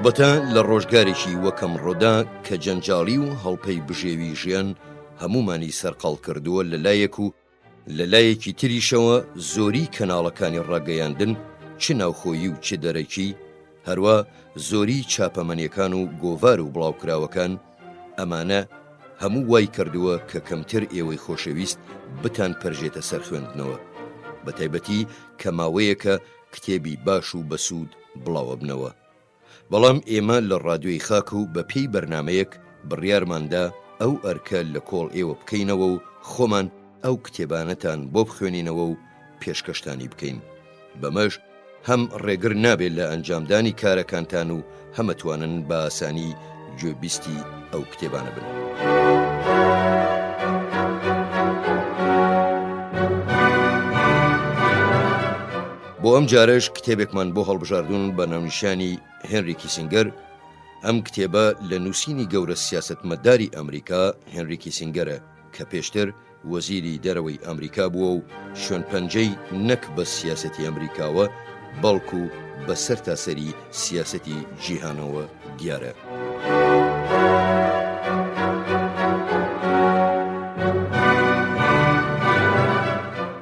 هەڵبەتە لە ڕۆژگارێکی وەک ئەمڕۆدا کە جەنجاڵی و هەڵپەی بژێوی ژیان هەموومانی سەرقاڵ کردووە لە لایەک و لە لایەکی تریشەوە زۆری کەناڵەکانی ڕاگەیاندن چ ناوخۆیی و چ دەرەکی، هەروا زۆری چاپەمەنیەکان و گۆڤار و بڵاوکراوەکان، ئەمانە هەموو وای کردووە کە کەمتر ئێوەی خۆشەویست بتان پەرژێتە سەر خوێندنەوە، بەتایبەتی کە ماوەیەکە کتێبی باش و بەسوود بڵاوئەبنەوە. بەڵام ئێمە لە ڕادیۆی خاک و بە پێی بەرنامەیەک بڕیارمان دا ئەو ئەرکە لە کۆڵ ئێوە بکەینەوە و خۆمان ئەو کتێبانەتان بۆ بخوێنینەوە و پێشکەشتانی بکەین. بەمەش هەم ڕێگر نابێ لە ئەنجامدانی کارەکانتان و هەم ئەتوانن بە ئاسانی گوێبیستی ئەو کتێبانە بن. بۆ ئەم جارەش کتێبێکمان بۆ هەڵبژاردوون بە ناونیشانی هێنری کیسینگەر، ئەم کتێبە لە نووسینی گەورە سیاسەتمەداری ئەمریکا هێنری کیسینگەرە کە پێشتر وەزیری دەرەوەی ئەمریکا بووە و شوێنپەنجەی نەک بە سیاسەتی ئەمریکاوە بەڵکو بە سەرتاسەری سیاسەتی جیهانەوە دیارە.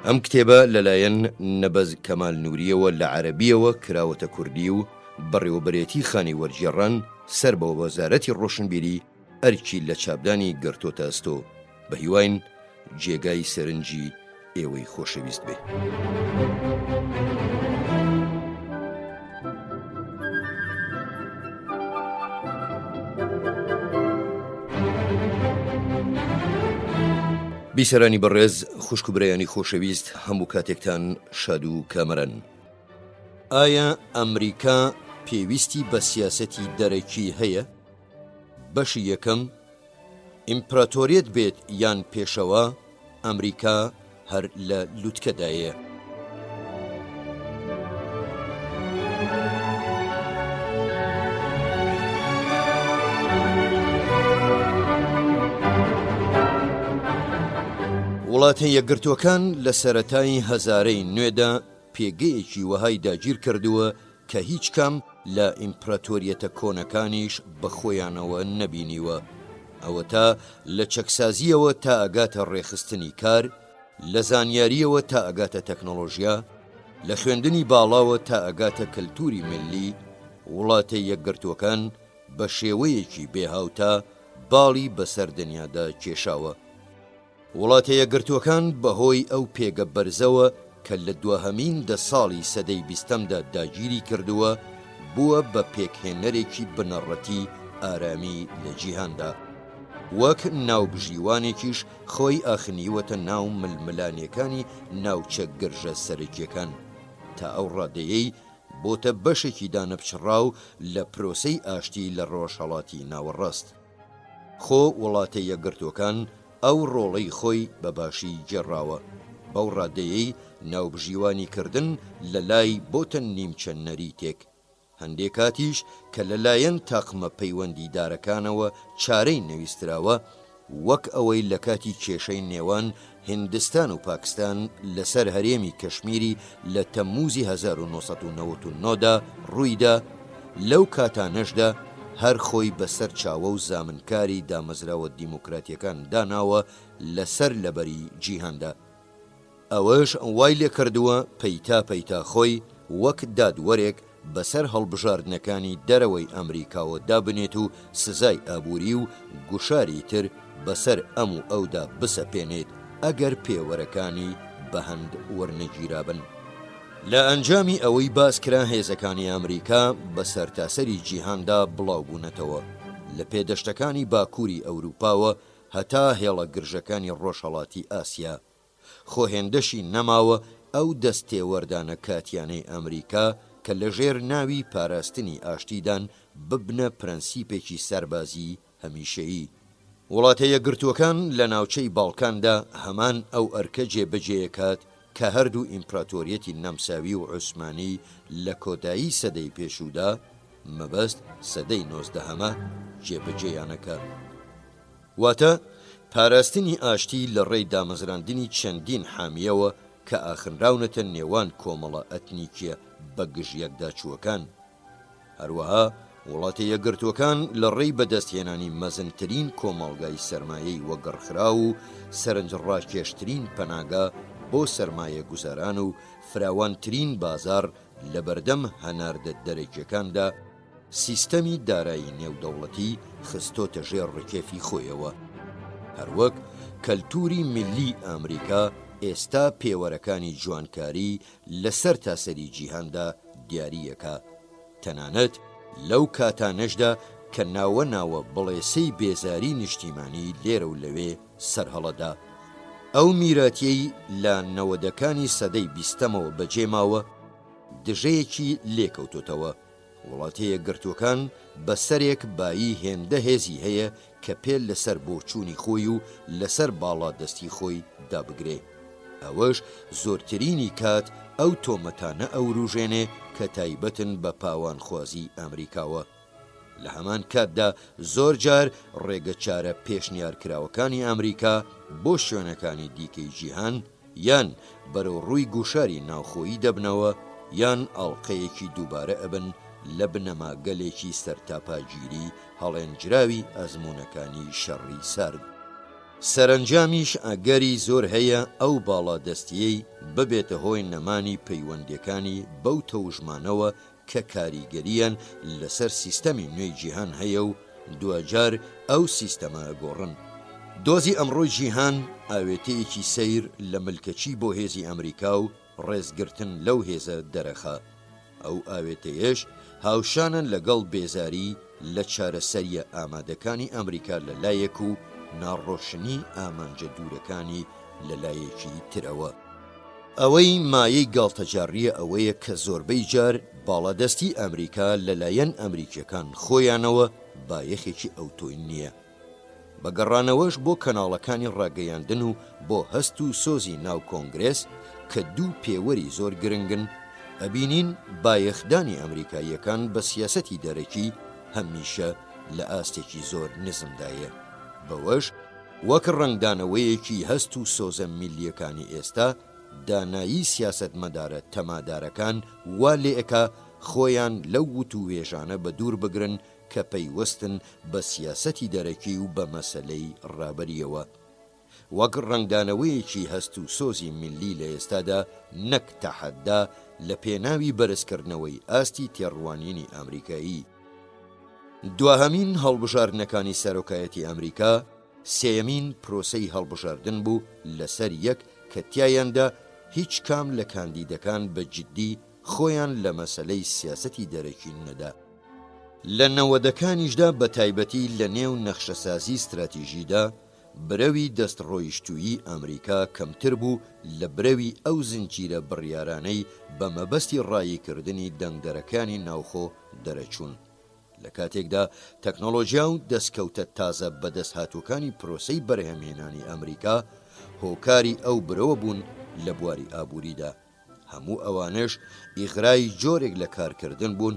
ئەم کتێبە لەلایەن نەبەز کەمال نورییەوە لە عەرەبییەوە کراوەتە کوردی و بەڕێوەبەرێتی خانی وەرگێڕان سەر بە وەزارەتی ڕۆشنبیری ئەرکی لە چاپدانی گرتۆتە ئەستۆ، بەهیواین جێگای سەرنجی ئێوەی خۆشەویست بێ. بیسەرانی بەڕێز، خوشک و برایانی خۆشەویست هەموو کاتێکتان شاد و کامەران. ئایا ئەمریکا پێویستی بە سیاسەتی دەرەکی هەیە؟ بەشی یەکەم، ئیمپراتۆریەت بێت یان پێشەوا، ئەمریکا هەر لە لوتکەدایە. وڵاتە یەکگرتووەکان لە سەرەتای هەزارەی نوێدا پێگەیەکی وەهای داگیرکردووە کە هیچ کام لە ئیمپراتۆریەتە کۆنەکانیش بە خۆیانەوە نەبینیوە. ئەوەتا لە چەکسازییەوە تا ئەگاتە ڕێکخستنی کار، لە زانیارییەوە تا ئەگاتە تەکنۆلۆژیا، لە خوێندنی باڵاوە تا ئەگاتە کەلتوری میللی، وڵاتە یەکگرتووەکان بە شێوەیەکی بێهاوتا باڵی بەسەر دنیادا کێشاوە. وڵاتە یەکگرتووەکان بەهۆی ئەو پێگە بەرزەوە کە لە دواهەمین دە ساڵی سەدەی بیستەمدا داگیری کردووە، بووە بە پێکهێنەرێکی بنەڕەتی ئارامی لە جیهاندا. وەک ناوبژیوانێکیش خۆی ئاخنیوەتە ناو ململانێکانی ناوچە گرژە سەرەکییەکان، تا ئەو ڕادەیەی بۆتە بەشێکی دانەپچڕاو لە پرۆسەی ئاشتی لە ڕۆژهەڵاتی ناوەڕاست. خۆ وڵاتە یەکگرتووەکان ئەو ڕۆڵەی خۆی بە باشی گێڕاوە، بەو ڕادەیەی ناوبژیوانی کردن لە لای بۆتە نیمچە نەریتێک، هەندێ کاتیش کە لە لایەن تاقمە پەیوەندیدارەکانەوە چارەی نەویستراوە، وەک ئەوەی لە کاتی کێشەی نێوان هیندستان و پاکستان لەسەر هەرێمی کەشمیری لە تەمموزی 1999 دا ڕوویدا، لەو کاتانەشدا هەر خۆی بە سەرچاوە و زامنکاری دامەزراوە دیموکراتیەکان داناوە لەسەر لەبەری جیهاندا. ئەوەش وای لێکردووە پەیتا پەیتا خۆی وەک دادوەرێک بەسەر هەڵبژاردنەکانی دەرەوەی ئەمریکاوە دابنێت و سزای ئابووری و گوشاری تر بەسەر ئەم و ئەودا بسەپێنێت ئەگەر پێوەرەکانی بەهەند وەرنەگیرابن. لە ئەنجامی ئەوەی باس کرا هێزەکانی ئەمریکا بە سەرتاسەری جیهاندا بڵاوبوونەتەوە، لە پێدەشتەکانی باکووری ئەوروپاوە هەتا هێڵە گرژەکانی ڕۆژهەڵاتی ئاسیا. خۆ هێندەشی نەماوە ئەو دەست تێوەردانە کاتیانەی ئەمریکا کە لەژێر ناوی پاراستنی ئاشتیدان ببنە پرەنسیپێکی سەربازیی هەمیشەیی. وڵاتە یەکگرتووەکان لە ناوچەی باڵکاندا هەمان ئەو ئەرکە جێبەجێیەکات کە هەردوو ئیمپراتۆریەتی نەمساوی و عوسمانی لە کۆتایی سەدەی پێشوودا، مەبەست سەدەی نۆزدەهەمە، جێبەجێیانەکا. واتە پاراستنی ئاشتی لە ڕێی دامەزراندنی چەندین حامییەوە کە ئاخنراونەتە نێوان کۆمەڵە ئەتنیکییە بەگژیەکداچووەکان. هەروەها. وڵاتە یەکگرتووەکان لە ڕێی بەدەستهێنانی مەزنترین کۆمەڵگای سەرمایەی وەگەڕخراو و سەرنجڕاکێشترین پەناگا بۆ سەرمایەگوزاران و فراوانترین بازاڕ لەبەردەم هەناردە دەرەکیەکاندا، سیستەمی دارایی نێودەوڵەتی خستۆتە ژێر ڕکێفی خۆیەوە. هەروەک کەلتوری میللی ئامریکا ئێستا پێوەرەکانی جوانکاری لە سەرتاسەری جیهاندا دیارییەکا، تەنانەت لەو کاتانەشدا کە ناوە ناوە بڵێسەی بێزاری نیشتیمانی لێرە و لەوێ سەرهەڵەدا. ئەو میراتیەی لە نەوەدەکانی سەدەی بیستەمەوە بەجێماوە، دژەیەکی لێکەوتۆتەوە. وڵاتە یەکگرتووەکان بە سەرێک بایی هێندە هێزی هەیە کە پێ لەسەر بۆچوونی خۆی و لەسەر باڵادەستی خۆی دابگرێ. ئەوەش زۆرترینی کات ئەو تۆمەتانە ئەوروژێنێ کە تایبەتن بە پاوانخوازیی ئامریکاوە. لە هەمان کاتدا زۆر جار ڕێگەچارە پێشنیارکراوەکانی ئامریکا بۆ شوێنەکانی دیکەی جیهان یان بەرەو ڕووی گوشاری ناوخۆیی دەبنەوە یان ئاڵقەیەکی دووبارە ئەبن لە بنەماگەلێکی سەرتاپاگیری هەڵێنجراوی ئەزموونەکانی شەڕی سارد. سەرەنجامیش ئەگەری زۆر هەیە ئەو باڵادەستییەی ببێتە هۆی نەمانی پەیوەندییەکانی بەو تەوژمانەوە کە کاریگەرییان لەسەر سیستەمی نوێی جیهان هەیە و دواجار ئەو سیستەمە ئەگۆڕن. دۆزی ئەمڕۆی جیهان ئاوێتەیەکی سەیر لە ملکەچی بۆ هێزی ئەمریکا و ڕێزگرتن لەو هێزە دەرەخا. ئەو ئاوێتەیەش هاوشانە لەگەڵ بێزاری لە چارەسەرییە ئامادەکانی ئەمریکا لە لایەک و ناڕۆشنی ئامانجە دوورەکانی لە لایەکی ترەوە. ئەوەی مایەی گاڵتەجاڕییە ئەوەیە کە زۆربەی جار باڵادەستی ئەمریکا لەلایەن ئەمریکییەکان خۆیانەوە بایەخێکی ئەوتۆی نییە. بە گەڕانەوەش بۆ کەناڵەکانی ڕاگەیاندن و بۆ هەست و سۆزی ناو کۆنگرێس کە دوو پێوەری زۆر گرنگن، ئەبینین بایەخدانی ئەمریکاییەکان بە سیاسەتی دەرەکی هەمیشە لە ئاستێکی زۆر نزمدایە. بەوەش وەک ڕەنگدانەوەیەکی هەست و سۆزە میللیەکانی ئێستا، دانایی سیاسەتمەدارە تەمادارەکان وا لێئەکا خۆیان لەو وتووێژانە بەدوور بگرن کە پەیوەستن بە سیاسەتی دەرەکی و بە مەسەلەی ڕابەرییەوە. وەک ڕەنگدانەوەیەکی هەست و سۆزی میللی لە ئێستادا نەک تەحەدا لە پێناوی بەرزکردنەوەی ئاستی تێڕوانینی ئامریکایی. دواهەمین هەڵبژاردنەکانی سەرۆکایەتی ئەمریکا، سێیەمین پرۆسەی هەڵبژاردن بوو لەسەر یەک کە تیایاندا هیچ کام لە کاندیدەکان بە جیددی خۆیان لە مەسەلەی سیاسەتی دەرەکی نەدا. لە نەوەدەکانیشدا بە تایبەتی لە نێو نەخشەسازی ستراتیژیدا برەوی دەستڕۆیشتوویی ئەمریکا کەمتر بوو لە برەوی ئەو زنجیرە بڕیارانەی بە مەبەستی ڕاییکردنی دەنگدەرەکانی ناوخۆ دەرەچوون. لە کاتێکدا تەکنۆلۆژیا و دەستکەوتە تازە بەدەستهاتووەکانی پرۆسەی بەرهەمهێنانی ئەمریکا هۆکاری ئەو برەوە بوون لە بواری ئابووریدا. هەموو ئەوانەش ئیغرای جۆرێک لە کارکردن بوون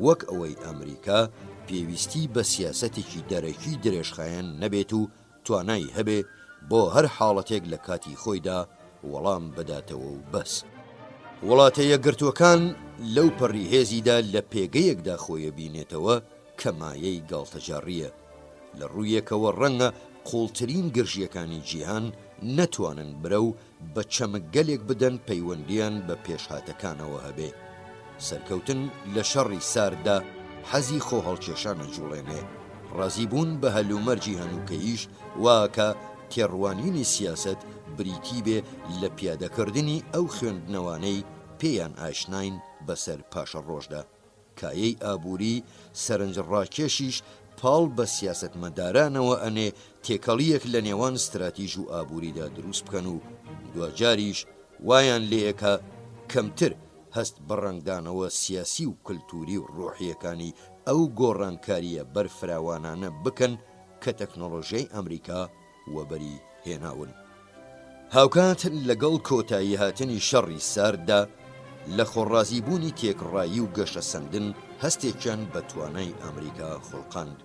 وەک ئەوەی ئەمریکا پێویستی بە سیاسەتێکی دەرەکی درێژخایەن نەبێت و توانای هەبێ بۆ هەر حاڵەتێک لە کاتی خۆیدا وەڵام بداتەوە و بەس. وڵاتە یەکگرتووەکان لەو پەڕی هێزیدا لە پێگەیەکدا خۆیەبینێتەوە کە مایەی گاڵتەجاڕییە. لە ڕوویەکەوە ڕەنگە قووڵترین گرژییەکانی جیهان نەتوانن برەو بە چەمکگەلێک بدەن پەیوەندییان بە پێشهاتەکانەوە هەبێ. سەرکەوتن لە شەڕی سارددا حەزی خۆهەڵکێشان ئەجوڵێنێ. ڕازیبوون بە هەلومەرجی هەنووکەییش وا ئەکا تێڕوانینی سیاسەت بریتی بێ لە پیادەکردنی ئەو خوێندنەوانەی پێیان ئاشناین بەسەر پاشەڕۆژدا. کایەی ئابووری سەرنجڕاکێشیش پاڵ بە سیاسەتمەدارانەوە ئەنێ تێکەڵییەک لە نێوان ستراتیژ و ئابووریدا دروست بکەن و دواجاریش وایان لێئەکا کەمتر هەست بە ڕەنگدانەوە سیاسی و کلتووری و ڕۆحییەکانی ئەو گۆڕانکارییە بەرفراوانانە بکەن کە تەکنۆلۆژیای ئەمریکا وەبەری هێناون. هاوکات لەگەڵ کۆتاییهاتنی شەڕی سارددا، لەخۆڕازیبوونی تێکڕایی و گەشەسەندن هەستێکیان بە توانای ئەمریکا خوڵقاند،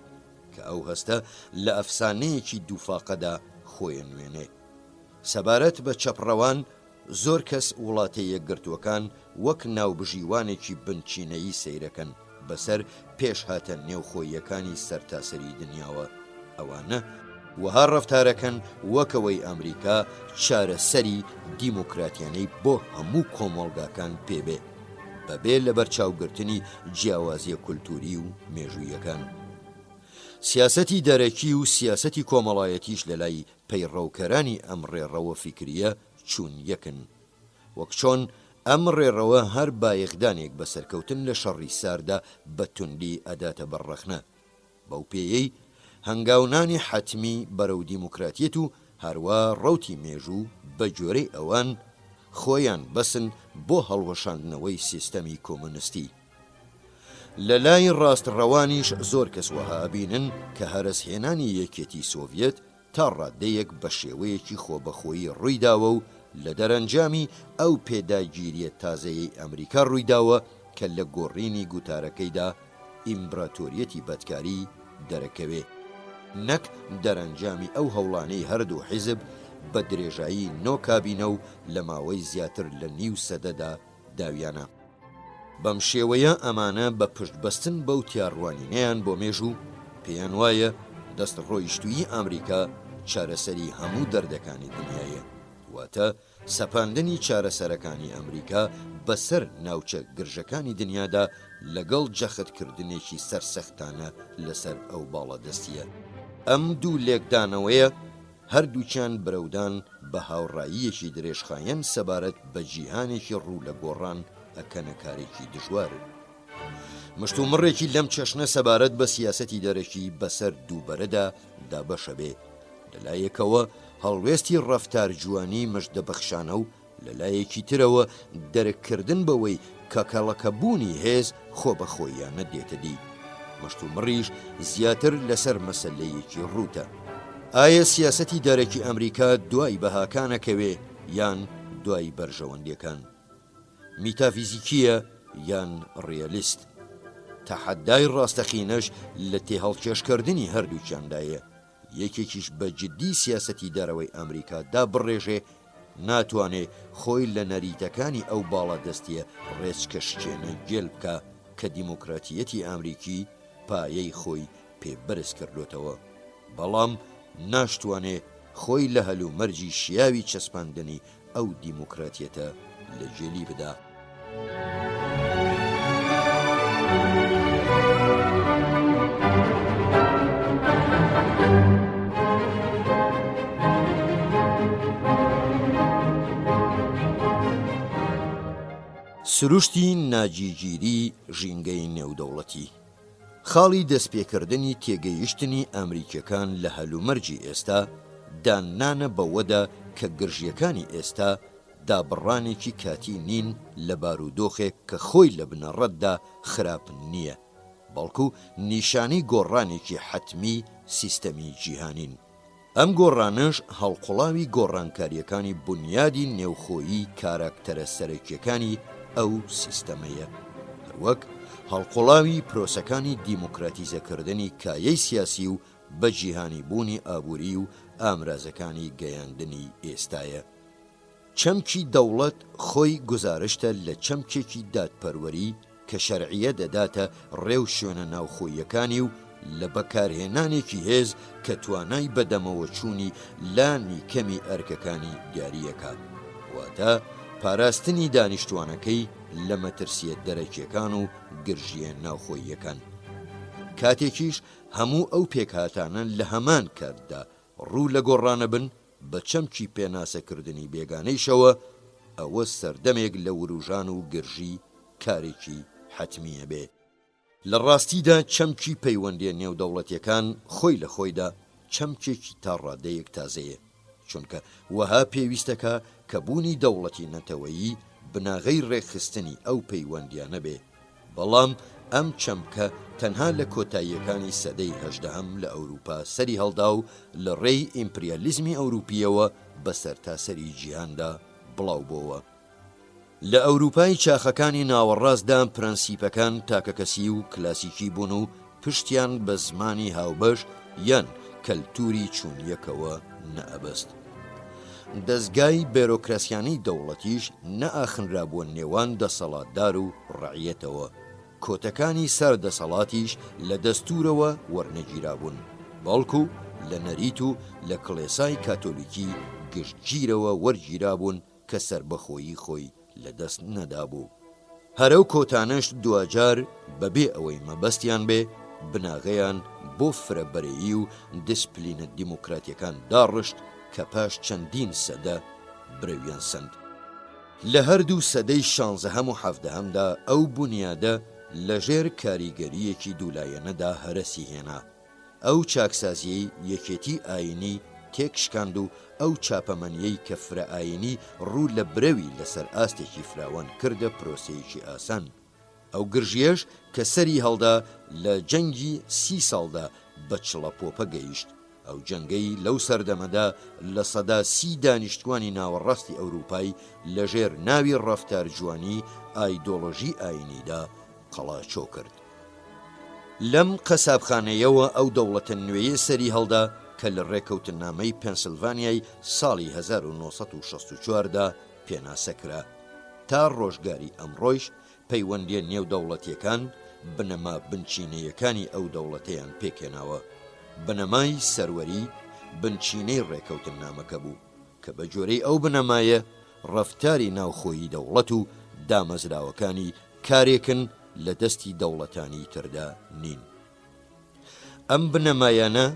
کە ئەو هەستە لە ئەفسانەیەکی دووفاقەدا خۆیەنوێنێ. سەبارەت بە چەپڕەوان، زۆر کەس وڵاتە یەکگرتووەکان وەک ناوبژیوانێکی بنچینەیی سەیرەکەن. بەسەر پێشهاتە نێوخۆییەکانی سەرتاسەری دنیاوە. ئەوانە وەها ڕەفتارەکەن وەکەوەی ئەمریکا چارەسەری دیموکراتیانەی بۆ هەموو کۆمەڵگاکان پێ بێ، بەبێ لەبەرچاوگرتنی جیاوازیە کولتووری و مێژوویەکان. سیاسەتی دەرەکی و سیاسەتی کۆمەڵایەتیش لەلای پەیڕەوکەرانی ئەم ڕێڕەوە فیکرییە چوون یەکن. وەک چۆن ئەم ڕێڕەوە هەر بایەخدانێک بە سەرکەوتن لە شەڕی ساردا بە توندی ئەداتە بەر ڕەخنە، بەو پێیەی هەنگاونانی حەتمی بەرەو دیموکراتیەت و هەروا ڕەوتی مێژوو بە گوێرەی ئەوان خۆیان بەسن بۆ هەڵوەشاندنەوەی سیستەمی کۆمۆنستی. لە لای ڕاستڕەوانیش زۆر کەس وەها ئەبینن کە هەرەسهێنانی یەکێتی سۆڤیەت تا ڕادەیەک بە شێوەیەکی خۆبەخۆیی ڕوویداوە و لە دەرەنجامی ئەو پێداگیرییە تازەیەی ئەمریکا ڕوویداوە کە لە گۆڕینی گوتارەکەیدا ئیمبراتۆریەتی بەدکاری دەرەکەوێ نەک دەرەنجامی ئەو هەوڵانەی هەردوو حیزب بە درێژایی نۆ کابینە و لە ماوەی زیاتر لە نیو سەدەدا داویانە. بەم شێوەیە ئەمانە بە پشت بەستن بەو تیاڕوانینەیان بۆ مێژوو، پێیان وایە دەست ڕۆیشتوویی ئامریکا چارەسەری هەموو دەردەکانی دنیایە، واتە سەپاندنی چارەسەرەکانی ئەمریکا بەسەر ناوچە گرژەکانی دنیادا لەگەڵ جەخت کردنێکی سەرسەختانە لەسەر ئەو باڵادەستییە. ئەم دوو لێکدانەوەیە هەردووکیان برەودان بە هاوڕاییەکی درێژخایەن سەبارەت بە جیهانێکی ڕوو لە گۆڕان ئەکەنە کارێکی دژوار. مشتومڕێکی لەم چەشنە سەبارەت بە سیاسەتی دەرەکی بەسەر دووبەرەدا دابەشەبێ، لە لایەکەوە هەڵوێستی ڕەفتارجوانی مژدەبەخشانە و لە لایەکی ترەوە دەرککردن بەوەی کە کەڵەکەبوونی هێز خۆبەخۆییانە دێتە دی. مشتومڕیش زیاتر لەسەر مەسەلەیەکی ڕووتە. ئایا سیاسەتی دەرەکی ئەمریکا دوای بەهاکان ئەکەوێ یان دوای بەرژەوەندیەکان؟ میتافیزیکییە یان ڕیالیست؟ تەحەدای ڕاستەقینەش لە تێهەڵکێشکردنی هەردووکیاندایە. یەکێکیش بە جدی سیاسەتی دەرەوەی ئەمریکا دابڕێژێ، ناتوانێ خۆی لە نەریتەکانی ئەو باڵادەستییە ڕێچکەشکێنە گێل بکا کە دیموکراتییەتی ئەمریکی پایەی خۆی پێ بەرز کردۆتەوە، بەڵام ناشتوانێ خۆی لە هەلومەرجی شیاوی چەسپاندنی ئەو دیموکراتیەتە لە گێلی بدا. سروشتی ناجیگیری ژینگەی نێودەوڵەتی. خاڵی دەستپێکردنی تێگەیشتنی ئەمریکیەکان لە هەلومەرجی ئێستا، داننانە بەوەدا کە گرژیەکانی ئێستا دابڕانێکی کاتی نین لە بارودۆخێک کە خۆی لە بنەڕەتدا خراپ نییە، بەڵکو نیشانەی گۆڕانێکی حەتمی سیستەمی جیهانین. ئەم گۆڕانەش هەڵقوڵاوی گۆڕانکارییەکانی بونیادی نێوخۆیی کاراکتەرە سەرەکییەکانی ئەو سیستەمەیە، هەروەک هەڵقوڵاوی پرۆسەکانی دیموکراتیزەکردنی کایەی سیاسی و بەجیهانیبوونی ئابووری و ئامرازەکانی گەیاندنی ئێستایە. چەمکی دەوڵەت خۆی گوزارشتە لە چەمکێکی دادپەروەری کە شەرعیە دەداتە ڕێوشوێنە ناوخۆییەکانی و لە بەکارهێنانێکی هێز کە توانای بەدەمەوەچوونی لانی کەمی ئەرکەکانی دیارییەکات، واتە پاراستنی دانیشتوانەکەی لە مەترسییە دەرەکییەکان و گرژییە ناوخۆییەکان. کاتێکیش هەموو ئەو پێکهاتانە لە هەمان کاتدا ڕوو لە گۆڕانەبن، بە چەمکی پێناسەکردنی بێگانەیشەوە، ئەوە سەردەمێک لە وروژان و گرژی کارێکی حەتمییە بێ. لە ڕاستیدا چەمکی پەیوەندییە نێودەوڵەتییەکان خۆی لە خۆیدا چەمکێکی تا ڕادەیەک تازەیە، چونکە وەها پێویستەکا کە بوونی دەوڵەتی نەتەوەیی بناغەی ڕێکخستنی ئەو پەیوەندییانە بێ، بەڵام ئەم چەمکە تەنها لە کۆتاییەکانی سەدەی هەژدەهەم لە ئەوروپا سەری هەڵدا و لە ڕێی ئیمپریالیزمی ئەوروپییەوە بە سەرتاسەری جیهاندا بڵاو بۆوە. لە ئەوروپای چاخەکانی ناوەڕاستدا پرەنسیپەکان تاکەکەسی و کلاسیکی بوون و پشتیان بە زمانی هاوبەش یان کەلتووری چوونیەکەوە نەئەبەست. دەزگای بێرۆکراسیانەی دەوڵەتیش نەئاخنرابووە نێوان دەسەڵاتدار و ڕەعیەتەوە. کۆتەکانی سەر دەسەڵاتیش لە دەستوورەوە وەرنەگیرابوون، بەڵکو لە نەریت و لە کڵێسای کاتۆلیکی گشتگیرەوە وەرگیرابوون کە سەربەخۆیی خۆی لەدەست نەدابوو. هەر ئەو کۆتانەش دواجار بەبێ ئەوەی مەبەستیان بێ، بناغەیان بۆ فرەبەرەیی و دیسپلینە دیموکراتیەکان داڕشت کە پاش چەندین سەدە برەویان سەند. لە هەردوو سەدەی شانزەهەم و حەڤدەهەمدا ئەو بونیادە لەژێر کاریگەرییەکی دوولایەنەدا هەرەسی هێنا. ئەو چاکسازییەی یەکێتی ئایینی تێکشکاند و ئەو چاپەمەنییەی کە فرەئایینی ڕوو لە برەوی لەسەر ئاستێکی فراوان کردە پرۆسەیەکی ئاسان. ئەو گرژییەش کە سەری هەڵدا لە جەنگی سی ساڵدا بە چڵەپۆپە گەیشت. ئەو جەنگەی لەو سەردەمەدا 30% دانیشتوانی ناوەڕاستی ئەوروپای لەژێر ناوی ڕەفتارجوانی ئایدۆڵۆژی ئایینیدا قەڵاچۆ کرد. لەم قەسابخانەیەوە ئەو دەوڵەتە نوێیە سەری هەڵدا کە لە ڕێکەوتننامەی پێنسلڤانیای ساڵی 1964 دا پێناسە کرا. تا ڕۆژگاری ئەمڕۆیش پەیوەندییە نێودەوڵەتییەکان بنەما بنچینەیەکانی ئەو دەوڵەتەیان پێکهێناوە. بنەمای سەروەری بنچینەی ڕێکەوتننامەکە بوو کە بە گوێرەی ئەو بنەمایە ڕەفتاری ناوخۆیی دەوڵەت و دامەزراوەکانی کارێکن لە دەستی دەوڵەتانی تردا نین. ئەم بنەمایانە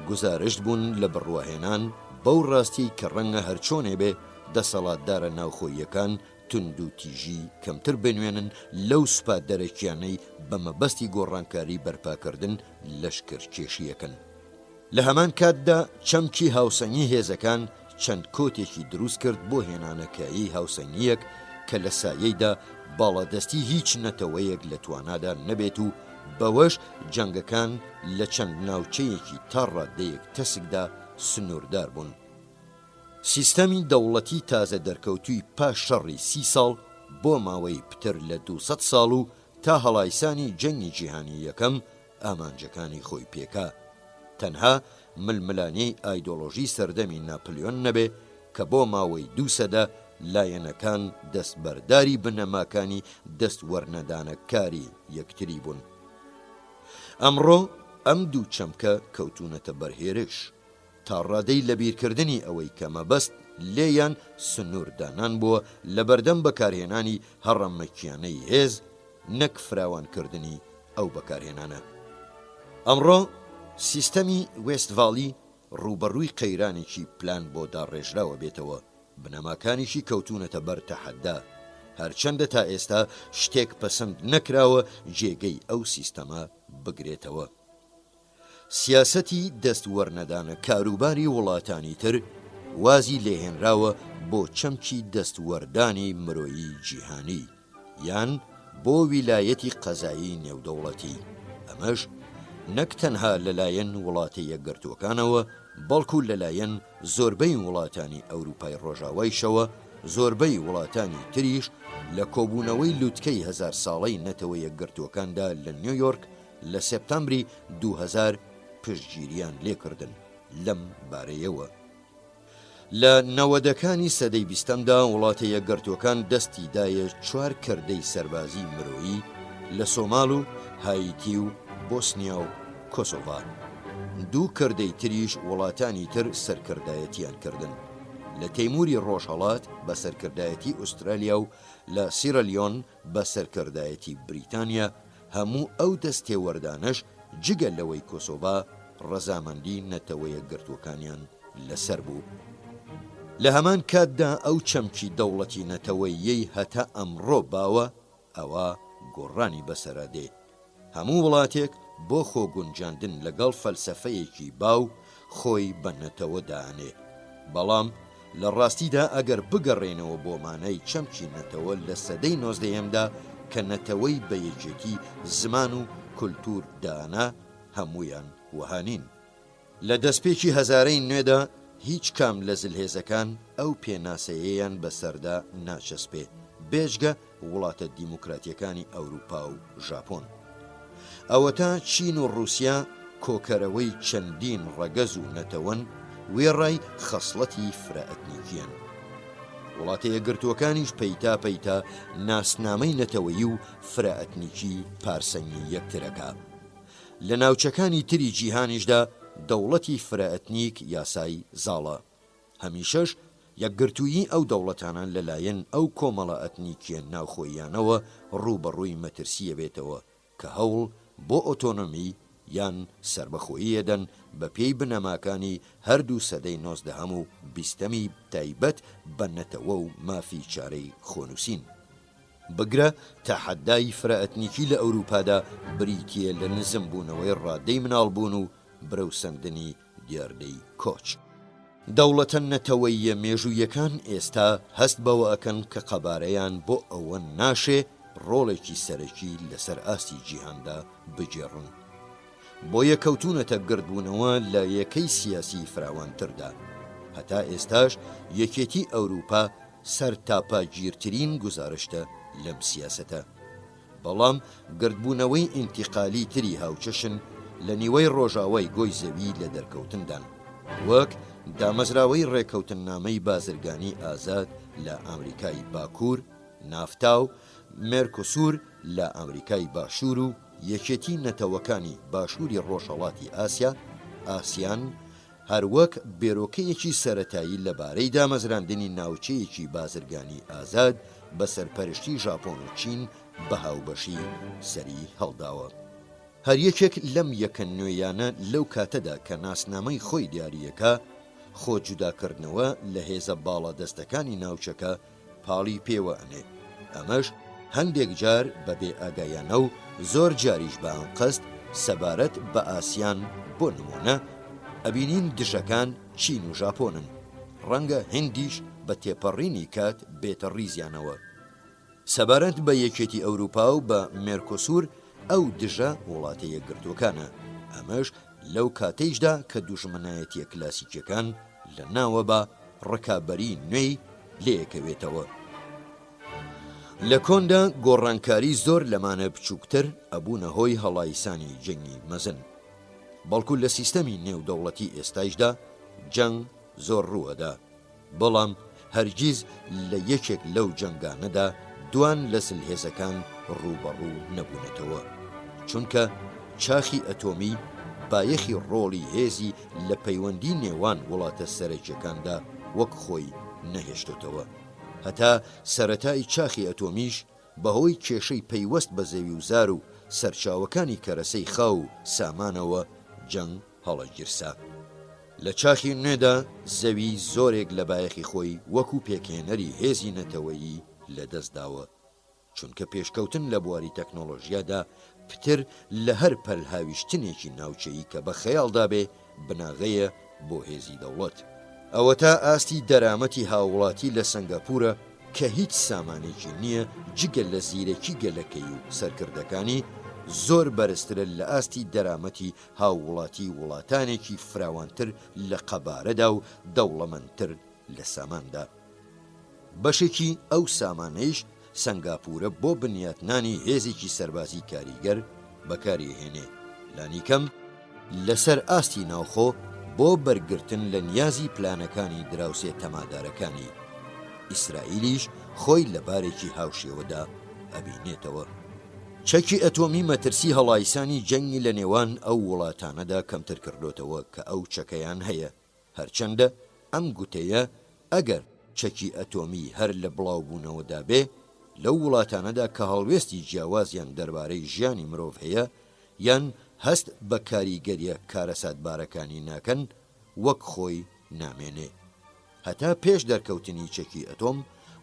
گوزارشت بوون لە بڕواهێنان بەو ڕاستیەی کە ڕەنگە هەرچۆنێ بێ دەسەڵاتدارە ناوخۆییەکان توندوتیژی کەمتر بنوێنن لەو سوپا دەرەکیانەی بە مەبەستی گۆڕانکاری بەرپاکردن لەشکرکێشییەکەن. لە هەمان کاتدا چەمکی هاوسەنگی هێزەکان چەند کۆتێکی دروست کرد بۆ هێنانەکایەی هاوسەنگییەک کە لە سایەیدا باڵادەستی هیچ نەتەوەیەک لە توانادا نەبێت و بەوەش جەنگەکان لە چەند ناوچەیەکی تا ڕاددەیەک تەسکدا سنووردار بوون. سیستەمی دەوڵەتی تازە دەرکەوتووی پاش شەڕی سی ساڵ بۆ ماوەی پتر لە 200 ساڵ و تا هەڵایسانی جەنگی جیهانی یەکەم ئامانجەکانی خۆی پێکا. تەنها ململانێی ئایدۆڵۆژی سەردەمی ناپلیۆن نەبێ کە بۆ ماوەی دوو سەدە لایەنەکان دەستبەرداری بنەماکانی دەستوەرنەدانە کاری یەکتری بوون. ئەمڕۆ ئەم دوو چەمکە کەوتوونەتە بەر هێرش. تا ڕادەی لەبیرکردنی ئەوەی کە مەبەست لێیان سنوور دانان بووە لەبەردەم بەکارهێنانی هەڕەمەکیانەی هێز نەک فراوانکردنی ئەو بەکارهێنانە. ئەمڕۆ سیستەمی وێستڤالی ڕووبەڕووی قەیرانێکی پلان بۆ داڕێژراوە بێتەوە، بنەماکانیشی کەوتوونەتە بەر تەحەدا، هەرچەندە تا ئێستا شتێک پەسەند نەکراوە جێگەی ئەو سیستەمە بگرێتەوە. سیاسەتی دەست وەرنەدانە کاروباری وڵاتانی تر وازی لێهێنراوە بۆ چەمکی دەست وەردانی مرۆیی جیهانی یان بۆ ویلایەتی قەزایی نێودەوڵەتی ئەمەش نەک تەنها لەلایەن وڵاتە یەکگرتووەکانەوە بەڵکو لەلایەن زۆربەی وڵاتانی ئەوروپای ڕۆژاوایشەوە زۆربەی وڵاتانی تریش لە کۆبوونەوەی لوتکەی هەزار ساڵەی نەتەوە یەکگرتووەکاندا لە نیویۆرک لە سێپتامبری 2000 پشتگیریان لێکردن لەم بارەیەوە. لە نەوەدەکانی سەدەی بیستەمدا وڵاتە یەکگرتووەکان دەستی دایە چوار کردەی سەربازی مرۆیی لە سۆماڵ و هایتی و بۆسنیا و کۆسۆڤا. دوو کردەی تریش وڵاتانی تر سەرکردایەتیان کردن. لە تەیموری ڕۆژهەڵات بە سەرکردایەتی ئوسترالیا و لە سیرەلیۆن بە سەرکردایەتی بریتانیا، هەموو ئەو دەست تێوەردانەش جگە لەوەی کۆسۆڤا ڕەزامەندی نەتەوەیەکگرتووەکانیان لەسەر بوو. لە هەمان کاتدا ئەو چەمکی دەوڵەتی نەتەوەییەی هەتا ئەمڕۆ باوە ئەوا گۆڕانی بەسەرا دێ. هەموو وڵاتێک بۆ خۆ گونجاندن لەگەڵ فەلسەفەیەکی باو خۆی بە نەتەوە دائەنێ. بەڵام لە ڕاستیدا ئەگەر بگەڕێینەوە بۆ مانای چەمکی نەتەوە لە سەدەی نۆزدەیەمدا کە نەتەوەی بە یەکێتی زمان و کولتوور دانا هەموویان وەها نین. لە دەستپێکی هەزارەی نوێدا هیچ کام لە زلهێزەکان ئەو پێناسەیەیان بەسەردا ناچەسپێ، بێجگە وڵاتە دیموکراتیەکانی ئەوروپا و ژاپۆن. ئەوەتا چین و ڕوسیا کۆکەرەوەی چەندین ڕەگەز و نەتەوەن وێڕای خەسڵەتی فرە ئەتنیکیان. وڵاتە یەکگرتووەکانیش پەیتا پەیتا ناسنامەی نەتەوەیی و فرە ئەتنیکی پارسەنگی یەکتر ئەکا. لە ناوچەکانی تری جیهانیشدا دەوڵەتی فرە ئەتنیک یاسای زاڵە. هەمیشەش یەکگرتوویی ئەو دەوڵەتانە لە لایەن ئەو کۆمەڵە ئەتنیکیە ناوخۆییانەوە ڕووبەڕووی مەترسی ئەبێتەوە کە هەوڵ بۆ ئۆتۆنۆمی یان سەربەخۆیی ئەدەن بە پێی بنەماکانی هەردوو سەدەی نۆزدەهەم و بیستەمی تایبەت بە نەتەوە و مافی چارەی خۆنووسین. بگرە تەحەدای فرەئەتنیکی لە ئەوروپادا بریتییە لە نزمبوونەوەی ڕادەی مناڵبوون و برەوسەندنی دیاردەی کۆچ. دەوڵەتە نەتەوەییە مێژوویەکان ئێستا هەست بەوە ئەکەن کە قەبارەیان بۆ ئەوە ناشێ ڕۆڵێکی سەرەکی لەسەر ئاستی جیهاندا بگێڕن. بۆیە کەوتوونەتە گردبوونەوە لە یەکەی سیاسی فراوانتردا. هەتا ئێستاش یەکێتی ئەوروپا سەرتاپاگیرترین گوزارشتە لەم سیاسەتە. بەڵام گردبوونەوەی ئینتیقالی تری هاوچەشن لە نیوەی ڕۆژاوای گۆی زەوی لە دەرکەوتندان، وەک دامەزراوەی ڕێکەوتننامەی بازرگانی ئازاد لە ئامریکای باکوور، نافتا و مێرکوسور لە ئامریکای باشوور و یەکێتی نەتەوەکانی باشووری ڕۆژهەڵاتی ئاسیا، ئاسیان، هەروەک بێرۆکەیەکی سەرەتایی لەبارەی دامەزراندنی ناوچەیەکی بازرگانی ئازاد بە سەرپەرشتی ژاپۆن و چین بە هاوبەشی سەری هەڵداوە. هەر یەکێک لەم یەکە نوێیانە لەو کاتەدا کە ناسنامەی خۆی دیارییەکا، خۆ جوداکردنەوە لە هێزە باڵادەستەکانی ناوچەکە پاڵی پێوە ئەنێ، ئەمەش هەندێک جار بە بێ ئاگایانە و زۆر جاریش بە ئەنقەست سەبارەت بە ئاسیان بۆ نموونە ئەبینین دژەکان چین و ژاپۆنن، ڕەنگە هندیش بە تێپەڕینی کات بێتە ڕیزیانەوە. سەبارەت بە یەکێتی ئەوروپا و بە مێرکۆسور ئەو دژە وڵاتە یەکگرتووەکانە، ئەمەش لەو کاتەیشدا کە دوژمنایەتیە کلاسیکیەکان لە ناوە بە ڕکابەری نوێی لێکەوێتەوە. لە کۆندا گۆڕانکاری زۆر لەمانە بچووکتر ئەبوونە هۆی هەڵایسانی جەنگی مەزن. بەڵکو لە سیستەمی نێودەوڵەتی ئێستایشدا جەنگ زۆر ڕووئەدا. بەڵام هەرگیز لە یەکێک لەو جەنگانەدا دوان لە زلهێزەکان ڕووبەڕوو نەبوونەتەوە، چونکە چاخی ئەتۆمی بایەخی ڕۆڵی هێزی لە پەیوەندی نێوان وڵاتە سەرەکیەکاندا وەک خۆی نەهێشتۆتەوە. هەتا سەرەتای چاخی ئەتۆمیش بەهۆی کێشەی پەیوەست بە زەویوزار و سەرچاوەکانی کەرەسەی خاو و سامانەوە جەنگ هەڵەگیرسا. لە چاخی نوێدا زەوی زۆرێک لە بایەخی خۆی وەکو پێکهێنەری هێزی نەتەوەیی لەدەست داوە، چونکە پێشکەوتن لە بواری تەکنۆڵۆژیادا پتر لە هەر پەلهاویشتنێکی ناوچەیی کە بە خەیاڵدا بێ بناغەیە بۆ هێزی دەوڵەت. ئەوەتا ئاستی دەرامەتی هاووڵاتی لە سەنگاپورە کە هیچ سامانێکی نییە جگە لە زیرەکی گەلەکەی و سەرکردەکانی، زۆر بەرزترە لە ئاستی دەرامەتی هاووڵاتی وڵاتانێکی فراوانتر لە قەبارەدا و دەوڵەمەندتر لە ساماندا. بەشێکی ئەو سامانەیش سەنگاپورە بۆ بنیاتنانی هێزێکی سەربازی کاریگەر بەکاریهێنێ، لانیکەم لەسەر ئاستی ناوخۆ بۆ بەرگرتن لە نیازی پلانەکانی دراوسێ تەمادارەکانی. ئیسرائیلیش خۆی لە بارێکی هاوشێوەدا ئەبینێتەوە. چەکی ئەتۆمی مەترسی هەڵایسانی جەنگی لە نێوان ئەو وڵاتانەدا کەمتر کردۆتەوە کە ئەو چەکەیان هەیە، هەرچەندە ئەم گوتەیە ئەگەر چەکی ئەتۆمی هەر لە بڵاوبوونەوەدا بێ، لەو وڵاتانەدا کە هەڵوێستی جیاوازیان دەربارەی ژیانی مرۆڤ هەیە یان هەست بە کاریگەرییە کارەساتبارەکانی ناکەن، وەک خۆی نامێنێ. هەتا پێش دەرکەوتنی چەکی ئەتۆم،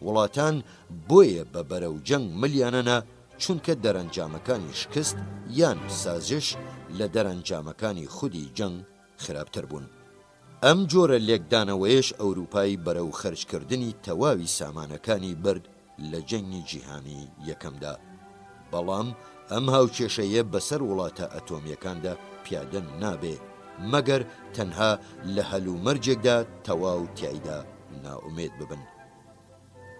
وڵاتان بۆیە بە بەرەو جەنگ ملیانەنا چونکە دەرەنجامەکانی شکست یان سازش لە دەرەنجامەکانی خودی جەنگ خراپتر بوون. ئەم جۆرە لێکدانەوەیەش ئەوروپای بەرەو خەرجکردنی تەواوی سامانەکانی برد لە جەنگی جیهانی یەکەمدا. بەڵام ئەم هاوکێشەیە بەسەر وڵاتە ئەتۆمییەکاندا پیادە نابێ مەگەر تەنها لە هەلومەرجێکدا تەواو تیایدا نائومێد ببن.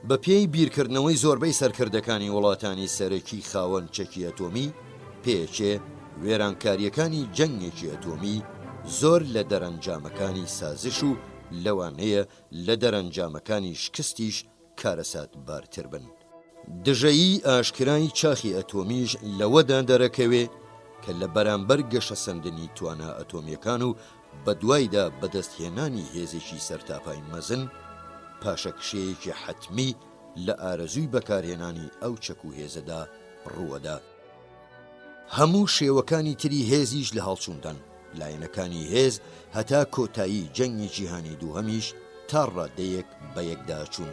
بە پێی بیرکردنەوەی زۆربەی سەرکردەکانی وڵاتانی سەرەکی خاوەن چەکی ئەتۆمی، پێچێ وێرانکارییەکانی جەنگێکی ئەتۆمی زۆر لە دەرەنجامەکانی سازش و لەوانەیە لە دەرەنجامەکانی شکستیش. کارەساتبارتر بن. دژەیی ئاشکرای چاخی ئەتۆمیش لەوەدا دەرەکەوێ کە لە بەرامبەر گەشەسەندنی توانا ئەتۆمییەکان و بەدوایدا بەدەستهێنانی هێزێکی سەرتاپای مەزن، پاشەکشێیەکی حەتمی لە ئارەزووی بەکارهێنانی ئەو چەک و هێزەدا ڕووەدا. هەموو شێوەکانی تری هێزیش لە هەڵچووندان. لایەنەکانی هێز هەتا کۆتایی جەنگی جیهانی دووهەمیش تا ڕادەیەک بەیەکداچوون.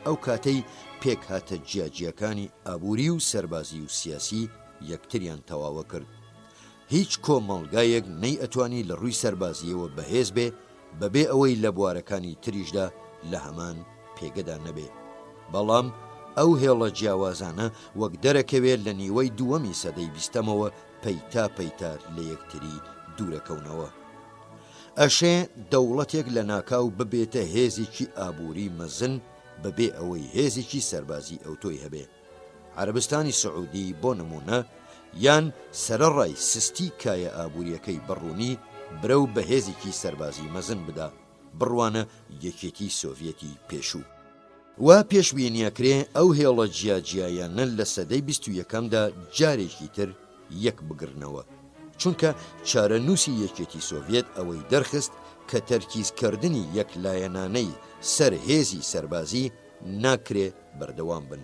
ئەو کاتەی پێکهاتە جیاجیاکانی ئابووری و سەربازی و سیاسی یەکتریان تەواوەکرد. هیچ کۆمەڵگایەک نەیئەتوانی لە ڕووی سەربازییەوە بەهێز بێ بەبێ ئەوەی لە بوارەکانی تریشدا لە هەمان پێگەدا نەبێ. بەڵام ئەو هێڵە جیاوازانە وەک دەرەکەوێ لە نیوەی دووەمی سەدەی بیستەمەوە پەیتا پەیتا لە یەکتری دوورەکەونەوە. ئەشێ دەوڵەتێک لەناکاو ببێتە هێزێکی ئابووری مەزن بەبێ ئەوەی هێزێکی سەربازی ئەوتۆی هەبێ. عەرەبستانی سعودی بۆ نموونە، یان سەرەڕای سستی کایە ئابوورییەکەی بە ڕوونی برەو بە هێزێکی سەربازی مەزن بدا، بڕوانە یەکێتی سۆڤیەتی پێشوو. وا پێشبینیئەکرێ ئەو هێڵە جیاجیایانە لە سەدەی بیستویەکەمدا جارێکی تر یەک بگرنەوە. چونکە چارەنووسی یەکێتی سۆڤیەت ئەوەی دەرخست کە تەرکیزکردنی یەکلایەنانەی سەر هێزی سەربازی ناکرێ بەردەوام بن،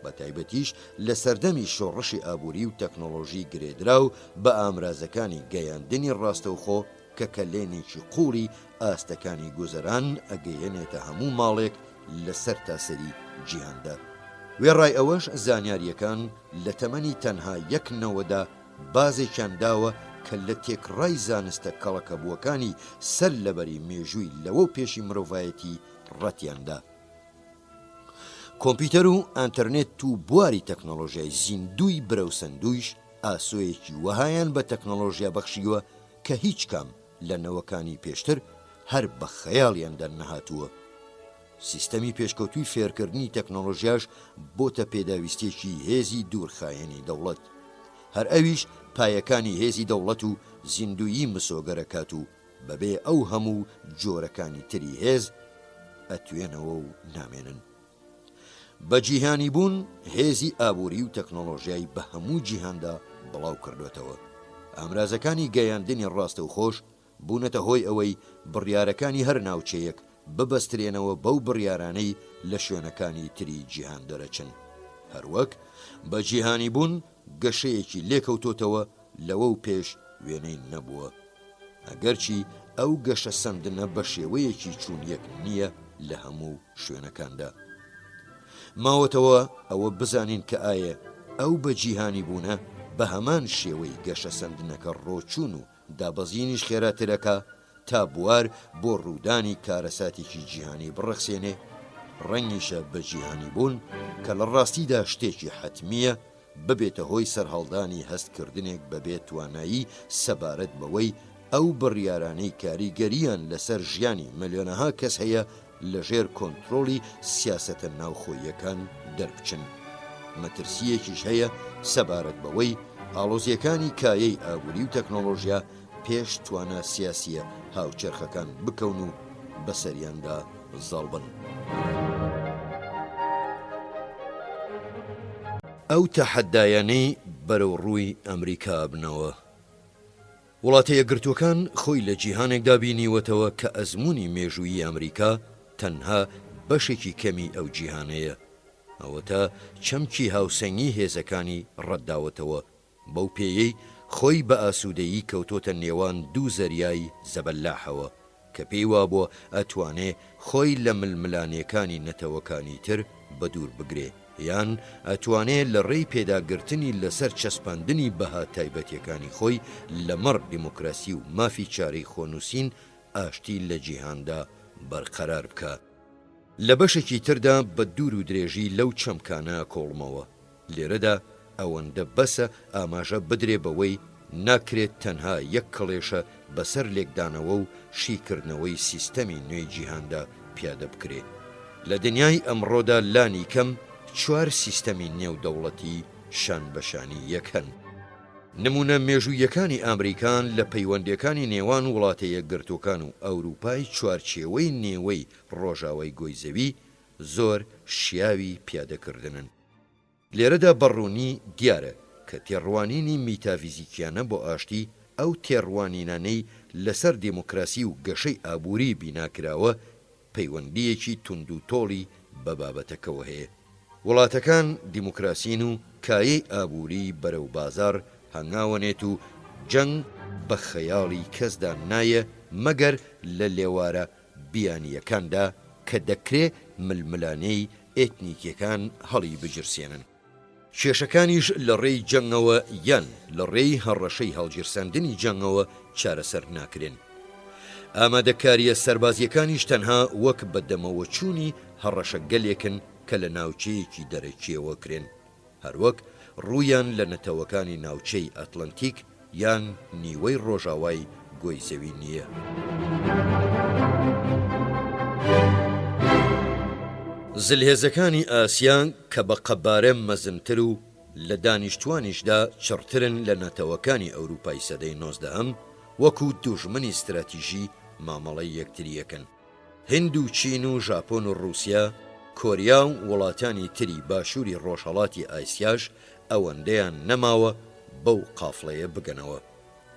بەتایبەتیش لە سەردەمی شۆڕشی ئابووری و تەکنۆڵۆژی گرێدراو بە ئامرازەکانی گەیاندنی ڕاستەوخۆ کە کەلێنێکی قووڵی ئاستەکانی گوزەران ئەگەیەنێتە هەموو ماڵێک لە سەرتاسەری جیهاندا. وێڕای ئەوەش زانیارییەکان لە تەمەنی تەنها یەک نەوەدا بازێکیان داوە کە لە تێکڕای زانستە کەڵەکەبووەکانی سەر لەبەری مێژووی لەوەو پێشی مرۆڤایەتی ڕەتیان دا. کۆمپیوتەر و ئەنتەرنێت و بواری تەکنۆڵۆژیای زیندووی برەوسەندوویش ئاسۆیەکی وەهایان بە تەکنۆڵۆژیا بەخشیوە کە هیچ کام لە نەوەکانی پێشتر هەر بە خەیاڵیاندا نەهاتووە. سیستەمی پێشکەوتووی فێرکردنی تەکنۆڵۆژیاش بۆتە پێداویستییەکی هێزی دوورخایەنی دەوڵەت. هەر ئەویش پایەکانی هێزی دەوڵەت و زیندوویی مسۆگەرەکات و بەبێ ئەو هەموو جۆرەکانی تری هێز ئەتوێنەوە و نامێنن. بە جیهانی بوون هێزی ئابووری و تەکنۆڵۆژیای بە هەموو جیهاندا بڵاو کردۆتەوە. ئامرازەکانی گەیاندنی ڕاستەوخۆش بوونەتە هۆی ئەوەی بڕیارەکانی هەر ناوچەیەک ببەسترێنەوە بەو بڕیارانەی لە شوێنەکانی تری جیهان دەرەچن. هەروەک بە جیهانی بوون گەشەیەکی لێکەوتۆتەوە لەوەو پێش وێنەی نەبووە. ئەگەرچی ئەو گەشەسەندنە بە شێوەیەکی چوونیەک نییە لە هەموو شوێنەکاندا. ماوەتەوە ئەوە بزانین کە ئایە ئەو بە جیهانی بوونە بە هەمان شێوەی گەشەسەندنەکە ڕۆچوون و دابەزینیش خێراترەکا تا بوار بۆ ڕوودانی کارەساتێکی جیهانی بڕەخسێنێ؟ ڕەنگیشە بە جیهانی بوون کە لە ڕاستیدا شتێکی حەتمییە ببێتە هۆی سەرهەڵدانی هەستکردنێک بە بێ توانایی سەبارەت بەوەی ئەو بڕیارانەی کاریگەرییان لەسەر ژیانی ملیۆنەها کەس هەیە لەژێر کۆنترۆڵی سیاسەتە ناوخۆییەکان دەربچن. مەترسییەکیش هەیە سەبارەت بەوەی ئاڵۆزییەکانی کایەی ئابووری و تەکنۆڵۆژیا پێش توانا سیاسییە هاوچەرخەکان بکەون و بەسەریاندا زاڵ بن. ئەو تەحەدایانەی بەرەو ڕووی ئەمریکا ئەبنەوە. وڵاتە یەکگرتووەکان خۆی لە جیهانێکدا بینیوەتەوە کە ئەزموونی مێژوویی ئەمریکا تەنها بەشێکی کەمی ئەو جیهانەیە. ئەوەتا چەمکی هاوسەنگی هێزەکانی ڕەتداوەتەوە بەو پێیەی خۆی بە ئاسوودەیی کەوتۆتە نێوان دوو زەریای زەبەلاحەوە کە پێی وابووە ئەتوانێ خۆی لە ململانێکانی نەتەوەکانی تر بەدوور بگرێ یان ئەتوانێ لە ڕێی پێداگرتنی لەسەر چەسپاندنی بەها تایبەتیەکانی خۆی لەمەڕ دیموکراسی و مافی چارەی خۆنووسین ئاشتی لە جیهاندا بەرقەرار بکا. لە بەشێکی تردا بە دوور و درێژی لەو چەمکانە ئەکۆڵمەوە. لێرەدا ئەوەندە بەسە ئاماژە بدرێ بەوەی ناکرێت تەنها یەک کڵێشە بەسەر لێکدانەوە و شیکردنەوەی سیستەمی نوێی جیهاندا پیادە بکرێ. لە دنیای ئەمڕۆدا لانی کەم چوار سیستەمی نێودەوڵەتی شان بە شانی یەک هەن. نموونە مێژووییەکانی ئامریکان لە پەیوەندییەکانی نێوان وڵاتە یەکگرتووەکان و ئەورووپای چوارچێوەی نێوەی ڕۆژاوای گۆی زەوی. زۆر شیاوی پیادەکردنن. لێرەدا بە ڕوونی دیارە کە تێڕوانینی میتافیزیکیانە بۆ ئاشتی، ئەو تێڕوانینانەی لەسەر دێموکراسی و گەشەی ئابووری بینا کراوە، پەیوەندییەکی توندوتۆڵی بە بابەتەکەوە هەیە. وڵاتەکان دیموکراسین و کایەی ئابووری بەرەو بازاڕ هەنگاوەنێت و جەنگ بە خەیاڵی کەسدا نایە مەگەر لە لێوارە بیانییەکاندا کە دەکرێ ململانێی ئێتنیکیەکان هەڵیبگیرسێنن. کێشەکانیش لە ڕێی جەنگەوە یان لە ڕێی هەڕەشەی هەڵگیرساندنی جەنگەوە چارەسەر ناکرێن. ئامادەکارییە سەربازییەکانیش تەنها وەک بەدەمەوەچوونی هەڕەشەگەلێکن کە لە ناوچەیەکی دەرەکییەوە کرێن. هەروەک ڕوویان لە نەتەوەکانی ناوچەی ئەتڵەنتیک یان نیوەی ڕۆژاوای گۆی زەوی نییە. زلهێزەکانی ئاسیا کە بە قەبارە مەزنتر و لە دانیشتوانیشدا چڕترن لە نەتەوەکانی ئەوروپای سەدەی نۆزدەهەم، وەکو دوژمنی ستراتیژی مامەڵەی یەکترییەکەن. هیند و چین و ژاپۆن و ڕووسیا، کۆریا و وڵاتانی تری باشووری ڕۆژهەڵاتی ئایسیاش ئەوەندەیان نەماوە بەو قافڵەیە بگەنەوە.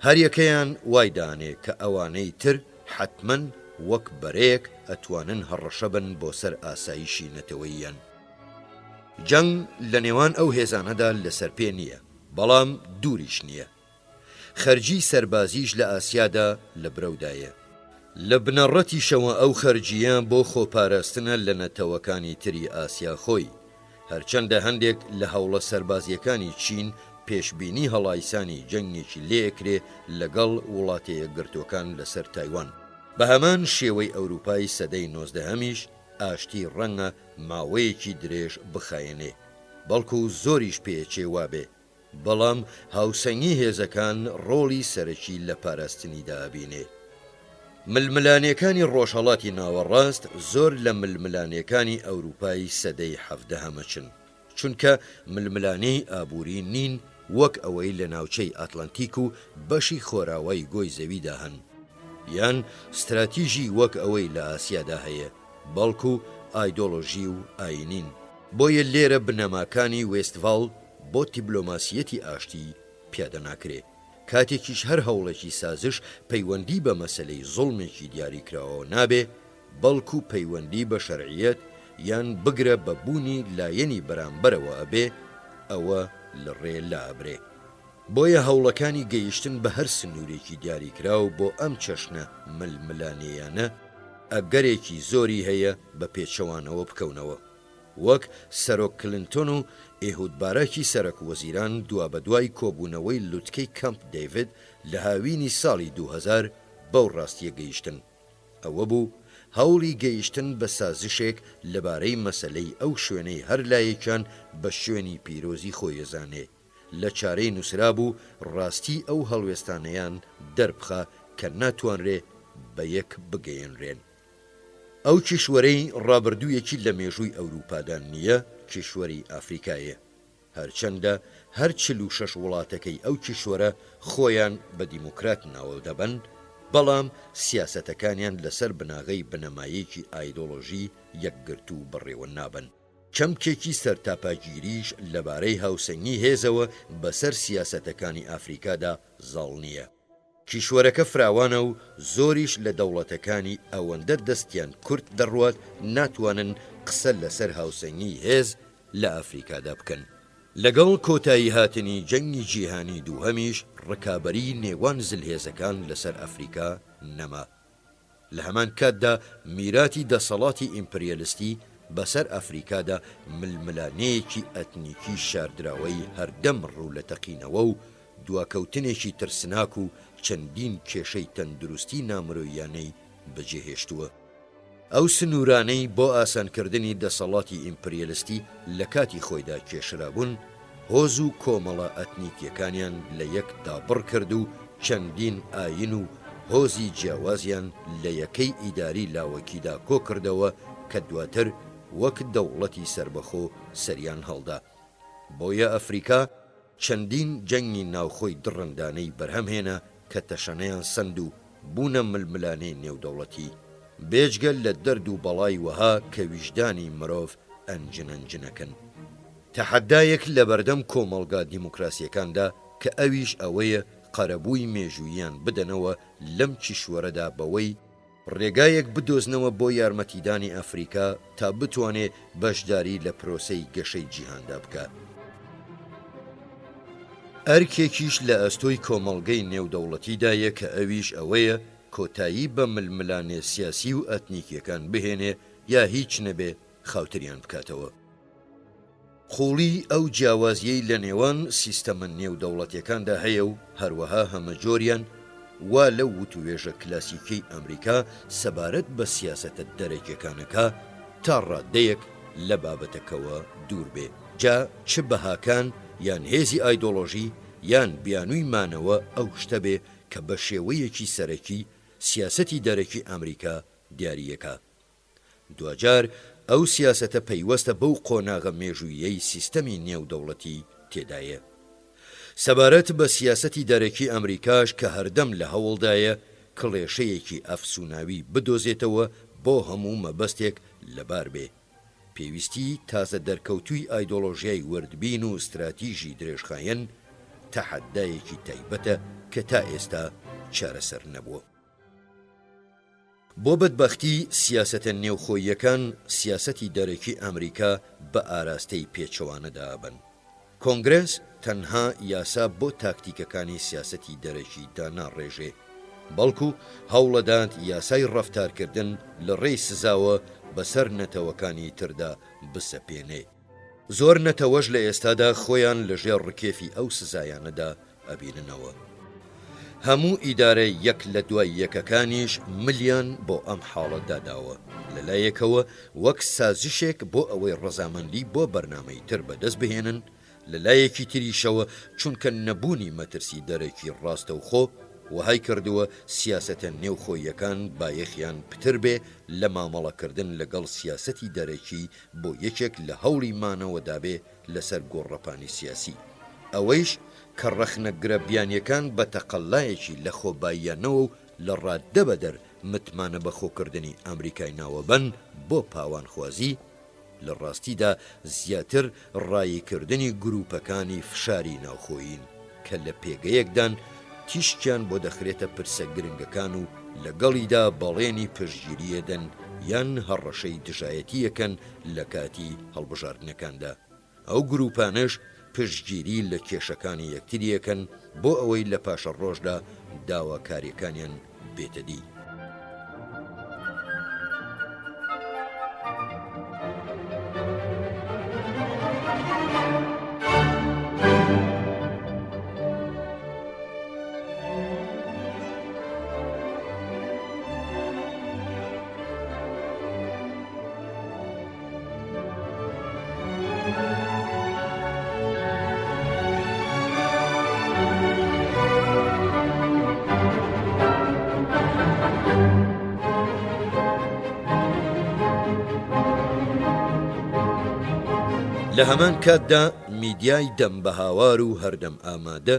هەریەکەیان وای دانێ کە ئەوانەی تر حەتمەن وەک بەرەیەک ئەتوانن هەڕەشە بن بۆ سەر ئاسایشی نەتەوەییان. جەنگ لە نێوان ئەو هێزانەدا لەسەر پێ نییە، بەڵام دووریش نییە. خەرجیی سەربازیش لە ئاسیادا لە برەودایە. لە بنەڕەتیشەوە ئەو خەرجییە بۆ خۆپاراستنە لە نەتەوەکانی تری ئاسیا خۆی. هەرچەندە هەندێک لە هەوڵە سەربازییەکانی چین پێشبینی هەڵایسانی جەنگێکی لێئەکرێ لەگەڵ وڵاتەیەکگرتووەکان لەسەر تایوان. بە هەمان شێوەی ئەوروپای سەدەی نۆزدەهەمیش ئاشتی ڕەنگە ماوەیەکی درێژ بخایەنێ. بەڵکو زۆریش پێیەچێ وابێ. بەڵام هاوسەنگی هێزەکان ڕۆڵی سەرەکی لە پاراستنیدا ئەبینێ. ململانێکانی ڕۆژهەڵاتی ناوەڕاست زۆر لە ململانێکانی ئەوروپای سەدەی حەڤدەهەمەچن، چونکە ململانێی ئابووری نین وەک ئەوەی لە ناوچەی ئاتلەنتیک و بەشی خۆراوای گۆی زەویدا هەن، یان ستراتیژی وەک ئەوەی لە ئاسیادا هەیە، بەڵکو ئایدۆلۆژی و ئایینین. بۆیە لێرە بنەماکانی وێستڤاڵ بۆ دیبلۆماسییەتی ئاشتی پیادە ناکرێ، کاتێکیش هەر هەوڵێکی سازش پەیوەندی بە مەسەلەی زوڵمێکی دیاریکراوەوە نابێ، بەڵکو پەیوەندی بە شەرعیەت یان بگرە بە بوونی لایەنی بەرامبەرەوە ئەبێ، ئەوە لە ڕێ لائەبرێ. بۆیە هەوڵەکانی گەیشتن بە هەر سنوورێکی دیاریکراو بۆ ئەم چەشنە ململانێیانە، ئەگەرێکی زۆری هەیە بە پێچەوانەوە بکەونەوە. وەک سەرۆک کلنتۆن و ئێهود باراکی سەرەک وەزیران دوابەدوای کۆبوونەوەی لوتکەی کەمپ دەیڤد لە هاوینی ساڵی 2000 بەو ڕاستیە گەیشتن. ئەوە بوو هەوڵی گەیشتن بە سازشێک لەبارەی مەسەلەی ئەو شوێنەی هەر لایەکیان بە شوێنی پیرۆزی خۆی ئەزانێ لە چارەی نووسرابوو ڕاستی ئەو هەڵوێستانەیان دەربخا کە ناتوانرێ بە یەک بگەیەنرێن. ئەو کیشوەرەی ڕابردوویەکی لە مێژووی ئەوروپادا نییە، کیشوەری ئافریکایە. هەرچەندە هەر 46 وڵاتەکەی ئەو کیشوەرە خۆیان بە دیموکرات ناوەدەبەن، بەڵام سیاسەتەکانیان لەسەر بناغەی بنەمایەکی ئایدۆلۆژی یەکگرتوو بەڕێوە نابەن. چەمکێکی سەرتاپاگیریش لەبارەی هاوسەنگی هێزەوە بەسەر سیاسەتەکانی ئافریکادا زاڵ نییە. کیشوەرەکە فراوانە و زۆریش لە دەوڵەتەکانی ئەوەندە دەستیان کورت دەڕوات ناتوانن قسە لەسەر هاوسەنگی هێز لە ئەفریکادا بکەن. لەگەڵ کۆتاییهاتنی جەنگی جیهانی دووهەمیش ڕکابەریی نێوان زلهێزەکان لەسەر ئەفریکا نەما. لە هەمان کاتدا میراتی دەسەڵاتی ئیمپریالستی بەسەر ئەفریکادا ململانێیەکی ئەتنیکی شاردراوەی هەردەم ڕوو لە تەقینەوە و دواکەوتنێکی ترسناک و چەندین کێشەی تەندروستی نامرۆییانەی بەجێهێشتووە. ئەو سنوورانەی بۆ ئاسانکردنی دەسەڵاتی ئیمپریالستی لە کاتی خۆیدا کێشرابوون، هۆز و کۆمەڵە ئەتنیکیەکانیان لە یەک دابڕ کرد و چەندین ئایین و هۆزی جیاوازیان لە یەکەی ئیداری لاوەکیدا کۆکردەوە کە دواتر وەک دەوڵەتی سەربەخۆ سەریان هەڵدا. بۆیە ئەفریکا چەندین جەنگی ناوخۆی دڕندانەی بەرهەم هێنا کە تەشەنەیان سەند و بوونە ململانێی نێودەوڵەتی. بێجگە لە دەرد و بەڵای وەها کە ویژدانی مرۆڤ ئەنجنەنجنەکەن. تەحەدایەک لەبەردەم کۆمەڵگا دیموکراسیەکاندا کە ئەویش ئەوەیە قەرەبووی مێژووییان بدەنەوە لەم کیشوەرەدا بەوەی ڕێگایەک بدۆزنەوە بۆ یارمەتیدانی ئەفریکا تا بتوانێ بەشداری لە پرۆسەی گەشەی جیهاندا بکا. ئەرکێکیش لە ئەستۆی کۆمەڵگەی نێودەوڵەتیدایە کە ئەویش ئەوەیە کۆتایی بە ململانێ سیاسی و ئەتنیکیەکان بهێنێ یا هیچ نەبێ خاوتریان بکاتەوە. قووڵی ئەو جیاوازییەی لە نێوان سیستەمە نێودەوڵەتیەکاندا هەیە و هەروەها هەمەجۆریان وا لەو وتووێژە کلاسیکیەی ئەمریکا سەبارەت بە سیاسەتە دەرەکیەکانەکا تا ڕاددەیەک لە بابەتەکەوە دوور بێ جا چ بەهاکان یان هێزی ئایدۆڵۆژی یان بیانووی مانەوە ئەو شتە بێ کە بە شێوەیەکی سەرەکی سیاسەتی دەرەکی ئەمریکا دیارییەکا. دواجار ئەو سیاسەتە پەیوەستە بەو قۆناغە مێژووییەی سیستەمی نێودەوڵەتی تێدایە. سەبارەت بە سیاسەتی دەرەکی ئەمریکاش کە هەردەم لە هەوڵدایە کڵێشەیەکی ئەفسوناوی بدۆزێتەوە بۆ هەموو مەبەستێک لەبار بێ، پێویستی تازە دەرکەوتووی ئایدۆڵۆژیای وردبین و ستراتیژی درێژخایەن تەحەدایەکی تایبەتە کە تا ئێستا چارەسەر نەبووە. بۆ بەدبەختی سیاسەتە نێوخۆییەکان سیاسەتی دەرەکی ئەمریکا بە ئاراستەی پێچەوانەدا ئەبەن. کۆنگرێس تەنها یاسا بۆ تاکتیکەکانی سیاسەتی دەرەکی داناڕێژێ، بەڵکو هەوڵەدات یاسای ڕەفتارکردن لە ڕێی سزاوە بەسەر نەتەوەکانی تردا بسەپێنێ. زۆر نەتەوەش لە ئێستادا خۆیان لە ژێر ڕکێفی ئەو سزایانەدا ئەبیننەوە. هەموو ئیدارە یەک لە دوای یەکەکانیش ملیان بۆ ئەم حاڵە داداوە، لە لایەکەوە وەک سازشێک بۆ ئەوەی ڕەزامەندی بۆ بەرنامەی تر بەدەست بهێنن، لە لایەکی تریشەوە چونکە نەبوونی مەترسی دەرەکی ڕاستەوخۆ وەهای کردووە سیاسەتە نێوخۆییەکان بایەخیان پتر بێ لە مامەڵەکردن لەگەڵ سیاسەتی دەرەکی بۆ یەکێک لە هەوڵی مانەوەدابێ لەسەر گۆڕەپانی سیاسی. ئەوەیش کە ڕەخنەگرە بیانیەکان بە تەقەلایەکی لەخۆباییانەوە و لە ڕاددەبەدەر متمانەبەخۆکردنی ئەمریکای ناوەبەن بۆ پاوانخوازی، لە ڕاستیدا زیاتر ڕاییکردنی گرووپەکانی فشاری ناوخۆیین کە لە پێگەیەکدان تیشکیان بۆ دەخرێتە پرسە گرنگەکان و لەگەڵیدا بەڵێنی پشتگیرییەدەن یان هەڕەشەی دژایەتییەکەن لە کاتی هەڵبژاردنەکاندا. ئەو گرووپانەش پشتگیری لە کێشەکانی یەکترییەکەن بۆ ئەوەی لە پاشەڕۆژدا داواکارییەکانیان بێتە دی. لە هەمان کاتدا میدیای دەم بە هاوار و هەردەم ئامادە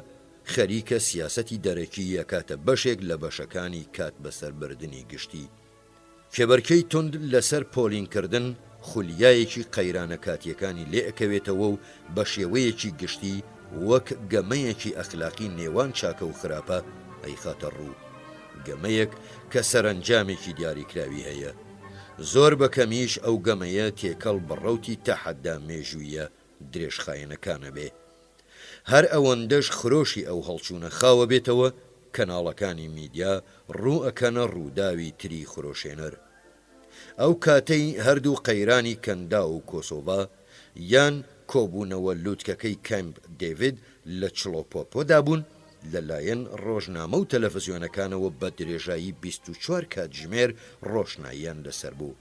خەریکە سیاسەتی دەرەکی ئەکاتە بەشێک لە بەشەکانی کات بەسەربردنی گشتی. کێبەرکێی توند لەسەر پۆلینکردن خولیایەکی قەیرانە کاتییەکانی لێ ئەکەوێتەوە و بە شێوەیەکی گشتی وەک گەمەیەکی ئەخلاقی نێوان چاکە و خراپە ئەیخاتە ڕوو. گەمەیەک کە سەرەنجامێکی دیاریکراوی هەیە. زۆر بە کەمیش ئەو گەمەیە تێکەڵ بە ڕەوتی تەحەدا مێژوویە درێژخایەنەکانە بێ. هەر ئەوەندەش خرۆشی ئەو هەڵچوونە خاوە بێتەوە، کەناڵەکانی میدیا ڕوو ئەکەنە ڕووداوی تری خرۆشێنەر. ئەو کاتەی هەردوو قەیرانی کەنداو و کۆسۆڤا، یان کۆبوونەوە لوتکەکەی کەمپ دێڤید لە چڵۆپۆپۆدا بوون، لە لایەن ڕۆژنامە و تەلەفزیۆنەکانەوە بە درێژایی 24 کاتژمێر ڕۆشناییان لەسەر بوو.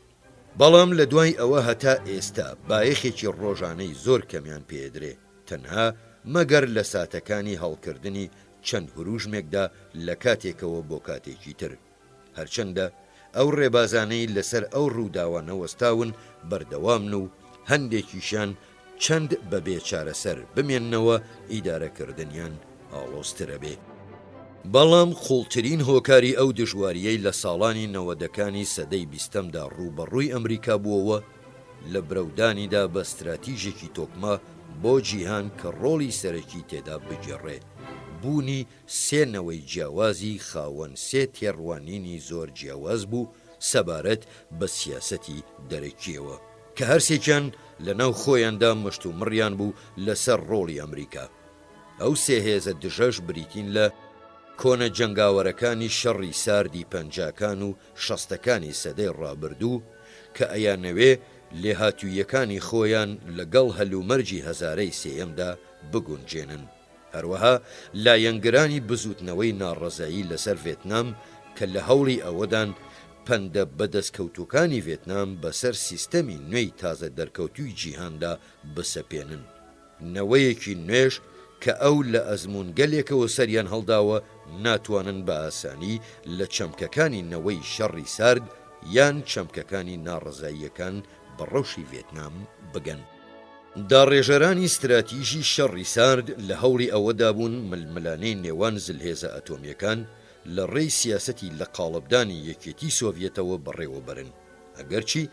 بەڵام لە دوای ئەوە هەتا ئێستا بایەخێکی ڕۆژانەی زۆر کەمیان پێدرێ، تەنها مەگەر لە ساتەکانی هەڵکردنی چەند هروژمێکدا لە کاتێکەوە بۆ کاتێکی تر. هەرچەندە ئەو ڕێبازانەی لەسەر ئەو ڕووداوانە وەستاون بەردەوامن و هەندێکیشیان چەند بە بێ چارەسەر بمێننەوە ئیدارەکردنیان ئاڵۆزترەبێ. بەڵام قووڵترین هۆکاری ئەو دژوارییەی لە ساڵانی نەوەدەکانی سەدەی بیستەمدا ڕووبەڕووی ئەمریکا بووەوە، لە برەودانیدا بە ستراتیژێکی تۆکمە بۆ جیهان کە ڕۆڵی سەرەکی تێدا بگێڕێ، بوونی سێ نەوەی جیاوازی خاوەن سێ تێڕوانینی زۆر جیاواز بوو سەبارەت بە سیاسەتی دەرەکییەوە، کە هەرسێکیان لەناو خۆیاندا مشتومڕیان بوو لەسەر ڕۆڵی ئەمریکا. ئەو سێ هێزە دژەش بریتین لە، کۆنە جەنگاوەرەکانی شەڕی ساردی پەنجاکان و شەستەکانی سەدەی ڕابردوو کە ئەیانەوێ لێهاتووییەکانی خۆیان لە گەڵ هەلومەرجی هەزارەی سێیەمدا بگونجێنن. هەروەها لایەنگرانی بزووتنەوەی ناڕەزایی لەسەر ڤێتنام کە لە هەوڵی ئەوەدان پەندە بەدەستکەوتووەکانی ڤێتنام بەسەر سیستەمی نوێی تازە دەرکەوتووی جیهاندا بسەپێنن. نەوەیەکی نوێش کە ئەو لە ئەزموونگەلێکەوە سەریان هەڵداوە ناتوانن بە ئاسانی لە چەمکەکانی نەوەی شەڕی سارد یان چەمکەکانی ناڕەزاییەکان بە ڕەوشی ڤێتنام بگەن. داڕێژەرانی ستراتیژی شەڕی سارد لە هەوڵی ئەوەدا بوون ململانێی نێوان زلهێزە ئەتۆمییەکان لە ڕێی سیاسەتی لەقاڵبدانی یەکێتی سۆڤیەتەوە بەڕێوە بەرن. ئەگەرچی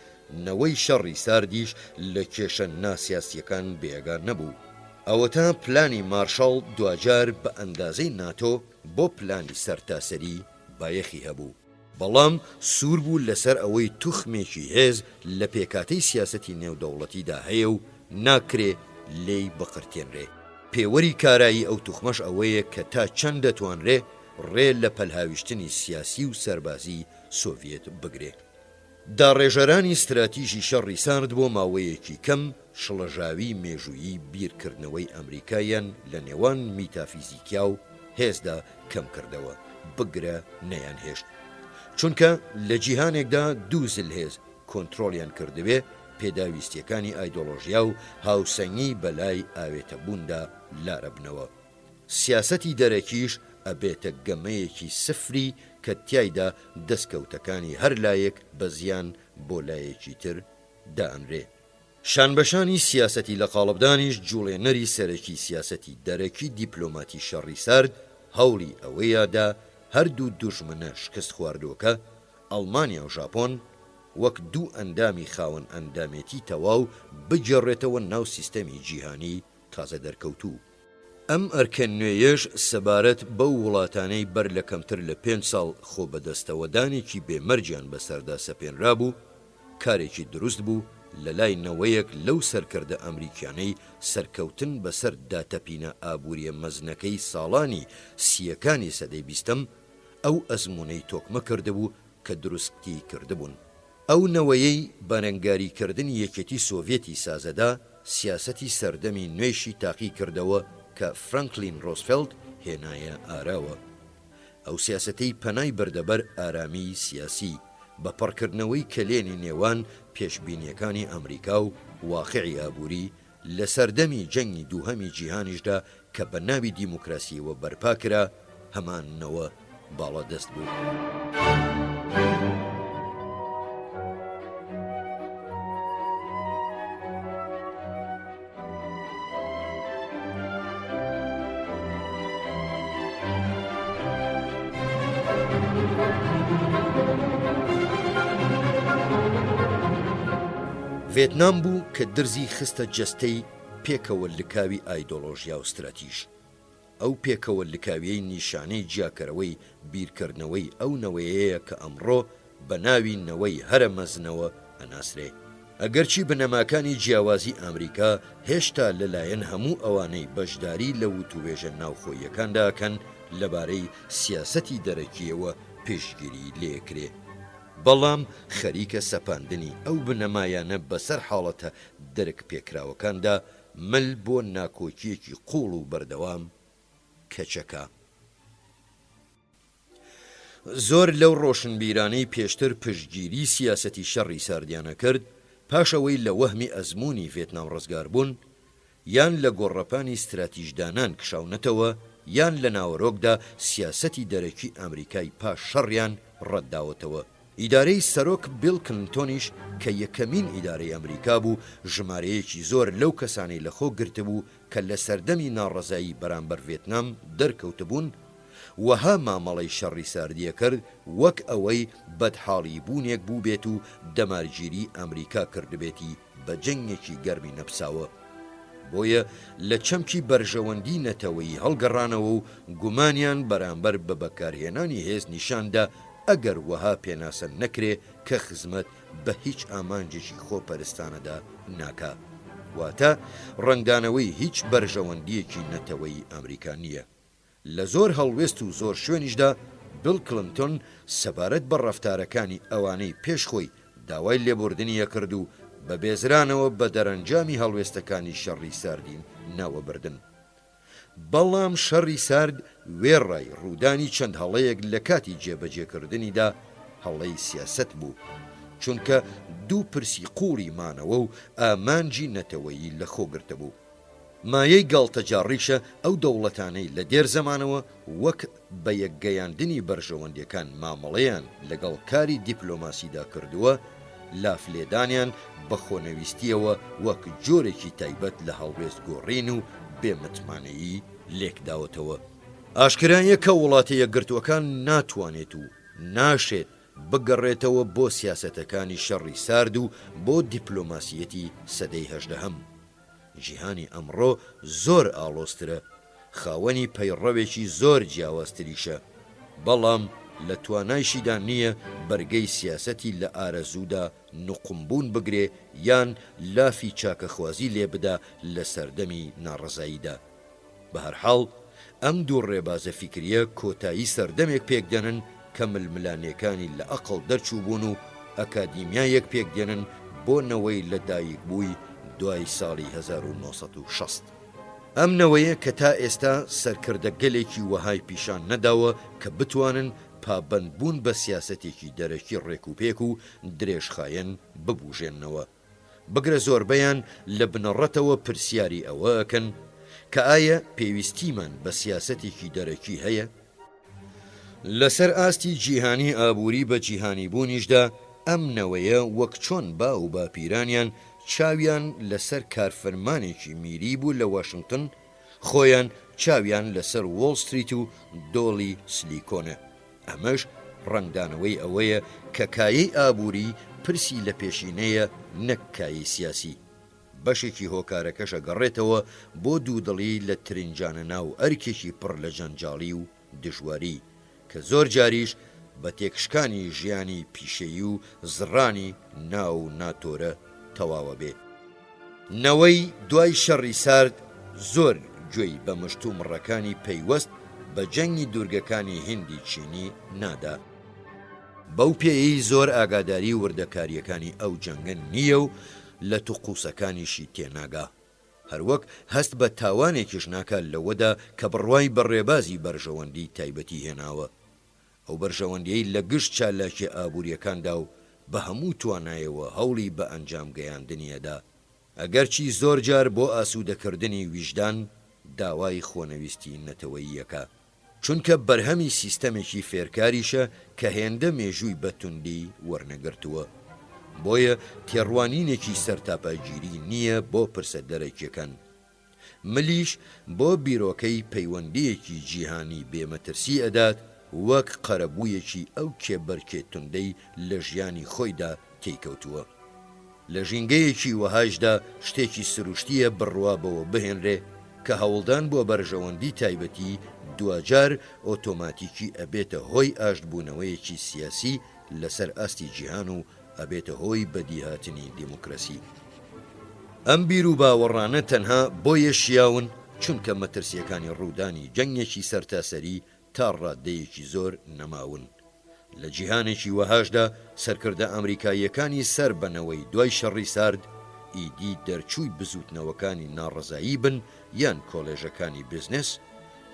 نەوەی شەڕی ساردیش لە کێشە ناسیاسییەکان بێگا نەبوو. ئەوەتا پلانی مارشاڵ دواجار بە ئەندازەی ناتۆ بۆ پلانی سەرتاسەری بایەخی هەبوو. بەڵام سوور بوو لەسەر ئەوەی توخمێکی هێز لە پێکهاتەی سیاسەتی نێودەوڵەتیدا هەیە و ناکرێ لێی بقرتێنرێ. پێوەری کارایی ئەو توخمەش ئەوەیە کە تا چەند دەتوانرێ ڕێ لە پەلهاویشتنی سیاسی و سەربازی سۆڤیەت بگرێ. داڕێژەرانی ستراتیژی شەڕی سارد بۆ ماوەیەکی کەم شڵەژاوی مێژوویی بیرکردنەوەی ئەمریکایان لە نێوان میتافیزیکیا و هێزدا کەم کردەوە، بگرە نەیانهێشت. چونکە لە جیهانێکدا دوو زلهێز کۆنترۆڵیان کردبێ، پێداویستییەکانی ئایدۆلۆژیا و هاوسەنگی بەلای ئاوێتەبووندا لارەبنەوە. سیاسەتی دەرەکیش ئەبێتە گەمەیەکی سفری کە تیایدا دەسکەوتەکانی هەر لایەک بە زیان بۆ لایەکی تر دائەنرێ. شانبەشانی سیاسەتی لەقاڵبدانیش جوڵێنەری سەرەکی سیاسەتی دەرەکی دیپلۆماتی شەڕی سارد هەوڵی ئەوەیا دا هەردوو دوژمنە شکستخواردووەکە، ئەڵمانیا و ژاپۆن، وەک دوو ئەندامی خاوەن ئەندامێتی تەواو بگێڕێتەوە ناو سیستەمی جیهانی تازە دەرکەوتوو. ئەم ئەرکە نوێیەش سەبارەت بەو وڵاتانەی بەر لە کەمتر لە پێنج ساڵ خۆبەدەستەوەدانێکی بێ مەرجیان بەسەردا سەپێنرابوو، کارێکی دروست بوو لە لای نەوەیەک لەو سەرکردە ئەمریکیانەی سەرکەوتن بەسەر داتەپینە ئابووریە مەزنەکەی ساڵانی سییەکانی سەدەی بیستەم ئەو ئەزموونەی تۆکمە کردبوو کە دروستی کردبوون. ئەو نەوەیەی بەرەنگاریکردنی یەکێتی سۆڤیەتی سازەدا، سیاسەتی سەردەمی نوێیشی تاقی کردەوە کە فرانکلین ڕۆزفێڵت هێنایە ئاراوە. ئەو سیاسەتەی پەنای بردە بەر ئارامیی سیاسی، بە پڕکردنەوەی کەلێنی نێوان پێشبینییەکانی ئەمریکا و واقعی ئابووری، لە سەردەمی جەنگی دووهەمی جیهانیشدا کە بە ناوی دیموکراسییەوە بەرپا کرا، هەمان نەوە باڵادەست بوو. ڤێتنام بوو کە درزی خستە جەستەی پێکەوە لکاوی ئایدۆلۆژیا و ستراتیژ. ئەو پێکەوە لکاویەی نیشانەی جیاکەرەوەی بیرکردنەوەی ئەو نەوەیەیە کە ئەمڕۆ بە ناوی نەوەی هەرە مەزنەوە ئەناسرێ. ئەگەرچی بنەماکانی جیاوازی ئامریکا هێشتا لە لایەن هەموو ئەوانەی بەشداری لە وتووێژە ناوخۆییەکاندا ئەکەن لەبارەی سیاسەتی دەرەکییەوە پشتگیریی لێکرێ، بەڵام خەریکە سەپاندنی ئەو بنەمایانە بەسەر حاڵەتە دەرک پێکراوەکاندا مل بۆ ناکۆکییەکی قووڵ و بەردەوام کەچەکا. زۆر لەو ڕۆشنبیرانەی پێشتر پشتگیری سیاسەتی شەڕی ساردیان ئەکرد، پاش ئەوەی لە وەهمی ئەزموونی ڤێتنام ڕزگار بوون، یان لە گۆڕەپانی ستراتیژدانان کشاونەتەوە یان لە ناوەرۆکدا سیاسەتی دەرەکی ئامریکای پاش شەڕیان ڕەتداوەتەوە. ئیدارەی سەرۆک بیڵ کلنتۆنیش کە یەکەمین ئیدارەی ئەمریکا بوو، ژمارەیەکی زۆر لەو کەسانەی لەخۆ گرتبوو کە لە سەردەمی ناڕەزایی بەرامبەر ڤێتنام دەرکەوتبوون، وەها مامەڵەی شەڕی ساردی ئەکرد وەک ئەوەی بەدحاڵیبوونێک بووبێت و دەمارگیری ئەمریکا کردبێتی بە جەنگێکی گەرمی نەپساوە. بۆیە لە چەمکی بەرژەوەندی نەتەوەیی هەڵگەڕانەوە و گومانیان بەرامبەر بە بەکارهێنانی هێز نیشان دا ئەگەر وەها پێناسە نەکرێ کە خزمەت بە هیچ ئامانجێکی خۆپەرستانەدا ناکا. واتە ڕەنگدانەوەی هیچ بەرژەوەندییەکی نەتەوەیی ئامریکا نییە. لە زۆر هەڵوێست و زۆر شوێنیشدا بڵ کلنتۆن سەبارەت بە ڕەفتارەکانی ئەوانەی پێش خۆی داوای لێبوردنی ئەکرد و بە بێزرانەوە بە دەرەنجامی هەڵوێستەکانی شەڕی ساردی ناوەبردن. بەڵام شەڕی سارد وێڕای ڕوودانی چەند هەڵەیەک لە کاتی جێبەجێکردنیدا هەڵەی سیاسەت بوو، چونکە دوو پرسی قووڵی مانەوە و ئامانجی نەتەوەیی لەخۆگرتبوو. مایەی گاڵتەجاڕیشە ئەو دەوڵەتانەی لە دێر زەمانەوە وەک بە یەکگەیاندنی بەرژەوەندیەکان مامەڵەیان لەگەڵ کاری دیپلۆماسیدا کردووە، لاف لێدانیان بە خۆنەویستیەوە وەک جۆرێکی تایبەت لە هەڵوێست گۆڕین و بێ متمانەیی لێکداوەتەوە. ئاشکرایە کە وڵاتە یەکگرتووەکان ناتوانێت و ناشێت بگەڕێتەوە بۆ سیاسەتەکانی شەڕی سارد و بۆ دیپلۆماسیەتی سەدەی هەژدەهەم. جیهانی ئەمڕۆ زۆر ئاڵۆزترە، خاوەنی پەیڕەوێکی زۆر جیاوازتریشە، بەڵام لە توانایشیدا نییە بەرگەی سیاسەتی لە ئارەزوودا نوقمبوون بگرێ یان لافی چاکەخوازی لێ بدا لە سەردەمی ناڕەزاییدا. بەهەرحاڵ ئەم دوو ڕێبازە فیکرییە کۆتایی سەردەمێک پێکدێنن کە ململانێکانی لە ئەقڵ دەرچووبوون و ئەکادیمیایەک پێکدێنن بۆ نەوەی لە دایکبووی دوای ساڵی 1960. ئەم نەوەیە کە تا ئێستا سەرکردەگەلێکی وەهای پیشان نەداوە کە بتوانن پابەندبوون بە سیاسەتێکی دەرەکی ڕێکوپێک و درێژخایەن ببوژێننەوە. بگرە زۆربەیان لە بنەڕەتەوە پرسیاری ئەوە ئەکەن کە ئایە پێویستیمان بە سیاسەتێکی دەرەکی هەیە؟ لەسەر ئاستی جیهانی ئابووری بە جیهانیبوونیشدا ئەم نەوەیە وەک چۆن باو و باپیرانیان چاویان لەسەر کارفەرمانێکی میری بوو لە واشنگتن خۆیان چاویان لەسەر وۆڵ ستریت و دۆڵی سلیکۆنە. ئەمەش ڕەنگدانەوەی ئەوەیە کە کایەی ئابووری پرسی لەپێشینەیە نەک کایەی سیاسی. بەشێکی هۆکارەکەش ئەگەڕێتەوە بۆ دوودڵی لە ترنجانە ناو ئەرکێکی پڕ لە جەنجاڵی و دژواری، کە زۆر جاریش بە تێکشکانی ژیانی پیشەیی و زڕانی ناو ناتۆرە تەواوەبێ. نەوەی دوای شەڕی سارد زۆر گوێی بە مشتومڕەکانی پەیوەست بە جەنگی دوورگەکانی هیندی چینی نادا، بەو پێیەی زۆر ئاگاداری وردەکارییەکانی ئەو جەنگە نییە و لە توقوسەکانیشی تێناگا. هەروەک هەست بە تاوانێکیش ناکا لەوەدا کە بڕوای بە ڕێبازی بەرژەوەندیی تایبەتی هێناوە. ئەو بەرژەوەندییەی لە گشت چالاکییە ئابوورییەکاندا و بە هەموو توانایەوە هەوڵی بە ئەنجام گەیاندنی ئەدا، ئەگەرچی زۆر جار بۆ ئاسوودەکردنی ویژدان داوای خۆنەویستی نەتەوەیی ئەکا. چونکە بەرهەمی سیستەمێکی فێرکاریشە کە هێندە مێژووی بە توندی وەرنەگرتووە. بۆیە تێڕوانینێکی سەرتاپاگیری نییە بۆ پرسە دەرەکییەکان. ملیش بۆ بیرۆکەی پەیوەندییەکی جیهانی بێ مەترسی ئەدات وەک قەرەبوویەکی ئەو کێبەرکێ توندەی لە ژیانی خۆیدا تێیکەوتووە. لە ژینگەیەکی وەهایشدا شتێکی سروشتییە بڕوا بەوە بهێنرێ کە هەوڵدان بۆ بەرژەوەندی تایبەتی دواجار ئۆتۆماتیکی ئەبێتە هۆی ئاشتبوونەوەیەکی سیاسی لەسەر ئاستی جیهان و ئەبێتە هۆی بەدیهاتنی دیموکراسی. ئەم بیروباوەڕانە تەنها بۆیە شیاون چونکە مەترسیەکانی ڕوودانی جەنگێکی سەرتاسەری تا ڕاددەیەکی زۆر نەماون. لە جیهانێکی وەهاشدا سەرکردە ئەمریکاییەکانی سەر بە نەوەی دوای شەڕی سارد ئیدی دەرچووی بزووتنەوەکانی ناڕەزایی بن یان کۆلێژەکانی بزنس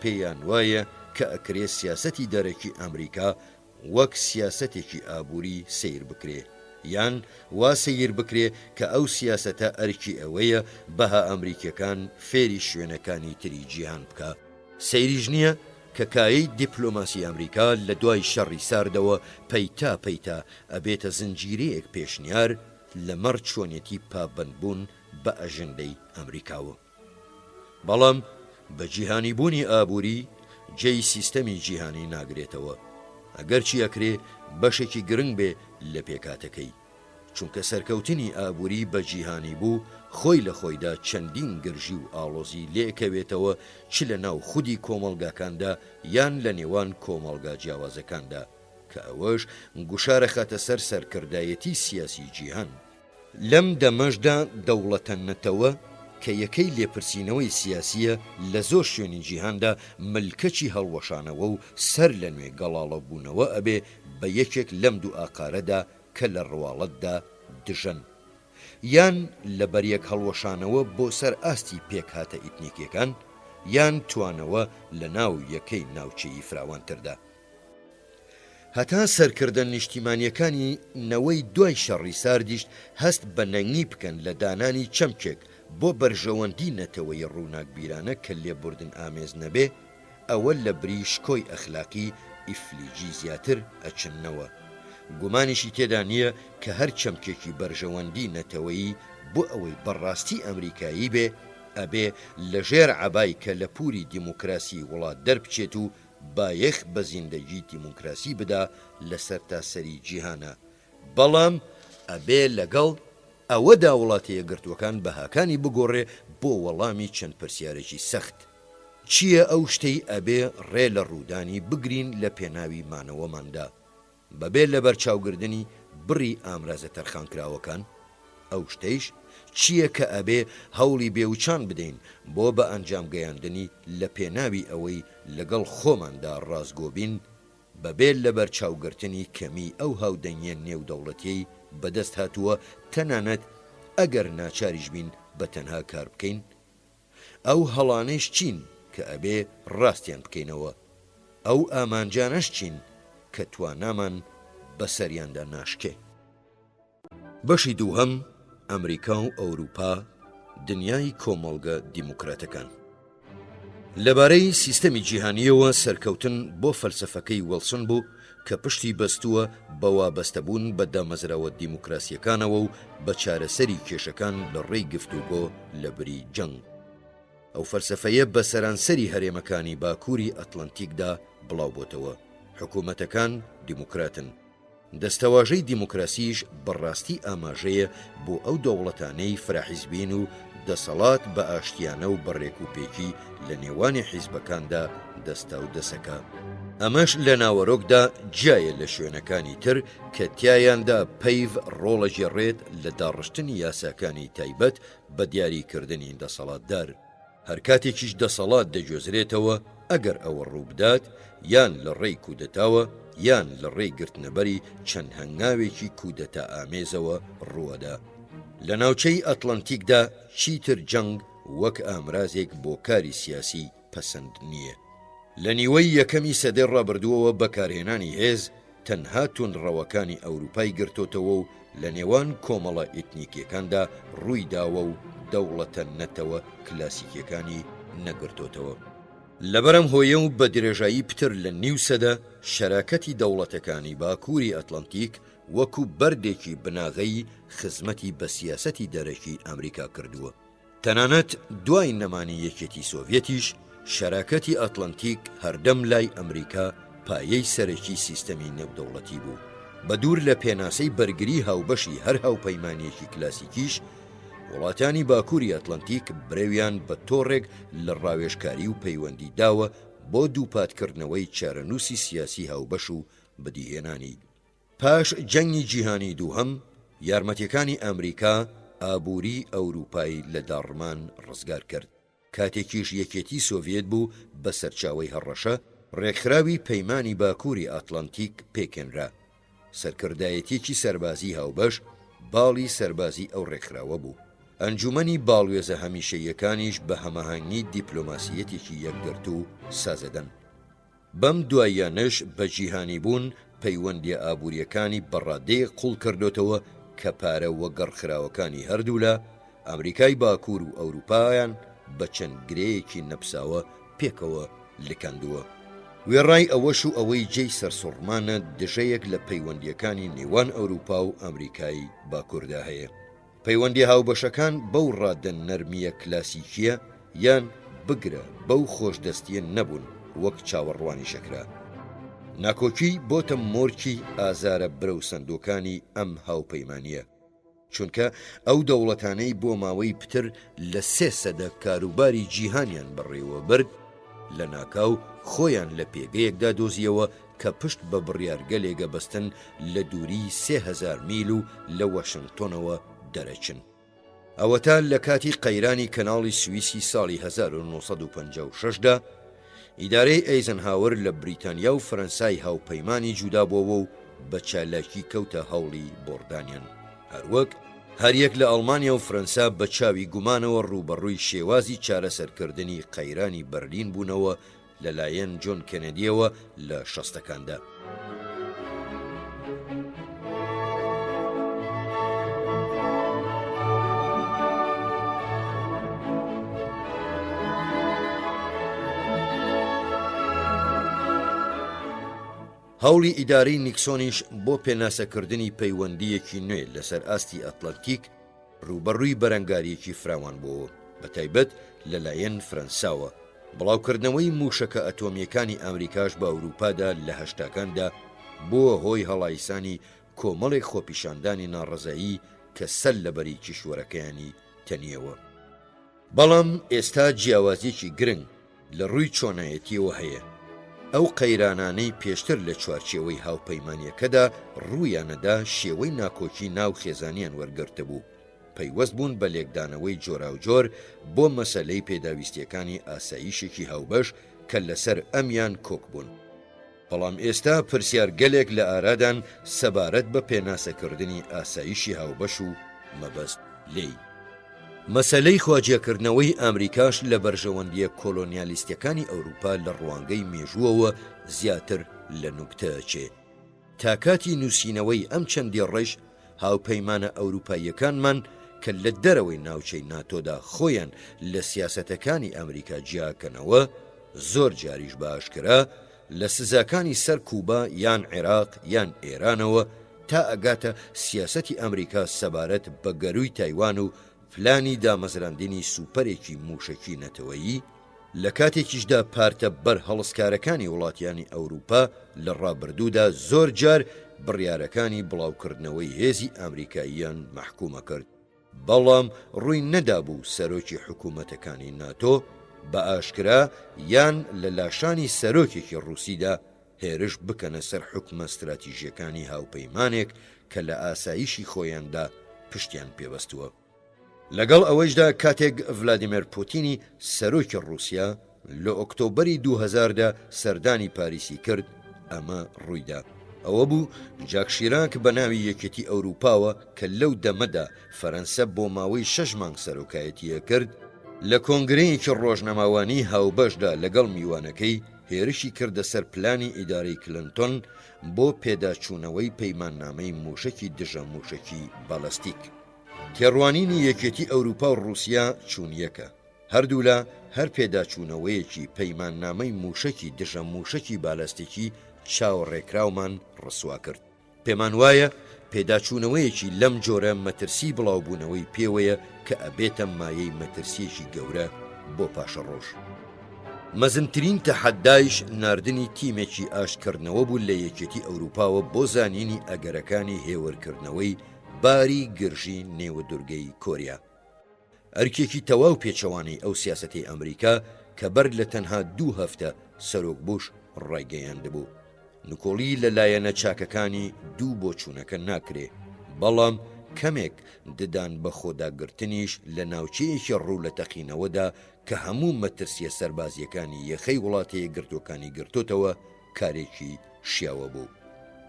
پێیان وایە کە ئەکرێ سیاسەتی دەرەکی ئەمریکا وەک سیاسەتێکی ئابووری سەیر بکرێ، یان وا سەیر بکرێ کە ئەو سیاسەتە ئەرکی ئەوەیە بەها ئەمریکیەکان فێری شوێنەکانی تری جیهان بکا. سەیریش نییە کە کایەی دیپلۆماسی ئەمریکا لە دوای شەڕی ساردەوە پەیتا پەیتا ئەبێتە زنجیرەیەک پێشنیار لەمەڕ چۆنێتی پابەندبوون بە ئەژندەی ئەمریکاوە. بەڵام بە جیهانیبوونی ئابووری، جێی سیستەمی جیهانی ناگرێتەوە، ئەگەرچی ئەکرێ بەشێکی گرنگ بێ لە پێکهاتەکەی. چونکە سەرکەوتنی ئابووری بە جیهانی بوو خۆی لە خۆیدا چەندین گرژی و ئاڵۆزی لێکەوێتەوە چ لە ناو خودی کۆمەڵگاکاندا یان لە نێوان کۆمەڵگا جیاوازەکاندا کە ئەوەش گوشارەخاتە سەر سەرکردایەتی سیاسی جیهان. لەم دەمەشدا دەوڵەتە نەتەوە کە یەکەی لێپرسینەوەی سیاسییە لە زۆر شوێنی جیهاندا ملکەچی هەڵوەشانەوە و سەر لە نوێ گەڵاڵەبوونەوە ئەبێ بە یەکێک لەم دوو ئاقارەدا کە لە ڕواڵەتدا دژەن یان لە بەریەک هەڵوەشانەوە بۆ سەر ئاستی پێکهاتە ئیتنیکیەکان یان توانەوە لە ناو یەکەی ناوچەیی فراوانتردا. هەتا سەرکردە نیشتیمانیەکانی نەوەی دوای شەڕی ساردیش هەست بە نەنگی بکەن لە دانانی چەمکێک بۆ بەرژەوەندی نەتەوەیی ڕووناکبیرانە کە لێبوردن ئامێز نەبێ، ئەوە لە بری شکۆی ئەخلاقی ئیفلیجی زیاتر ئەچننەوە. گومانیشی تێدا نییە کە هەر چەمکێکی بەرژەوەندی نەتەوەیی بۆ ئەوەی بە ڕاستی ئەمریکایی بێ، ئەبێ لە ژێر عەبای کەلەپووری دیموکراسی وڵات دەربچێت و بایەخ بە زیندەگی دیموکراسی بدا لە سەرتاسەری جیهانا، بەڵام ئەبێ لەگەڵ ئەوەدا وڵاتە یەکگرتووەکان بەهاکانی بگۆڕێ بۆ وەڵامی چەند پرسیارێکی سەخت. چییە ئەو شتەی ئەبێ ڕێ لە ڕوودانی بگرین لە پێناوی مانەوەماندا بەبێ لەبەرچاوگردنی بڕی ئامرازە تەرخانکراوەکان؟ ئەو شتەیش چییە کە ئەبێ هەوڵی بێوچان بدەین بۆ بە ئەنجامگەیاندنی لە پێناوی ئەوەی لەگەڵ خۆماندا ڕاستگۆبین بەبێ لەبەرچاوگرتنی کەمیی ئەو هاودەنگییە نێودەوڵەتییەی بەدەست هاتووە، تەنانەت ئەگەر ناچاریش بین بە تەنها کار بکەین؟ ئەو هەڵانەیش چین کە ئەبێ ڕاستیان بکەینەوە؟ ئەو ئامانجانەش چین کە توانامان بەسەریاندا ناشکێ؟ بەشی دووهەم، ئەمریکا و ئەوروپا، دنیای کۆمەڵگە دیموکراتەکان. لەبارەی سیستەمی جیهانییەوە سەرکەوتن بۆ فەلسەفەکەی وڵسن بوو کە پشتی بەستووە بە وابەستەبوون بە دامەزراوە دیموکراسییەکانەوە و بە چارەسەری کێشەکان لە ڕێی گفتوگۆ لە بری جەنگ. ئەو فەلسەفەیە بە سەرانسەری هەرێمەکانی باکووری ئەتڵەنتیکدا بڵاوبۆتەوە. حکوومەتەکان دیموکراتن. دەستەواژەی دیموکراسیش بە ڕاستی ئاماژەیە بۆ ئەو دەوڵەتانەی فرەحیزبین و دەسەڵات بە ئاشتیانە و بە ڕێکوپێکی لە نێوانی حیزبەکاندا دەستاودەسەکە. ئەمەش لە ناوەرۆکدا جیایە لە شوێنەکانی تر کە تیایاندا پەیڤ ڕۆڵەگێڕێت لە داڕشتنی یاساکانی تایبەت بە دیاریکردنی دەسەڵاتدار. هەر کاتێکیش دەسەڵات دەگوێزرێتەوە، ئەگەر ئەوە ڕووبدات، یان لە ڕێی کودەتاوە، یان لە ڕێی گرتنەبەری چەند هەنگاوێکی کودەتائامێزەوە ڕووەدا. لە ناوچەی ئەتڵەنتیکدا چیتر جەنگ وەک ئامرازێک بۆ کاری سیاسی پەسەند نییە. لە نیوەی یەکەمی سەدەی ڕابردووەوە بەکارهێنانی هێز تەنها توندڕەوەکانی ئەوروپای گرتۆتەوە و لە نێوان کۆمەڵە ئیتنیکیەکاندا ڕووی داوە و دەوڵەتە نەتەوە کلاسیکیەکانی نەگرتۆتەوە. لەبەر ئەم هۆیە و بە درێژایی پتر لە نیو سەدە شەراکەتی دەوڵەتەکانی باکووری ئەتڵەنتیک وەکو بەردێکی بناغەی خزمەتی بە سیاسەتی دەرەکی ئەمریکا کردووە. تەنانەت دوای نەمانی یەکێتی سۆڤیەتیش، شەراکەتی ئەتڵەنتیک هەردەم لای ئەمریکا پایەی سەرەکی سیستەمی نێودەوڵەتی بوو. بە دوور لە پێناسەی بەرگری هاوبەشی هەر هاوپەیمانییەکی کلاسیکیش، وڵاتانی باکووری ئەتڵەنتیک برەویان بە تۆڕێک لە ڕاوێژکاری و پەیوەندی داوە بۆ دووپاتکردنەوەی چارەنووسی سیاسی هاوبەش و بەدیهێنانی پاش جەنگی جیهانی دووهەم، یارمەتیەکانی ئەمریکا ئابووری ئەوروپای لە داڕمان ڕزگار کرد. کاتێکیش یەکێتی سۆڤیەت بوو بە سەرچاوەی هەڕەشە، ڕێکخراوی پەیمانی باکووری ئاتلانتیک پێکهێنرا. سەرکردایەتیەکی سەربازی هاوبەش باڵی سەربازی ئەو ڕێکخراوە بوو. ئەنجومەنی باڵوێزە هەمیشەییەکانیش بە هەماهەنگی دیپلۆماسییەتێکی یەکگرتوو سازەدەن. بەم دواییانەش بە جیهانیبوون پەیوەندییە ئابوورییەکانی بە ڕادەیەک قووڵ کردۆتەوە کە پارە وەگەڕخراوەکانی هەردوولا، ئەمریکای باکوور و ئەوروپایان بە چەند گرێیەکی نەپساوە پێکەوە لکاندووە. وێڕای ئەوەش و ئەوەی جێی سەرسوڕمانە دژەیەک لە پەیوەندییەکانی نێوان ئەوروپا و ئەمریکای باکووردا هەیە. پەیوەندیە هاوبەشەکان بەو ڕادە نەرمییە کلاسیکییە یان بگرە بەو خۆشدەستییە نەبوون. وەک چاوەڕوانیش ئەکرا. ناکۆکی بۆتە مۆرکی ئازارە برەوسەندووەکانی ئەم هاوپەیمانییە. چونکە ئەو دەوڵەتانەی بۆ ماوەی پتر لە سێ سەدە کاروباری جیهانیان بەڕێوەبرد، لەناکاو خۆیان لە پێگەیەکدا دۆزیەوە کە پشت بە بڕیارگەلێک ئەبەستن لە دووریی 3000 میل و لە واشنگتۆنەوە دەرەچن. ئەوەتا لە کاتی قەیرانی کەناڵی سویسی ساڵی 1956 دا، ئیدارەی ئەیزنهاوەر لە بریتانیا و فەرەنسای هاوپەیمانی جودابۆوە و بە چالاکی کەوتە هەوڵی بۆڕدانیان. هەروەک هەریەک لە ئەڵمانیا و فەرەنسا بە چاوی گومانەوە ڕووبەڕووی شێوازی چارەسەرکردنی قەیرانی بەرلین بوونەوە لەلایەن جۆن کێنێدییەوە لە شەستەکاندا. هەوڵی ئیدارەی نیکسۆنیش بۆ پێناسەکردنی پەیوەندییەکی نوێ لەسەر ئاستی ئەتلەنتیک ڕووبەڕووی بەرەنگارییەکی فراوان بۆوە، بەتایبەت لەلایەن فرەنساوە، بڵاوکردنەوەی مووشەکە ئەتۆمییەکانی ئامریکاش بە ئەورووپادا لە هەشتاکاندا بووە هۆی هەڵایسانی کۆمەڵێک خۆپیشاندانی ناڕەزایی کە سەر لە بەری کیشوەرەکەیانی تەنییەوە. بەڵام ئێستا جیاوازییەکی گرنگ لە ڕووی چۆنایەتییەوە هەیە. ئەو قەیرانانەی پێشتر لە چوارچێوەی هاوپەیمانییەکەدا ڕوویانەدا شێوەی ناکۆکی ناو خێزانیان وەرگرتبوو، پەیوەست بوون بە لێکدانەوەی جۆراوجۆر بۆ مەسەلەی پێداویستییەکانی ئاسایشێکی هاوبەش کە لەسەر ئەمیان کۆک بوون. بەڵام ئێستا پرسیارگەلێک لە ئارادان سەبارەت بە پێناسەکردنی ئاسایشی هاوبەش و مەبەست لێی. مەسەلەی خواجێکردنەوەی ئامریکاش لە بەرژەوەندییە کۆلۆنیالیستیەکانی ئەوروپا لە ڕوانگەی مێژووەوە زیاتر لە نوکتە ئەچێ. تا کاتی نووسینەوەی ئەم چەند دێڕەیش هاوپەیمانە ئەوروپاییەکانمان کە لە دەرەوەی ناوچەی ناتۆدا خۆیان لە سیاسەتەکانی ئەمریکا جیاکەنەوە، زۆر جاریش بە ئاشکرا لە سزاکانی سەر کوبا یان عێراق یان ئێرانەوە تا ئەگاتە سیاسەتی ئەمریکا سەبارەت بە گەرووی تایوان و پلانی دامەزراندنی سوپەرێکی مووشەکی نەتەوەیی، لە کاتێکیشدا پارتە بەرهەڵستکارەکانی وڵاتیانی ئەوروپا لە ڕابردوودا زۆر جار بڕیارەکانی بڵاوکردنەوەی هێزی ئامریکاییان مەحکومە کرد، بەڵام ڕووی نەدابوو سەرۆکی حکوومەتەکانی ناتۆ بە ئاشکرا یان لە لاشانی سەرۆکێکی ڕووسیدا هێرش بکەنە سەر حوکمە ستراتیژیەکانی هاوپەیمانێک کە لە ئاسایشی خۆیاندا پشتیان پێبەستووە. لەگەڵ ئەوەیشدا کاتێک ڤلادیمێر پوتینی سەرۆکی ڕووسیا لە ئۆکتۆبەری 2000 دا سەردانی پاریسی کرد، ئەمە ڕوویدا. ئەوە بوو جاک شیراک بە ناوی یەکێتی ئەوروپاوە کە لەو دەمەدا فەرەنسە بۆ ماوەی شەش مانگ سەرۆکایەتی ئەکرد، لە کۆنگرەیەکی ڕۆژنەماوانی هاوبەشدا لەگەڵ میوانەکەی هێرشی کردە سەر پلانی ئیدارەی کلنتۆن بۆ پێداچوونەوەی پەیماننامەی مووشەکی دژە مووشەکی بالەستیک. تێڕوانینی یەکێتی ئەوروپا و ڕووسیا چوونیەکە. هەردوولا هەر پێداچوونەوەیەکی پەیماننامەی مووشەکی دژە مووشەکی بالەستیکی چاوەڕێکراومان ڕسوا کرد. پێمان وایە پێداچوونەوەیەکی لەم جۆرە مەترسیی بڵاوبوونەوەی پێوەیە کە ئەبێتە مایەی مەترسییەکی گەورە بۆ پاشەڕۆژ. مەزنترین تەحەدایش ناردنی تیمێکی ئاشتکردنەوە بوو لە یەکێتی ئەوروپاوە بۆ زانینی ئەگەرەکانی هێورکردنەوەی باری گرژی نێودورگەی کۆریا. ئەرکێکی تەواو پێچەوانەی ئەو سیاسەتەی ئەمریکا کە بەر لە تەنها دوو هەفتە سەرۆک بوش ڕایگەیاندبوو. نکۆڵی لە لایەنە چاکەکانی دوو بۆچوونەکە ناکرێ، بەڵام کەمێک ددان بەخۆداگرتنیش لە ناوچەیەکی ڕوو لە تەقینەوەدا کە هەموو مەترسییە سەربازییەکانی یەخەی وڵاتەیەکگرتووەکانی گرتۆتەوە، کارێکی شیاوە بوو.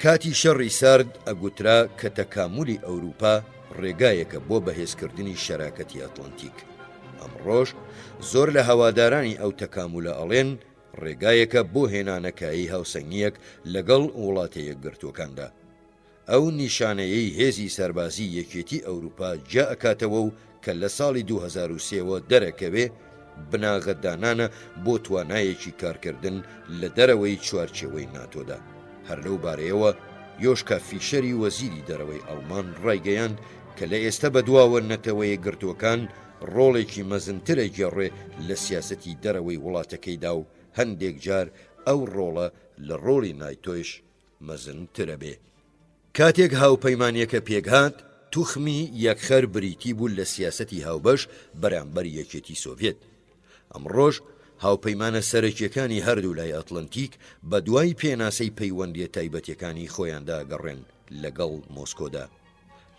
کاتی شەڕی سارد ئەگوترا کە تەکامولی ئەوروپا ڕێگایەکە بۆ بەهێزکردنی شەراکەتی ئەتڵەنتیک. ئەمڕۆش زۆر لە هەوادارانی ئەو تەکامولە ئەڵێن ڕێگایەکە بۆ هێنانەکایەی هاوسەنگییەک لەگەڵ وڵاتە یەکگرتووەکاندا. ئەو نیشانەیەی هێزی سەربازی یەکێتی ئەوروپا جیا ئەکاتەوە و کە لە ساڵی 2003 وە دەرەکەوێ، بناغەدانانە بۆ توانایەکی کارکردن لە دەرەوەی چوارچێوەی ناتۆدا. هەر لەو بارەیەوە یۆشکا فیشەری وەزیری دەرەوەی ئەڵمان ڕایگەیاند کە لە ئێستە بەدواوە نەتەوەیەکگرتووەکان ڕۆڵێکی مەزنتر ئەگێڕێ لە سیاسەتی دەرەوەی وڵاتەکەیدا و. هەندێک جار ئەو ڕۆڵە لە ڕۆڵی نایتۆیش مەزنترەبێ. کاتێک هاوپەیمانیەکە پێکهات، توخمی یەکخەر بریتی بوو لە سیاسەتی هاوبەش بەرامبەر یەکێتی سۆڤێت. ئەمڕۆش هاوپەیمانە سەرەکیەکانی هەردوولای ئەتڵەنتیک بەدوای پێناسەی پەیوەندیە تایبەتیەکانی خۆیاندا ئەگەڕێن لەگەڵ مۆسکۆدا.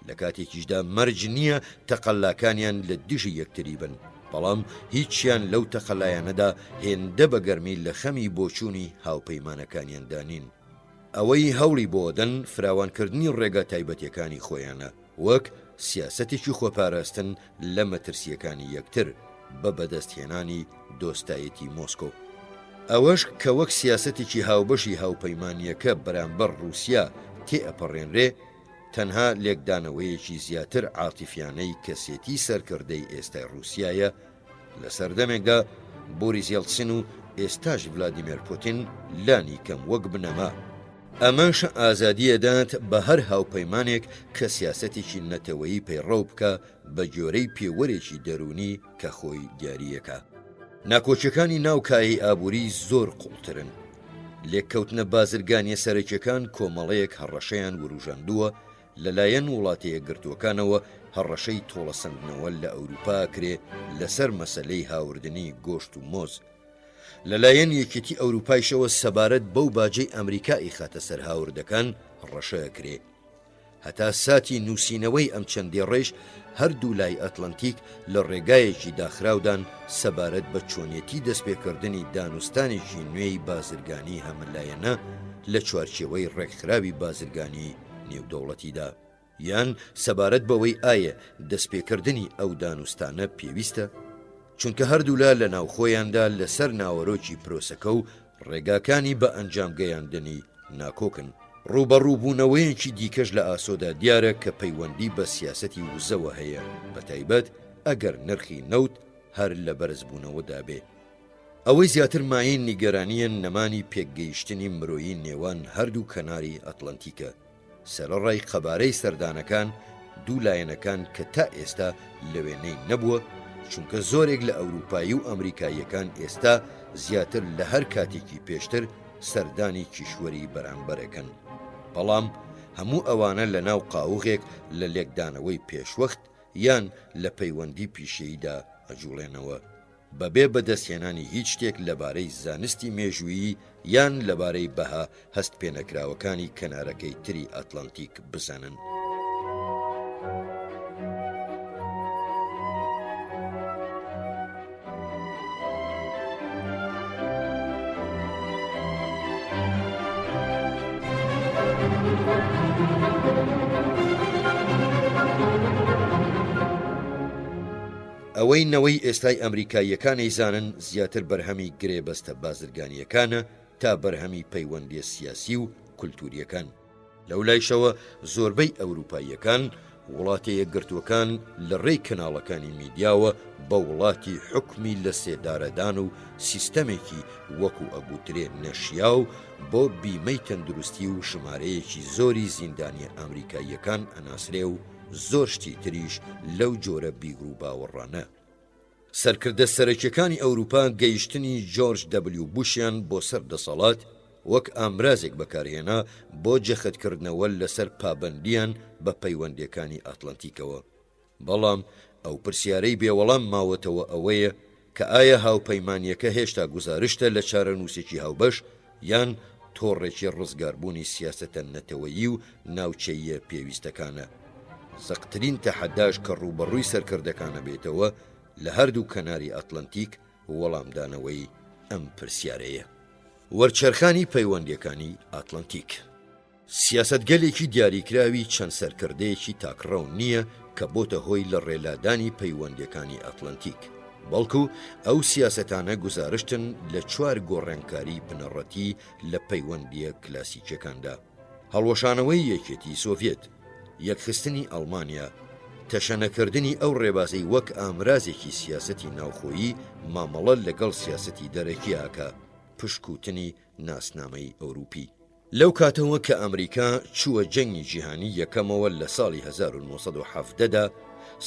لە کاتێکیشدا مەرج نییە تەقەلاکانیان لە دژی یەکتری بن، بەڵام هیچیان لەو تەقەلایانەدا هێندە بە گەرمی لە خەمی بۆچوونی هاوپەیمانەکانیاندا نین. ئەوەی هەوڵی بۆ ئەدەن فراوانکردنی ڕێگا تایبەتیەکانی خۆیانە وەک سیاسەتێکی خۆپاراستن لە مەترسیەکانی یەکتر بە بەدەستهێنانی دۆستایەتی مۆسکۆ. ئەوەش کە وەک سیاسەتێکی هاوبەشی هاوپەیمانیەکە بەرامبەر ڕوسیا تێئەپەڕێنرێ، تەنها لێکدانەوەیەکی زیاتر عاتیفیانەی کەسێتی سەرکردەی ئێستای ڕوسیایە، لە سەردەمێکدا بۆریس یەڵتسن و ئێستاش ڤلادیمێر پوتین لانی کەم وەک بنەما، ئەمەش ئازادی ئەدات بە هەر هاوپەیمانێک کە سیاسەتێکی نەتەوەیی پەیڕەو بکا بە گۆرەی پێوەرێکی دەروونی کە خۆی دیارییەکا. ناکۆکیەکانی ناو کایەی ئابووری زۆر قوڵترن. لێککەوتنە بازرگانیە سەرەکیەکان کۆمەڵەیەک هەڕەشەیان وروژاندووە لەلایەن وڵاتەیەکگرتووەکانەوە هەڕەشەی تۆڵەسەندنەوە لە ئەوروپا ئەکرێ لەسەر مەسەلەی هاوردنی گۆشت و مۆز. لەلایەن یەکێتی ئەوروپایشەوە سەبارەت بەو باجەی ئەمریکا ئەیخاتە سەر هاوردەکان هەڕەشە ئەکرێ. هەتا ساتی نووسینەوەی ئەم چەند دێڕەیش هەردوو لای ئەتڵەنتیک لە ڕێگایەکی داخراودان سەبارەت بە چۆنیەتی دەستپێکردنی دانوستانێکی نوێی بازرگانی هەمەلایەنە لە چوارچێوەی ڕێکخراوی بازرگانی نێودەوڵەتیدا، یان سەبارەت بەوەی ئایە دەستپێکردنی ئەو دانوستانە پێویستە؟ چونکە هەردوولا لە ناوخۆیاندا لەسەر ناوەرۆکی پرۆسەکە و ڕێگاکانی بە ئەنجام گەیاندنی ناکۆکن. ڕووبەڕووبوونەوەیەکی دیکەش لە ئاسۆدا دیارە کە پەیوەندی بە سیاسەتی وزەوە هەیە، بەتایبەت ئەگەر نرخی نەوت هەر لە بەرزبوونەوەدا بێ. ئەوەی زیاتر مایەی نیگەرانییە نەمانی پێکگەیشتنی مرۆیی نێوان هەردوو کەناری ئەتڵەنتیکە، سەرەڕای قەبارەی سەردانەکان دوو لایەنەکان کە تا ئێستا لە وێنەی نەبووە، چونکە زۆرێک لە ئەوروپایی و ئەمریکاییەکان ئێستا زیاتر لە هەر کاتێکی پێشتر سەردانی کیشوەری بەرامبەرەکەن. بەڵام هەموو ئەوانە لە ناو قاوغێک لە لێکدانەوەی پێشوەخت یان لە پەیوەندی پیشەییدا ئەجوڵێنەوە. بەبێ بەدەستهێنانی هیچ شتێک لەبارەی زانستی مێژوویی یان لەبارەی بەها هەستپێنەکراوەکانی کەنارەکەی تری ئەتڵەنتیک بزانن. ئەوەی نەوەی ئێستای ئەمریکاییەکان ئەیزانن زیاتر بەرهەمی گرێبەستە بازرگانییەکانە تا بەرهەمی پەیوەندییە سیاسی و کولتوورییەکان. لەولایشەوە زۆربەی ئەوروپاییەکان وڵاتە یەکگرتووەکان لە ڕێی کەناڵەکانی میدیاوە بە وڵاتی حوکمی لەسێدارەدان و سیستەمێکی وەکو ئەگوترێ نەشیاو بۆ بیمەی تەندروستی و ژمارەیەکی زۆری زیندانییە ئەمریکاییەکان ئەناسرێ و زۆر شتی تریش لەو جۆرە بیروباوەڕانە. سەرکردە سەرەکیەکانی ئەوروپا گەیشتنی جۆرج دەبلیو بوشیان بۆ سەر دەسەڵات وەک ئامرازێک بەکارهێنا بۆ جەختکردنەوە لەسەر پابەندییان بە پەیوەندیەکانی ئاتلەنتیکەوە. بەڵام ئەو پرسیارەی بێ وەڵام ماوەتەوە ئەوەیە کە ئایا هاوپەیمانییەکە هێشتا گوزارشتە لە چارەنووسێکی هاوبەش یان تۆڕێکی ڕزگاربوونی سیاسەتە نەتەوەیی و ناوچەییە پێویستەکانە؟ زەقترین تەحەداش کە ڕووبەڕووی سەرکردەکان ئەبێتەوە لە هەردوو کەناری ئەتلەنتیک وەڵامدانەوەی ئەم پرسیارەیە. وەرچەرخانی پەیوەندییەکانی ئاتلەنتیک. سیاسەتگەلێکی دیاریکراوی چەند سەرکردەیەکی تاکڕەو نییە کە بۆتە هۆی لە ڕێلادانی پەیوەندیەکانی ئەتلەنتیک، بەڵکو ئەو سیاسەتانە گوزارشتن لە چوار گۆڕێنکاری بنەڕەتی لە پەیوەندیە کلاسیکیەکاندا، هەڵوەشانەوەی یەکێتی سۆڤیەت، یەکخستنی ئەڵمانیا، تەشەنەکردنی ئەو ڕێبازەی وەک ئامرازێکی سیاسەتی ناوخۆیی مامەڵە لەگەڵ سیاسەتی دەرەکی ئەکا، پشکوتنی ناسنامەی ئەوروپی. لەو کاتەوە کە ئەمریکا چووە جەنگی جیهانی یەکەمەوە لە ساڵی 1917 دا،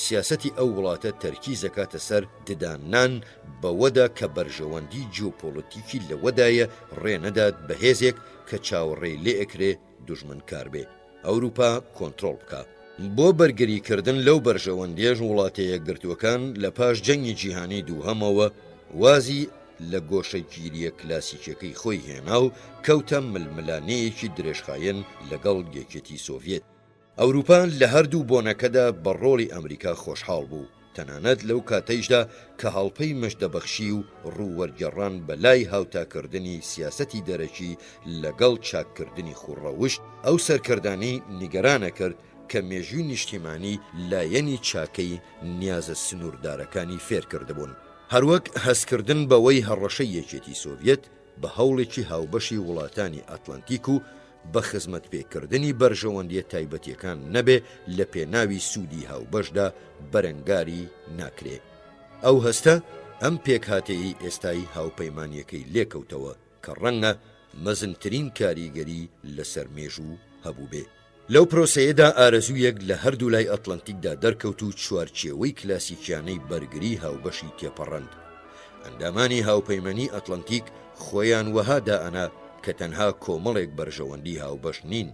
سیاسەتی ئەو وڵاتە تەرکیز ئەکاتە سەر دداننان بەوەدا کە بەرژەوەندی جیۆپۆڵەتیکی لەوەدایە ڕێ نەدات بە هێزێک کە چاوەڕێی لێ ئەکرێ دوژمنکار بێ ئەوروپا کۆنترۆڵ بکا. بۆ بەرگری کردن لەو بەرژەوەندیەش وڵاتە یەکگرتووەکان لە پاش جەنگی جیهانی دووهەمەوە وازی لە گۆشەگیریە کلاسیکیەکەی خۆی هێنا و کەوتە ململانێیەکی درێژخایەن لەگەڵ یەکێتی سۆڤیەت. ئەوروپا لە هەردوو بۆنەکەدا بە ڕۆڵی ئەمریکا خۆشحاڵ بوو، تەنانەت لەو کاتەیشدا کە هەڵپەی مژدەبەخشی و ڕوو وەرگێڕان بە لای هاوتاکردنی سیاسەتی دەرەکی لەگەڵ چاککردنی خووڕەوشت، ئەو سەرکردانەی نیگەران ئەکرد کە مێژووی نیشتیمانی لایەنی چاکەی نیازە سنووردارەکانی فێر کردبوون. هەروەک هەستکردن بەوەی هەڕەشەی یەکێتی سۆڤیەت بە هەوڵێکی هاوبەشی وڵاتانی ئەتلەنتیک و بە خزمەتپێکردنی بەرژەوەندییە تایبەتییەکان نەبێ لە پێناوی سوودی هاوبەشدا بەرەنگاری ناکرێ. ئەو هەستە ئەم پێکهاتەیەی ئێستای هاوپەیمانییەکەی لێکەوتەوە کە ڕەنگە مەزنترین کاریگەری لەسەر مێژوو هەبووبێ. لەو پرۆسەیەدا ئارەزوویەک لە هەردوولای ئەتڵەنتیکدا دەرکەوت و چوارچێوەی کلاسیکیانەی بەرگری هاوبەشی تێپەڕاند. ئەندامانی هاوپەیمانی ئەتڵەنتیک خۆیان وەها دائەنا کە تەنها کۆمەڵێک بەرژەوەندی هاوبەش نین،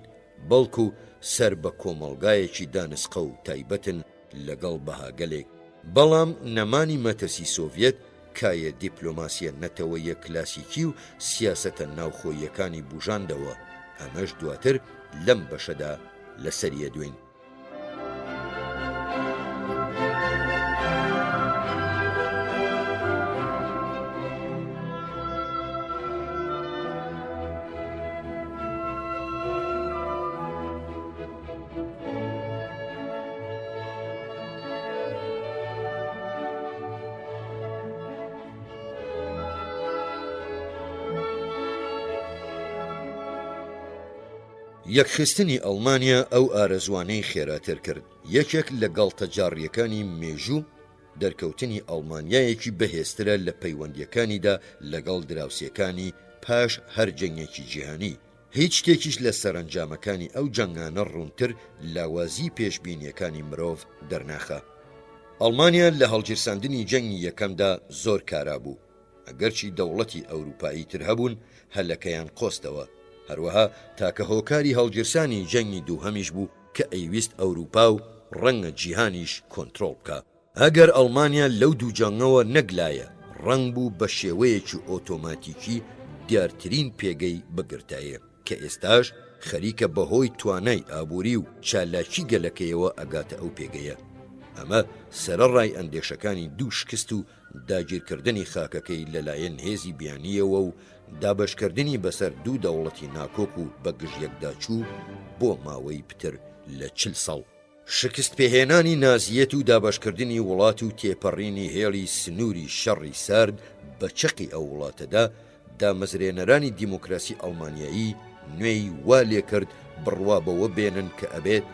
بەڵکو سەر بە کۆمەڵگایەکی دانسقە و تایبەتن لەگەڵ بەهاگەلێک. بەڵام نەمانی مەترسی سۆڤیەت کایە دیپلۆماسییە نەتەوەییە کلاسیکی و سیاسەتە ناوخۆییەکانی بوژاندەوە، ئەمەش دواتر لەم بەشەدا لەسەری ئەدوێین. یەکخستنی ئەڵمانیا ئەو ئارەزووانەی خێراتر کرد، یەکێک لە گاڵتەجاڕییەکانی مێژوو دەرکەوتنی ئەڵمانیایەکی بەهێزترە لە پەیوەندییەکانیدا لەگەڵ دراوسێکانی پاش هەر جەنگێکی جیهانی، هیچ شتێکیش لە سەرەنجامەکانی ئەو جەنگانە ڕوونتر لاوازیی پێشبینییەکانی مرۆڤ دەرناخا. ئەڵمانیا لە هەڵگیرساندنی جەنگی یەکەمدا زۆر کارا بوو. ئەگەرچی دەوڵەتی ئەوروپایی تر هەبوون هەلەکەیان قۆستەوە. هەروەها تاکە هۆکاری هەڵگیرسانی جەنگی دووهەمیش بوو کە ئەیویست ئەوروپا و ڕەنگە جیهانیش کۆنترۆڵ بکا. ئەگەر ئەڵمانیا لەو دوو جەنگەوە نەگلایە، ڕەنگ بوو بە شێوەیەکی ئۆتۆماتیکی دیارترین پێگەی بگرتایە، کە ئێستاش خەریکە بەهۆی توانای ئابووری و چالاکی گەلەکەیەوە ئەگاتە ئەو پێگەیە. ئەمە سەرەڕای ئەندێشەکانی دوو شکست و داگیرکردنی خاکەکەی لەلایەن هێزی بیانییەوە و دابەشکردنی بەسەر دوو دەوڵەتی ناکۆک و بەگژیەکداچوو بۆ ماوەی پتر لە 40 ساڵ. شکستپێهێنانی نازییەت و دابەشکردنی وڵات و تێپەڕینی هێڵی سنووری شەڕی سارد بە چەقی ئەو وڵاتەدا، دامەزرێنەرانی دیموکراسی ئەڵمانیایی نوێی وا لێکرد بڕوا بەوە بێنن کە ئەبێت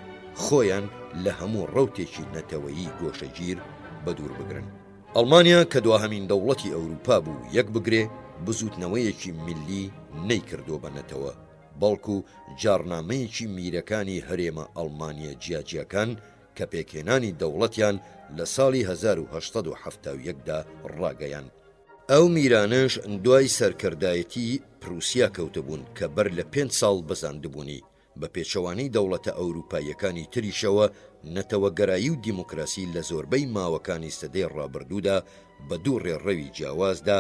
خۆیان لە هەموو ڕەوتێکی نەتەوەیی گۆشەگیر بەدوور بگرن. ئەڵمانیا کە دواهەمین دەوڵەتی ئەوروپا بوو یەکبگرێ، بزووتنەوەیەکی میللی نەیکردووە بە نەتەوە، بەڵکو جاڕنامەیەکی میرەکانی هەرێمە ئەڵمانییە جیاجیاکان کە پێکهێنانی دەوڵەتیان لە ساڵی 1871 دا ڕاگەیاند. ئەو میرانەش دوای سەرکردایەتی پروسیا کەوتبوون کە بەر لە پێنج ساڵ بەزاندبوونی، بە پێچەوانەی دەوڵەتە ئەوروپاییەکانی تریشەوە نەتەوەگەرایی و دیموکراسی لە زۆربەی ماوەکانی سەدەی ڕابردوودا بە دوو ڕێڕەوی جیاوازدا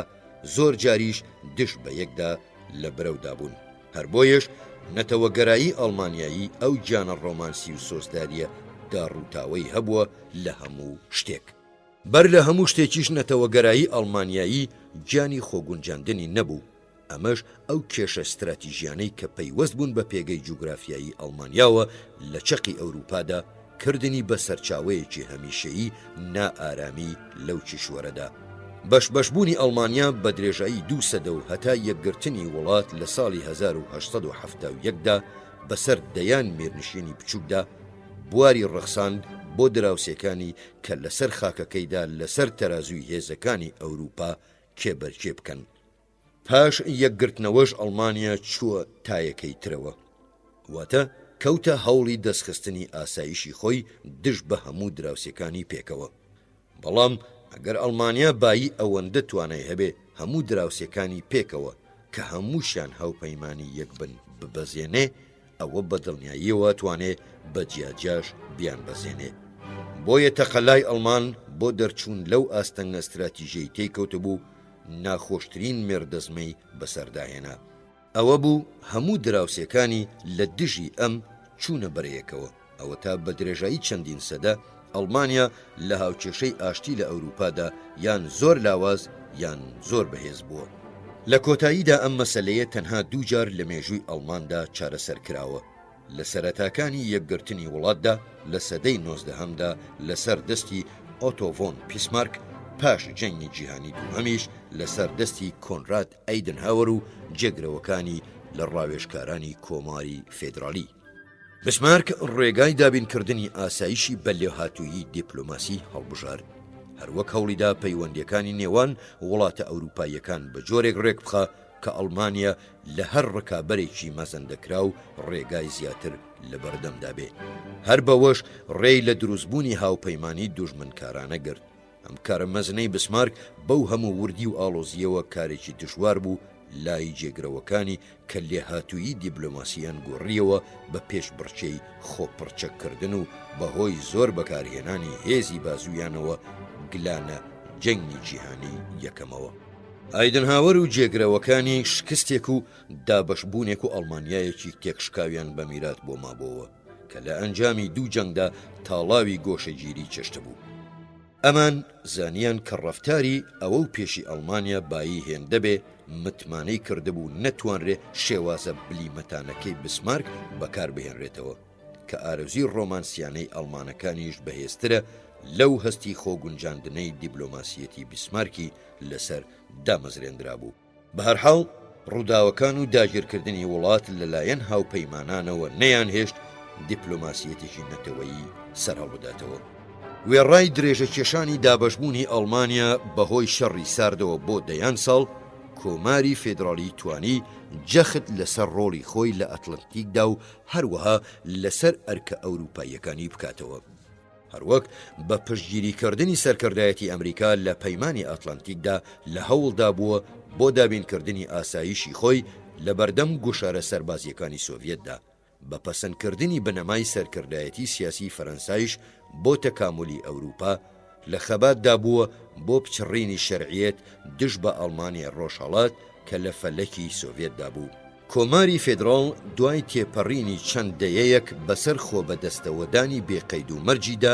زۆر جاریش دژ بە یەکدا لە برەودا بوون. هەر بۆیەش نەتەوەگەرایی ئەڵمانیایی ئەو گیانە ڕۆمانسی و سۆزدارییە داڕووتاوەی هەبووە لە هەموو شتێک. بەر لە هەموو شتێکیش نەتەوەگەرایی ئەڵمانیایی گیانی خۆگونجاندنی نەبوو، ئەمەش ئەو کێشە ستراتیژیانەی کە پەیوەست بوون بە پێگەی جوگرافیایی ئەڵمانیاوە لە چەقی ئەوروپادا، کردنی بە سەرچاوەیەکی هەمیشەیی نائارامی لەو کیشوەرەدا. بەش بەشبوونی ئەڵمانیا بە درێژایی دوو سەدە و هەتا یەکگرتنی وڵات لە ساڵی 1871 دا بەسەر دەیان میرنشینی بچووکدا بواری ڕەخساند بۆ دراوسێکانی کە لەسەر خاکەکەیدا لەسەر تەرازووی هێزەکانی ئەوروپا کێبەرکێ بکەن. پاش یەکگرتنەوەش ئەڵمانیا چووە تایەکەی ترەوە. واتە. کەوتە هەوڵی دەستخستنی ئاسایشی خۆی دژ بە هەموو دراوسێکانی پێکەوە. بەڵام ئەگەر ئەڵمانیا بایی ئەوەندە توانای هەبێ هەموو دراوسێکانی پێکەوە کە هەمووشیان هاوپەیمانی یەک بن ببەزێنێ، ئەوە بە دڵنیاییەوە توانێ بە جیاجیاش بیانبەزێنێ. بۆیە تەقەلای ئەڵمان بۆ دەرچوون لەو ئاستەنگە ستراتیژیەی تێی کەوتبوو، ناخۆشترین مێردەزمەی بەسەردا هێنا. ئەوە بوو هەموو دراوسێکانی لە دژی ئەم چوونە بەرەیەکەوە. ئەوەتا بە درێژایی چەندین سەدە ئەڵمانیا لە هاوکێشەی ئاشتی لە ئەوروپادا یان زۆر لاواز یان زۆر بەهێز بووە. لە کۆتاییدا ئەم مەسەلەیە تەنها دووجار لە مێژووی ئەڵماندا چارەسەر کراوە، لە سەرەتاکانی یەکگرتنی وڵاتدا لە سەدەی نۆزدەهەمدا لەسەر دەستی ئۆتۆ ڤۆن پیسمارک، پاش جەنگی جیهانی دووهەمیش لەسەر دەستی کۆنراد ئەیدنهاوەر و جێگرەوەکانی لە ڕاوێژکارانی کۆماری فێدرالی. بسمارک ڕێگای دابینکردنی ئاسایشی بە لێهاتوویی دیپلۆماسی هەڵبژارد. هەروەک هەوڵیدا پەیوەندییەکانی نێوان وڵاتە ئەوروپاییەکان بە جۆرێک ڕێکبخا کە ئەڵمانیا لە هەر ڕکابەرێکی مەزەندەکراو ڕێگای زیاتر لەبەردەمدا بێ. هەر بەوەش ڕێی لە دروستبوونی هاوپەیمانی دوژمنکارانە گرت. ئەم کارە مەزنەی بسمارک بەو هەموو وردی و ئاڵۆزییەوە کارێکی دژوار بوو لای جێگرەوەکانی کە لێهاتوویی دیبلۆماسییان گۆڕییەوە بە پێشبڕکێی خۆپڕچەککردن و بەهۆی زۆر بەکارهێنانی هێزی بازوویانەوە گلانە جەنگی جیهانی یەکەمەوە. ئایدنهاوەر و جێگرەوەکانی شکستێک و دابەشبوونێک و ئەڵمانیایەکی تێکشکاویان بە میرات بۆ مابۆوە. کە لە ئەنجامی دوو جەنگدا تاڵاوی گۆشەگیری چەشتبوو. ئەمان زانیان کە ڕەفتاری ئەوەو پێشی ئەڵمانیا بایی هێندە بێ متمانەی کردبوو نەتوانرێ شێوازە بلیمەتانەکەی بسمارک بەکار بهێنرێتەوە، کە ئارەزوی ڕۆمانسیانەی ئەڵمانەکانیش بەهێزترە لەو هەستی خۆگونجاندنەی دیبلۆماسیەتی بیسمارکی لەسەر دامەزرێندرابوو. بەهەرحاڵ ڕووداوەکان و داگیرکردنی وڵات لەلایەن هاوپەیمانانەوە نەیانهێشت دیپلۆماسیەتێکی نەتەوەیی سەرهەڵبداتەوە. وێڕای درێژەکێشانی دابەشبوونی ئەڵمانیا بەهۆی شەڕی ساردەوە بۆ دەیان ساڵ، کۆماری فیدراڵی توانی جەخت لەسەر ڕۆڵی خۆی لە ئەتڵەنتیکدا و هەروەها لەسەر ئەرکە ئەوروپاییەکانی بکاتەوە. هەروەک بە پشتگیریکردنی سەرکردایەتی ئەمریکا لە پەیمانی ئەتلەنتیکدا لە هەوڵدا بووە بۆ دابینکردنی ئاسایشی خۆی لەبەردەم گوشارە سەربازییەکانی سۆڤیەتدا، بە پەسەندکردنی بنەمای سەرکردایەتی سیاسی فەرەنسایش بۆ تەکامولی ئەوروپا، لە خەباتدا بووە بۆ پچڕینی شەرعیەت دژ بە ئەڵمانیای ڕۆژهەڵات کە لە فەلەکی سۆڤیەتدا بوو. کۆماری فیدراڵ دوای تێپەڕینی چەند دەیەیەک بەسەر خۆبەدەستەوەدانی بێ قەید و مەرجیدا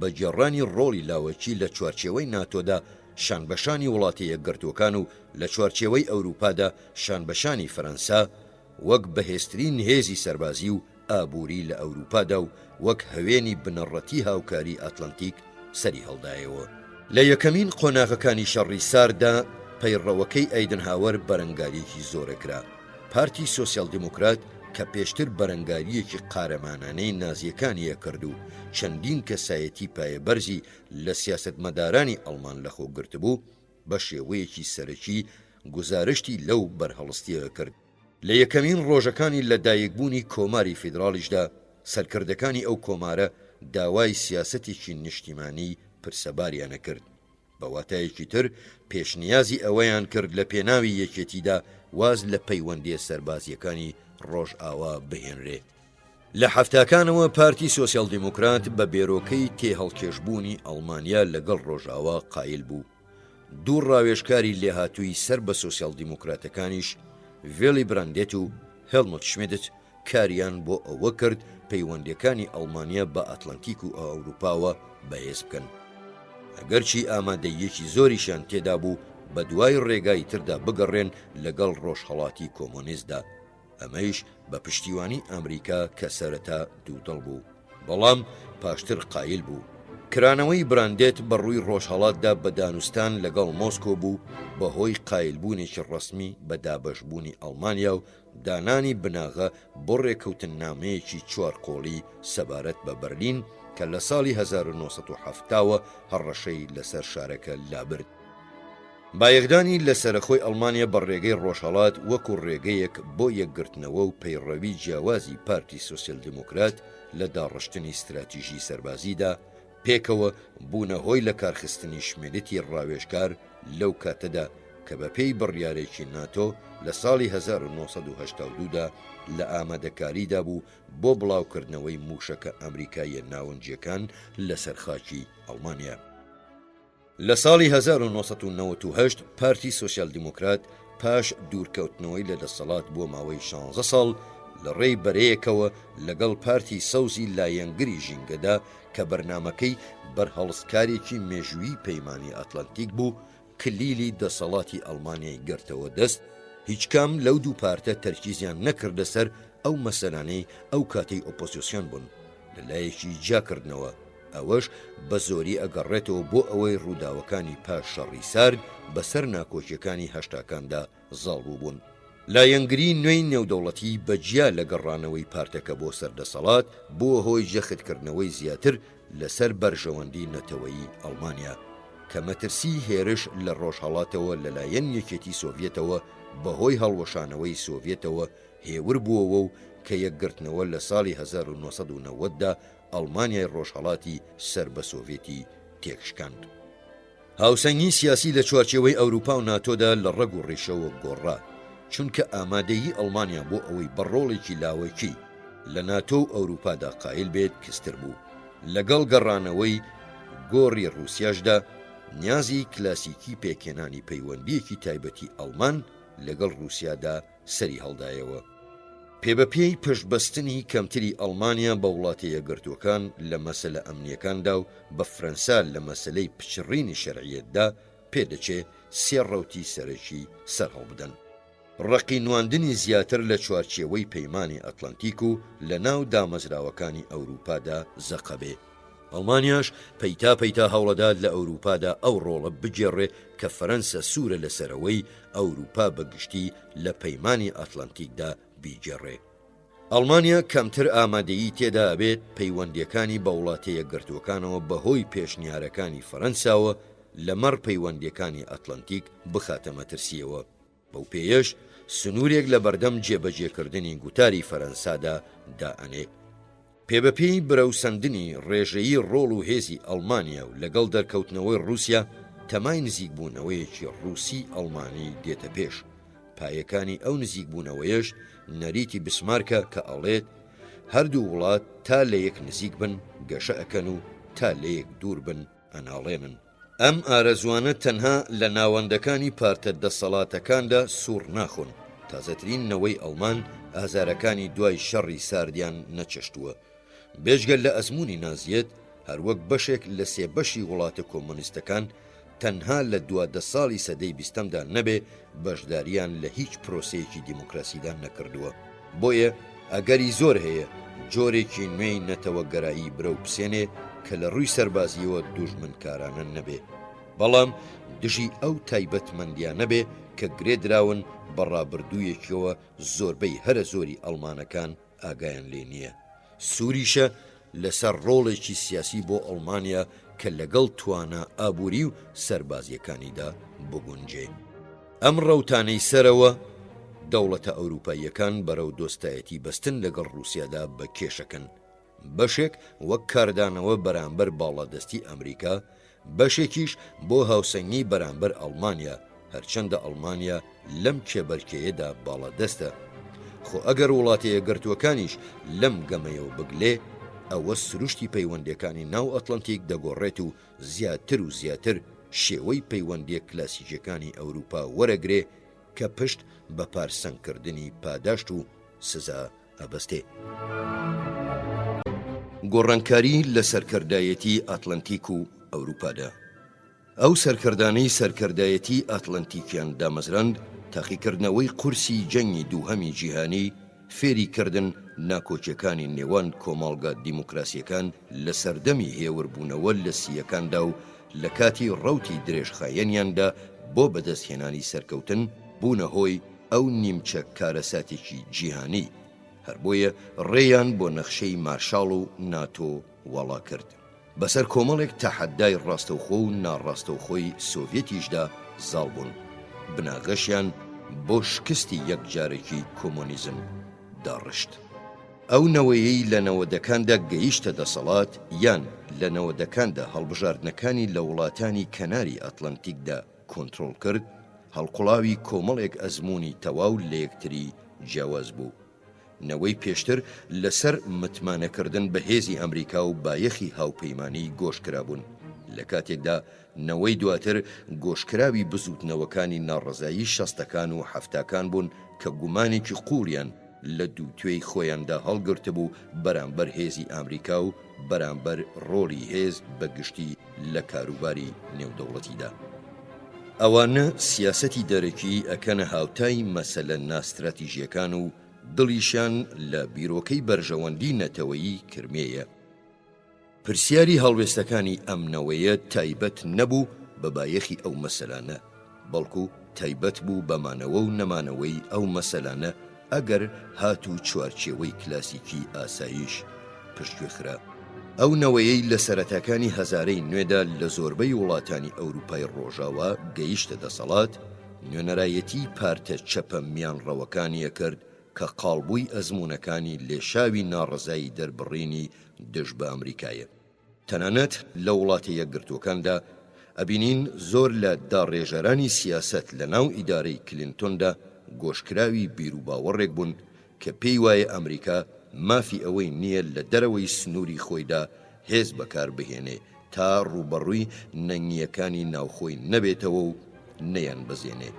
بە گێڕانی ڕۆڵی لاوەکی لە چوارچێوەی ناتۆدا شانبەشانی وڵاتە یەکگرتووەکان و لە چوارچێوەی ئەوروپادا شانبەشانی فەرەنسا وەک بەهێزترین هێزی سەربازی و ئابووری لە ئەوروپادا و وەک هەوێنی بنەڕەتی هاوکاری ئاتلەنتیک سەری هەڵدایەوە. لە یەکەمین قۆناغەکانی شەڕی سارددا پەیڕەوەکەی ئەیدنهاوەر بەرەنگارییەکی زۆرە کرا. پارتی سۆسیال دیموکرات کە پێشتر بەرەنگارییەکی قارەمانانەی نازییەکانی ئەکرد و چەندین کەسایەتی پایەبەرزی لە سیاسەتمەدارانی ئەڵمان لەخۆ گرتبوو، بە شێوەیەکی سەرەکی گوزارشتی لەو بەرهەڵستییە کرد. لە یەکەمین ڕۆژەکانی لە دایکبوونی کۆماری فیدراڵیشدا سەرکردەکانی ئەو کۆمارە داوای سیاسەتێکی نیشتیمانیی پرسەباریان ئەکرد. بە واتایەکی تر پێشنیازی ئەوەیان کرد لە پێناوی یەکێتیدا واز لە پەیوەندییە سەربازییەکانی ڕۆژئاوا بهێنرێ. لە حەفتاکانەوە پارتی سۆسیال دیموکرات بە بێرۆکەی تێهەڵکێشبوونی ئەڵمانیا لەگەڵ ڕۆژئاوا قایل بوو. دوو ڕاوێژکاری لێهاتووی سەر بە سۆسیال دیموکراتەکانیش ڤێلی براندێت و هێڵموت شمیدت کاریان بۆ ئەوە کرد پەیوەندیەکانی ئەڵمانیا بە ئەتلەنتیک و ئەوروپاوە بەهێز بکەن. ئەگەرچی ئامادەییەکی زۆریشیان تێدا بوو بە دوای ڕێگای تردا بگەڕێن لەگەڵ ڕۆژهەڵاتی کۆمۆنیستدا، ئەمەیش بە پشتیوانی ئەمریکا کە سەرەتا دوودڵ بوو، بەڵام پاشتر قایل بوو. کرانەوەی براندێت بە ڕووی ڕۆژهەڵاتدا بە دانوستان لەگەڵ مۆسکۆ بوو بە هۆی قایلبوونێکی ڕەسمی بە دابەشبوونی ئەڵمانیا و دانانی بناغە بۆ ڕێکەوتننامەیەکی چوارقۆڵی سەبارەت بە بەرلین کە لە ساڵی 1970 وە هەڕەشەی لەسەر شارەکە لابرد. بایەخدانی لەسەرەخۆی ئەڵمانیا بە ڕێگەی ڕۆژهەڵات وەکو ڕێگەیەک بۆ یەکگرتنەوە و پەیڕەوی جیاوازی پارتی سۆسیال دیموکرات لە داڕشتنی ستراتیژی سەربازیدا، پێکەوە بوونە هۆی لەکارخستنی شمیدتی ڕاوێژکار لەو کاتەدا کە بەپێی بڕیارێکی ناتۆ لە ساڵی 1982 دا لە ئامادەکاریدا بوو بۆ بڵاوکردنەوەی مووشەکە ئەمریکاییە ناونجیەکان لەسەر خاکی ئەڵمانیا. لە ساڵی 1998 پارتی سۆسیال دیموکرات پاش دوورکەوتنەوەی لە دەسەڵات بۆ ماوەی شانزە ساڵ لە ڕێی بەرەیەکەوە لەگەڵ پارتی سەوزی لایەنگری ژینگەدا کە بەرنامەکەی بەرهەڵستکارێکی مێژوویی پەیمانی ئەتلەنتیک بوو کلیلی دەسەڵاتی ئەڵمانیای گرتەوە دەست، هیچکام لەو دوو پارتە تەرکیزیان نەکردە سەر ئەو مەسەلانەی ئەو کاتەی ئۆپۆزیسیۆن بوون لە لایەکی جیاکردنەوە، ئەوەش بە زۆری ئەگەڕێتەوە بۆ ئەوەی ڕووداوەکانی پاش شەڕی سارد بەسەر ناکۆکیەکانی هەشتاکاندا زاڵ بووبوون. لایەنگری نوێی نێودەوڵەتی بە جیا لە گەڕانەوەی پارتەکە بۆ سەر دەسەڵات، بووە هۆی جەختکردنەوەی زیاتر لەسەر بەرژەوەندی نەتەوەیی ئەڵمانیا، کە مەترسیی هێرش لە ڕۆژهەڵاتەوە لەلایەن یەکێتی سۆڤیەتەوە بەهۆی هەڵوەشانەوەی سۆڤیەتەوە هێور بووەوە و کە یەکگرتنەوە لە ساڵی 1990 دا ئەڵمانیای ڕۆژهەڵاتی سەر بە سۆڤێتی تێکشکاند. هاوسەنگی سیاسی لە چوارچێوەی ئەوروپا و ناتۆدا لە ڕەگ و ڕیشەوە گۆڕا، چونکە ئامادەیی ئەڵمانیا بۆ ئەوەی بە ڕۆڵێکی لاوەکی لە ناتۆ و ئەوروپادا قایل بێت کزتر بوو. لەگەڵ گەڕانەوەی گۆڕی ڕووسیاشدا، نیازی کلاسیکی پێکهێنانی پەیوەندییەکی تایبەتی ئەڵمان لەگەڵ ڕووسیادا سەری هەڵدایەوە. پێبەپێی پشتبەستنی کەمتری ئەڵمانیا بە وڵاتە یەکگرتووەکان لە مەسەلە ئەمنییەکاندا و بە فرەنسا لە مەسەلەی پچڕینی شەرعیەتدا، پێدەچێ سێ ڕەوتی سەرەکی سەرهەڵبدەن. ڕەقی نواندنی زیاتر لە چوارچێوەی پەیمانی ئەتڵەنتیک و لە ناو دامەزراوەکانی ئەورووپادا زەقە بێ. ئەڵمانیاش پەیتا پەیتا هەوڵەدات لە ئەورووپادا ئەو ڕۆڵە بگێڕێ کە فەرەنسە سوورە لەسەر ئەوەی ئەورووپا بە گشتی لە پەیمانی ئەتڵەنتیکدا بیگێڕێ. ئەڵمانیا کەمتر ئامادەیی تێدا ئەبێت پەیوەندییەکانی بە وڵاتە یەکگرتووەکانەوە بەهۆی پێشنیارەکانی فەرەنساوە لەمەڕ پەیوەندییەکانی ئەتڵەنتیک بخاتە مەترسییەوە. بەو پێیەش سنوورێک لە بەردەم جێبەجێکردنی گوتاری فەرەنسادا دائەنێ. پێبەپێی برەوسەندنی ڕێژەیی ڕۆڵ و هێزی ئەڵمانیا و لەگەڵ دەرکەوتنەوەی ڕووسیا، تەمای نزیکبوونەوەیەکی ڕووسی-ئەڵمانی دێتە پێش. پایەکانی ئەو نزیکبوونەوەیەش نەریتی بسمارکە کە ئەڵێت، هەردوو وڵات تا لەیەک نزیک بن گەشە ئەکەن و تا لەیەک دوور بن ئەناڵێنن. ئەم ئارەزووانە تەنها لە ناوەندەکانی پارتە دەسەڵاتەکاندا سووڕ ناخۆن، تازەترین نەوەی ئەڵمان ئازارەکانی دوای شەڕی ساردیان نەچەشتووە. بێجگە لە ئەزموونی نازییەت، هەروەک بەشێک لە سێ بەشی وڵاتە کۆمۆنیستەکان، تەنها لە دوا دە ساڵی سەدەی بیستەمدا نەبێ بەشدارییان لە هیچ پرۆسەیەکی دیموکراسیدا نەکردووە. بۆیە ئەگەری زۆر هەیە جۆرێکی نوێی نەتەوەگەرایی برەو بسێنێ کە لە ڕووی سەربازییەوە دوژمنکارانە نەبێ، بەڵام دژی ئەو تایبەتمەندییانە بێ کە گرێ دراون بە ڕابردوویەکیەوە زۆربەی هەرە زۆری ئەڵمانەکان ئاگایان لێ نییە. سووریشە لەسەر ڕۆڵێکی سیاسی بۆ ئەڵمانیا کە لەگەڵ توانا ئابووری و سەربازییەکانیدا بگونجێ. ئەم ڕەوتانەی سەرەوە، دەوڵەتە ئەوروپاییەکان بەرەو دۆستایەتی بەستن لەگەڵ ڕووسیادا بە کێشەکەن. بەشێک وەک کاردانەوە بەرامبەر باڵادەستی ئەمریکا، بەشێکیش بۆ هاوسەنگی بەرامبەر ئەڵمانیا، هەرچەندە ئەڵمانیا لەم کێبەرکێیەدا باڵادەستە. خۆ ئەگەر وڵاتە یەکگرتووەکانیش لەم گەمەیەوە بگلێ، ئەوە سروشتی پەیوەندییەکانی ناو ئەتڵەنتیک دەگۆڕێت و زیاتر و زیاتر شێوەی پەیوەندییە کلاسیکییەکانی ئەوروپا وەرەگرێ کە پشت بە پارسەنگکردنی پاداشت و سزا ئەبەستێ. گۆڕانکاری لە سەرکردایەتی ئاتلەنتیک و ئەوروپادا. ئەو سەرکردانەی سەرکردایەتی ئاتلەنتیکیان دامەزراند، تاقیکردنەوەی قورسی جەنگی دووهەمی جیهانی فێری کردن ناکۆکیەکانی نێوان کۆماڵگا دیموکراسیەکان لە سەردەمی هێوربوونەوە لە سییەکاندا و لە کاتی ڕەوتی درێژخایەنیاندا بۆ بەدەستهێنانی سەرکەوتن بوونە هۆی ئەو نیمچە کارەساتێکی جیهانی، هەر بۆیە ڕێیان بۆ نەخشەی مارشاڵ و ناتۆ واڵا کرد. بەسەر کۆمەڵێک تەحەدای ڕاستەوخۆ و ناڕاستەوخۆی سۆڤیەتیشدا زاڵ بوون، بناغەشیان بۆ شکستی یەکجارەکی کۆمۆنیزم داڕشت. ئەو نەوەیەی لە نەوەدەکاندا گەیشتە دەسەڵات یان لە نەوەدەکاندا هەڵبژاردنەکانی لە وڵاتانی کەناری ئەتڵەنتیکدا کۆنترۆڵ کرد، هەڵقوڵاوی کۆمەڵێک ئەزموونی تەواو لەیەکتری جیاواز بوو. نەوەی پێشتر لەسەر متمانەکردن بە هێزی ئەمریکا و بایەخی هاوپەیمانی گۆشکرابوون، لە کاتێکدا نەوەی دواتر گۆشکراوی بزووتنەوەکانی ناڕەزایی شەستەکان و حەفتاکان بوون کە گومانێکی قووڵیان لە دووتوێی خۆیاندا هەڵگرتبوو بەرامبەر هێزی ئامریکا و بەرامبەر ڕۆڵی هێز بە گشتی لە کاروباری نێودەوڵەتیدا. ئەوانە سیاسەتی دەرەکیی ئەکەنە هاوتای مەسەلە ناستراتیژییەکان و دڵیشیان لە بیرۆکەی بەرژەوەندی نەتەوەیی کرمێیە. پرسیاری هەڵوێستەکانی ئەم نەوەیە تایبەت نەبوو بە بایەخی ئەو مەسەلانە، بەڵکو تایبەت بوو بە مانەوە و نەمانەوەی ئەو مەسەلانە ئەگەر هاتوو چوارچێوەی کلاسیکی ئاسایش پشتگوێ خرا. ئەو نەوەیەی لە سەرەتاکانی هەزارەی نوێدا لە زۆربەی وڵاتانی ئەوروپای ڕۆژاوا گەیشتە دەسەڵات، نوێنەرایەتیی پارتە چەپە میانڕەوەکانی ئەکرد کە قاڵبووی ئەزموونەکانی لێشاوی ناڕەزایی دەربڕینی دژ بە ئەمریکایە. تەنانەت لە وڵاتە یەکگرتووەکاندا ئەبینین زۆر لە داڕێژەرانی سیاسەت لە ناو ئیدارەی کلینتۆندا گۆشکراوی بیروباوەڕێک بوون کە پێی وایە ئەمریکا مافی ئەوەی نییە لە دەرەوەی سنووری خۆیدا هێز بەکار بهێنێ تا ڕووبەڕووی نەنگییەکانی ناوخۆی نەبێتەوە و نەیانبەزێنێ.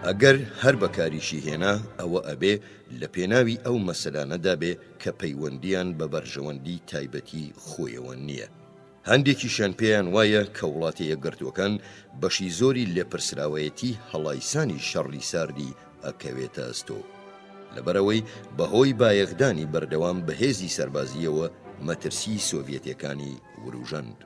ئەگەر هەر بەکاریشی هێنا ئەوە ئەبێ لە پێناوی ئەو مەسەلانەدا بێ کە پەیوەندییان بە بەرژەوەندی تایبەتی خۆیەوە نییە. هەندێکیشیان پێیان وایە کە وڵاتە یەکگرتووەکان بەشی زۆری لێپرسراوەیەتی هەڵایسانی شەڕی ساردی ئەکەوێتە ئەستۆ. لەبەرئەوەی بەهۆی بایەخدانی بەردەوام بە هێزی سەربازییەوە مەترسیی سۆڤیەتەکانی وروژاند.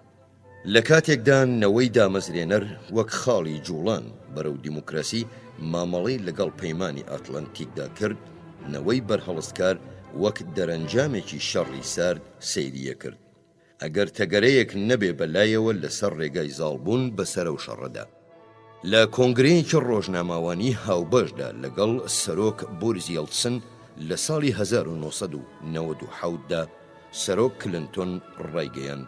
لە کاتێکدا نەوەی دامەزرێنەر وەک خاڵی جوڵان بەرەو دیموکراسی مامەڵەی لەگەڵ پەیمانی ئاتلەنتیکدا کرد، نەوەی بەرهەڵستکار وەک دەرەنجامێکی شەڕی سارد سەیری ئەکرد. ئەگەر تەگەرەیەک نەبێ بە لایەوە لەسەر ڕێگای زاڵبوون بەسەر ئەو شەڕەدا. لە کۆنگرەیەکی ڕۆژناماوانی هاوبەشدا لەگەڵ سەرۆک بۆریس یەڵتسن لە ساڵی 1997 دا، سەرۆک کلنتۆن ڕایگەیاند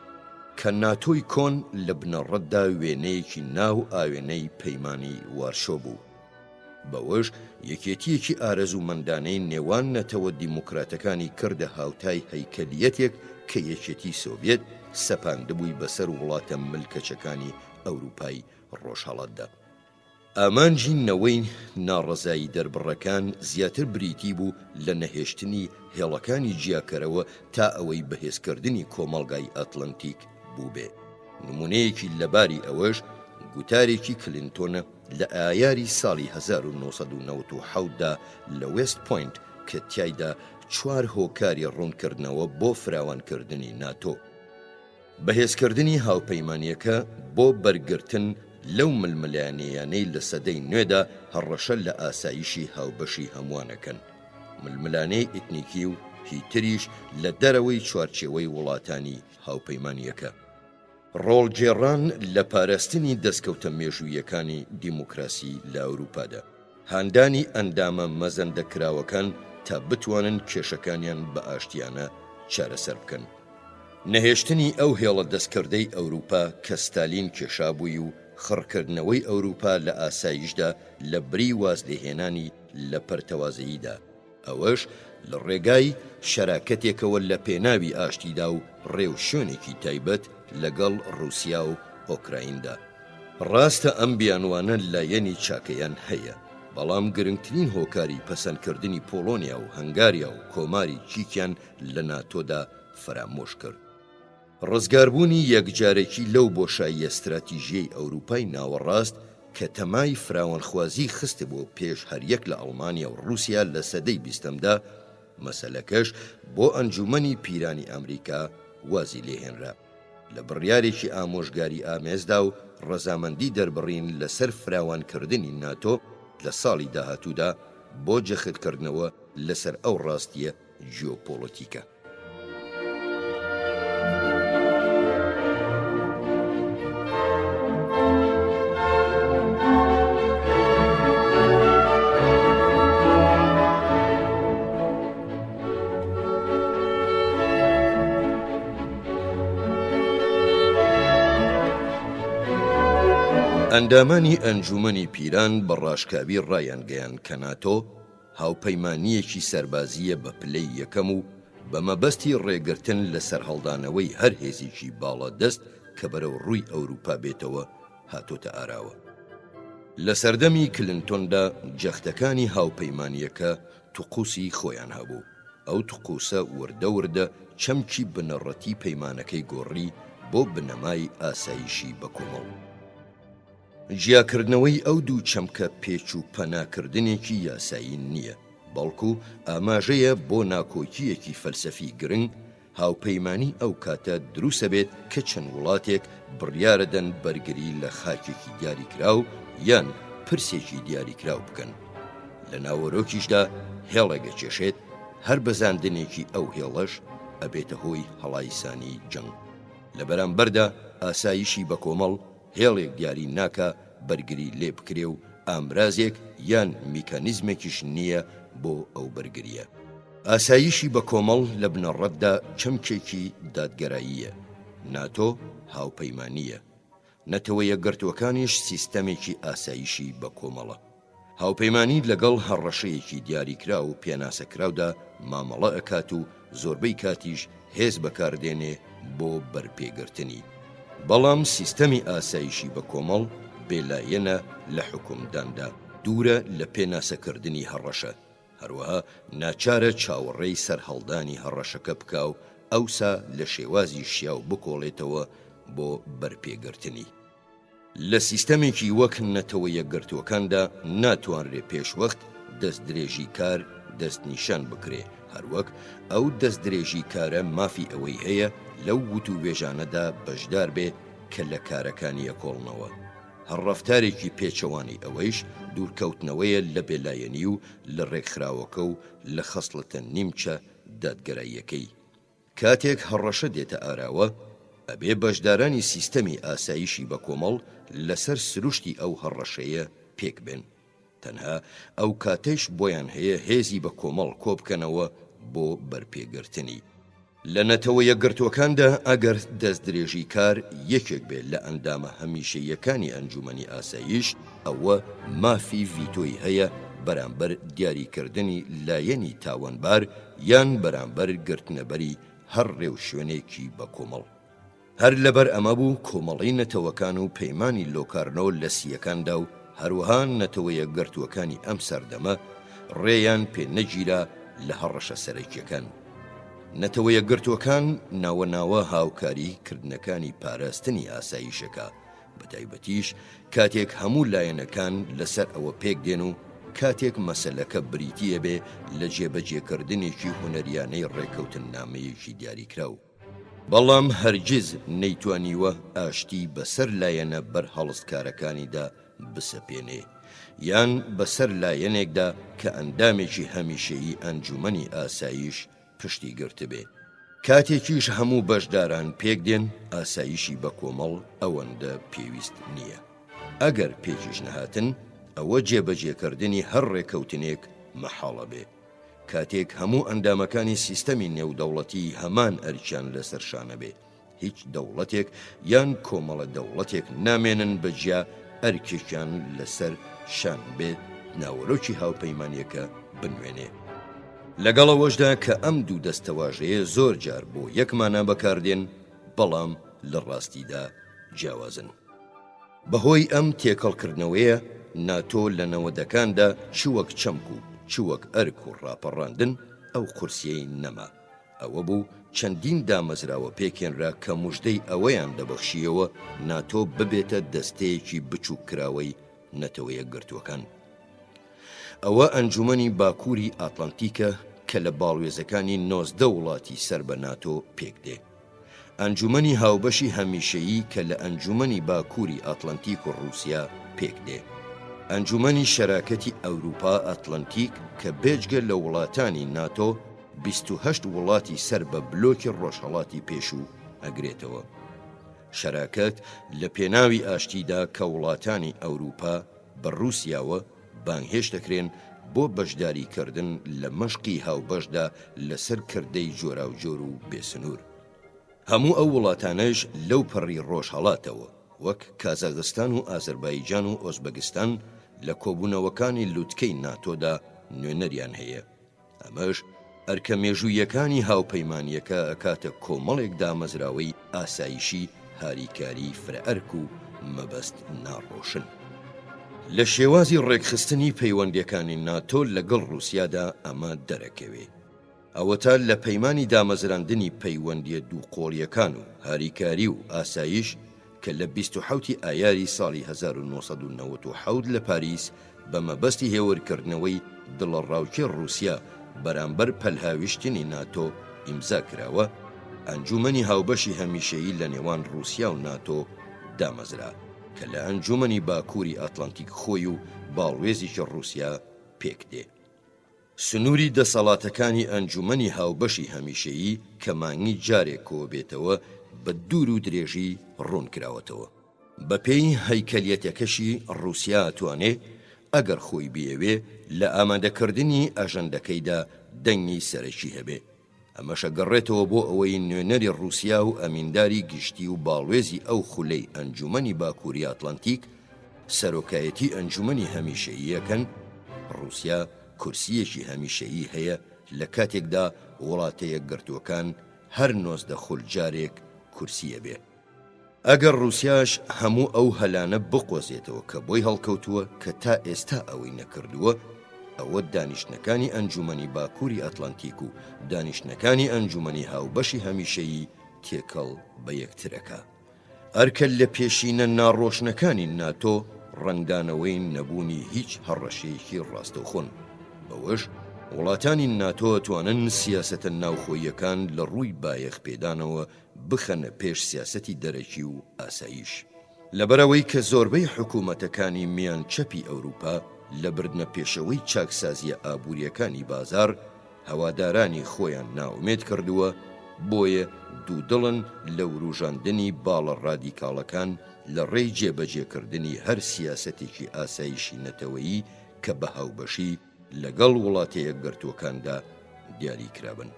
کە ناتۆی کۆن لە بنەڕەتدا وێنەیەکی ناو ئاوێنەی پەیمانی وارشۆ بوو. بەوەش یەکێتییەکی ئارەزوومەندانەی نێوان نەتەوە دیموکراتەکانی کردە هاوتای هەیکەلییەتێک کە یەکێتی سۆڤیەت سەپاندبووی بەسەر وڵاتە ملکەچەکانی ئەوروپای ڕۆژهەڵاتدا. ئامانجی نەوەی ناڕەزایی دەربڕەکان زیاتر بریتی بوو لە نەهێشتنی هێڵەکانی جیاکەرەوە تا ئەوەی بەهێزکردنی کۆمەڵگای ئەتلەنتیک بووبێ. نموونەیەکی لەباری ئەوەش گوتارێکی کلینتۆنە لە ئایاری ساڵی 1997 دا لە وێست پۆینت کە تیایدا چوار هۆکاری ڕوونکردنەوە بۆ فراوانکردنی ناتۆ، بەهێزکردنی هاوپەیمانییەکە بۆ بەرگرتن لەو ململانێیانەی لە سەدەی نوێدا هەڕەشە لە ئاسایشی هاوبەشی هەمووان ئەکەن، ململانێی ئیتنیکی و هی تریش لە دەرەوەی چوارچێوەی وڵاتانی هاوپەیمانییەکە. ڕۆڵگێڕان لە پاراستنی دەستکەوتە مێژووییەکانی دیموکراسی لە ئەوروپادا. هاندانی ئەندامە مەزەندەکراوەکان تا بتوانن کێشەکانیان بە ئاشتیانە چارەسەر بکەن. نەهێشتنی ئەو هێڵە دەستکردەی ئەوروپا کە ستالین کێشابووی و خڕکردنەوەی ئەوروپا لە ئاسایشدا لە بری وازلێهێنانی لە پەرتەوازەییدا، ئەوەش لە ڕێگای شەراکەتێکەوە لە پێناوی ئاشتیدا و ڕێوشوێنێکی تایبەت لەگەڵ ڕوسیا و ئۆکرایندا. ڕاستە ئەم بیانوانە لایەنی چاکەیان هەیە، بەڵام گرنگترین هۆکاری پەسەندکردنی پۆڵۆنیا و هەنگاریا و کۆماری چیکیان لە ناتۆدا فەرامۆش کرد. ڕزگاربوونی یەکجارەکی لەو بۆشاییە ستراتیژییەی ئەوروپای ناوەڕاست کە تەمای فراوانخوازیی خستبووە پێش هەریەک لە ئەڵمانیا و ڕووسیا لە سەدەی بیستەمدا، مەسەلەکەش بۆ ئەنجوومەنی پیرانی ئەمریکا وازی لێهێنرا لە بڕیارێکی ئامۆژگاریئامێزدا و ڕەزامەندی دەربڕین لەسەر فراوانکردنی ناتۆ لە ساڵی داهاتوودا بۆ جەختکردنەوە لەسەر ئەو ڕاستییە جیۆپۆڵەتیکە. ئەندامانی ئەنجوومەنی پیران بە ڕاشکاوی ڕایانگەیاند کە ناتۆ هاوپەیمانییەکی سەربازییە بە پلەی یەکەم و بە مەبەستی ڕێگرتن لە سەرهەڵدانەوەی هەر هێزێکی باڵادەست کە بەرەو ڕووی ئەوروپا بێتەوە هاتۆتە ئاراوە. لە سەردەمی کلنتۆندا جەختەکانی هاوپەیمانییەکە طقوسی خۆیان هەبوو، ئەو طقوسە وردە وردە چەمکی بنەڕەتی پەیمانەکەی گۆڕی بۆ بنەمای ئاسایشی بەکۆمەڵ. جیاکردنەوەی ئەو دوو چەمکە پێچ و پەناکردنێکی یاسایی نییە، بەڵکو ئاماژەیە بۆ ناکۆکییەکی فەلسەفی گرنگ، هاوپەیمانی ئەو کاتە دروسەبێت کە چەند وڵاتێک بڕیارەدەن بەرگری لە خاکێکی دیاریکراو یان پرسێکی دیاریکراو بکەن. لە ناوەرۆکیشدا هێڵێک ئەکێشێت، هەر بەزاندنێکی ئەو هێڵەش ئەبێتە هۆی هەڵایسانی جەنگ. لە بەرامبەردا ئاسایشی بەکۆمەڵ هێڵێک دیاری ناکا بەرگری لێ بکرێ و ئامرازێک یان میکانیزمێکیش نییە بۆ ئەو بەرگرییە. ئاسایشی بەکۆمەڵ لە بنەڕەتدا چەمکێکی دادگەراییە. ناتۆ هاوپەیمانییە. نەتەوە یەکگرتووەکانیش سیستەمێکی ئاسایشی بەکۆمەڵە. هاوپەیمانی لەگەڵ هەڕەشەیەکی دیاریکراو و پێناسەکراودا مامەڵە ئەکات و زۆربەی کاتیش هێز بەکاردێنێ بۆ بەرپێگرتنی. بەڵام سیستەمی ئاسایشی بەکۆمەڵ بێلایەنە لە حوکمداندا، دوورە لە پێناسەکردنی هەڕەشە، هەروەها ناچارە چاوەڕێی سەرهەڵدانی هەڕەشەکە بکا و ئەوسا لە شێوازی شیاو بکۆڵێتەوە بۆ بەرپێگرتنی. لە سیستەمێکی وەک نەتەوە یەکگرتووەکاندا ناتوانرێ پێشوەخت دەستدرێژیکار دەستنیشان بکرێ، هەروەک ئەو دەستدرێژیکارە مافی ئەوەی هەیە لەو وتووێژانەدا بەشدار بێ کە لە کارەکانی ئەکۆڵنەوە. هەر ڕەفتارێکی پێچەوانەی ئەوەیش دوورکەوتنەوەیە لە بێلایەنی و لە ڕێکخراوەکە و لە خەسڵەتە نیمچە دادگەراییەکەی. کاتێک هەڕەشە دێتە ئاراوە، ئەبێ بەشدارانی سیستەمی ئاسایشی بەکۆمەڵ لەسەر سروشتی ئەو هەڕەشەیە پێک بێن. تەنها ئەو کاتەیش بۆیان هەیە هێزی بە کۆمەڵ کۆبکەنەوە بۆ بەرپێگرتنی. لە نەتەوە یەکگرتووەکاندا ئەگەر دەستدرێژیکار یەکێک بێ لە ئەندامە هەمیشەییەکانی ئەنجومەنی ئاسایش، ئەوە مافی ڤیتۆی هەیە بەرامبەر دیاریکردنی لایەنی تاوانبار یان بەرامبەر گرتنەبەری هەر ڕێوشوێنێکی بەکۆمەڵ. هەر لەبەر ئەمە بوو کۆمەڵەی نەتەوەکان و پەیمانی لۆکارنۆ لە سییەکاندا و هەروەها نەتەوە یەکگرتووەکانی ئەم سەردەمە ڕێیان پێ نەگیرا لە هەڕەشە سەرەکییەکان. نەتەوە یەکگرتووەکان ناوە ناوە هاوکاری کردنەکانی پاراستنی ئاسایشەکە، بەتایبەتیش کاتێک هەموو لایەنەکان لەسەر ئەوە پێک دێن و کاتێک مەسەلەکە بریتییە بێ لە جێبەجێکردنێکی هونەریانەی ڕێککەوتننامەیەکی دیاریکراو. بەڵام هەرگیز نەیتوانیوە ئاشتی بەسەر لایەنە بەرهەڵستکارەکانیدا بسەپێنێ یان بەسەر لایەنێکدا کە ئەندامێکی هەمیشەیی ئەنجومەنی ئاسایش پشتی گرتبێ. کاتێکیش هەموو بەشداران پێکدێن ئاسایشی بەکۆمەڵ ئەوەندە پێویست نییە. ئەگەر پێکیش نەهاتن ئەوە جێبەجێکردنی هەر ڕێکەوتنێک مەحاڵە بێ. کاتێک هەموو ئەندامەکانی سیستەمی نێودەوڵەتی هەمان ئەرکیان لەسەر شانە بێ، هیچ دەوڵەتێک یان کۆمەڵە دەوڵەتێک نامێنن بە جیا ئەرکێکیان لەسەر شان بێت ناوەرۆکی هاوپەیمانیەکە بنوێنێ. لەگەڵ ئەوەشدا کە ئەم دوو دەستەواژەیە زۆر جار بۆ یەک مانا بەکاردێن، بەڵام لە ڕاستیدا جیاوازن. بەهۆی ئەم تێکەڵکردنەوەیە ناتۆ لە نەوەدەکاندا چ وەک چەمک و چ وەک ئەرک و ڕاپەڕاندن ئەو قورسیەی نەما. ئەوە بوو چەندین دامەزراوە پێکهێنرا کە موژدەی ئەوەیان دەبەخشییەوە ناتۆ ببێتە دەستەیەکی بچووککراوەی نەتەوە یەکگرتووەکان. ئەوە ئەنجومەنی باکووری ئاتلانتیکە کە لە باڵوێزەکانی 19 وڵاتی سەر بە ناتۆ پێکدێ. ئەنجومەنی هاوبەشی هەمیشەیی کە لە ئەنجومەنی باکووری ئاتلەنتیک و ڕووسیا پێک دێ. ئەنجومەنی شەراکەتی ئەورووپا ئەتلەنتیک کە بێجگە لە وڵاتانی ناتۆ 28 وڵاتی سەر بە بلۆکی ڕۆژهەڵاتی پێشوو ئەگرێتەوە. شەراکەت لە پێناوی ئاشتیدا کە وڵاتانی ئەورووپا بە ڕووسیاوە بانگهێشت دەکرێن بۆ بەشداریکردن لە مەشقی هاوبەشدا لەسەر کردەی جۆراوجۆر و بێسنوور. هەموو ئەو وڵاتانەش لەو پەڕی ڕۆژهەڵاتەوە. وەک کازاغستان و ئازەربایجان و ئۆزبەگستان لە کۆبوونەوەکانی لوتکەی ناتۆدا نوێنەریان هەیە. ئەمەش ئەرکە مێژووییەکانی هاوپەیمانییەکە ئەکاتە کۆمەڵێک دامەزراوەی ئاسایشی هاریکاریی فرەئەرک و مەبەست ناڕۆشن. لە شێوازی ڕێکخستنی پەیوەندییەکانی ناتۆ لەگەڵ ڕووسیادا ئەمە دەرەکەوێ. ئەوەتا لە پەیمانی دامەزراندنی پەیوەندییە دووقۆڵییەکان و هاریکاری و ئاسایش کە لە 27 ی ئایاری ساڵی 1997 لە پاریس بە مەبەستی هێورکردنەوەی دڵەڕاوکێ ڕووسیا بەرامبەر پەلهاویشتنی ناتۆ ئیمزا کراوە، ئەنجوومەنی هاوبەشی هەمیشەیی لە نێوان ڕووسیا و ناتۆ دامەزرا کە لە ئەنجوومەنی باکووری ئاتلانتیک خۆی و باڵوێزێکی ڕووسیا پێکدێ. سنووری دەسەڵاتەکانی ئەنجوومەنی هاوبەشی هەمیشەیی کە مانگی جارێک کۆبێتەوە بە دوور و درێژی ڕوون کراوەتەوە. بەپێی هەیکەلیەتەکەشی ڕووسیا ئەتوانێ ئەگەر خۆی بیەوێ لە ئامادەکردنی ئەژەندەکەیدا دەنگی سەرەکی هەبێ. ئەمەش ئەگەڕێتەوە بۆ ئەوەی نوێنەری ڕووسیا و ئەمینداری گشتی و باڵوێزی ئەو خولەی ئەنجوومەنی باکووری ئاتلانتیک سەرۆکایەتی ئەنجوومەنی هەمیشەیی ئەکەن، ڕووسیا کورسییەکی هەمیشەیی هەیە لە کاتێکدا وڵاتەیەکگرتووەکان هەر 19 خول جارێک کورسی ئەبێ. ئەگەر ڕووسیاش هەموو ئەو هەلانە بقۆزێتەوە کە بۆی هەڵکەوتووە کە تا ئێستا ئەوەی نەکردووە، ئەوە دانیشتنەکانی ئەنجوومەنی باکووری ئەتلەنتیک و دانیشتنەکانی ئەنجوومەنی هاوبەشی هەمیشەیی تێکەڵ بە یەکتر ئەکا. ئەرکە لەپێشینە ناڕۆشنەکانی ناتۆ ڕەنگدانەوەی نەبوونی هیچ هەڕەشەیەکی ڕاستەوخۆن، بەوەش وڵاتانی ناتۆ ئەتوانن سیاسەتە ناوخۆییەکان لە ڕووی بایەخپێدانەوە بخەنە پێش سیاسەتی دەرەکی و ئاسایش. لەبەرئەوەی کە زۆربەی حکوومەتەکانی میان چەپی ئەوروپا لە بردنە پێشەوەی چاکسازییە ئابوورییەکانی بازاڕ هەوادارانی خۆیان نائومێد کردووە، بۆیە دوودڵن لە وروژاندنی باڵە ڕادیکاڵەکان لە ڕێی جێبەجێکردنی هەر سیاسەتێکی ئاسایشی نەتەوەیی کە بە هاوبەشی لەگەڵ وڵاتەیەکگرتووەکاندا دیاری کرابن.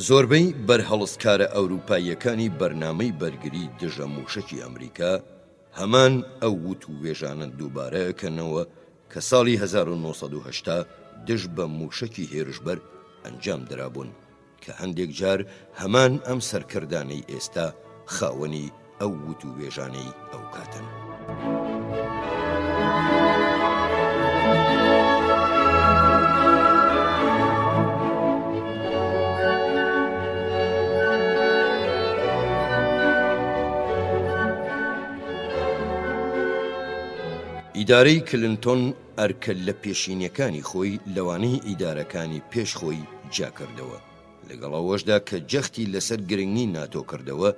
زۆربەی بەرهەڵستکارە ئەوروپاییەکانی بەرنامەی بەرگری دژە مووشەکی ئەمریکا هەمان ئەو وتووێژانە دووبارە ئەکەنەوە کە ساڵی 1980 دژ بە مووشەکی هێرشبەر ئەنجام درابوون کە هەندێک جار هەمان ئەم سەرکردانەی ئێستا خاوەنی ئەو وتووێژانەی ئەو کاتەن. ئیدارەی کلنتۆن ئەرکە لەپێشینەکانی خۆی لەوانەی ئیدارەکانی پێش خۆی جیاکردەوە، لەگەڵ ئەوەشدا کە جەختی لەسەر گرنگی ناتۆ کردەوە،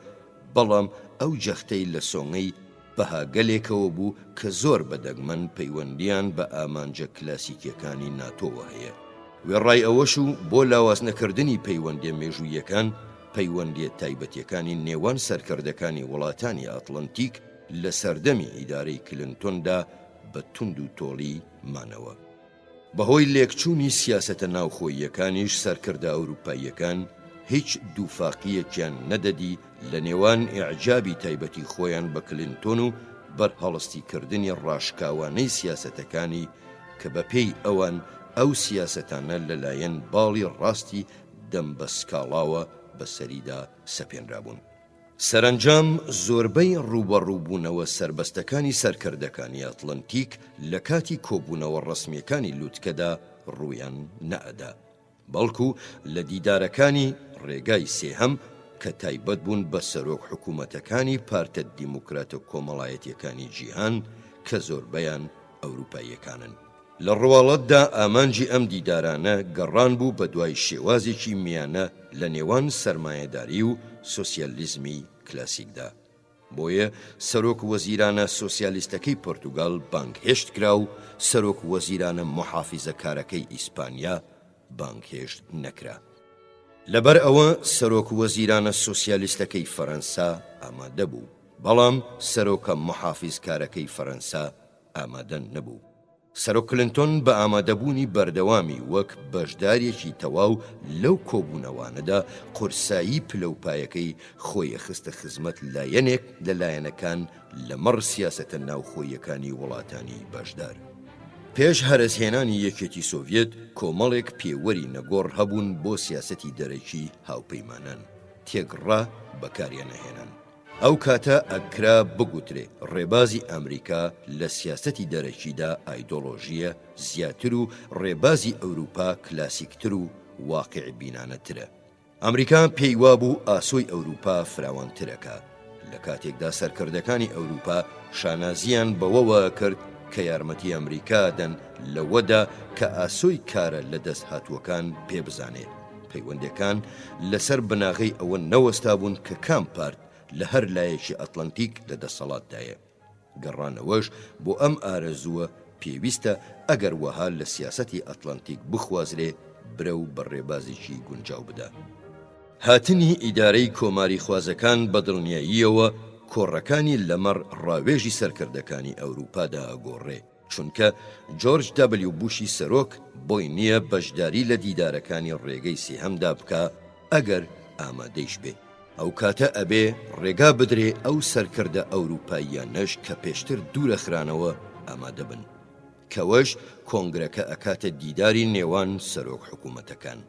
بەڵام ئەو جەختەی لە سۆنگەی بەهاگەلێکەوە بوو کە زۆر بە دەگمەن پەیوەندییان بە ئامانجە کلاسیکییەکانی ناتۆوە هەیە. وێڕای ئەوەش و بۆ لاوازنەکردنی پەیوەندییە مێژووییەکان، پەیوەندییە تایبەتییەکانی نێوان سەرکردەکانی وڵاتانی ئاتڵەنتیک لە سەردەمی ئیدارەی کلنتۆندا بە توند و تۆڵی مانەوە. بەهۆی لێکچوونی سیاسەتە ناوخۆییەکانیش سەرکردە ئەوروپاییەکان هیچ دووفاقییەکیان نەدەدی لە نێوان ئیعجابی تایبەتی خۆیان بە کلینتۆن و بەرهەڵستیکردنی ڕاشکاوانەی سیاسەتەکانی کە بەپێی ئەوان ئەو سیاسەتانە لەلایەن باڵی ڕاستی دەم بە سکاڵاوە بەسەریدا سەپێنرابوون. سەرەنجام زۆربەی ڕووبەڕووبوونەوە سەربەستەکانی سەرکردەکانی ئەتڵەنتیک لە کاتی کۆبوونەوە ڕەسمییەکانی لوتکەدا ڕوویان نەئەدا، بەڵکو لە دیدارەکانی ڕێگای سێهەم کە تایبەت بوون بە سەرۆک حکوومەتەکانی پارتە دیموکراتە کۆمەڵایەتییەکانی جیهان کە زۆربەیان ئەوروپاییەکانن. لە ڕواڵەتدا ئامانجی ئەم دیدارانە گەڕان بوو بەدوای شێوازێکی میانە لە نێوان سەرمایەداری و سۆسیالیزمی کلاسیکدا. بۆیە سەرۆک وەزیرانە سۆسیالیستەکەی پۆرتوگال بانگهێشت کرا و سەرۆک وەزیرانە موحافیزەکارەکەی ئیسپانیا بانگهێشت نەکرا. لەبەر ئەوە سەرۆک وەزیرانە سۆسیالیستەکەی فەرەنسا ئامادە بوو، بەڵام سەرۆکە موحافیزکارەکەی فەرەنسا ئامادە نەبوو. سەرۆک کلنتۆن بە ئامادەبوونی بەردەوامی وەک بەشدارێکی تەواو لەو کۆبوونەوانەدا قورسایی پلەوپایەکەی خۆی خستە خزمەت لایەنێک لە لایەنەکان لەمەڕ سیاسەتە ناوخۆییەکانی وڵاتانی بەشدار. پێش هەرەسهێنانی یەکێتی سۆڤیەت کۆمەڵێک پێوەری نەگۆڕ هەبوون بۆ سیاسەتی دەرەکی هاوپەیمانان، تێکڕا بەکاریان ئەهێنان. ئەو کاتە ئەکرا بگوترێ ڕێبازی ئەمریکا لە سیاسەتی دەرەکیدا ئایدۆڵۆژییە زیاتر و ڕێبازی ئەوروپا کلاسیکتر و واقیعبینانەترە. ئەمریکا پێی وابوو ئاسۆی ئەوروپا فراوانترەکا، لە کاتێکدا سەرکردەکانی ئەوروپا شانازییان بەوەوە ئەکرد کە یارمەتی ئەمریکا ئەدەن لەوەدا کە ئاسۆی کارە لەدەستهاتووەکان پێ بزانێ. پەیوەندەکان لەسەر بناغەی ئەوە نەوەستابوون کە کام پارت لە هەر لایەکی ئەتڵەنتیک لە دەسەڵاتدایە. گەڕانەوەش بۆ ئەم ئارەزووە پێویستە ئەگەر وەها لە سیاسەتی ئەتڵەنتیک بخوازرێ برەو بە ڕێبازێکی گونجاو بدا. هاتنی ئیدارەی کۆماریخوازەکان بە دڵنیاییەوە کۆڕەکانی لەمەڕ ڕاوێژی سەرکردەکانی ئەورووپادا ئەگۆڕێ. چونکە جۆرج دەبلیو بوشی سەرۆک بۆی نییە بەشداری لە دیدارەکانی ڕێگەی سێهەمدا بکا ئەگەر ئامادەیش بێ. ئەوکاتە ئەبێ ڕێگا بدرێ ئەو سەرکردە ئەوروپاییانەش کە پێشتر دوورەخرانەوە ئامادە بن. کەوەش کۆنگرەکە ئەکاتە دیداری نێوان سەرۆک حکومەتەکان.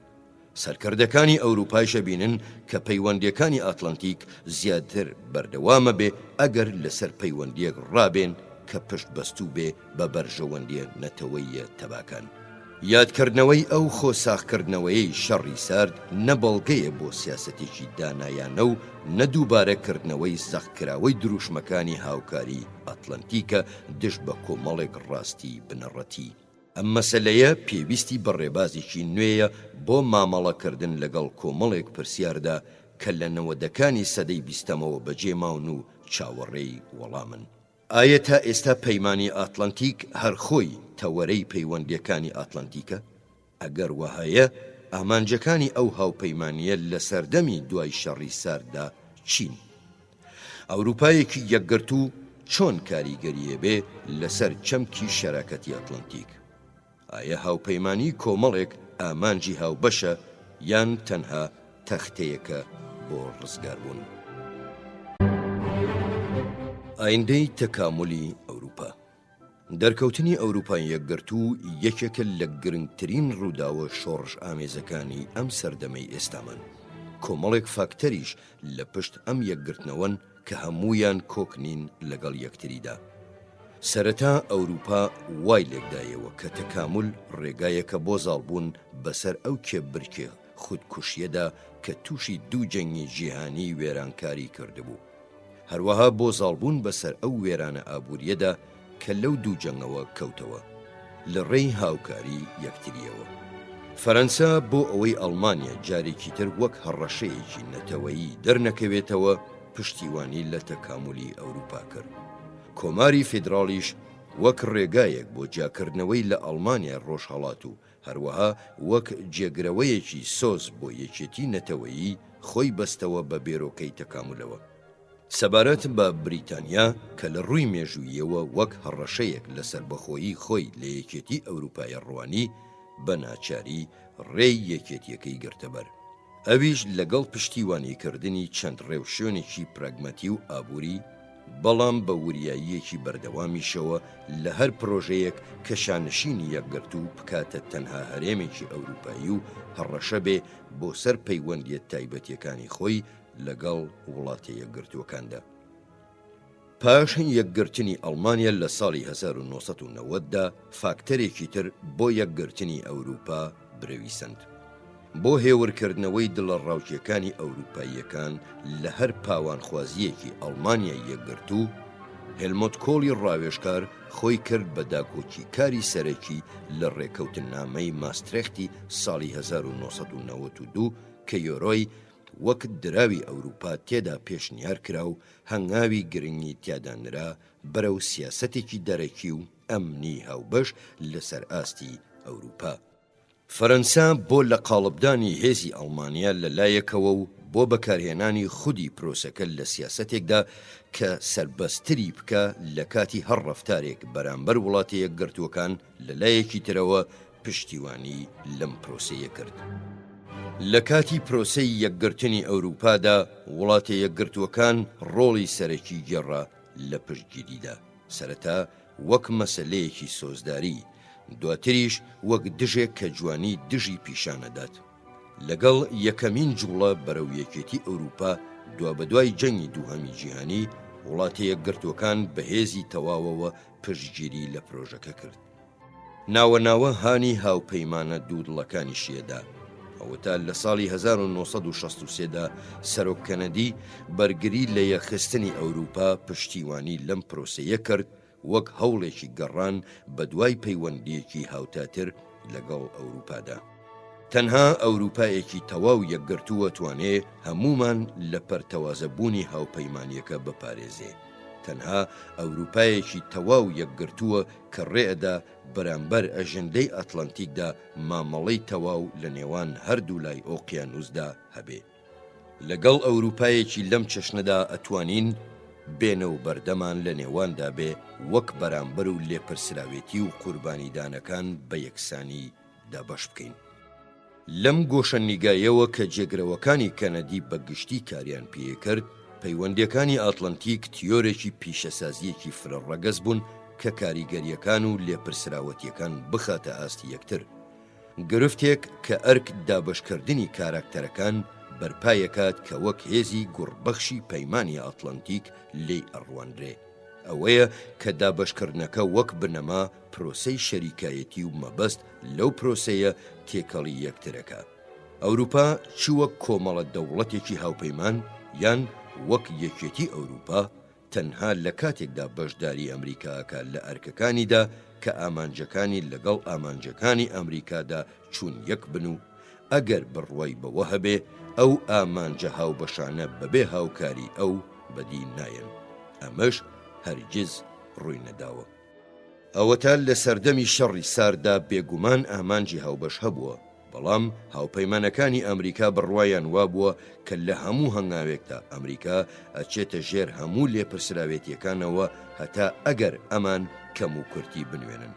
سەرکردەکانی ئەوروپایش ئەبینن کە پەیوەندیەکانی ئاتڵەنتیک زیاتر بەردەوامە بێ ئەگەر لەسەر پەیوەندیەک ڕابێن کە پشت بەستوو بێ بە بەرژەوەندیە نەتەوەییە تەباکان. یادکردنەوەی ئەو خۆ ساغکردنەوەیەی شەڕی سارد نە بەڵگەیە بۆ سیاسەتێکی دانایانە و نە دووبارە کردنەوەی زەقکراوەی دروشمەکانی هاوکاری ئەتڵەنتیکە دژ بە کۆمەڵێک ڕاستی بنەڕەتی. ئەم مەسەلەیە پێویستی بە ڕێبازێکی نوێیە بۆ مامەڵەکردن لەگەڵ کۆمەڵێک پرسیاردا کە لە نەوەدەکانی سەدەی بیستەمەوە بەجێماون و چاوەڕێی وەڵامن. ئایە تا ئێستا پەیمانی ئاتڵەنتیک هەر خۆی تەوەرەی پەیوەندییەکانی ئاتڵەنتیکە؟ ئەگەر وەهایە، ئامانجەکانی ئەو هاوپەیمانییە لە سەردەمی دوای شەڕی سارددا چین؟ ئەوروپایەکی یەکگرتوو چۆن کاریگەرییەبێ لەسەر چەمکی شەراکەتی ئەتڵەنتیک؟ ئایە هاوپەیمانی کۆمەڵێک ئامانجی هاوبەشە یان تەنها تەختەیەکە بۆ ڕزگاربوون؟ ئایندەی تەکامولی ئەوروپا. دەرکەوتنی ئەوروپای یەکگرتوو یەکێکە لە گرنگترین ڕووداوە شۆڕشئامێزەکانی ئەم سەردەمەی ئێستامان. کۆمەڵێک فاکتەریش لە پشت ئەم یەکگرتنەوەن کە هەموویان کۆک نین لەگەڵ یەکتریدا. سەرەتا ئەوروپا وای لێکدایەوە کە تەکامول ڕێگایەکە بۆ زاڵبوون بەسەر ئەو کێبرکێ خودکوشییەدا کە تووشی دوو جەنگی جیهانیی وێرانکاری کردبوو. هەروەها بۆ زاڵبوون بەسەر ئەو وێرانە ئابوورییەدا کە لەو دوو جەنگەوە کەوتەوە لە ڕێی هاوکاری یەکترییەوە. فەرەنسا بۆ ئەوەی ئەڵمانیا جارێکی تر وەک هەڕەشەیەکی نەتەوەیی دەرنەکەوێتەوە پشتیوانی لە تەکامولی ئەوروپا کرد. کۆماری فیدراڵیش وەک ڕێگایەک بۆ جیاکردنەوەی لە ئەڵمانیای ڕۆژهەڵات و هەروەها وەک جێگرەوەیەکی سۆز بۆ یەکێتی نەتەوەیی خۆی بەستەوە بە بێرۆکەی تەکامولەوە. سەبارەت بە بریتانیا کە لە ڕووی مێژووییەوە وەک هەڕەشەیەک لە سەربەخۆیی خۆی لە یەکێتی ئەوروپایە ڕوانی، بە ناچاری ڕێی یەکێتییەکەی گرتەبەر. ئەویش لەگەڵ پشتیوانیکردنی چەند ڕێوشوێنێکی پراگمەتی و ئابووری، بەڵام بە وریاییەکی بەردەوامیشەوە لە هەر پرۆژەیەک کە شانشینی یەکگرتوو بکاتە تەنها هەرێمێکی ئەوروپایی و هەڕەشە بێ بۆ سەر پەیوەندییە تایبەتییەکانی خۆی لەگەڵ وڵاتە یەکگرتووەکاندا. پاش یەکگرتنی ئەڵمانیا لە ساڵی 1990 دا فاکتەرێکی تر بۆ یەکگرتنی ئەوروپا برەوی سەند. بۆ هێورکردنەوەی دڵەڕاوکێکانی ئەوروپاییەکان لە هەر پاوانخوازییەکی ئەڵمانیای یەکگرتوو، هێلمۆت کۆڵی ڕاوێژکار خۆی کرد بە داکۆکیکاری سەرەکی لە ڕێکەوتننامەی ماسترێختی ساڵی 1992 کە یۆرۆی وەک دراوی ئەوروپا تێدا پێشنیار کرا و هەنگاوی گرنگی تیادا نرا بەرەو سیاسەتێکی دەرەکی و ئەمنی هاوبەش لەسەر ئاستی ئەوروپا. فەرەنسا بۆ لە قاڵبدانی هێزی ئەڵمانیا لە لایەکەوە و بۆ بەکارهێنانی خودی پرۆسەکە لە سیاسەتێکدا کە سەربەستتری بکا لە کاتی هەر ڕەفتارێک بەرامبەر وڵاتە یەکگرتووەکان لە لایەکی ترەوە پشتیوانی لەم پرۆسەیە کرد. لە کاتی پرۆسەی یەکگرتنی ئەوروپادا وڵاتە یەکگرتووەکان ڕۆڵی سەرەکی گێڕا لە پشتگیریدا، سەرەتا وەک مەسەلەیەکی سۆزداری، دواتریش وەک دژێک کە جوانی دژی پیشان ئەدات. لەگەڵ یەکەمین جوڵە بەرەو یەکێتی ئەوروپا دوابەدوای جەنگی دووهەمی جیهانی، وڵاتە یەکگرتووەکان بە هێزی تەواوەوە پشتگیری لە پرۆژەکە کرد. ناوە ناوە هانی هاوپەیمانە دوودڵەکانیشی ئەدا. ئەوەتا لە ساڵی 1963 دا سەرۆک کەنەدی بەرگری لە یەکخستنی ئەوروپا پشتیوانی لەم پرۆسەیە کرد وەک هەوڵێکی گەڕان بەدوای پەیوەندییەکی هاوتاتر لەگەڵ ئەوروپادا. تەنها ئەوروپایەکی تەواو یەکگرتوو ئەتوانێ هەموومان لە پەرتەوازەبوونی هاوپەیمانییەکە بپارێزێ. تەنها ئەوروپایەکی تەواو یەکگرتووە کە ڕێ ئەدا بەرامبەر ئەژندەی ئەتڵەنتیکدا مامەڵەی تەواو لە نێوان هەردوولای ئۆقیانووسدا هەبێ. لەگەڵ ئەوروپایەکی لەم چەشنەدا ئەتوانین بێنە و بەردەمان لە نێواندا بێ وەک بەرامبەر و لێپرسراوێتی و قوربانیدانەکان بە یەکسانی دابەش بکەین. لەم گۆشە نیگایەوە کە جێگرەوەکانی کەنەدی بە گشتی کاریان پێکرد، پەیوەندییەکانی ئاتڵەنتیک تیۆرێکی پیشەسازییەکی فرە ڕەگەز بوون کە کاریگەرییەکان و لێپرسراوەتییەکان بخاتە ئاستی یەکتر. گرفتێک کە ئەرک دابەشکردنی کاراکتەرەکان بەرپایەکات کە وەک هێزی گوڕبەخشی پەیمانی ئاتڵەنتیک لێی ئەڕوانرێ ئەوەیە کە دابەشکردنەکە وەک بنەما پرۆسەی شەریکایەتی و مەبەست لەو پرۆسەیە تێکەڵی یەکترەکە. ئەوروپا چ وەک کۆمەڵە دەوڵەتێکی هاوپەیمان یان وەک یەکێتی ئەوروپا تەنها لە کاتێکدا بەشداری ئەمریکا ئەکا لە ئەرکەکانیدا کە ئامانجەکانی لەگەڵ ئامانجەکانی ئەمریکادا چوون یەک بن و ئەگەر بڕوای بەوە هەبێ ئەو ئامانجە هاوبەشانە بەبێ هاوکاری ئەو بەدی نایەن. ئەمەش هەرگیز ڕووی نەداوە. ئەوەتا لە سەردەمی شەڕی سارددا بێگومان ئامانجی هاوبەش هەبووە، بەڵام هاوپەیمانەکانی ئەمریکا بڕوایان وابووە کە لە هەموو هەنگاوێکدا ئەمریکا ئەچێتە ژێر هەموو لێپرسراوێتیەکانەوە هەتا ئەگەر ئەمان کەموکورتی بنوێنن.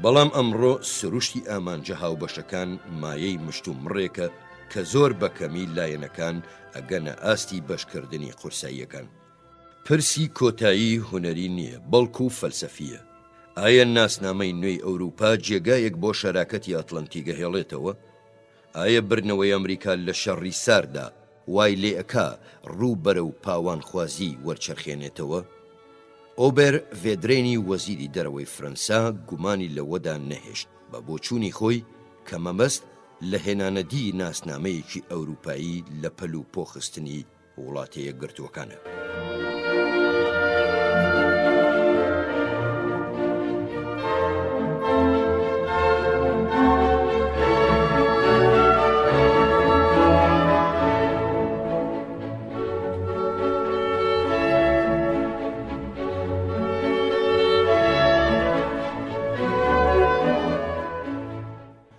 بەڵام ئەمڕۆ سروشتی ئامانجە هاوبەشەکان مایەی مشتومڕێکە کە زۆر بە کەمی لایەنەکان ئەگەنە ئاستی بەشکردنی قورساییەکان. پرسی کۆتایی هونەری نییە، بەڵکو فەلسەفییە. ئایا ناسنامەی نوێی ئەوروپا جێگایەک بۆ شەراکەتی ئەتڵەنتیک ئەهێڵێتەوە؟ ئایا بردنەوەی ئەمریکا لە شەڕی سارددا وای لێئەکا ڕوو بەرەو پاوانخوازی وەرچەرخێنێتەوە؟ ئۆبێر ڤێدرێنی وەزیری دەرەوەی فرەنسا گومانی لەوەدا نەهێشت، بە بۆچوونی خۆی کە مەبەست لە هێنانەدیی ناسنامەیەکی ئەوروپایی لە پەل و پۆ خستنی وڵاتە یەکگرتووەکانە.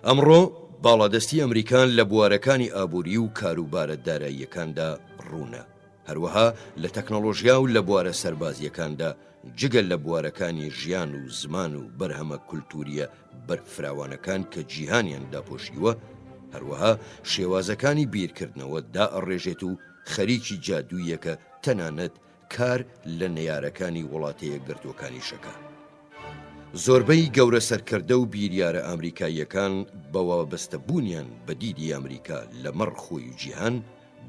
ئەمڕۆ باڵادەستی ئەمریکا لە بوارەکانی ئابووری و کاروبارە داراییەکاندا ڕوونە، هەروەها لە تەکنەڵۆژیا و لە بوارە سەربازییەکاندا، جگە لە بوارەکانی ژیان و زمان و بەرهەمە کولتوورییە بەرفراوانەکان کە جیهانیان داپۆشیوە، هەروەها شێوازەکانی بیرکردنەوە دائەڕێژێت و خەریکی جادوویەکە تەنانەت کار لە نەیارەکانی وڵاتەیەکگرتووەکانیش ئەکا. زۆربەی گەورە سەرکردە و بیریارە ئامریکاییەکان بە وابەستەبوونیان بە دیدی ئامریکا لەمەڕ خۆی و جیهان،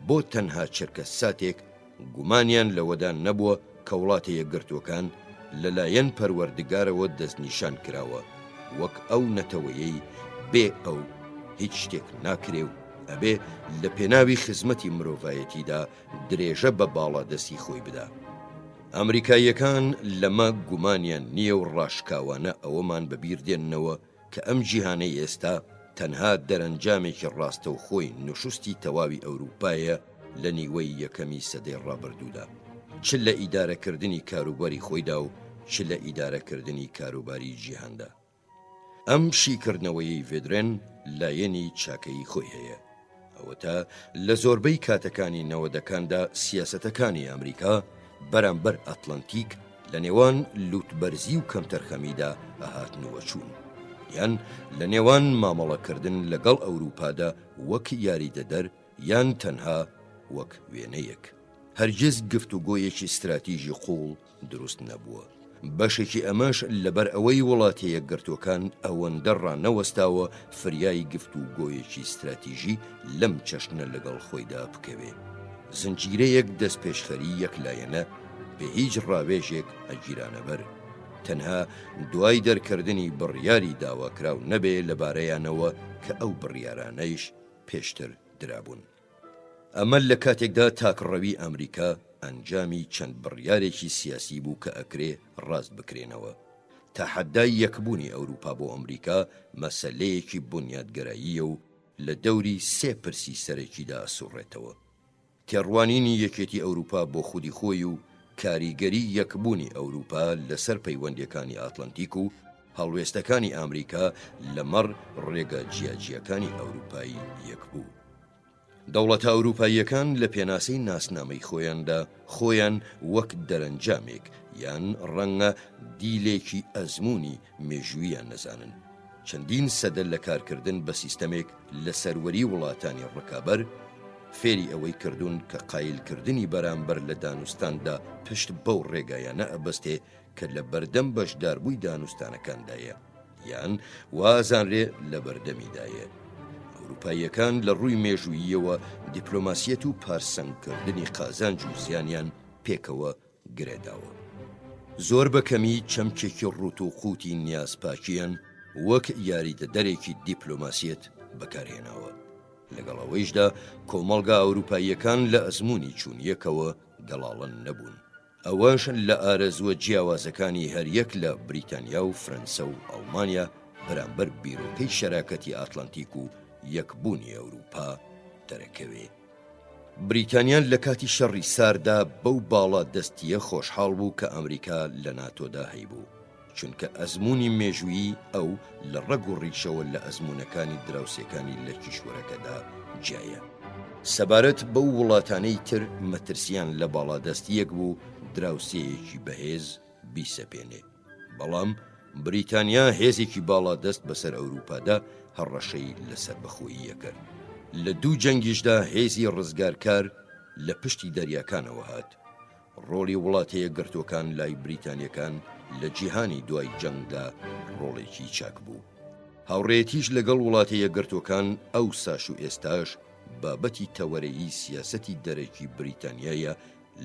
بۆ تەنها چرکە ساتێک گومانیان لەوەدا نەبووە کە وڵاتە یەکگرتووەکان لە لایەن پەروەردگارەوە دەستنیشان کراوە وەک ئەو نەتەوەیەی بێ ئەو هیچ شتێک ناکرێ و ئەبێ لە پێناوی خزمەتی مرۆڤایەتیدا درێژە بە باڵادەستی خۆی بدا. ئەمریکاییەکان لەمە گومانیان نییە و ڕاشکاوانە ئەوەمان بە بیر دێننەوە کە ئەم جیهانەی ئێستا تەنها دەرەنجامێکی ڕاستەوخۆی نوشوستی تەواوی ئەوروپایە لە نیوەی یەکەمی سەدەی ڕابردوودا، چ لە ئیدارەکردنی کاروباری خۆیدا و چ لە ئیدارەکردنی کاروباری جیهاندا. ئەم شیکردنەوەیەی ڤێدرێن لایەنی چاکەیی خۆی هەیە. ئەوەتا لە زۆربەی کاتەکانی نەوەدەکاندا سیاسەتەکانی ئەمریکا بەرامبەر ئەتڵەنتیک لە نێوان لوتبەرزی و کەمتەرخەمیدا ئەهاتن و ئەچوون، یان لە نێوان مامەڵەکردن لەگەڵ ئەوروپادا وەک یاریدەدەر یان تەنها وەک وێنەیەک. هەرگیز گفتوگۆیەکی ستراتیژی قووڵ دروست نەبووە. بەشێکی ئەمەش لەبەر ئەوەی وڵاتە یەکگرتووەکان ئەوەندە ڕانەوەستاوە فریای گفتوگۆیەکی ستراتیژی لەم چەشنە لەگەڵ خۆیدا بکەوێ. زنجیرەیەک دەستپێشخەری یەکلایەنە بێ هیچ ڕاوێژێک ئەگیرانەبەر، تەنها دوای دەرکردنی بڕیاری داواکراو نەبێ لەبارەیانەوە کە ئەو بڕیارانەیش پێشتر درابوون. ئەمە لە کاتێکدا تاکڕەوی ئەمریکا ئەنجامی چەند بڕیارێکی سیاسی بوو کە ئەکرێ ڕاست بکرێنەوە. تەحەدای یەکبوونی ئەوروپا بۆ ئەمریکا مەسەلەیەکی بونیادگەراییە و لە دەوری سێ پرسی سەرەکیدا ئەسوڕێتەوە. تێڕوانینی یەکێتی ئەوروپا بۆ خودی خۆی و کاریگەری یەکبوونی ئەوروپا لەسەر پەیوەندیەکانی ئاتلەنتیک و هەڵوێستەکانی ئامریکا لەمەڕ ڕێگا جیاجیاکانی ئەوروپای یەکبوو. دەوڵەتە ئەوروپاییەکان لە پێناسەی ناسنامەی خۆیاندا خۆیان وەک دەرەنجامێک یان ڕەنگە دیلێکی ئەزموونی مێژووییان نەزانن. چەندین سەدە لە کارکردن بە سیستەمێک لە سەروەری وڵاتانی ڕکابەر، فێری ئەوەی کردوون کە قایلکردنی بەرامبەر لە دانوستاندا پشت بەو ڕێگایانە ئەبەستێ کە لە بەردەم بەشداربووی دانوستانەکاندایە یان وا ئەزانرێ لە بەردەمیدایە. ئەوروپاییەکان لە ڕووی مێژووییەوە دیپلۆماسیەت و پارسەنگکردنی قازانج و زیانیان پێکەوە گرێ داوە. زۆر بە کەمی چەمکێکی ڕووت و قووتی نیازپاکییان وەک یاریدەدەرێکی دیپلۆماسیەت بەکارهێناوە. لەگەڵ ئەوەیشدا کۆمەڵگا ئەوروپاییەکان لە ئەزموونی چوونیەکەوە گەڵاڵە نەبوون. ئەوەش لە ئارەزووە جیاوازەکانی هەریەک لە بریتانیا و فرەنسە و ئەڵمانیا بەرامبەر بیرۆکەی شەراکەتی ئاتلانتیک و یەکبوونی ئەوروپا دەرەکەوێ. بریتانیا لە کاتی شەڕی ساردا بەو باڵا دەستییە خۆشحاڵ بوو کە ئەمریکا لە ناتۆدا هەیبوو. چونکە ئەزموونی مێژوویی ئەو لە ڕەگ و ڕیشەوە لە ئەزموونەکانی دراوسێکانی لە کیشوەرەکەدا جیایە. سەبارەت بەو وڵاتانەی تر مەترسییان لە باڵادەستییەک بوو دراوسێیەکی بەهێز بیسەپێنێ. بەڵام بریتانیا هێزێکی باڵادەست بەسەر ئەوروپادا هەڕەشەی لە سەربەخۆیی ئەکرد. لە دوو جەنگیشدا هێزی ڕزگارکار لە پشتی دەریاکانەوە هات. ڕۆڵی وڵاتە یەکگرتووەکان لای بریتانیەکان لە جیهانی دوای جەنگدا ڕۆڵێکی چاک بوو. هاوڕێیەتیش لەگەڵ وڵاتە یەکگرتووەکان ئەوساش و ئێستاش بابەتی تەوەرەیی سیاسەتی دەرەکی بریتانیایە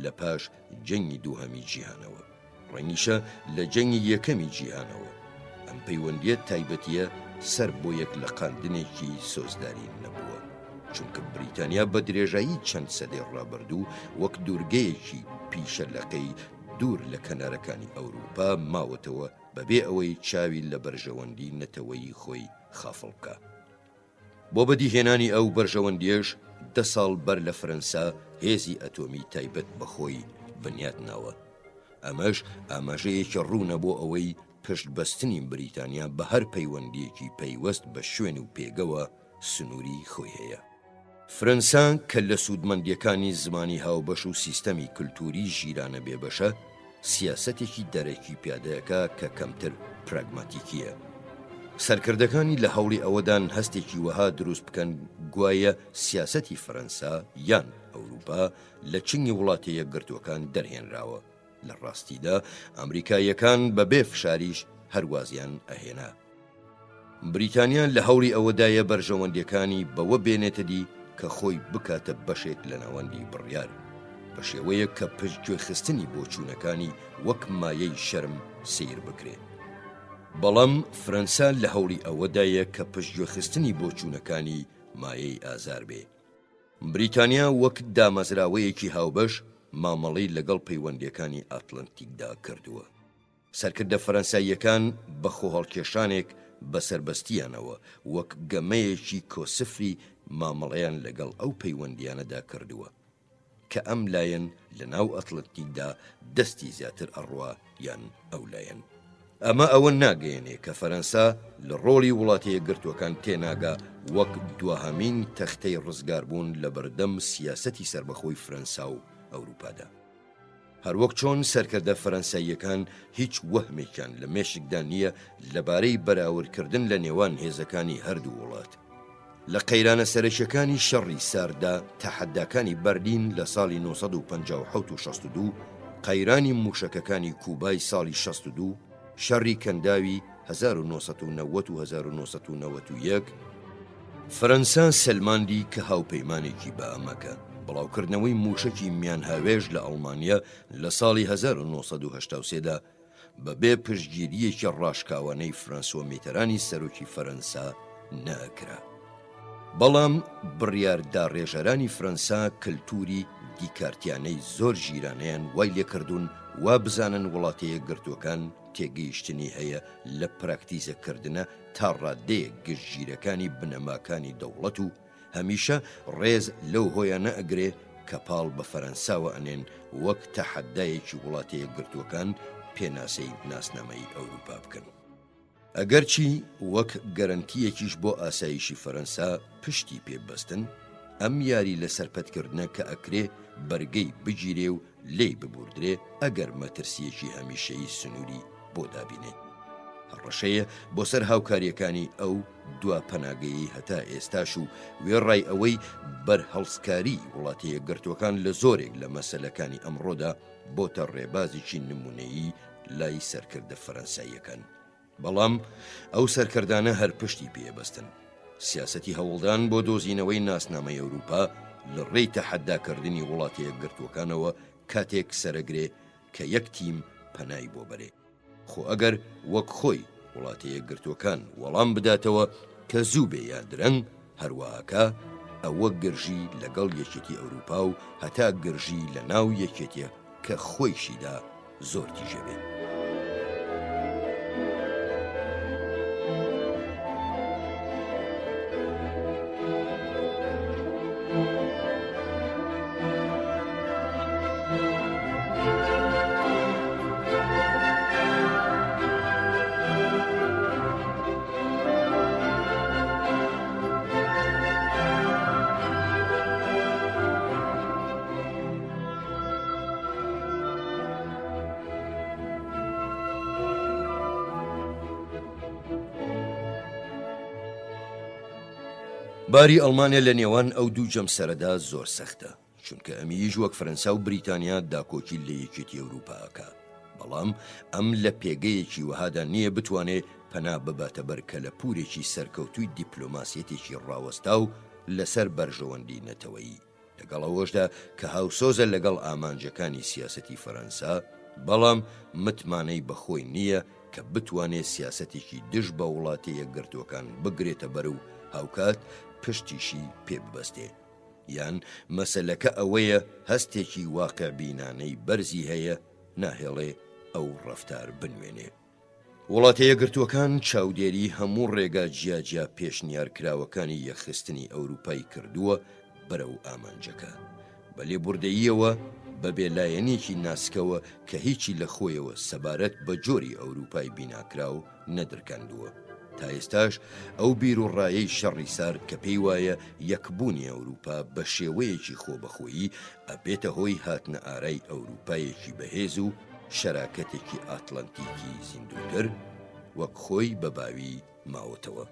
لە پاش جەنگی دووهەمی جیهانەوە. ڕەنگیشە لە جەنگی یەکەمی جیهانەوە. ئەم پەیوەندییە تایبەتییە سەر بۆ یەک لەقاندنێکی سۆزداری نەبووە، چونکە بریتانیا بە درێژایی چەند سەدەی ڕابردوو وەک دوورگەیەکی پیشە لەقەی دوور لە کەنارەکانی ئەوروپا ماوەتەوە بەبێ ئەوەی چاوی لە بەرژەوەندی نەتەوەیی خۆی خافڵ بکا. بۆ بەدیهێنانی ئەو بەرژەوەندییەش دە ساڵ بەر لە فرەنسا هێزی ئەتۆمی تایبەت بە خۆی بنیات ناوە. ئەمەش ئاماژەیەکی ڕوونە بۆ ئەوەی پشتبەستنی بریتانیا بە هەر پەیوەندییەکی پەیوەست بە شوێن و پێگەوە سنووری خۆی هەیە. فرەنسا کە لە سوودمەندییەکانی زمانی هاوبەش و سیستەمی کلتووری ژیرانە بێبەشە، سیاسەتێکی دەرەکی پیادەکا کە کەمتر پراگماتیکییە. سەرکردەکانی لە هەوڵی ئەوەدان هەستێکی وەها دروست بکەن گوایە سیاسەتی فەرەنسا یان ئەوروپا لە چنگی وڵاتە یەکگرتووەکان دەرهێنراوە. لە ڕاستیدا ئەمریکاییەکان بەبێ فشاریش هەر وازیان ئەهێنا. بریتانیا لە هەوڵی ئەوەدایە بەرژەوەندیەکانی بەوە بێنێتە دی کە خۆی بکاتە بەشێک لە ناوەندی بڕیار، بە شێوەیەک کە پشتگوێخستنی بۆچوونەکانی وەک مایەی شەرم سەیر بکرێ. بەڵام فرەنسا لە هەوڵی ئەوەدایە کە پشتگوێخستنی بۆچوونەکانی مایەی ئازار بێ. بریتانیا وەک دامەزراوەیەکی هاوبەش مامەڵەی لەگەڵ پەیوەندیەکانی ئاتلەنتیکدا کردووە. سەرکردە فەرەنساییەکان بە خۆهەڵکێشانێک بە سەربەستییانەوە وەک گەمەیەکی کۆسفری مامەڵەیان لەگەڵ ئەو پەیوەندییانەدا کردووە کە ئەم لایەن لە ناو ئەتڵەنتیکدا دەستی زیاتر ئەڕوا یان ئەو لایەن. ئەمە ئەوە ناگەیەنێ کە فەرەنسا لە ڕۆڵی وڵاتە یەکگرتووەکان تێناگا وەک دواهەمین تەختەی ڕزگاربوون لە بەردەم سیاسەتی سەربەخۆی فرەنسا و ئەوروپادا. هەروەک چۆن سەرکردە فەرەنساییەکان هیچ وەهمێکیان لە مێشکدا نییە لەبارەی بەراوردکردن لە نێوان هێزەکانی هەردوو وڵات. لە قەیرانە سەرەکیەکانی شەڕی سارددا، تەحەداکانی بەرلین لە ساڵی 957 و 62، قەیرانی مووشەکەکانی کوبای ساڵی 62، شەڕی کەنداوی 1990 و 1991، فەرەنسا سەلماندی کە هاوپەیمانێکی بە ئەمەکە. بڵاوکردنەوەی مووشەکی میانهاوێژ لە ئەڵمانیا لە ساڵی 1983 دا بە بێ پشتگیرییەکی ڕاشکاوانەی فرانسوا میتەرانی سەرۆکی فەرەنسا نەئەکرا. بەڵام بڕیارداڕێژەرانی فرەنسا کەلتووری دیکارتیانەی زۆر ژیرانەیان وای لێکردوون وا بزانن وڵاتەیەکگرتووەکان تێگەیشتنی هەیە لە پراکتیزەکردنە تا ڕاددەیەک گشتگیرەکانی بنەماکانی دەوڵەت و هەمیشە ڕێز لەو هۆیانە ئەگرێ کە پاڵ بە فەرەنساوە ئەنێن وەک تەحەدایەکی وڵاتەیەکگرتووەکان پێناسەی ناسنامەی ئەوروپا بکەن. ئەگەرچی وەک گەرەنتییەکیش بۆ ئاسایشی فەرەنسا پشتی پێ ببەستن، ئەم یاری لەسەر پەتکردنە کە ئەکرێ بەرگەی بگیرێ و لێی ببوردرێ ئەگەر مەترسییەکی هەمیشەیی سنووری بۆ دابینێ. هەڕەشەیە بۆ سەر هاوکارییەکانی ئەو دوا پەناگەیەی هەتا ئێستاش و وێڕای ئەوەی بەرهەڵستکاریی وڵاتەیەکگرتووەکان لە زۆرێک لە مەسەلەکانی ئەمڕۆدا بۆتە ڕێبازێکی نموونەیی لای سەرکردە فەرەنساییەکان. بەڵام ئەو سەرکردانە هەر پشتی پێ بەستن. سیاسەتی هەوڵدان بۆ دۆزینەوەی ناسنامەی ئەوروپا لە ڕێی تەحەداکردنی وڵاتە یەکگرتووەکانەوە کاتێک سەرەگرێ کە یەک تیم پەنای بۆ بەرێ. خۆ ئەگەر وەک خۆی وڵاتە یەکگرتووەکان وەڵام بداتەوە کە زوو بێ یا درەنگ هەروا ئەکا، ئەوە گرژی لەگەڵ یەکێتی ئەوروپا و هەتا گرژی لە ناو یەکێتیەکە خۆیشیدا زۆر تیژەبێ. باری ئەڵمانیا لە نێوان ئەو دوو جەمسەرەدا زۆر سەختە، چونکە ئەمیش وەک فەرەنسا و بریتانیا داکۆکی لە یەکێتی ئەوروپا ئەکا، بەڵام ئەم لە پێگەیەکی وەهادا نییە بتوانێ پەنا بباتە بەر کەلەپوورێکی سەرکەوتووی دیپلۆماسیەتێکی ڕاوەستاو لەسەر بەرژەوەندی نەتەوەیی. لەگەڵ ئەوەشدا کە هاوسۆزە لەگەڵ ئامانجەکانی سیاسەتی فەرەنسا، بەڵام متمانەی بە خۆی نییە کە بتوانێ سیاسەتێکی دژ بە وڵاتە یەکگرتووەکان بگرێتە بەر و هاوکات پشتیشی پێ ببەستێ. یان مەسەلەکە ئەوەیە هەستێکی واقعبینانەی بەرزی هەیە ناهێڵێ ئەو ڕەفتار بنوێنێ. وڵاتە یەکگرتووەکان چاودێری هەموو ڕێگا جیاجیا پێشنیارکراوەکانی یەکخستنی ئەوروپای کردووە بەرەو ئامانجەکە بە لێبوردەییەوە، بە بێلایەنییەکی ناسکەوە کە هیچی لە خۆیەوە سەبارەت بە جۆری ئەوروپای بیناکراو نەدرکاندووە. تا ئێستاش ئەو بیروڕایەی شەڕی سارد کە پێی وایە یەکبوونی ئەوروپا بە شێوەیەکی خۆبەخۆیی ئەبێتە هۆی هاتنەئارای ئەوروپایەکی بەهێز و شەراکەتێکی ئاتڵەنتیکی زیندووتر، وەک خۆی بە باوی ماوەتەوە.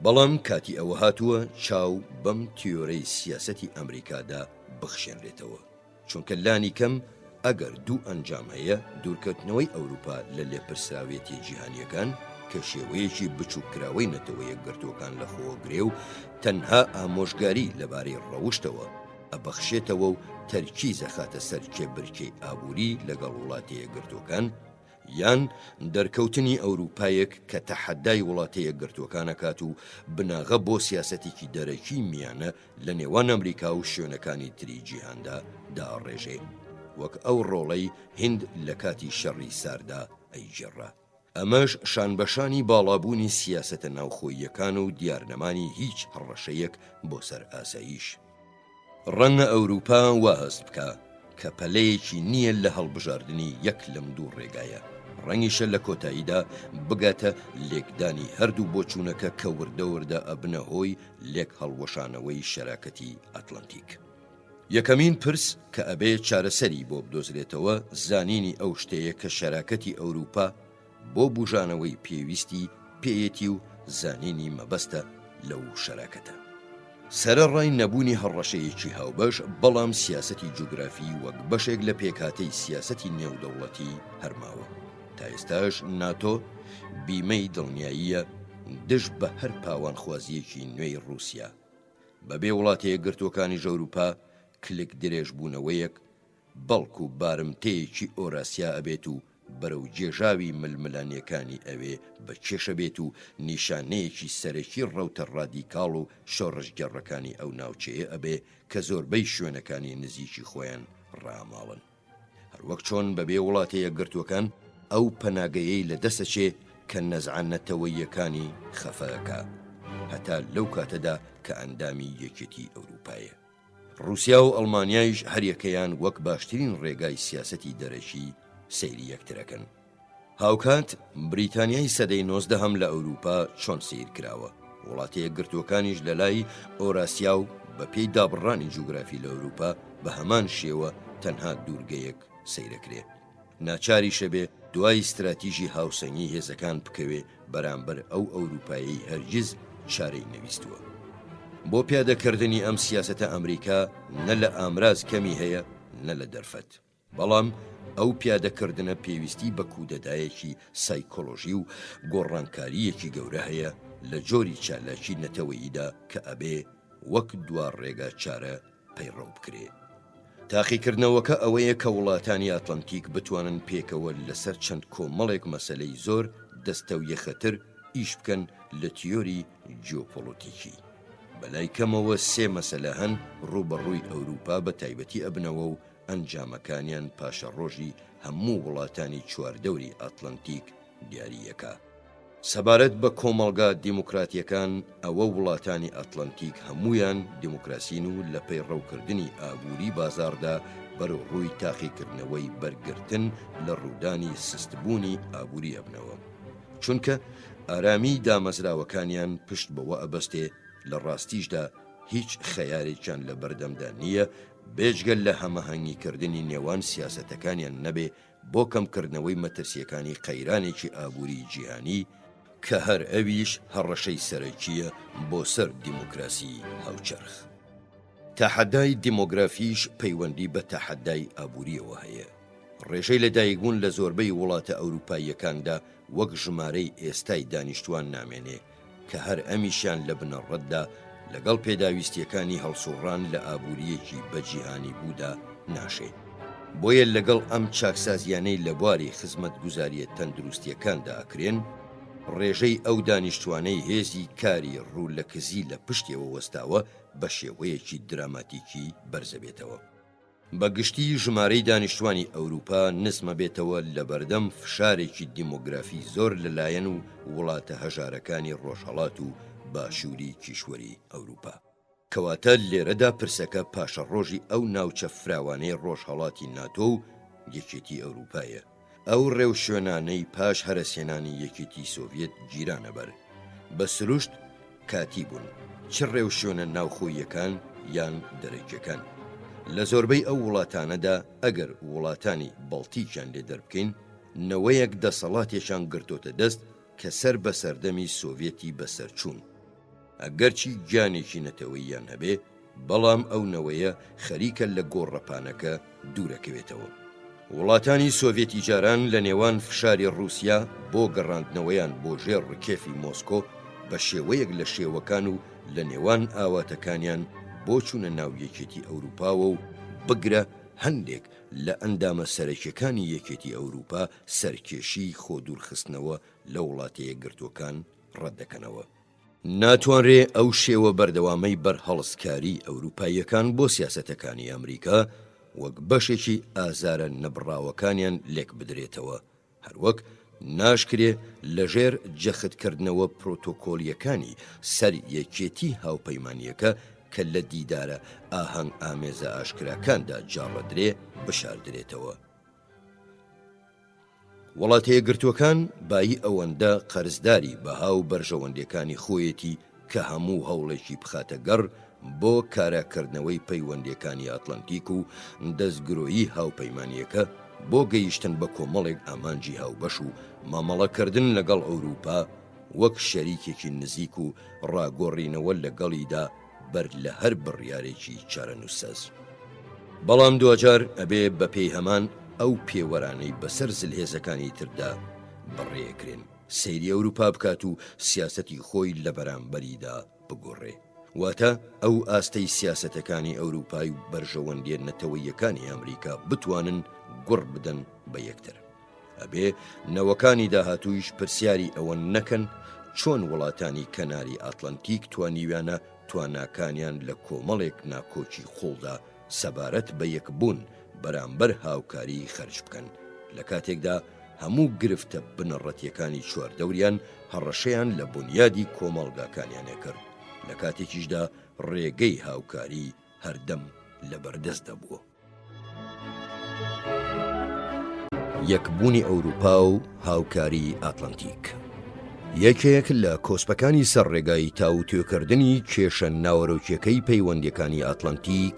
بەڵام کاتی ئەوە هاتووە چاو بەم تیۆرەی سیاسەتی ئەمریکادا بخشێنرێتەوە. چونکە لانی کەم ئەگەر دوو ئەنجام هەیە، دوورکەوتنەوەی ئەوروپا لە لێپرسراوێتیە جیهانیەکان کە شێوەیەکی بچوککراوەی نەتەوە یەکگرتووەکان لەخۆوەگرێ و تەنها ئامۆژگاری لەبارەی ڕەوشتەوە ئەبەخشێتەوە و تەرکیز ئەخاتە سەر کێبرکێی ئابووری لەگەڵ وڵاتە یەکگرتووەکان، یان دەرکەوتنی ئەوروپایەک کە تەحەدای وڵاتە یەکگرتووەکان ئەکات و بناغە بۆ سیاسەتێکی دەرەکی میانە لە نێوان ئەمریکا و شوێنەکانی تری جیهاندا دائەڕێژێ، وەک ئەو ڕۆڵەی هیند لە کاتی شەڕی ساردا ئەیگێڕا. ئەمەش شانبەشانی باڵابوونی سیاسەتە ناوخۆییەکان و دیارنەمانی هیچ هەڕەشەیەک بۆ سەر ئاسایش. ڕەنگە ئەوروپا وا هەست بکا کە پەلەیەکی نییە لە هەڵبژاردنی یەک لەم دوو ڕێگایە. ڕەنگیشە لە کۆتاییدا بگاتە لێکدانی هەردوو بۆچوونەکە کە وردە وردە ئەبنە هۆی لێک هەڵوەشانەوەی شەراکەتی ئەتڵەنتیک. یەکەمین پرس کە ئەبێ چارەسەری بۆ بدۆزرێتەوە زانینی ئەو شتەیە کە شەراکەتی ئەوروپا بۆ بوژانەوەی پێویستی پێیەتی و زانینی مەبەستە لەو شەراکەتە. سەرەڕای نەبوونی هەڕەشەیەکی هاوبەش، بەڵام سیاسەتی جوگرافی وەک بەشێک لە پێکهاتەی سیاسەتی نێودەوڵەتی هەر ماوە. تا ئێستاش ناتۆ بیمەی دڵنیاییە دژ بە هەر پاوانخوازییەکی نوێی ڕووسیا. بەبێ وڵاتە یەکگرتووەکانیش ئەوروپا کلک درێژبوونەوەیەک بەڵکو بارمتەیەکی ئۆراسیا ئەبێت و بەرەو گێژاوی ململانێکانی ئەوێ بە کێشە بێت و نیشانەیەکی سەرەکی ڕەوتە ڕادیکاڵ و شۆڕشگێڕەکانی ئەو ناوچەیە ئەبێ کە زۆربەی شوێنەکانی نزیکی خۆیان ڕاماڵن. هەروەک چۆن بەبێ وڵاتە یەکگرتووەکان ئەو پەناگەیەی لە دەست ئەچێ کە نەزعە نەتەوەییەکانی خەفە ئەکا هەتا لەو کاتەدا کە ئەندامی یەکێتی ئەوروپایە. ڕوسیا و ئەڵمانیایش هەریەکەیان وەک باشترین ڕێگای سیاسەتی دەرەکی سەیری یەکتر ئەکەن. هاوکات بریتانیای سەدەی نۆزدەهەم لە ئەوروپا چۆن سەیر کراوە، وڵاتە یەکگرتووەکانیش لە لای ئۆراسیا و بە پێی دابڕانی جوگرافی لە ئەوروپا بە هەمان شێوە تەنها دوورگەیەک سەیرەکرێ. ناچاریشە بێ دوای ستراتیژی هاوسەنگی هێزەکان بکەوێ بەرامبەر ئەو ئەوروپایەی هەرگیز چارەی نەویستووە. بۆ پیادەکردنی ئەم سیاسەتە ئەمریکا نە لە ئامراز کەمی هەیە نە لە دەرفەت. بەڵام ئەو پیادەکردنە پێویستی بە کودەتایەکی سایکۆلۆژی و گۆڕانکارییەکی گەورە هەیە لە جۆری چالاکی نەتەوەییدا کە ئەبێ وەک دوا ڕێگا چارە پەیڕەو بکرێ. تاقیکردنەوەکە ئەوەیە کە وڵاتانی ئەتڵەنتیک بتوانن پێکەوە لەسەر چەند کۆمەڵێک مەسەلەی زۆر دەستەویەخەتر ئیش بکەن لە تیۆری جیۆپۆڵۆتیکی. بەلای کەمەوە سێ مەسەلە هەن ڕووبەڕووی ئەوروپا بە تایبەتی ئەبنەوە و ئەنجامەکانیان پاشەڕۆژی هەموو وڵاتانی چواردەوری ئەتڵەنتیک دیاری ئەکا. سەبارەت بە کۆمەڵگا دیموکراتیەکان ئەوە وڵاتانی ئەتڵەنتیک هەموویان دیموکراسین و لە پەیڕەوکردنی ئابووری بازاڕدا بەرەو ڕووی تاقیکردنەوەی بەرگرتن لە ڕوودانی سستبوونی ئابووری ئەبنەوە چونکە ئارامیی دامەزراوەکانیان پشت بەوە ئەبەستێ لە ڕاستیشدا هیچ خەیارێکیان لە بەردەمدا نییە بێجگە لە هەمەهەنگیکردنی نێوان سیاسەتەکانیان نەبێ بۆ کەمکردنەوەی مەترسییەکانی قەیرانێکی ئابووریی جیهانی، کە هەر ئەویش هەڕەشەی سەرەکییە بۆ سەر دیموکراسیی هاوچەرخ. تەحەدای دیمۆگرافیش پەیوەندی بە تەحەدای ئابوورییەوە هەیە. ڕێژەی لەدایکبوون لە زۆربەی وڵاتە ئەوروپاییەکاندا وەک ژمارەی ئێستای دانیشتووان نامێنێ، کە هەر ئەمیشیان لە بنەڕەتدا لەگەڵ پێداویستییەکانی هەڵسووڕان لە ئابوورییەکی بەجیهانیبوودا ناشێ. بۆیە لەگەڵ ئەم چاکسازییانەی لە بواری خزمەتگوزارییە تەندروستییەکاندا ئەکرێن، ڕێژەی ئەو دانیشتووانەی هێزی کاری ڕوو لە کزی لە پشتیەوە وەستاوە بە شێوەیەکی دراماتیکی بەرزەبێتەوە. بە گشتی ژمارەی دانیشتوانی ئەوروپا نزمەبێتەوە لەبەردەم فشارێکی دیمۆگرافی زۆر لەلایەن و وڵاتە هەژارەکانی ڕۆژهەڵات و باشوری کیشوەری ئەوروپا. کەواتە لێرەدا پرسەکە پاشەڕۆژی ئەو ناوچە فراوانەی ڕۆژهەڵاتی ناتۆ و یەکێتی ئەوروپایە. ئەو ڕێوشوێنانەی پاش هەرەسهێنانی یەکێتی سۆڤیەت گیرانە بەر، بە سروشت کاتی بوون، چ ڕێوشوێنە ناوخۆییەکان یان دەرەکیەکان. لە زۆربەی ئەو وڵاتانەدا ئەگەر وڵاتانی بەڵتیکیان لێ دەربکەین، نەوەیەک دەسەڵاتێکیان گرتۆتە دەست کە سەر بە سەردەمی سۆڤیەتی بەسەرچوون. ئەگەرچی گیانێکی نەتەوەییان هەبێ، بەڵام ئەو نەوەیە خەریکە لە گۆڕەپانەکە دوورەکەوێتەوە. وڵاتانی سۆڤێتی جاران لە نێوان فشاری ڕووسیا بۆ گەڕاندنەوەیان بۆ ژێر ڕکێفی مۆسکۆ بە شێوەیەک لە شێوەکان و لە نێوان ئاواتەکانیان بۆ چوونە ناو یەکێتی ئەوروپاوە و بگرە هەندێک لە ئەندامە سەرەکیەکانی یەکێتی ئەوروپا سەرکێشیی خۆدوورخستنەوە لە وڵاتە یەکگرتووەکان ڕەتدەکەنەوە. ناتوانرێ ئەو شێوە بەردەوامەی بەرهەڵستکاریی ئەوروپاییەکان بۆ سیاسەتەکانی ئەمریکا وەک بەشێکی ئازارە نەبڕاوەکانیان لێکبدرێتەوە، هەروەک ناشکرێ لەژێر جەختکردنەوە پرۆتۆکۆلییەکانی سەر یەکێتی هاوپەیمانییەکە کە لە دیدارە ئاهەنگئامێزە ئاشکراکاندا جاڕدرێ، بشاردرێتەوە. وڵاتەیەکگرتووەکان بایی ئەوەندە قەرزداری بەها و بەرژەوەندیەکانی خۆیەتی کە هەموو هەوڵێکی بخاتە گەڕ بۆ کاراکردنەوەی پەیوەندیەکانی ئەتڵەنتیک و دەستگرۆیی هاوپەیمانیەکە بۆ گەیشتن بە کۆمەڵێک ئامانجی هاوبەش و مامەڵەکردن لەگەڵ ئەوروپا وەک شەریکێکی نزیک و ڕاگۆڕینەوە لەگەڵیدا بەر لە هەر بڕیارێکی چارەنووسساز. بەڵام دواجار ئەبێ بەپێی هەمان ئەو پێوەرانەی بەسەر زلهێزەکانی تردا بەڕێکرێن سەیری ئەوروپا بکات و سیاسەتی خۆی لە بەرامبەریدا بگۆڕێ. واتە ئەو ئاستەی سیاسەتەکانی ئەوروپای و بەرژەوەندیە نەتەوەییەکانی ئەمریکا بتوانن گوڕ بدەن بە یەکتر. ئەبێ نەوەکانی داهاتوویش پرسیاری ئەوە نەکەن چۆن وڵاتانی کەناری ئاتلەنتیک توانیویانە تواناکانیان لە کۆمەڵێک ناکۆکی قوڵدا سەبارەت بە یەکبوون بەرامبەر هاوکاری خەرج بکەن لە کاتێکدا هەموو گرفتە بنەڕەتیەکانی چواردەوریان هەڕەشەیان لە بونیادی کۆمەڵگاکانیان ئەکرد لە کاتێکیشدا ڕێگەی هاوکاری هەردەم لەبەردەست دەبوو. یەکبوونی ئەوروپا و هاوکاریی ئاتلەنتیک یەکێک لە کۆسپەکانی سەر ڕێگای تاوتوێکردنی کێشە ناوەرۆکیەکەی پەیوەندیەکانی ئاتلەنتیک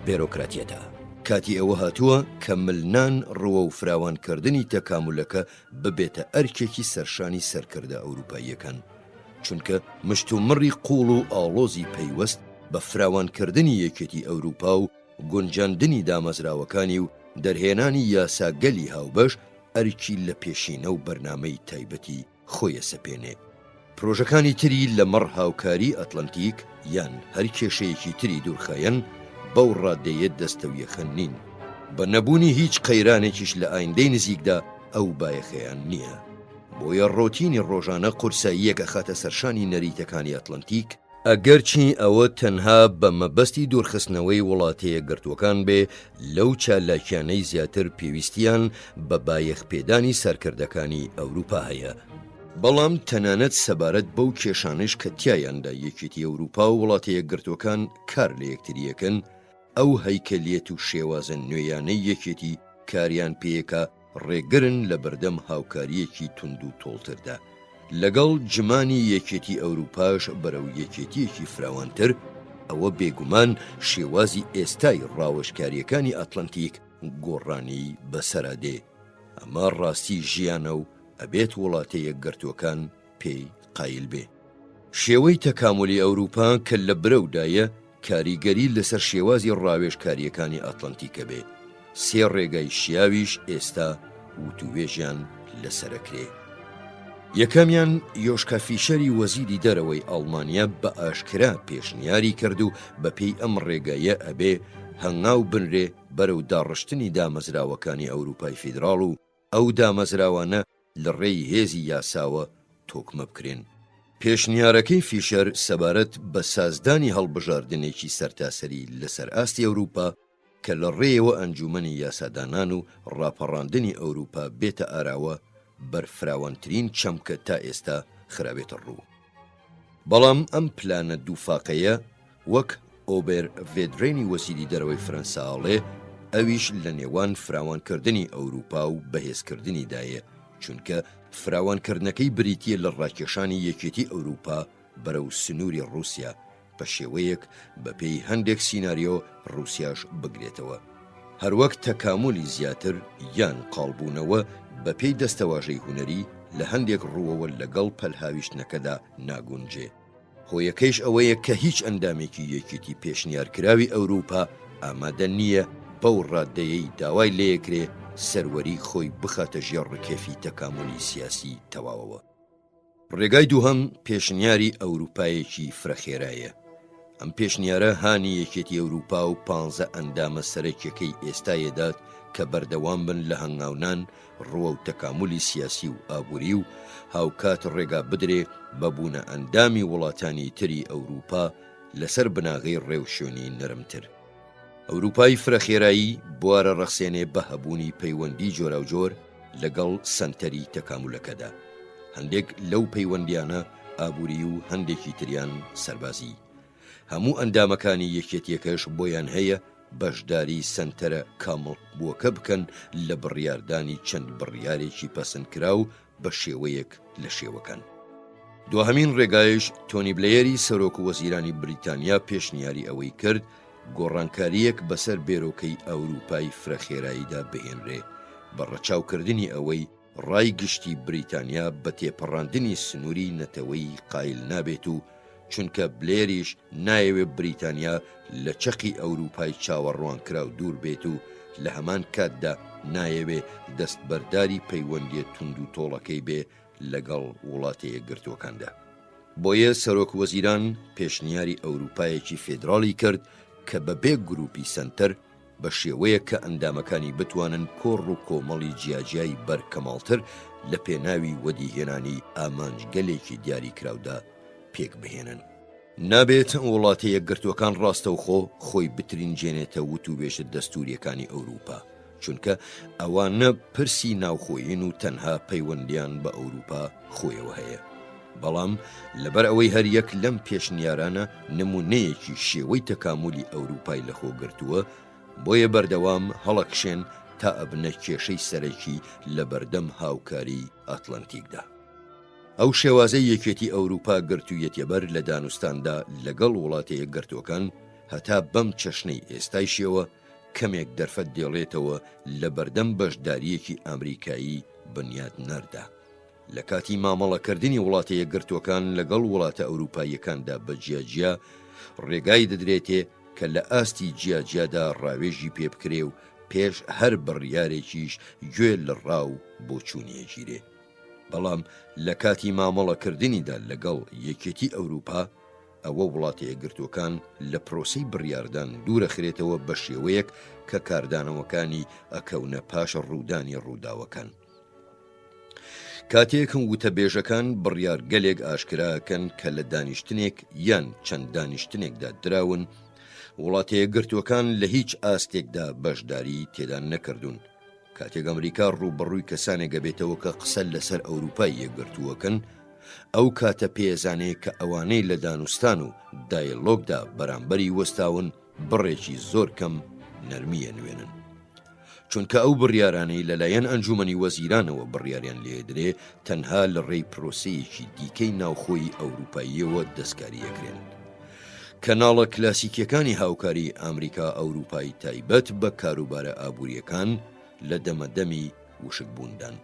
بێرۆکراتیەتە. کاتی ئەوە هاتووە کە ملنان ڕووەو فراوانکردنی تەکامولەکە ببێتە ئەرکێکی سەرشانی سەرکردە ئەوروپاییەکان، چونکە مشتومڕی قووڵ و ئاڵۆزی پەیوەست بە فراوانکردنی یەکێتی ئەوروپا و گونجاندنی دامەزراوەکانی و دەرهێنانی یاساگەلی هاوبەش ئەرکی لەپێشینە و بەرنامەی تایبەتی خۆی ئەسەپێنێ. پرۆژەکانی تری لەمەڕ هاوکاری ئەتڵەنتیک یان هەر کێشەیەکی تری دوورخایەن بەو ڕادەیە دەستەویەخە نین. بە نەبوونی هیچ قەیرانێکیش لە ئایندەی نزیکدا ئەو بایەخەیان نییە. بۆیە ڕۆتینی ڕۆژانە قورساییەک ئەخاتە سەرشانی نەریتەکانی ئەتڵەنتیک، ئەگەرچی ئەوە تەنها بە مەبەستی دوورخستنەوەی وڵاتەیەکگرتووەکان بێ لەو چالاکیانەی زیاتر پێویستیان بە بایەخپێدانی سەرکردەکانی ئەوروپا هەیە، بەڵام تەنانەت سەبارەت بەو کێشانەیش کە تیایاندا یەکێتی ئەوروپا و وڵاتەیەکگرتووەکان کار لە یەکترییەکەن، ئەو هەیکەلیەت و شێوازە نوێیانەی یەکێتی کاریان پێیەکا ڕێگرن لە بەردەم هاوکارییەکی توند و تۆڵتردا لەگەڵ جمانی یەکێتی ئەوروپاش بەرەو یەکێتییەکی فراوانتر، ئەوە بێگومان شێوازی ئێستای ڕاوێژکارییەکانی ئەتڵەنتیک گۆڕانی بەسەرا دێ. ئەمە ڕاستی ژیانە و ئەبێت وڵاتە یەکگرتووەکان پێی قایل بێ. شێوەی تەکامولی ئەوروپا کە لە برەودایە کاریگەری لەسەر شێوازی ڕاوێژکارییەکانی ئەتڵەنتیک ئەبێ، سێ ڕێگای شیاویش ئێستا وتووێژیان لەسەر ئەکرێ. یەکەمیان یۆشکا فیشەری وەزیری دەرەوەی ئەڵمانیا بە ئاشکرا پێشنیاری کرد و بەپێی ئەم ڕێگایە ئەبێ هەنگاو بنرێ بەرەو داڕشتنی دامەزراوەکانی ئەوروپای فیدراڵ و ئەو دامەزراوانە لە ڕێی هێزی یاساوە تۆکمە بکرێن. پێشنیارەکەی فیشەر سەبارەت بە سازدانی هەڵبژاردنێکی سەرتاسەری لەسەر ئاستی ئەوروپا کە لە ڕێیەوە ئەنجوومەنی یاسادانان و ڕاپەڕاندنی ئەوروپا بێتە ئاراوە، بەرفراوانترین چەمکە تا ئێستا خرابێتە ڕوو. بەڵام ئەم پلانە دووفاقەیە وەک ئۆبێر ڤێدرێنی وەزیری دەرەوەی فرەنسا ئەڵێ، ئەویش لە نێوان فراوانکردنی ئەوروپا و بەهێزکردنیدایە، چونکە فراوانکردنەکەی بریتییە لە ڕاکێشانی یەکێتی ئەوروپا بەرەو سنووری ڕووسیا، بە شێوەیەک بەپێی هەندێک سیناریۆ ڕووسیاش بگرێتەوە. هەروەک تەکامولی زیاتر یان قاڵبوونەوە بەپێی دەستەواژەی هونەری لە هەندێک ڕووەوە لەگەڵ پەلهاویشتنەکەدا ناگونجێ. هۆیەکەیش ئەوەیە کە هیچ ئەندامێکی یەکێتی پێشنیارکراوی ئەوروپا ئامادە نییە بەو ڕادەیەی داوای لێکرێ سەروەری خۆی بخاتە ژێر ڕکێفی تەکامولی سیاسی تەواوەوە. ڕێگای دووهەم پێشنیاری ئەوروپایەکی فرە خێرایە. ئەم پێشنیارە هانی یەکێتی ئەوروپا و پانزە ئەندامە سەرەکیەکەی ئێستا یەدات کە بەردەوام بن لە هەنگاونان ڕوەو تەکامولی سیاسی و ئابوری و هاوکات ڕێگا بدرێ بە بوونە ئەندامی وڵاتانی تری ئەوروپا لەسەر بناغەی ڕێوشوێنی نەرمتر. ئەوروپای فرە خێرایی بوارە ڕەخسێنێ بە هەبوونی پەیوەندی جۆراوجۆر لەگەڵ سەنتەری تەکامولەکەدا. هەندێک لەو پەیوەندیانە ئابوری و هەندێکی تریان سەربازی. هەموو ئەندامەکانی یەکێتیەکەش بۆیان هەیە. بەشداری سەنتەرە کامڵبووەکە بکەن لە بڕیاردانی چەند بڕیارێکی پەسندکراو بە شێوەیەک لە شێوەکان. دواهەمین ڕێگایش تۆنی بلەیەری سەرۆک وەزیرانی بریتانیا پێشنیاری ئەوەی کرد گۆڕانکارییەک بەسەر بێرۆکەی ئەوروپای فرە خێراییدا بهێنرێ بە ڕەچاوکردنی ئەوەی ڕای گشتی بریتانیا بە تێپەڕاندنی سنووری نەتەوەیی قایل نابێت و چونکە بلێریش نایەوێ بریتانیا لە چەقی ئەوروپای چاوەڕوانکراو دوور بێت و لە هەمان کاتدا نایەوێ دەستبەرداری پەیوەندیە توندوتۆڵەکەی بێ لەگەڵ وڵاتە یەکگرتووەکاندا. بۆیە سەرۆک وەزیران پێشنیاری ئەوروپایەکی فێدراڵی کرد کە بە بێ گروپی سەنتەر بە شێوەیەک کە ئەندامەکانی بتوانن کۆڕ و کۆمەڵی جیاجیای بەرکەماڵتر لە پێناوی وەدیهێنانی ئامانجگەلێکی دیاریکراودا پێک بهێنن. نابێت وڵاتە یەکگرتووەکان ڕاستەوخۆ خۆی بترینجێنێتە وتووێژە دەستوورییەکانی ئەورووپا، چونکە ئەوانە پرسی ناوخۆیین و تەنها پەیوەندییان بە ئەورووپا خۆیەوە هەیە. بەڵام لەبەر ئەوەی هەر یەک لەم پێشنیارانە نموونەیەکی شێوەی تەکامولی ئەورووپای لەخۆ گرتووە، بۆیە بەردەوام هەڵەکشێن تا ئەبنە کێشەی سەرەکی لەبەردەم هاوکاریی ئاتلەنتیکدا. ئەو شێوازەی یەکێتی ئەوروپا گرتوویەتیەبەر لە دانوستاندا لەگەڵ وڵاتە یەکگرتووەکان، هەتا بەم چەشنەی ئێستایشیەوە کەمێک دەرفەت دێڵێتەوە لەبەردەم بەشدارییەکی ئامریکایی بنیاتنەردا. لە کاتی مامەڵەکردنی وڵاتە یەکگرتووەکان لەگەڵ وڵاتە ئەوروپاییەکاندا بە جیاجیا، ڕێگای دەدرێتێ کە لە ئاستی جیاجیادا ڕاوێژی پێ بکرێ و پێش هەر بڕیارێکیش گوێ لە ڕا و بۆچوونی ئەگیرێ. بەڵام لە کاتی مامەڵەکردنیدا لەگەڵ یەکێتی ئەوروپا، ئەوە وڵاتە یەکگرتووەکان لە پرۆسەی بڕیاردان دوورەخرێتەوە بە شێوەیەک کە کاردانەوەکانی ئەکەونە پاش ڕوودانی ڕووداوەکان. کاتێک وتەبێژەکان بڕیارگەلێک ئاشکرا ئەکەن کە لە دانیشتنێک یان چەند دانیشتنێکدا دراون، وڵاتە یەکگرتووەکان لە هیچ ئاستێکدا بەشداریی تێدا نەکردوون. کاتێک ئەمریکا ڕووبەڕووی کەسانێک ئەبێتەوە کە قسە لەسەر ئەوروپای یەکگرتووەکەن، ئەو کاتە پێزانێ کە ئەوانەی لە دانوستان و دایەلۆگدا بەرامبەری وەستاون بڕێکی زۆر کەم نەرمی ئەنوێنن. چونکە ئەو بڕیارانەی لەلایەن ئەنجومەنی وەزیرانەوە بڕیاریان لێدرێ تەنها لە ڕێی پرۆسەیەکی دیکەی ناوخۆی ئەوروپاییەوە دەستکاری ئەکرێن. کەناڵە کلاسیکیەکانی هاوکاری ئامریکا ئەوروپای تایبەت بە کاروبارە ئابووریەکان لە دەمەدەمی وشکبووندان.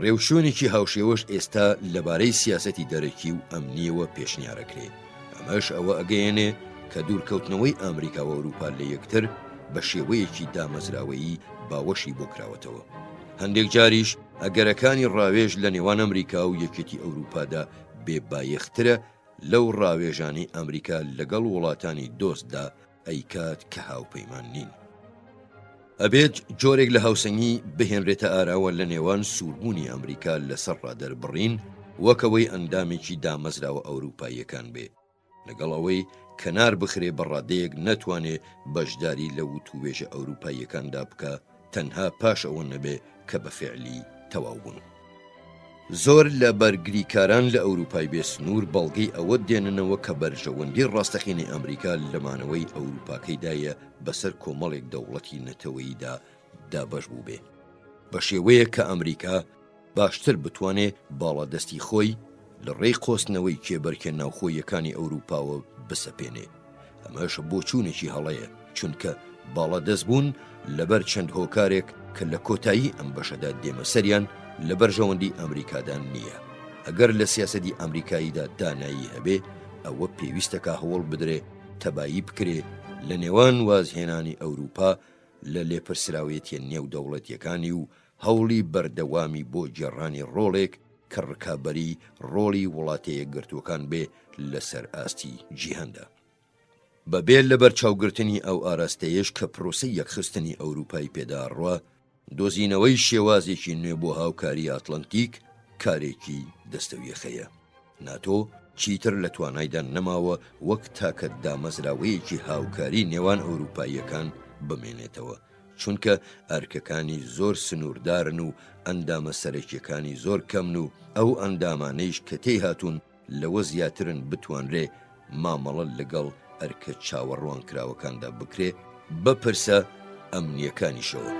ڕێوشوێنێکی هاوشێوەش ئێستا لەبارەی سیاسەتی دەرەکی و ئەمنییەوە پێشنیارەکرێ، ئەمەش ئەوە ئەگەیەنێ کە دوورکەوتنەوەی ئامریکا و ئەوروپا لە یەکتر بە شێوەیەکی دامەزراوەیی باوەشی بۆ کراوەتەوە. هەندێک جاریش ئەگەرەکانی ڕاوێژ لە نێوان ئەمریکا و یەکێتی ئەوروپادا بێ بایەخترە لەو ڕاوێژانەی ئەمریکا لەگەڵ وڵاتانی دۆستدا ئەیکات کە هاوپەیمان نین. ئەبێت جۆرێک لە هاوسەنگی بهێنرێتە ئاراوە لە نێوان سووربوونی ئەمریکا لەسەر ڕادەربڕین وەک ئەوەی ئەندامێکی دامەزراوە ئەوروپاییەکان بێ لەگەڵ ئەوەی کەنار بخرێ بە ڕادەیەک نەتوانێ بەشداری لە وتووێژە ئەوروپاییەکاندا بکا تەنها پاش ئەوە نەبێ کە بە فعلی تەواو بوون. زۆر لە بەرگریکاران لە ئەوروپای بێ سنوور بەڵگەی ئەوە دێننەوە کە بەرژەوەندی ڕاستەقینەی ئەمریکا لە مانەوەی ئەوروپاکەیدایە بەسەر کۆمەڵێک دەوڵەتی نەتەوەییدا دابەش بووبێ بە شێوەیەک کە ئەمریکا باشتر بتوانێ باڵادەستی خۆی لە ڕێی قۆستنەوەی کێبەرکێ ناوخۆییەکانی ئەوروپاوە بسەپێنێ. ئەمەش بۆچوونێکی هەڵەیە، چونکە باڵادەستبوون لەبەر چەند هۆکارێک کە لە کۆتایی ئەم بەشەدا دێمە سەریان لە بەرژەوەندی ئەمریکادا نییە. ئەگەر لە سیاسەتی ئەمریکاییدا دانایی هەبێ، ئەوە پێویستەکا هەوڵ بدرێ تەبایی بکرێ لە نێوان وازهێنانی ئەوروپا لە لێپرسراوێتیە نێودەوڵەتیەکانی و هەوڵی بەردەوامی بۆ گێڕانی ڕۆڵێک کە ڕکابەری ڕۆڵی وڵاتەیەکگرتووەکان بێ لەسەر ئاستی جیهاندا. بەبێ لەبەرچاوگرتنی ئەو ئاراستەیەش کە پرۆسەی یەکخستنی ئەوروپای پێدا ئەڕوا، دۆزینەوەی شێوازێکی نوێ بۆ هاوکاری ئاتڵەنتیک کارێکی دەستەویەخەیە. ناتۆ چیتر لە توانایدا نەماوە وەک تاکە دامەزراوەیەکی هاوکاری نێوان ئەوروپاییەکان بمێنێتەوە، چونکە ئەرکەکانی زۆر سنووردارن و ئەندامە سەرەکییەکانی زۆر کەمن و ئەو ئەندامانەیش کە تێی هاتوون لەوە زیاترن بتوانرێ مامەڵە لەگەڵ ئەرکە چاوەڕوانکراوەکاندا بکرێ. بە پرسە ئەمنییەکانیشەوە.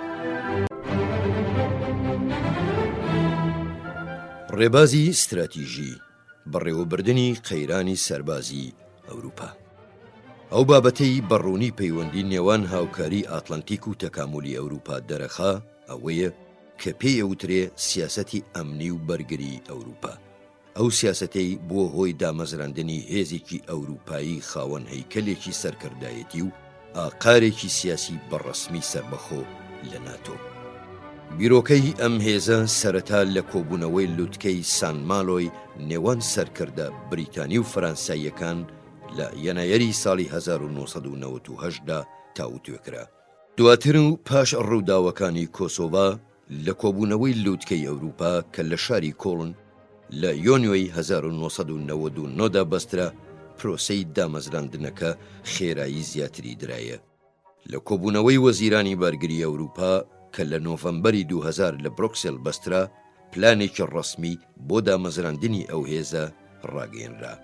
ڕێبازی ستراتیژی بەڕێوەبردنی قەیرانی سەربازی ئەوروپا. ئەو بابەتەی بە ڕوونی پەیوەندی نێوان هاوکاری ئاتلەنتیک و تەکامولی ئەوروپا دەرەخا ئەوەیە کە پێی ئەوترێ سیاسەتی ئەمنی و بەرگری ئەوروپا. ئەو سیاسەتەی بووە هۆی دامەزراندنی هێزێکی ئەوروپایی خاوەن هەیکەلێکی سەرکردایەتی و ئاقارێکی سیاسی بە ڕەسمی سەربەخۆ لە ناتۆ. بیرۆکەی ئەم هێزە سەرەتا لە کۆبوونەوەی لوتکەی سان مالۆی نێوان سەرکردە بریتانی و فەرەنساییەکان لە یەنایەری ساڵی 1998 دا تاوتوێ کرا. دواتر و پاش ڕووداوەکانی کۆسۆڤا لە کۆبوونەوەی لوتکەی ئەوروپا کە لە شاری کۆڵن لە یۆنیۆی 1999 دا بەسترا، پرۆسەی دامەزراندنەکە خێرایی زیاتری درایە. لە کۆبوونەوەی وەزیرانی بارگری ئەوروپا کە لە نۆڤەمبەری 2000 لە برۆکسێل بەسترا، پلانێکی ڕەسمی بۆ دامەزراندنی ئەو هێزە ڕاگەیەنرا،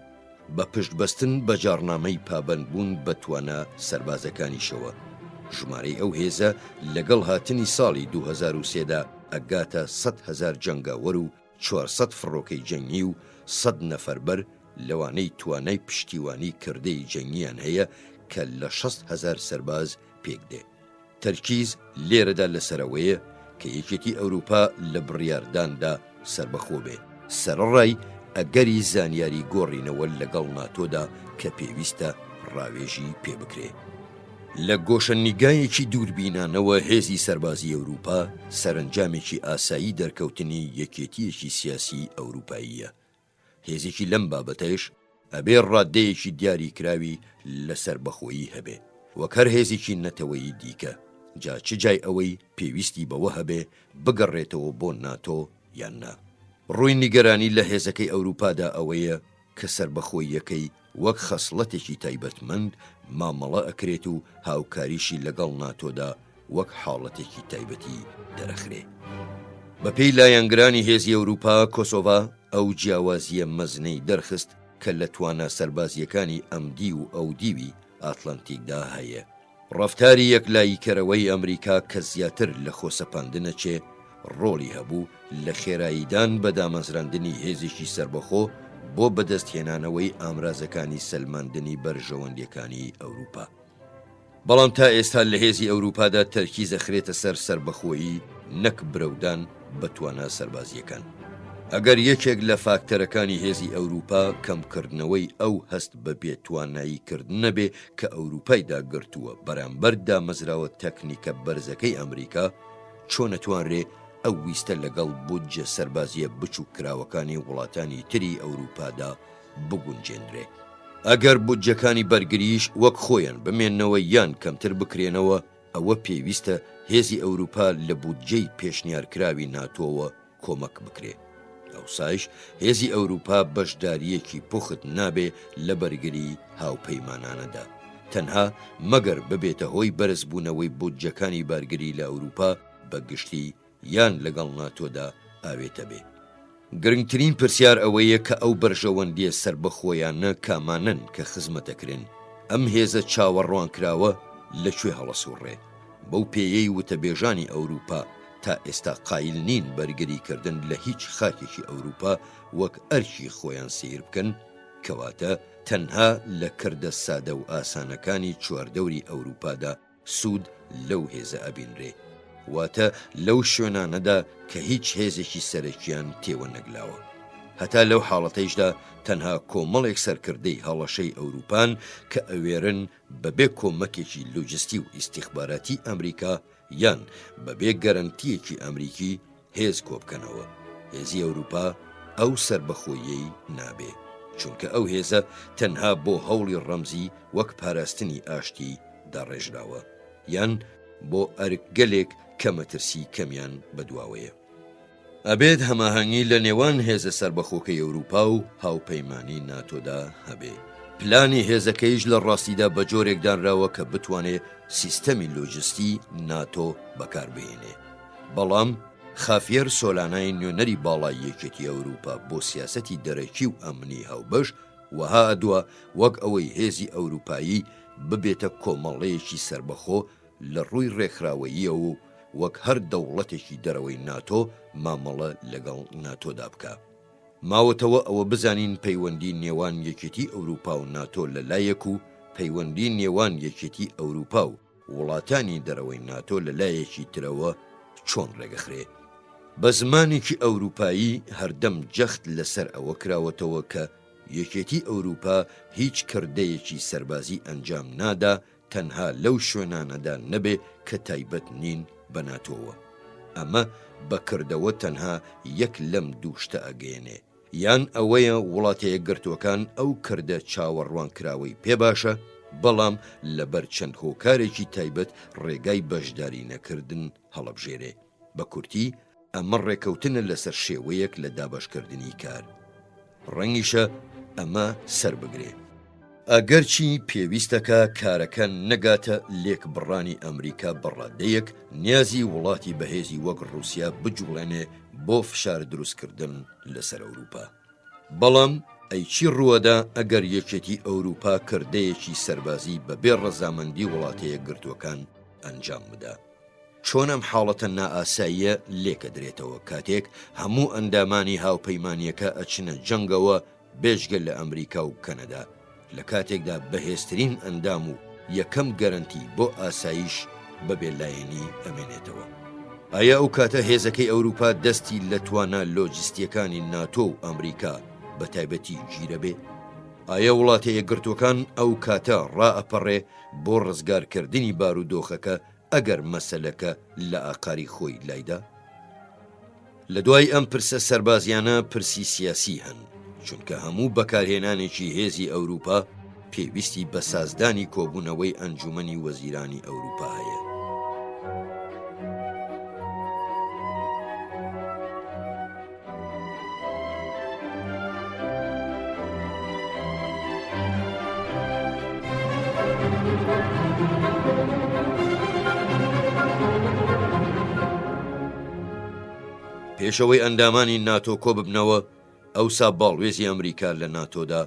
بە پشتبەستن بە جاڕنامەی پابەندبوون بە توانا سەربازەکانیشەوە، ژمارەی ئەو هێزە لەگەڵ هاتنی ساڵی 2003 دا ئەگاتە 100,000 جەنگاوەر و 400 فڕۆکەی جەنگی و 100 نەفەربەر لەوانەی توانای پشتیوانی کردەی جەنگیان هەیە کە لە 60,000 سەرباز پێکدێ. تەرکیز لێرەدا لەسەر ئەوەیە کە یەکێتی ئەوروپا لە بڕیارداندا سەربەخۆ بێ، سەرەڕای ئەگەری زانیاری گۆڕینەوە لەگەڵ ناتۆدا کە پێویستە ڕاوێژی پێ بکرێ. لە گۆشەنیگایەکی دووربینانەوە هێزی سەربازی ئەوروپا سەرەنجامێکی ئاسایی دەرکەوتنی یەکێتییەکی سیاسی ئەوروپاییە. هێزێکی لەم بابەتەیش ئەبێ ڕاددەیەکی دیاری کراوی لە سەربەخۆیی هەبێ وەک هەر هێزێکی نەتەوەیی دیکە، جا چ جای ئەوەی پێویستی بەوە هەبێ بگەڕێتەوە بۆ ناتۆ یان نا. ڕووی نیگەرانی لە هێزەکەی ئەوروپادا ئەوەیە کە سەربەخۆییەکەی وەک خەسڵەتێکی تایبەتمەند مامەڵە ئەکرێت و هاوکاریشی لەگەڵ ناتۆدا وەک حاڵەتێکی تایبەتی دەرەخرێ. بەپێی لایەنگرانی هێزی ئەوروپا، کۆسۆڤا ئەو جیاوازییە مەزنەی دەرخست کە لە توانا سەربازییەکانی ئەمدیو و ئەودیوی ئاتلەنتیکدا هەیە. ڕەفتاری یەکلاییکەرەوەی ئەمریکا کە زیاتر لە خۆسەپاندنەچێ، ڕۆڵی هەبوو لە خێراییدان بە دامەزراندنی هێزێکی سەربەخۆ بۆ بەدەستهێنانەوەی ئامرازەکانی سەلماندنی بەرژەوەندییەکانی ئەوروپا. بەڵام تا ئێستا لە هێزی ئەوروپادا تەرکیز ئەخرێتە سەر سەربەخۆیی نەک برەودان بە توانا سەربازییەکان. ئەگەر یەکێک لە فاکتەرەکانی هێزی ئەوروپا کەمکردنەوەی ئەو هەست بە بێتوانایی کردنە بێ کە ئەوروپای داگرتووە بەرامبەر دامەزراوە تەکنیکە بەرزەکەی ئەمریکا، چۆن ئەتوانرێ ئەو ویستە لەگەڵ بودجە سەربازییە بچووککراوەکانی وڵاتانی تری ئەوروپادا بگونجێنرێ؟ ئەگەر بودجەکانی بەرگرییش وەک خۆیان بمێننەوە یان کەمتر بکرێنەوە، ئەوە پێویستە هێزی ئەوروپا لە بودجەی پێشنیارکراوی ناتۆوە کۆمەک بکرێ. ئەوسایش هێزی ئەوروپا بەشدارییەکی پوخت نابێ لە بەرگری هاوپەیمانانەدا، تەنها مەگەر ببێتە هۆی بەرزبوونەوەی بودجەکانی بارگری لە ئەوروپا بە گشتی یان لەگەڵ ناتۆدا ئاوێتە بێ. گرنگترین پرسیار ئەوەیە کە ئەو بەرژەوەندییە سەربەخۆیانە کامانەن کە خزمەتەکرێن؟ ئەم هێزە چاوەڕوانکراوە لە کوێ هەڵەسوڕێ؟ بەو پێیەی وتەبێژانی ئەوروپا تا ئێستا قایل نین بەرگریکردن لە هیچ خاکێکی ئەوروپا وەک ئەرکی خۆیان سەیر بکەن، کەواتە تەنها لە کردە سادە و ئاسانەکانی چواردەوری ئەوروپادا سوود لەو هێزە ئەبینرێ، واتە لەو شوێنانەدا کە هیچ هێزێکی سەرەکیان تێوە نەگلاوە. هەتا لەو حاڵەتەیشدا تەنها کۆمەڵێک سەرکردەی هەڵەشەی ئەوروپان کە ئەوێرن بەبێ کۆمەکێکی لۆجستی و ئیستیخباراتی ئەمریکا یان بەبێ گەرەنتییەکی ئەمریکی هێز کۆبکەنەوە، هێزی ئەوروپا ئەو سەربەخۆییەی نابێ، چونکە ئەو هێزە تەنها بۆ هەوڵی ڕەمزی وەک پاراستنی ئاشتی داڕێژراوە، یان بۆ ئەرکگەلێک کە مەترسی کەمیان بەدواوەیە. ئەبێت هەماهەنگی لە نێوان هێزە سەربەخۆکەی ئەوروپا و هاوپەیمانی ناتۆدا هەبێ. پلانی هێزەکەیش لە ڕاستیدا بە جۆرێک دانراوە کە بتوانێ سیستەمی لۆجستی ناتۆ بەکار بهێنێ. بەڵام خافیەر سۆلانای نوێنەری باڵای یەکێتی ئەوروپا بۆ سیاسەتی دەرەکی و ئەمنی هاوبەش. وەها ئەدوا وەک ئەوەی هێزی ئەوروپایی ببێتە کۆمەڵەیەکی سەربەخۆ لە ڕووی ڕێکخراوەییەوە و وەک هەر دەوڵەتێکی دەرەوەی ناتۆ مامەڵە لەگەڵ ناتۆدا بکا. ماوەتەوە ئەوە بزانین پەیوەندی نێوان یەکێتی ئەوروپا و ناتۆ لە لایەک و پەیوەندی نێوان یەکێتی ئەوروپا و وڵاتانی دەرەوەی ناتۆ لە لایەکی ترەوە چۆن ڕێگەخرێ؟ بە زمانێکی ئەوروپایی هەردەم جەخت لەسەر ئەوە کراوەتەوە کە یەکێتی ئەوروپا هیچ کردەیەکی سەربازی ئەنجام نادا تەنها لەو شوێنانەدا نەبێ کە تایبەت نین بە ناتۆوە. ئەمە بە کردەوە تەنها یەک لەم دوو شتە ئەگەیەنێ، یان ئەوەیە وڵاتەیەکگرتووەکان ئەو کردە چاوەڕوانکراوەی پێ باشە، بەڵام لەبەر چەند هۆکارێکی تایبەت ڕێگای بەشداری نەکردن هەڵەبژێرێ. بە کورتی ئەمە ڕێکەوتنە لەسەر شێوەیەک لە دابەشکردنی کار. ڕەنگیشە ئەمە سەربگرێ. ئەگەرچی پێویستەکە کارەکە نەگاتە لێکبڕانی ئەمریکا بە ڕادەیەک نیازی وڵاتی بەهێزی وەک ڕووسیا بجوڵێنێ بۆ فشار دروستکردن لەسەر ئەوروپا. بەڵام ئەی چی ڕووەدا ئەگەر یەکێتی ئەوروپا کردەیەکی سەربازی بەبێ ڕەزامەندی وڵاتەیەکگرتووەکان ئەنجام بدا؟ چۆن ئەم حاڵەتە نائاساییە لێکەدرێتەوە کاتێک هەموو ئەندامانی هاوپەیمانییەکە ئەچنە جەنگەوە بێجگە لە ئەمریکا و کەنەدا، لە کاتێکدا بەهێزترین ئەندام و یەکەم گەرەنتی بۆ ئاسایش بە بێلایەنی ئەمێنێتەوە؟ ئایا ئەو کاتە هێزەکەی ئەوروپا دەستی لە توانا لۆجستییەکانی ناتۆ و ئەمریکا بە تایبەتی گیرەبێ؟ ئایا وڵاتە یەکگرتووەکان ئەو کاتە ڕائەپەڕێ بۆ ڕزگارکردنی بارودۆخەکە ئەگەر مەسەلەکە لە ئاقاری خۆی لایدا؟ لە دوای ئەم پرسە سەربازیانە پرسی سیاسی هەن، چونکە هەموو بەکارهێنانێکی هێزی ئەوروپا پێویستی بە سازدانی کۆبوونەوەی ئەنجومەنی وەزیرانی ئەوروپا هەیە. پێش ئەوەی ئەندامانی ناتۆ کۆببنەوە، ئەوسا باڵوێزی ئەمریکا لە ناتۆدا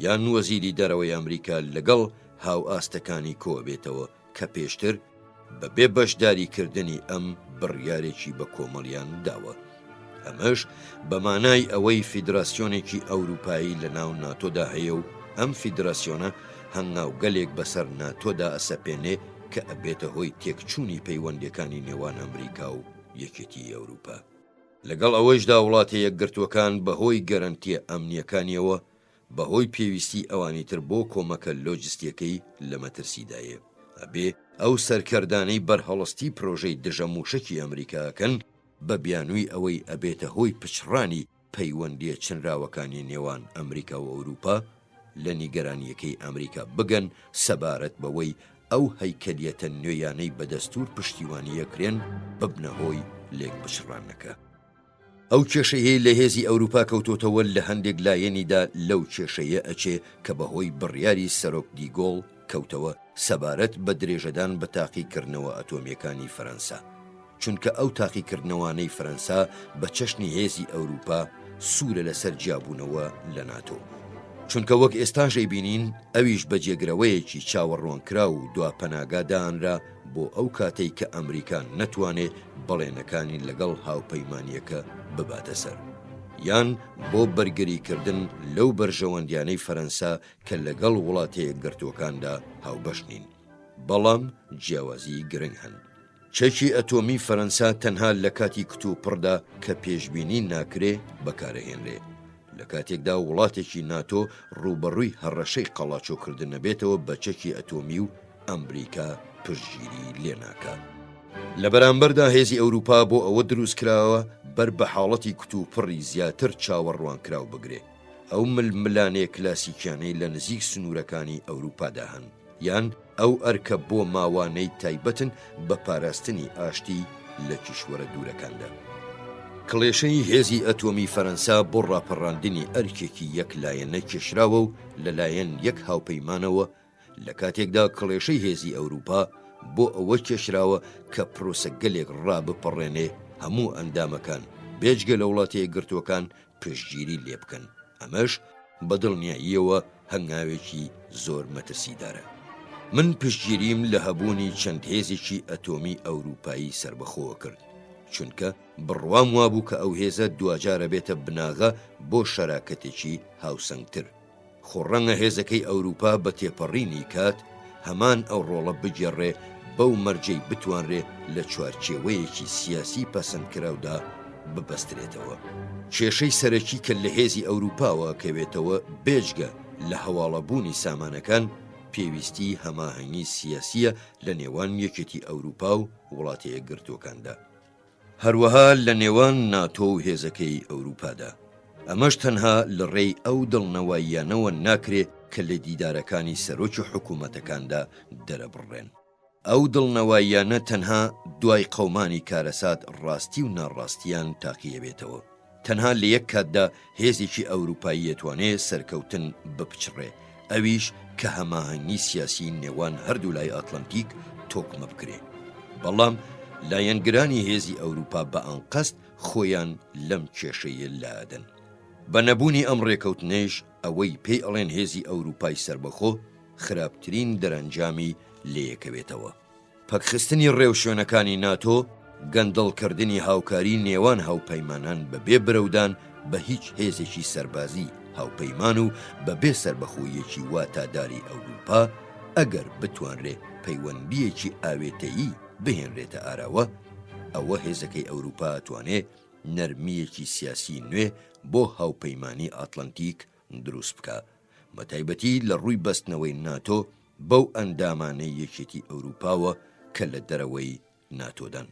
یان وەزیری دەرەوەی ئەمریکا لەگەڵ هاوئاستەکانی کۆئەبێتەوە کە پێشتر بە بێ بەشداری کردنی ئەم بڕیارێکی بە کۆمەڵیان داوە. ئەمەش بە مانای ئەوەی فیدراسیۆنێکی ئەوروپایی لە ناو ناتۆدا هەیە و ئەم فیدراسیۆنە هەنگاوگەلێک بەسەر ناتۆدا ئەسەپێنێ کە ئەبێتە هۆی تێکچوونی پەیوەندیەکانی نێوان ئەمریکا و یەکێتیی ئەوروپا. لەگەڵ ئەوەیشدا وڵاتە یەکگرتووەکان بە هۆی گەرەنتیە ئەمنیەکانیەوە بەهۆی پێویستی ئەوانی تر بۆ کۆمەکە لۆجستیەکەی لە مەترسیدایە. ئەبێ ئەو سەرکەردانەی بەرهەڵستی پرۆژەی دژە موشەکی ئەمریکا ئەکەن بە بیانووی ئەوەی ئەبێتە هۆی پچڕانی پەیوەندیە چنراوەکانی نێوان ئەمریکا و ئەوروپا لە نیگەرانیەکەی ئەمریکا بگەن سەبارەت بەوەی ئەو هەیکەلیەتە نوێیانەی بە دەستور پشتیوانی ئەکرێن ببنە هۆی لێکپچڕانەکە. ئەو کێشەیەی لە هێزی ئەوروپا کەوتۆتەوە لە هەندێک لایەنیدا لەو کێشەیە ئەچێ کە بە هۆی بڕیاری سەرۆک دیگۆڵ کەوتەوە سەبارەت بە درێژەدان بە تاقیکردنەوە ئەتۆمیەکانی فەرەنسا چونکە ئەو تاقیکردنەوانەی فەرەنسا بە چەشنی هێزی ئەوروپا سوورە لەسەر جیابوونەوە لە ناتۆ. چونکە وەک ئێستاش ئەیبینین ئەویش بە جێگرەوەیەکی چاوەڕوانکراو و دوا پەناگا دانرا بۆ ئەو کاتەی کە ئەمریکا نەتوانێ بەڵێنەکانی لەگەڵ هاوپەیمانییەکە بباتە سەر یان بۆ بەرگریکردن لەو بەرژەوەندیانەی فەرەنسا کە لەگەڵ وڵاتەیەکگرتووەکاندا هاوبەش نین. بەڵام جیاوازیی گرنگ هەن. چەکی ئەتۆمی فەرەنسا تەنها لە کاتی کتوپڕدا کە پێشبینی ناکرێ بەکارئەهێنرێ، لە کاتێکدا وڵاتێکی ناتۆ ڕووبەڕووی هەڕەشەی قەڵاچۆکردن ئەبێتەوە بە چەکی ئەتۆمی و ئەمریکا پشتگیری لێ ناکا. لە بەرامبەردا هێزی ئەوروپا بۆ ئەوە دروستکراوە بەر بە حاڵەتی کتوپڕی زیاتر چاوەڕوانکراو بگرێ، ئەو ململانێ کلاسیکیانەی لە نزیک سنوورەکانی ئەوروپادا هەن، یان ئەو ئەرکە بۆ ماوانەی تایبەتن بە پاراستنی ئاشتی لە کیشوەرە دوورەکاندا. کڵێشەی هێزی ئەتۆمی فەرەنسا بۆ ڕاپەڕاندنی ئەرکێکی یەک لایەنە کێشراوە و لەلایەن یەک هاوپەیمانەوە، لە کاتێکدا کڵێشەی هێزی ئەوروپا بۆ ئەوە کێشراوە کە پرۆسەگەلێک ڕابپەڕێنێ هەموو ئەندامەکان بێجگە لە وڵاتە یەکگرتووەکان پشتگیری لێبکەن، ئەمەش. بە دڵنیاییەوە هەنگاوێکی زۆر مەترسیدارە. من پشتگیریم لە هەبوونی چەند هێزێکی ئەتۆمی ئەوروپایی سەربەخۆوە کرد، چونکە بڕوام وابوو کە ئەو هێزە دواجار ئەبێتە بناغە بۆ شەراکەتێکی هاوسەنگتر. خۆ ڕەنگە هێزەکەی ئەوروپا بە تێپەڕینی کات هەمان ئەو ڕۆڵە بگێڕێ بەو مەرجەی بتوانرێ لە چوارچێوەیەکی سیاسی پەسەندکراودا ببەسترێتەوە. کێشەی سەرەکی کە لە هێزی ئەوروپاوە ئەکەوێتەوە بێجگە لە هەواڵەبوونی سامانەکان، پێویستی هەماهەنگی سیاسییە لە نێوان یەکێتی ئەوروپا و وڵاتە یەکگرتووەکاندا. هەروەها لە نێوان ناتۆ و هێزەکەی ئەوروپادا. ئەمەش تەنها لە ڕێی ئەو دڵنەواییانەوە ناکرێ کە لە دیدارەکانی سەرۆکی حکوومەتەکاندا دەرەبڕرێن. ئەو دڵنەواییانە تەنها دوای قەومانی کارەسات ڕاستی و ناڕاستییان تاقیەبێتەوە. تەنها لە یەک کاتدا هێزێکی ئەوروپایی ئەتوانێ سەرکەوتن بپچڕێ، ئەویش کە هەماهەنگی سیاسی نێوان هەردوولای ئاتلەنتیک تۆکمە بکرێ. بەڵام لایەنگرانی هێزی ئەوروپا بە ئەنقەست خۆیان لەم کێشەیە لادەن. بە نەبوونی ئەم ڕێکەوتنەیش ئەوەی پێی ئەڵێن هێزی ئەوروپای سەربەخۆ خراپترین دەرەنجامی لێیەکەوێتەوە. پەکخستنی ڕێوشوێنەکانی ناتۆ، گەندەڵکردنی هاوکاری نێوان هاوپەیمانان بەبێ برەودان بە هیچ هێزێکی سەربازی هاوپەیمان و بەبێ سەربەخۆییەکی واتاداری ئەوروپا، ئەگەر بتوانرێ پەیوەندییەکی ئاوێتەیی بهێنرێتە ئاراوە، ئەوە هێزەکەی ئەوروپا ئەتوانێ نەرمییەکی سیاسی نوێ بۆ هاوپەیمانی ئاتڵەنتیک دروست بکا، بەتایبەتی لە ڕووی بەستنەوەی ناتۆ بەو ئەندامانەی یەکێتی ئەوروپاوە کە لە دەرەوەی ناتۆدان.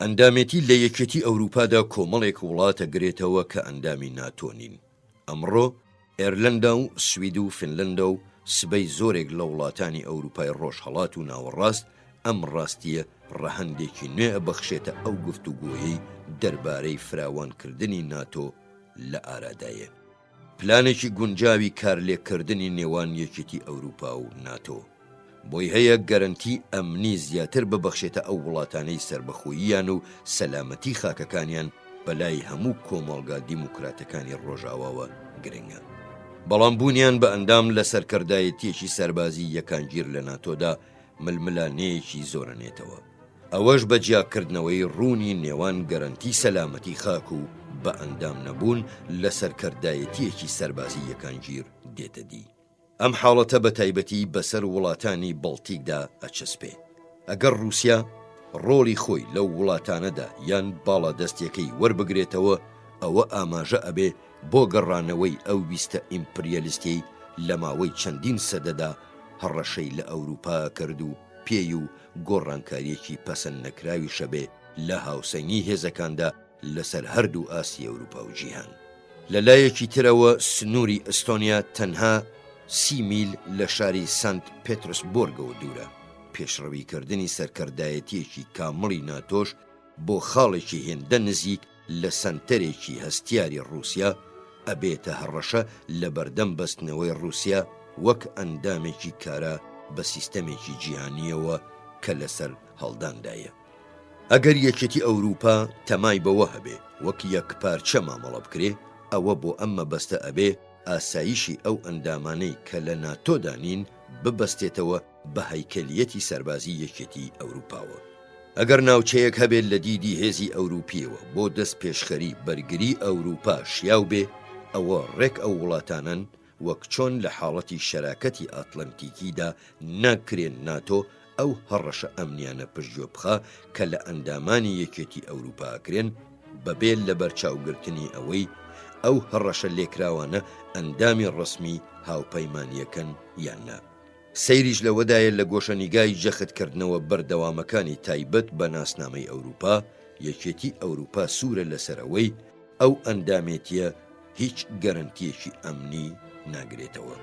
ئەندامێتی لە یەکێتی ئەوروپادا کۆمەڵێک وڵات ئەگرێتەوە کە ئەندامی ناتۆ نین. ئەمڕۆ ئێرلەندا و سوید و فینلەندا و سبەی زۆرێک لە وڵاتانی ئەوروپای ڕۆژهەڵات و ناوەڕاست ئەم ڕاستییە ڕەهەندێکی نوێ ئەبەخشێتە ئەو گفتوگۆیەی دەربارەی فراوانکردنی ناتۆ لە ئارادایە. پلانێکی گونجاوی کارلێککردنی نێوان یەکێتی ئەوروپا و ناتۆ، بۆی هەیە گەرەنتی ئەمنی زیاتر ببەخشێتە ئەو وڵاتانەی سەربەخۆییان و سەلامەتی خاکەکانیان بەلای هەموو کۆمەڵگا دیموکراتەکانی ڕۆژاواوە گرنگە. بەڵام بوونیان بە ئەندام لە سەرکردایەتییەکی سەربازی یەکانگیر لە ناتۆدا ململانێیەکی زۆرەنێتەوە. ئەوەش بە جیاکردنەوەی ڕوونی نێوان گەرەنتی سەلامەتی خاک و بە ئەندام نەبوون لە سەرکەردایەتییەکی سەربازی یەکانگیر دێتە دی. ئەم حاڵەتە بە تایبەتی بەسەر وڵاتانی بەڵتیکدا ئەچەسپێ. ئەگەر ڕووسیا ڕۆڵی خۆی لەو وڵاتانەدا یان باڵادەستییەکەی وەربگرێتەوە، ئەوە ئاماژە ئەبێ بۆ گەڕانەوەی ئەو ویستە ئیمپریالیستیەی لە ماوەی چەندین سەدەدا هەڕەشەی لە ئەوروپا کرد و پێی و گۆڕانکارییەکی پەسەندنەکراویشە بێ لە هاوسەنگی هێزەکاندا لەسەر هەردوو ئاستی ئەوروپا و جیهان. لە لایەکی ترەوە سنووری ئەستۆنیا تەنها سی میل لە شاری سانت پێترسبۆرگەوە دوورە، پێشڕەویکردنی سەرکردایەتییەکی کامڵی ناتۆش بۆ خاڵێکی هێندە نزیک لە سەنتەرێکی هەستیاری ڕووسیا، ئەبێتە هەڕەشە لەبەردەم بەستنەوەی ڕووسیا وەک ئەندامێکی کارا بە سیستەمێکی جیهانییەوە کە لەسەر هەڵداندایە. ئەگەر یەکێتی ئەوروپا تەمای بەوە هەبێ وەک یەکپارچە مامەڵە بکرێ، ئەوە بۆ ئەم مەبەستە ئەبێ ئاسایشی ئەو ئەندامانەی کە لە ناتۆدا نین ببەستێتەوە بە هەیکەلیەتی سەربازی یەکێتی ئەوروپاوە. ئەگەر ناوچەیەک هەبێت لە دیدی هێزی ئەوروپیەوە بۆ دەست پێشخەری بەرگری ئەوروپا شیاو بێ، ئەوە ڕێک ئەو وڵاتانەن وەک چۆن لە حاڵەتی شەراکەتی ئاتلەنتیکیدا ناکرێ ناتۆ ئەو هەڕەشە ئەمنیانە پشتگوێ بخا کە لە ئەندامانی یەکێتی ئەوروپا ئەکرێن بەبێ لەبەرچاوگرتنی ئەوەی ئەو هەڕەشە لێکراوانە ئەندامی ڕەسمی هاوپەیمانیەکەن یان نا. سەیریش لەوەدایە لە گۆشەنیگای جەختکردنەوە بەردەوامەکانی تایبەت بە ناسنامەی ئەوروپا، یەکێتی ئەوروپا سوورە لەسەر ئەوەی ئەو ئەندامێتییە هیچ گەرەنتییەکی ئەمنی ناگرێتەوە.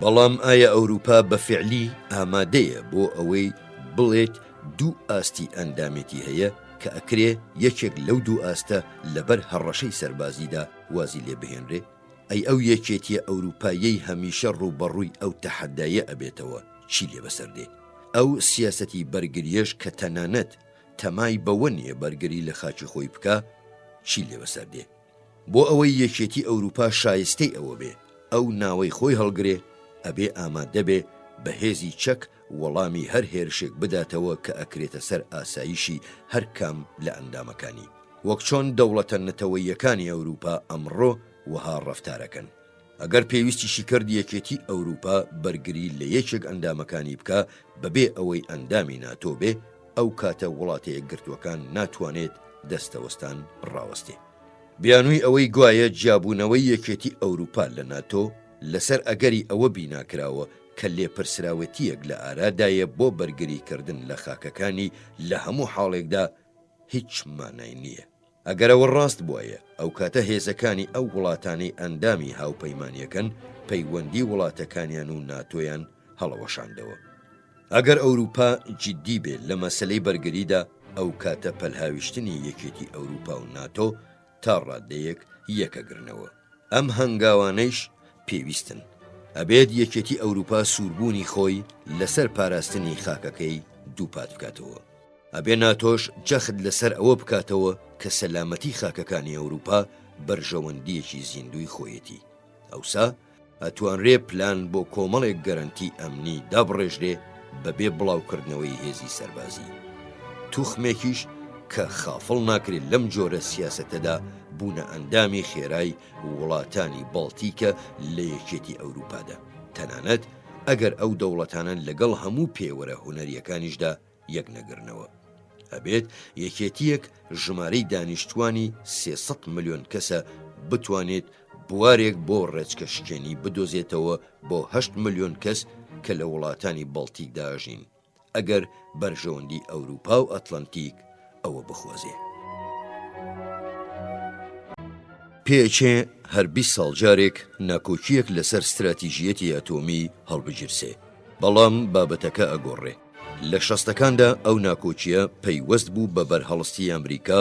بەڵام ئایا ئەوروپا بە فیعلی ئامادەیە بۆ ئەوەی بڵێت دوو ئاستی ئەندامێتی هەیە کە ئەکرێ یەکێک لەو دوو ئاستە لەبەر هەڕەشەی سەربازیدا وازی لێ بهێنرێ؟ ئەی ئەو یەکێتیە ئەوروپاییەی هەمیشە ڕووبەڕووی ئەو تەحەدایە ئەبێتەوە چی لێ بەسەر دێ؟ ئەو سیاسەتی بەرگریەش کە تەنانەت تەمای بەوە نیە بەرگری لە خاکی خۆی بکا چی لێ بەسەر دێ؟ بۆ ئەوەی یەکێتی ئەوروپا شایستەی ئەوە بێ. ئەو ناوەی خۆی هەڵگرێ، ئەبێ ئامادەبێ بە هێزی چەک وەڵامی هەر هێرشێک بداتەوە کە ئەکرێتە سەر ئاسایشی هەر کام لە ئەندامەکانی. وەک چۆن دەوڵەتە نەتەوەییەکانی ئەوروپا ئەمڕۆ وەها ڕەفتارەکەن. ئەگەر پێویستیشی کرد یەکێتی ئەوروپا بەرگری لە یەکێک ئەندامەکانی بکا بەبێ ئەوەی ئەندامی ناتۆ بێ، ئەو کاتە وڵاتە یەکگرتووەکان ناتوانێت دەستەوەستان ڕاوەستێ. بیانووی ئەوەی گوایە جیابوونەوەی یەکێتی ئەوروپا لە ناتۆ لەسەر ئەگەری ئەوە بیناکراوە کە لێپرسراوێتییەک لە ئارادایە بۆ بەرگریکردن لە خاکەکانی لە هەموو حاڵێکدا هیچ مانای نییە. ئەگەر ئەوە ڕاست بوایە ئەوکاتە هێزەکانی ئەو وڵاتانەی ئەندامی هاوپەیمانییەکەن پەیوەندی وڵاتەکانیان و ناتۆیان هەڵەوەشاندەوە. ئەگەر ئەوروپا جیددی بێ لە مەسەلەی بەرگریدا ئەوکاتە پەلهاویشتنی یەکێتی ئەوروپا و ناتۆ تا ڕادەیەک یەکەگرنەوە. ئەم هەنگاوانەیش پێویستن. ئەبێت یەکێتی ئەوروپا سووربوونی خۆی لەسەر پاراستنی خاکەکەی دووپات بکاتەوە. ئەبێ ناتۆش جەخت لەسەر ئەوە بکاتەوە کە سەلامەتی خاکەکانی ئەوروپا بەرژەوەندییەکی زیندووی خۆیەتی. ئەوسا ئەتوانرێ پلان بۆ کۆمەڵێک گەرەنتی ئەمنی دابڕێژرێ بەبێ بڵاوکردنەوەی هێزی سەربازی. توخمێکیش کە خافڵ ناکرێ لەم جۆرە سیاسەتەدا بوونە ئەندامی خێرای وڵاتانی بەڵتیکە لە یەکێتی ئەوروپادا، تەنانەت ئەگەر ئەو دەوڵەتانە لەگەڵ هەموو پێوەرە هونەریەکانیشدا یەک نەگرنەوە. ئەبێت یەکێتییەک ژمارەی دانیشتوانی 300 ملیۆن کەسە بتوانێت بوارێک بۆ ڕێچکە شکێنی بدۆزێتەوە بۆ 8 ملیۆن کەس کە لە وڵاتانی بەڵتیکدا ئەژین، ئەگەر بەرژەوەندی ئەوروپا و ئەتلەنتیک ئەوە بخوازێ. پێئەچێ هەر 20 ساڵ جارێک ناکۆکییەک لەسەر ستراتیژییەتی ئەتۆمی هەڵبگیرسێ، بەڵام بابەتەکە ئەگۆڕێ. لە شەستەکاندا ئەو ناکۆکییە پەیوەست بوو بە بەرهەڵستی ئەمریکا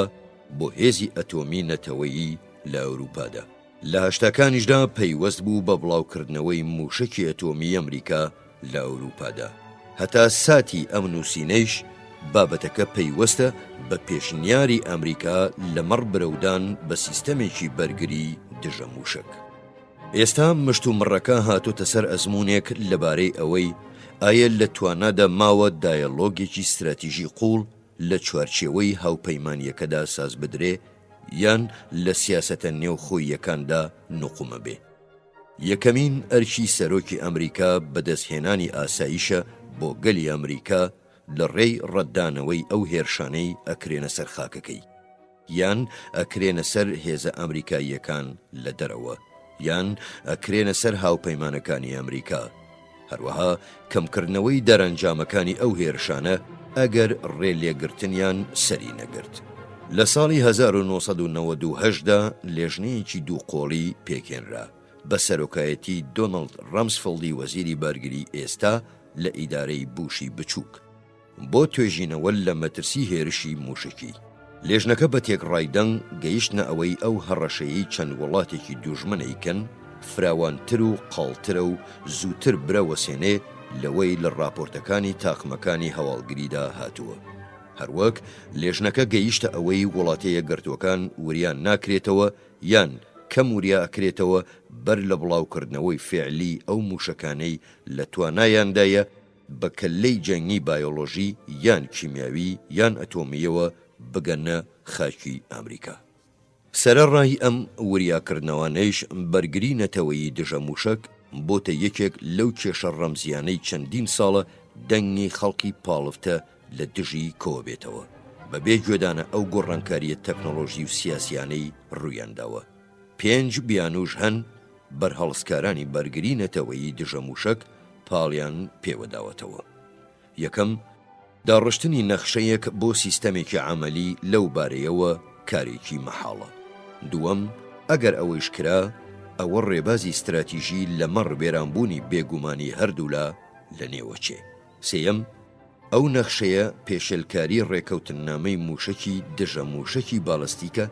بۆ هێزی ئەتۆمی نەتەوەیی لە ئەوروپادا. لە هەشتاکانیشدا پەیوەست بوو بە بڵاوکردنەوەی مووشەکی ئەتۆمیی ئەمریکا لە ئەوروپادا. هەتا ساتی ئەم نووسینەیش بابەتەکە پەیوەستە بە پێشنیاری ئەمریکا لەمەڕ برەودان بە سیستەمێکی بەرگری دژە مووشەک. ئێستا مشتومڕەکە هاتۆتە سەر ئەزموونێک لەبارەی ئەوەی ئایە لە توانادا ماوە دایەلۆگێکی ستراتیژی قووڵ لە چوارچێوەی هاوپەیمانییەکەدا سازبدرێ یان لە سیاسەتە نێوخۆییەکاندا نوقومەبێ. یەکەمین ئەرکی سەرۆکی ئەمریکا بەدەستهێنانی ئاسایشە بۆ گەلی ئەمریکا لە ڕێی ڕەتدانەوەی ئەو هێرشانەی ئەکرێنە سەر خاکەکەی. یان ئەکرێنە سەر هێزە ئەمریکاییەکان لە دەرەوە، یان ئەکرێنە سەر هاوپەیمانەکانی ئەمریکا، هەروەها کەمکردنەوەی دەرەنجامەکانی ئەو هێرشانە ئەگەر ڕێ لێگرتنیان سەری نەگرت. لە ساڵی 1998 دا لێژنەیەکی دووقۆڵی پێکهێنرا بە سەرۆکایەتی دۆناڵد ڕەمسفڵدی وەزیری بەرگری ئێستا لە ئیدارەی بوشی بچووک، بۆ توێژینەوە لە مەترسی هێرشی مووشەکی. لێژنەکە بە تێکڕای دەنگ گەیشتنە ئەوەی ئەو هەڕەشەیەی چەند وڵاتێکی دوژمن ئەیکەن فراوانتر و قاڵترە و زووتر برەوەسێنێ لەوەی لە ڕاپۆرتەکانی تاقمەکانی هەواڵگریدا هاتووە. هەروەک لێژنەکە گەیشتە ئەوەی وڵاتە یەکگرتووەکان وریا ناکرێتەوە یان کەم وریا ئەکرێتەوە بەر لە بڵاوکردنەوەی فێعلی ئەو مووشەکانەی لە توانایاندایە بە کەللەی جەنگی بایۆلۆژی یان کیمیاوی یان ئەتۆمییەوە بگەنە خاکی ئامریکا. سەرەڕای ئەم وریاکردنەوانەیش بەرگری نەتەوەیی دژە مووشەک بۆتە یەکێک لەو کێشە ڕەمزییانەی چەندین ساڵە دەنگی خەڵکی پاڵفتە لە دژی کۆبێتەوە بە بێ گوێدانە ئەو گۆڕانکارییە تەکنۆلۆژی و سیاسییانەی ڕوویانداوە. پێنج بیانووش هەن بەرهەڵستکارانی بەرگری نەتەوەیی دژە مووشەک پاڵیان پێوە داوەتەوە. یەکەم، داڕشتنی نەخشەیەک بۆ سیستەمێکی عەمەلی لەو بارەیەوە کارێکی مەحاڵە. دووەم، ئەگەر ئەوەیش کرا، ئەوە ڕێبازی ستراتیژی لەمەڕ وێرانبوونی بێگومانی هەردوولا لەنێوەچێ. سێیەم، ئەو نەخشەیە پێشێلکاری ڕێکەوتننامەی مووشەکی دژە مووشەکی بالستیکە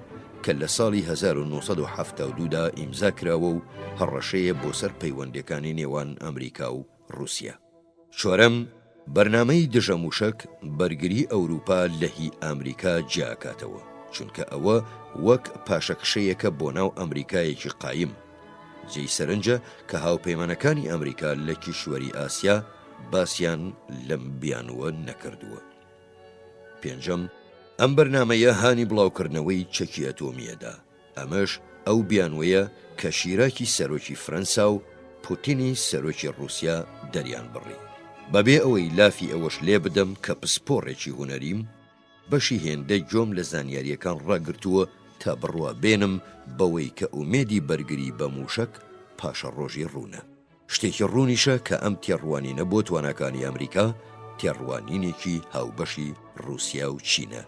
کە لە ساڵی 1972 دا ئیمزا کراوە و هەڕەشەیە بۆ سەر پەیوەندیەکانی نێوان ئەمریکا و ڕووسیا. چوارەم، بەرنامەی دژە مووشەک بەرگری ئەوروپا لە هی ئامریکا جیا ئەکاتەوە، چونکە ئەوە وەک پاشەکشەیەکە بۆ ناو ئەمریکایەکی قایم. جێی سەرنجە کە هاوپەیمانەکانی ئەمریکا لە کیشوەری ئاسیا باسیان لەم بیانووە نەکردووە. پێنجەم، ئەم بەرنامەیە هانی بڵاوکردنەوەی چەکی ئەتۆمی ئەدا، ئەمەش ئەو بیانووەیە کە شیراکی سەرۆکی فرەنسا و پوتینی سەرۆکی ڕووسیا دەریان بڕی. بەبێ ئەوەی لافی ئەوەش لێبدەم کە پسپۆڕێکی هونەریم، بەشی هێندە گوێم لە زانیارییەکان ڕاگرتووە تا بڕوا بێنم بەوەی کە ئومێدی بەرگری بە مووشەک پاشەڕۆژی ڕوونە. شتێکی ڕوونیشە کە ئەم تێڕوانینە بۆ تواناکانی ئەمریکا تێڕوانینێکی هاوبەشی ڕووسیا و چینە،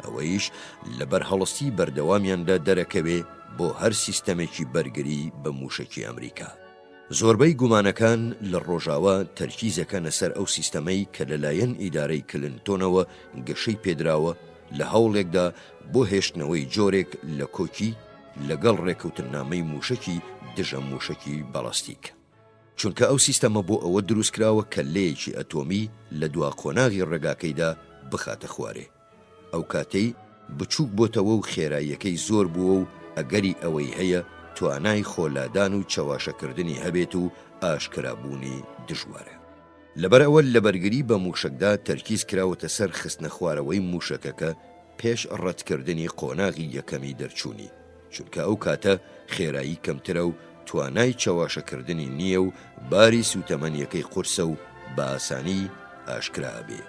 ئەوەیش لە بەرهەڵستی بەردەوامیاندا دەرەکەوێ بۆ هەر سیستەمێکی بەرگری بە مووشەکی ئەمریکا. زۆربەی گومانەکان لە ڕۆژاوا تەرکیزەکەنە سەر ئەو سیستەمەی کە لەلایەن ئیدارەی کلنتۆنەوە گەشەی پێدراوە لە هەوڵێکدا بۆ هێشتنەوەی جۆرێک لە کۆکی لەگەڵ ڕێکەوتننامەی مووشەکی دژە مووشەکی باڵاستیک. چونکە ئەو سیستەمە بۆ ئەوە دروستکراوە کەللەیەکی ئەتۆمی لە دوا قۆناغی ڕێگاکەیدا بخاتە خوارێ. ئەو کاتەی بچووک بۆتەوە و خێراییەکەی زۆر بووە و ئەگەری ئەوەی هەیە توانای خۆ لادان و چەواشەکردنی هەبێت و ئاشکرابوونی دژوارە. لەبەرئەوە لە بەرگری بە مووشەکدا تەرکیز کراوەتە سەر خستنەخوارەوەی مووشەکەکە پێش ڕەتکردنی قۆناغی یەکەمی دەرچوونی، چونکە ئەو کاتە خێرایی کەمترە و توانای چەواشەکردنی نییە و باری سووتەمەنییەکەی قورسە و بە ئاسانی ئاشکرا ئەبێ.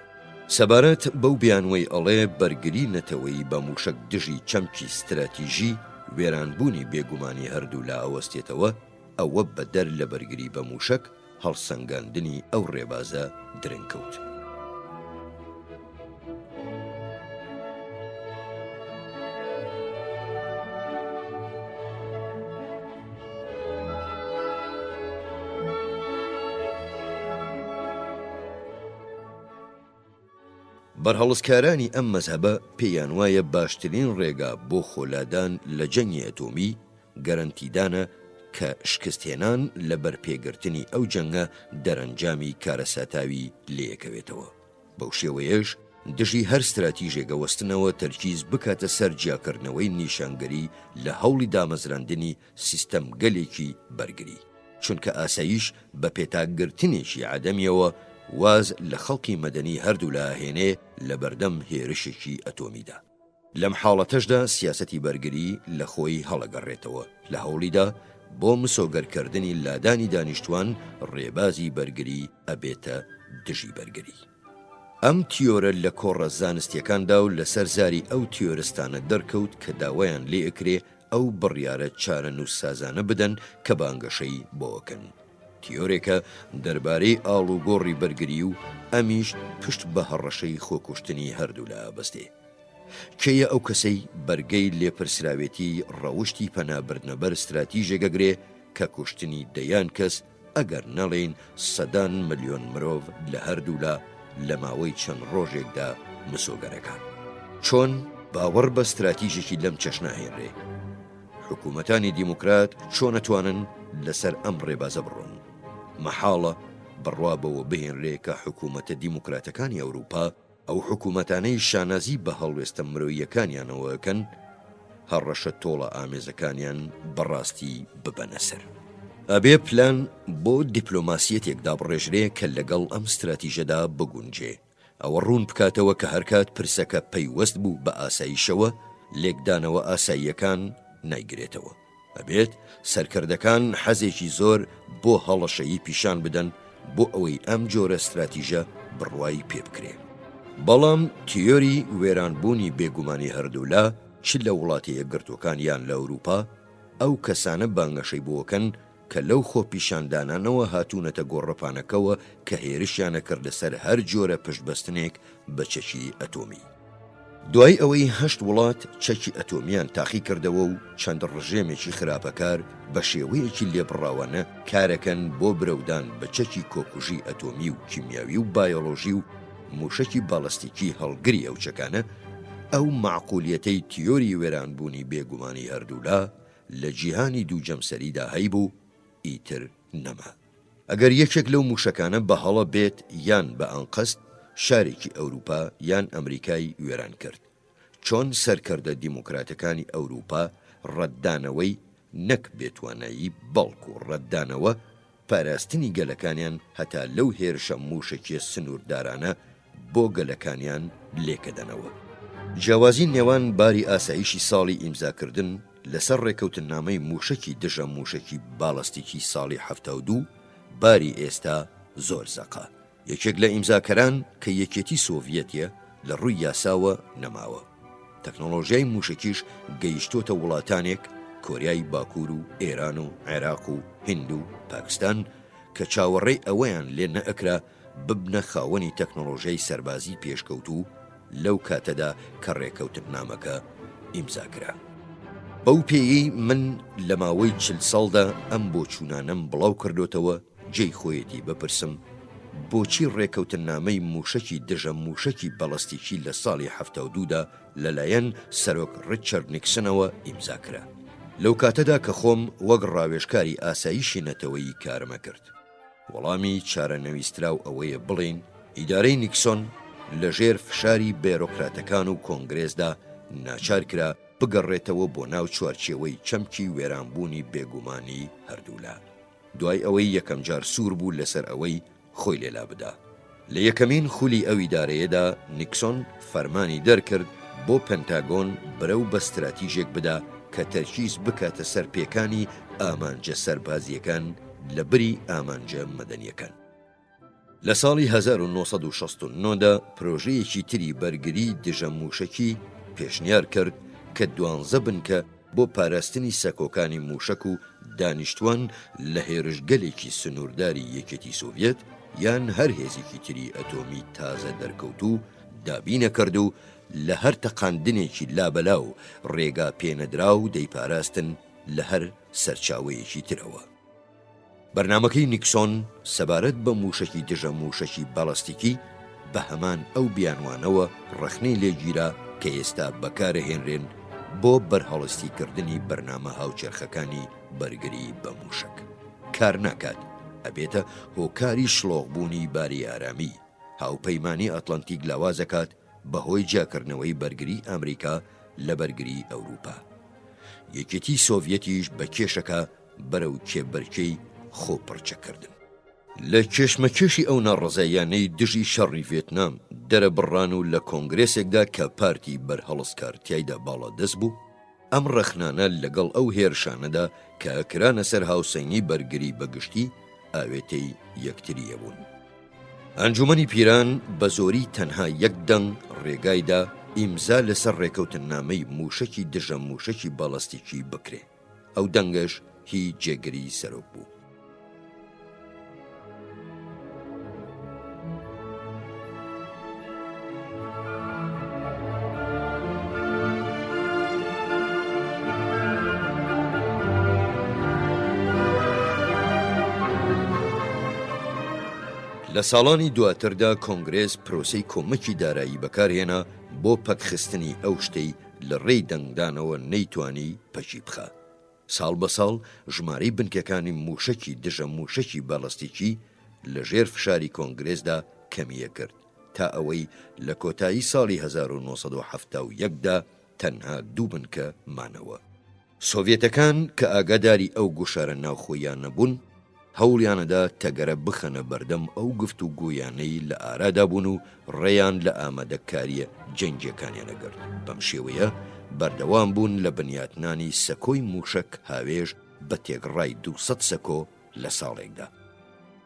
سەبارەت بەو بیانوەی ئەڵێ بەرگری نەتەوەیی بە مووشەک دژی چەمکی ستراتیژی وێرانبوونی بێگومانی هەردوولا ئەوەستێتەوە، ئەوە بەدەر لە بەرگری بە مووشەک، هەڵسەنگاندنی ئەو ڕێبازە درەنگ کەوت. بەرهەڵستکارانی ئەم مەزهەبە پێیان وایە باشترین ڕێگا بۆ خۆلادان لە جەنگی ئەتۆمی، گەرەنتیدانە کە شکستهێنان لە بەرپێگرتنی ئەو جەنگە دەرەنجامی کارەساتاوی لێیەکەوێتەوە. بەو شێوەیەش دژی هەر ستراتیژێک ئەوەستنەوە تەرکیز بکاتە سەر جیاکردنەوەی نیشانگەری لە هەوڵی دامەزراندنی سیستەمگەلێکی بەرگری. چونکە ئاسایش بە پێتاکگرتنێکی عەدەمیەوە واز لە خەڵکی مەدەنی هەردوولا ئەهێنێ لەبەردەم هێرشێکی ئەتۆمیدا. لەم حاڵەتەشدا سیاسەتی بەرگری لە خۆی هەڵەگەڕێتەوە، لە هەوڵیدا بۆ مسۆگەرکردنی لادانی دانیشتوان ڕێبازی بەرگری ئەبێتە دژی بەرگری. ئەم تیۆرە لە کۆڕە زانستیەکاندا و لەسەر زاری ئەو تیۆرستانە دەرکەوت کە داوایان لێئەکرێ ئەو بڕیارە چارەنووسسازانە بدەن کە بانگەشەی بۆ ئەکەن. تیۆرێکە دەربارەی ئاڵوگۆڕی بەرگری و ئەمیش پشت بە هەڕەشەی خۆکوشتنی هەردوولا ئەبەستێ. کێیە ئەو کەسەی بەرگەی لێپرسراوێتی ڕەوشتی پەنابردنەبەر ستراتیژێک ئەگرێ کە کوشتنی دەیان کەس ئەگەر نەڵێین سەدان ملیۆن مرۆڤ لە هەردوولا لە ماوەی چەند ڕۆژێکدا مسۆگەرەکا؟ چۆن باوەڕ بە ستراتیژێکی لەم چەشنە ئەهێنرێ؟ حکوومەتانی دیموکرات چۆن ئەتوانن لەسەر ئەم ڕێبازە بڕۆن؟ مەحاڵە بڕوا بەوە بهێنرێ کە حکوومەتە دیموکراتەکانی ئەورووپا، ئەو حکوومەتانەی شانازی بە هەڵوێستە مرۆییەکانیانەوە ئەکەن، هەڕەشە تۆڵە ئامێزەکانیان بە ڕاستی ببەنە سەر. ئەبێ پلان بۆ دیپلۆماسییەتێک دابڕێژرێ کە لەگەڵ ئەم ستراتیژەدا بگونجێ. ئەوە ڕوون بکاتەوە کە هەرکات پرسەکە پەیوەست بوو بە ئاسایشەوە، لێکدانەوە ئاساییەکان نایگرێتەوە. ئەبێت سەرکردەکان حەزێکی زۆر بۆ هەڵەشەیی پیشان بدەن بۆ ئەوەی ئەم جۆرە ستراتیژە بڕوای پێ بکرێ. بەڵام تیۆری وێرانبوونی بێگومانی هەردوولا چ لە وڵاتە یەکگرتووەکان یان لە ئەوروپا، ئەو کەسانە بانگەشەی بۆ ئەکەن کە لەو خۆپیشاندانانەوە هاتوونەتە گۆڕەپانەکەوە کە هێرشیان ئەکردە سەر هەر جۆرە پشتبەستنێک بە چەکی ئەتۆمی. دوای ئەوەی هەشت وڵات چەکی ئەتۆمیان تاقیکردەوە و چەند ڕژێمێکی خراپەکار بە شێوەیەکی لێبڕاوانە کارەکەن بۆ برەودان بە چەکی کۆکوژی ئەتۆمی و کیمیاوی و بایۆلۆژی و موشەکی باڵستیکی هەڵگری ئەو چەکانە، ئەو مەعقولیەتەی تیۆری وێرانبوونی بێگومانی هەردوولا لە جیهانی دوو جەمسەریدا هەیبوو ئیتر نەما. ئەگەر یەکێک لەو موشەکانە بە هەڵە بێت یان بە ئەنقەست شارێکی ئەوروپا یان ئەمریکای وێران کرد، چۆن سەرکەردە دیموکراتەکانی ئەوروپا ڕەتدانەوەی. نەک بێتوانایی بەڵکو ڕەتدانەوە پاراستنی گەلەکانیان هەتا لەو هێرشە مووشەکیە سنووردارانە بۆ گەلەکانیان لێکەدەنەوە. جیاوازی نێوان باری ئاسایشی ساڵی ئیمزاکردن لەسەر ڕێکەوتننامەی مووشەکی دژە مووشەکی باڵەستیکی ساڵی 72 باری ئێستا زۆر زەقە. یەکێک لە ئیمزاکەران کە یەکێتی سۆڤیەت ە لە ڕووی یاساوە نەماوە. تەکنۆڵۆژیای مووشەکیش گەیشتۆتە وڵاتانێک، کۆریای باکوور و ئێران و عێراق و هیند و پاکستان، کە چاوەڕێی ئەوەیان لێ نەئەکرا ببنە خاوەنی تەکنۆڵۆژیای سەربازی پێشکەوتوو لەو کاتەدا کە ڕێکەوتننامەکە ئیمزا کرا. بەو پێیەی من لە ماوەی 40 ساڵدا ئەم بۆچوونانەم بڵاو کردۆتەوە، جێی خۆیەتی بپرسم بۆچی ڕێکەوتننامەی مووشەکی دژە مووشەکی بەڵەستیکی لە ساڵی 72 دا لەلایەن سەرۆک ڕیچارد نیکسنەوە ئیمزا کرا لەو کاتەدا کە خۆم وەک ڕاوێژکاری ئاسایشی نەتەوەیی کارمەکرد؟ وەڵامی چارەنەویستراو ئەوەیە بڵێین ئیدارەی نیکسۆن لەژێر فشاری بێرۆکراتەکان و کۆنگرێسدا ناچار کرا بگەڕێتەوە بۆ ناو چوارچێوەی چەمکی وێرانبوونی بێگومانی هەردوولا. دوای ئەوەی یەکەمجار سوور بوو لەسەر ئەوەی خۆی لێ لابدا. لە یەکەمین خولی ئەو ئیدارەیەدا نیکسۆن فەرمانی دەرکرد بۆ پنتاگۆن برەو بە ستراتیژێک بدا کە تەرکیز بکاتە سەر پێکانی ئامانجە سەربازییەکان لە بری ئامانجە مەدەنییەکان. لە ساڵی 1969 دا پرۆژەیەکی تری بەرگریی دژە مووشەکی پێشنیار کرد کە دوانزە بنکە بۆ پاراستنی سەکۆکانی مووشەک و دانیشتوان لە هێرشگەلێکی سنوورداری یەکێتی سۆڤیەت یان هەر هێزێکی تری ئەتۆمی تازە دەرکەوتوو دابینەکرد و لە هەر تەقاندنێکی لابەلا و ڕێگا پێنەدراو دەیپاراستن لە هەر سەرچاوەیەکی ترەوە. بەرنامەکەی نیکسۆن سەبارەت بە مووشەکی دژە مووشەکی باڵەستیکی بە هەمان ئەو بیانوانەوە ڕەخنەی لێ گیرا کە ئێستا بەکارەهێنرێن بۆ بەرهەڵستیکردنی بەرنامە هاوچەرخەکانی بەرگری بە مووشەک کار ناکات ئەبێتە هۆکاری شڵۆقبوونی باری ئارامی هاوپەیمانی ئەتڵەنتیک لاوازەکات بەهۆی جیاکردنەوەی بەرگری ئەمریکا لە بەرگری ئەوروپا یەکێتی سۆڤیەتیش بە کێشەکە بەرەو کێبەرکێی خۆ پڕچەککردن. لە کێشمەکێشی ئەو ناڕەزاییانەی دژی شەڕی ڤێتنام دەرەبڕان و لە کۆنگرێسێکدا کە پارتی بەرهەڵستکار تیایدا باڵادەست بوو، ئەم ڕەخنانە لەگەڵ ئەو هێرشانەدا کە کرانە سەر هاوسەنگی بەرگری بە گشتی ئاوێتەی یەکتری ئەبوون. ئەنجومەنی پیران بە زۆری تەنها یەک دەنگ ڕێگای دا ئیمزا لەسەر ڕێکەوتننامەی مووشەکی دژە مووشەکی باڵەستیکی بکرێ. ئەو دەنگەش هی جێگری سەرۆک بوو. لە ساڵانی دواتردا کۆنگرێس پرۆسەی کۆمەکی دارایی بەکارهێنا بۆ پەکخستنی ئەو شتەی لە ڕێی دەنگدانەوە نەیتوانی پەکی بخا. ساڵ بە ساڵ ژمارەی بنکەکانی مووشەکی دژە مووشەکی بالەستیکی لە ژێر فشاری کۆنگرێسدا کەمییەکرد تا ئەوەی لە کۆتایی ساڵی 1971 دا تەنها دوو بنکە مانەوە. سۆڤیەتەکان کە ئاگاداری ئەو گوشارە ناوخۆییانە بوون، هەوڵیانەدا تەگەرە بخەنە بەردەم ئەو گفتوگۆیانەی لە ئارادا بوون و ڕێیان لە ئامادەکارییە جەنگییەکانیان ئەگرت، بەم شێوەیە بەردەوام بوون لە بنیاتنانی سەکۆی مووشەک هاوێژ بە تێکڕای 200 سەکۆ لە ساڵێکدا.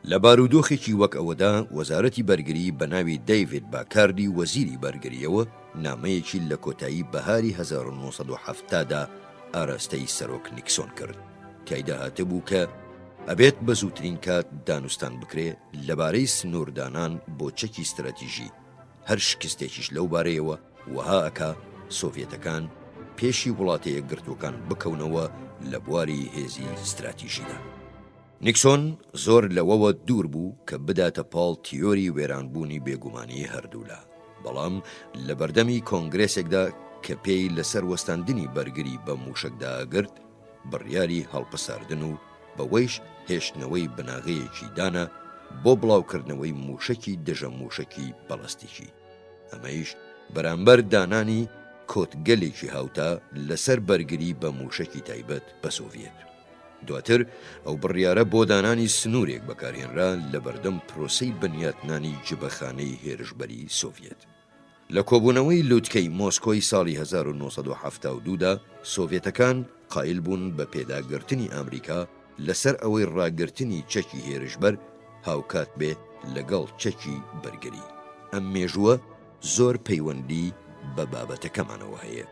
لە بارودۆخێکی وەک ئەوەدا وەزارەتی بەرگری بە ناوی دەیڤید باکاردی وەزیری بەرگرییەوە نامەیەکی لە کۆتایی بەهاری 1970 دا ئاراستەی سەرۆک نیکسۆن کرد تیایدا هاتبوو کە ئەبێت بە زووترین کات دانوستان بکرێ لەبارەی سنووردانان بۆ چەکی ستراتیژی هەر شکستێکیش لەو بارەیەوە وەها ئەکا سۆڤیەتەکان پێشی وڵاتە یەکگرتووەکان بکەونەوە لە بواری هێزی ستراتیژیدا. نیکسۆن زۆر لەوەوە دوور بوو کە بداتە پاڵ تیۆری وێرانبوونی بێگومانی هەردوولا، بەڵام لە بەردەمی کۆنگرێسێکدا کە پێی لەسەر وەستاندنی بەرگری بە مووشەک داگرت، بڕیاری هەڵپەساردن و بەوەیش هێشتنەوەی بناغەیەکی دانا بۆ بڵاوکردنەوەی مووشەکی دژە مووشەکی بەڵەستیکی. ئەمەیش بەرامبەر دانانی. کۆتگەلێکی هاوتا لەسەر بەرگری بە مووشەکی تایبەت بە سۆڤیەت. دواتر ئەو بڕیارە بۆ دانانی سنوورێک بەکارهێنرا لەبەردەم پرۆسەی بنیاتنانی جبەخانەی هێرشبەری سۆڤیەت. لە کۆبوونەوەی لوتکەی مۆسکۆی ساڵی 1972 دا سۆڤێتەکان قایل بوون بە پێداگرتنی ئامریکا لەسەر ئەوەی ڕاگرتنی چەکی هێرشبەر هاوکات بێ لەگەڵ چەکی بەرگری. ئەم مێژووە زۆر پەیوەندی بە بابەتەکەمانەوە هەیە.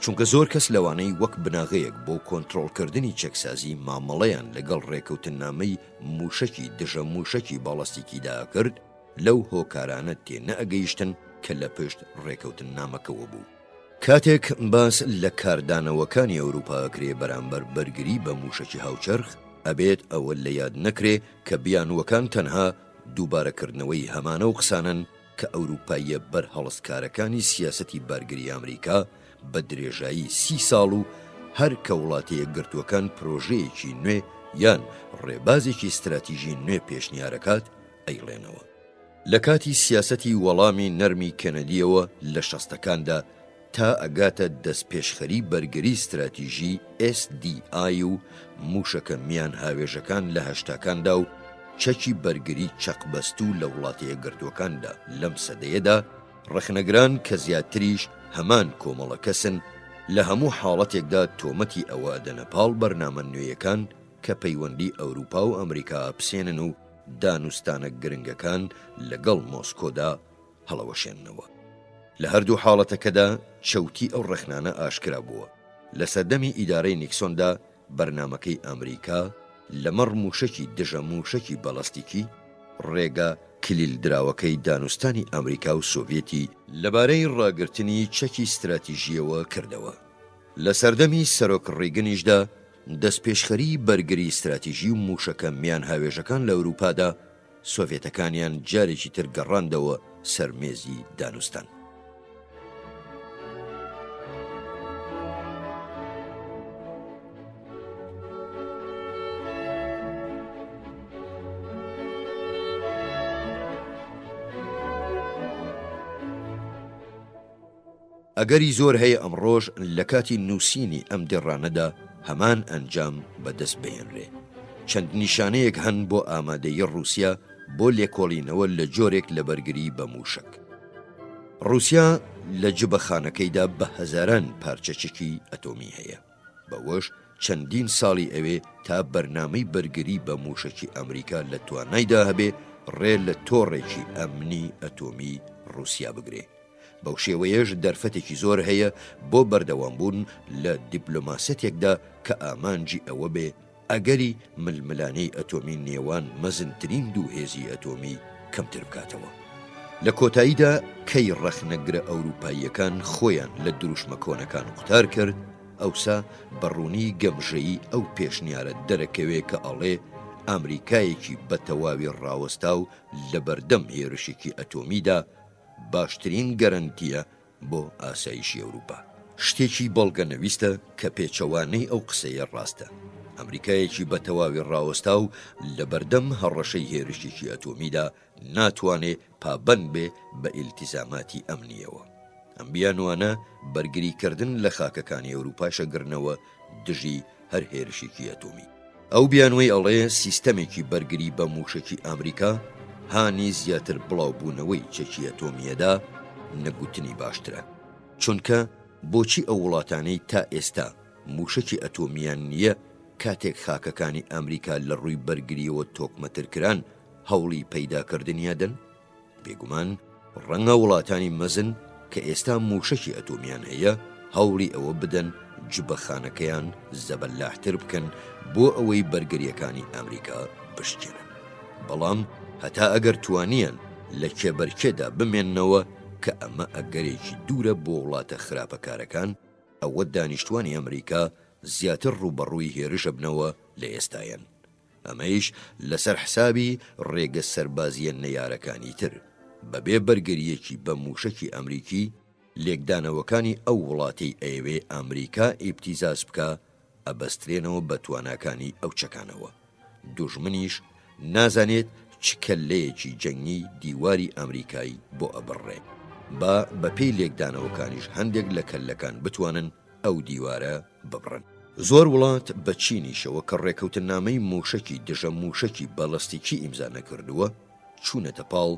چونکە زۆر کەس لەوانەی وەک بناغەیەک بۆ کۆنترۆڵکردنی چەکسازی مامەڵەیان لەگەڵ ڕێکەوتننامەی مووشەکی دژە مووشەکی باڵەستیکیدا ئەکرد، لەو هۆکارانە تێنەئەگەیشتن کە لە پشت ڕێکەوتننامەکەوە بوو. کاتێک باس لە کاردانەوەکانی ئەوروپا ئەکرێ بەرامبەر بەرگری بە مووشەکی هاوچەرخ، ئەبێت ئەوە لە یاد نەکرێ کە بیانووەکان تەنها دووبارەکردنەوەی هەمان ئەو قسانەن کە ئەوروپاییە بەرهەڵستکارەکانی سیاسەتی بارگری ئامریکا بە درێژایی سی ساڵ و هەر کە وڵاتە یەکگرتووەکان پرۆژەیەکی نوێ یان ڕێبازێکی ستراتیژی نوێ پێشنیارەکات ئەیڵێنەوە. لە کاتی سیاسەتی وەڵامی نەرمی کەنەدییەوە لە شەستەکاندا تا ئەگاتە دەستپێشخەری بەرگری ستراتیژی SDI و مووشەکە میانهاوێژەکان لە هەشتاکاندا و چەکی بەرگری چەقبەستوو لە وڵاتە یەکگرتووەکاندا لەم سەدەیەدا، ڕەخنەگران کە زیاتریش هەمان کۆمەڵە کەسن، لە هەموو حاڵەتێکدا تۆمەتی ئەوە ئەدەنە پاڵ بەرنامە نوێیەکان کە پەیوەندی ئەوروپا و ئەمریکا ئەپسێنن و دانوستانە گرنگەکان لەگەڵ مۆسکۆدا هەڵەوەشێننەوە. لە هەردوو حاڵەتەکەدا چەوتی ئەو ڕەخنانە ئاشکرا بووە. لە سەردەمی ئیدارەی نیکسۆندا بەرنامەکەی ئەمریکا لەمەڕ مووشەکی دژە مووشەکی بەڵەستیکی، ڕێگا کلیلدراوەکەی دانوستانی ئەمریکا و سۆڤیەتی لەبارەی ڕاگرتنی چەکی ستراتیژییەوە کردەوە. لە سەردەمی سەرۆک ڕیگنیشدا دەستپێشخەریی بەرگری ستراتیژی و مووشەکە میانهاوێژەکان لە ئەورووپادا سۆڤێتەکانیان جارێکی تر گەڕاندەوە سەر مێزی دانوستان. ئەگەری زۆر هەیە ئەمڕۆش لە کاتی نووسینی ئەم دێڕانەدا هەمان ئەنجام بەدەست بهێنرێ. چەند نیشانەیەک هەن بۆ ئامادەیی ڕووسیا بۆ لێکۆڵینەوە لە جۆرێک لە بەرگری بە مووشەک. ڕووسیا لە جبەخانەکەیدا بە هەزاران پارچە چەکی ئەتۆمی هەیە. بەوەش چەندین ساڵی ئەوێ تا بەرنامەی بەرگری بە مووشەکی ئەمریکا لە توانایدا هەبێ ڕێ لە تۆڕێکی ئەمنی ئەتۆمی ڕووسیا بگرێ. بەو شێوەیەش دەرفەتێکی زۆر هەیە بۆ بەردەوامبوون لە دیپلۆماسیەتێکدا کە ئامانجی ئەوە بێ ئەگەری ململانێی ئەتۆمی نێوان مەزنترین دوو هێزی ئەتۆمی کەمتر بکاتەوە. لە کۆتاییدا کەی ڕەخنەگرە ئەوروپاییەکان خۆیان لە دروشمە کۆنەکان قوتار کرد، ئەوسا بە ڕوونی گەمژەیی ئەو پێشنیارە دەرەکەوێ کە ئەڵێ ئامریکایەکی بەتەواوی ڕاوەستاو لەبەردەم هێرشێکی ئەتۆمیدا باشترین گەرەنتییە بۆ ئاسایشی ئەوروپا. شتێکی بەڵگەنەویستە کە پێچەوانەی ئەو قسەیە ڕاستە. ئەمریکایەکی بە تەواوی ڕاوەستاو لە بەردەم هەڕەشەی هێرشێکی ئەتۆمیدا ناتوانێ پابەند بێ بە ئیلتیزاماتی ئەمنییەوە. ئەم بیانوانە بەرگریکردن لە خاکەکانی ئەوروپاش ئەگرنەوە دژی هەر هێرشێکی ئەتۆمی. ئەو بیانوەی ئەڵێ سیستەمێکی بەرگری بە مووشەکی ئامریکا هانی زیاتر بڵاوبوونەوەی چەکی ئەتۆمییەدا نەگوتنی باشترە. چونکە بۆچی ئەو وڵاتانەی تا ئێستا مووشەکی ئەتۆمییان نییە کاتێک خاکەکانی ئامریکا لە ڕووی بەرگرییەوە تۆکمەتر کران هەوڵی پەیداکردنی ئەدەن؟ بێگومان ڕەنگە وڵاتانی مەزن کە ئێستا مووشەکی ئەتۆمیان هەیە هەوڵی ئەوە بدەن جبەخانەکەیان زەبەلاحتر بکەن بۆ ئەوەی بەرگرییەکانی ئەمریکا بشکێنن. بەڵام هەتا ئەگەر توانیان لە کێبەرکێدا بمێننەوە کە ئەمە ئەگەرێکی دوورە بۆ وڵاتە خراپەکارەکان، ئەوە دانیشتوانی ئەمریکا زیاتر ڕووبەڕووی هێرش ئەبنەوە لە ئێستایان. ئەمەیش لەسەر حسابی ڕێگە سەربازییە نەیارەکانی تر، بەبێ بەرگرییەکی بە مووشەکی ئەمریکی، لێکدانەوەکانی ئەو وڵاتەی ئەیەوێ ئامریکا ئیبتیزاز بکا، ئەبەسترێنەوە بە تواناکانی ئەو چەکانەوە. دوژمنیش نازانێت چ کەللەیەکی جەنگی دیواری ئامریکای بۆ ئەبڕێ. با بەپێی لێکدانەوەکانیش هەندێک لە کەللەکان بتوانن ئەو دیوارە ببڕن. زۆر وڵات بە چینیشەوە کە ڕێکەوتننامەی مووشەکی دژە مووشەکی بالستیکی ئیمزا نەکردووە، چوونەتە پاڵ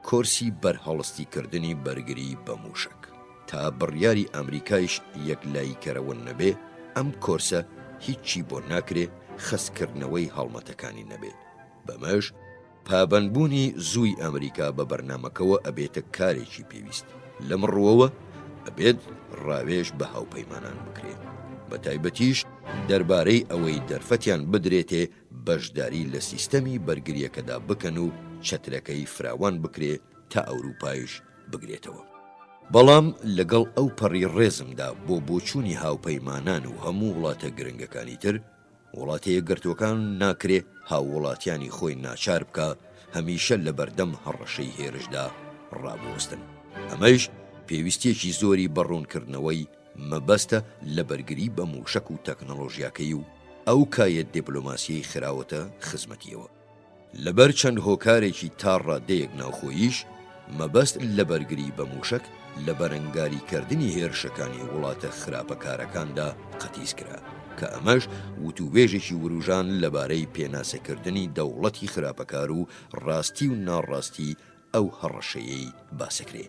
کۆرسی بەرهەڵستیکردنی بەرگری بە مووشەک. تا بڕیاری ئەمریکایش یەکلاییکەرەوە نەبێ، ئەم کۆرسە هیچی بۆ ناکرێ خەستکردنەوەی هەڵمەتەکانی نەبێ. بەمەش پابەندبوونی زووی ئەمریکا بە بەرنامەکەوە ئەبێتە کارێکی پێویست. لەم ڕووەوە ئەبێت ڕاوێژ بە هاوپەیمانان بکرێ. بە تایبەتیش دەربارەی ئەوەی دەرفەتیان بدرێتێ بەشداری لە سیستەمی بەرگرییەکەدا بکەن و چەترەکەی فراوان بکرێ تا ئەوروپایش بگرێتەوە. بەڵام لەگەڵ ئەو پەڕی ڕێزمدا بۆ بۆچوونی هاوپەیمانان و هەموو وڵاتە گرنگەکانی تر، وڵاتە یەکگرتووەکان ناکرێ هاووڵاتیانی خۆی ناچار بکا هەمیشە لەبەردەم هەڕەشەی هێرشدا ڕابوەستن. ئەمەیش پێویستییەکی زۆری بە ڕوونکردنەوەی مەبەستە لە بەرگری بە مووشەک و تەکنەڵۆژیاکەی و ئەو کایە دیپلۆماسییەی خراوەتە خزمەتیەوە. لەبەر چەند هۆکارێکی تا ڕادەیەک ناوخۆییش، مەبەست لە بەرگری بە مووشەک لە بەرەنگاریکردنی هێرشەکانی وڵاتە خراپەکارەکاندا قەتیس کرا، کە ئەمەش وتووێژێکی وروژان لەبارەی پێناسەکردنی دەوڵەتی خراپەکار و ڕاستی و ناڕاستی ئەو هەڕەشەیەی باسەکرێ.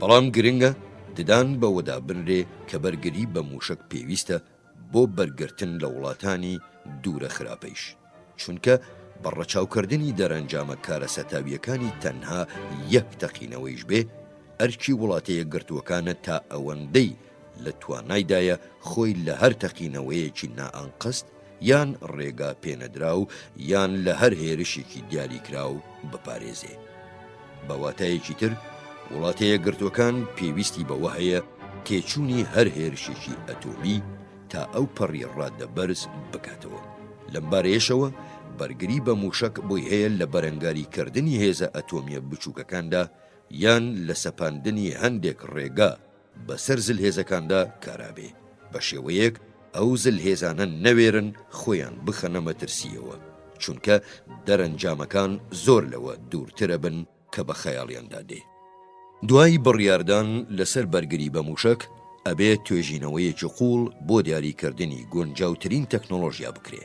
بەڵام گرنگە ددان بەوەدا بنرێ کە بەرگری بە مووشەک پێویستە بۆ بەرگرتن لە وڵاتانی دوورە خراپەیش، چونکە بە ڕەچاوکردنی دەرەنجامە کارەساتاوییەکانی تەنها یەک تەقینەوەیش بێ، ئەرکی وڵاتە یەکگرتووەکانە تا ئەوەندەی لە توانایدایە خۆی لە هەر تەقینەوەیەکی نائەنقەست یان ڕێگا پێنەدراو یان لە هەر هێرشێکی دیاریکراو بپارێزێ. بە واتایەکی تر وڵاتە یەکگرتووەکان پێویستی بەوە هەیە تێچوونی هەر هێرشێکی ئەتۆمی تا ئەو پەڕی ڕادە بەرز بکاتەوە. لەم بارەیەشەوە بەرگری بە مووشەک بۆی هەیە لە بەرەنگاری کردنی هێزە ئەتۆمییە بچووکەکاندا یان لە سەپاندنی هەندێک ڕێگا بەسەر زلهێزەکاندا کارا بێ، بە شێوەیەک ئەو زلهێزانە نەوێرن خۆیان بخەنە مەترسییەوە، چونکە دەرەنجامەکان زۆر لەوە دوورترەبن کە بە خەیاڵیاندا دێ. دوای بڕیاردان لەسەر بەرگری بە مووشەک، ئەبێ توێژینەوەیەکی قووڵ بۆ دیاریکردنی گونجاوترین تەکنۆڵۆژیا بکرێ.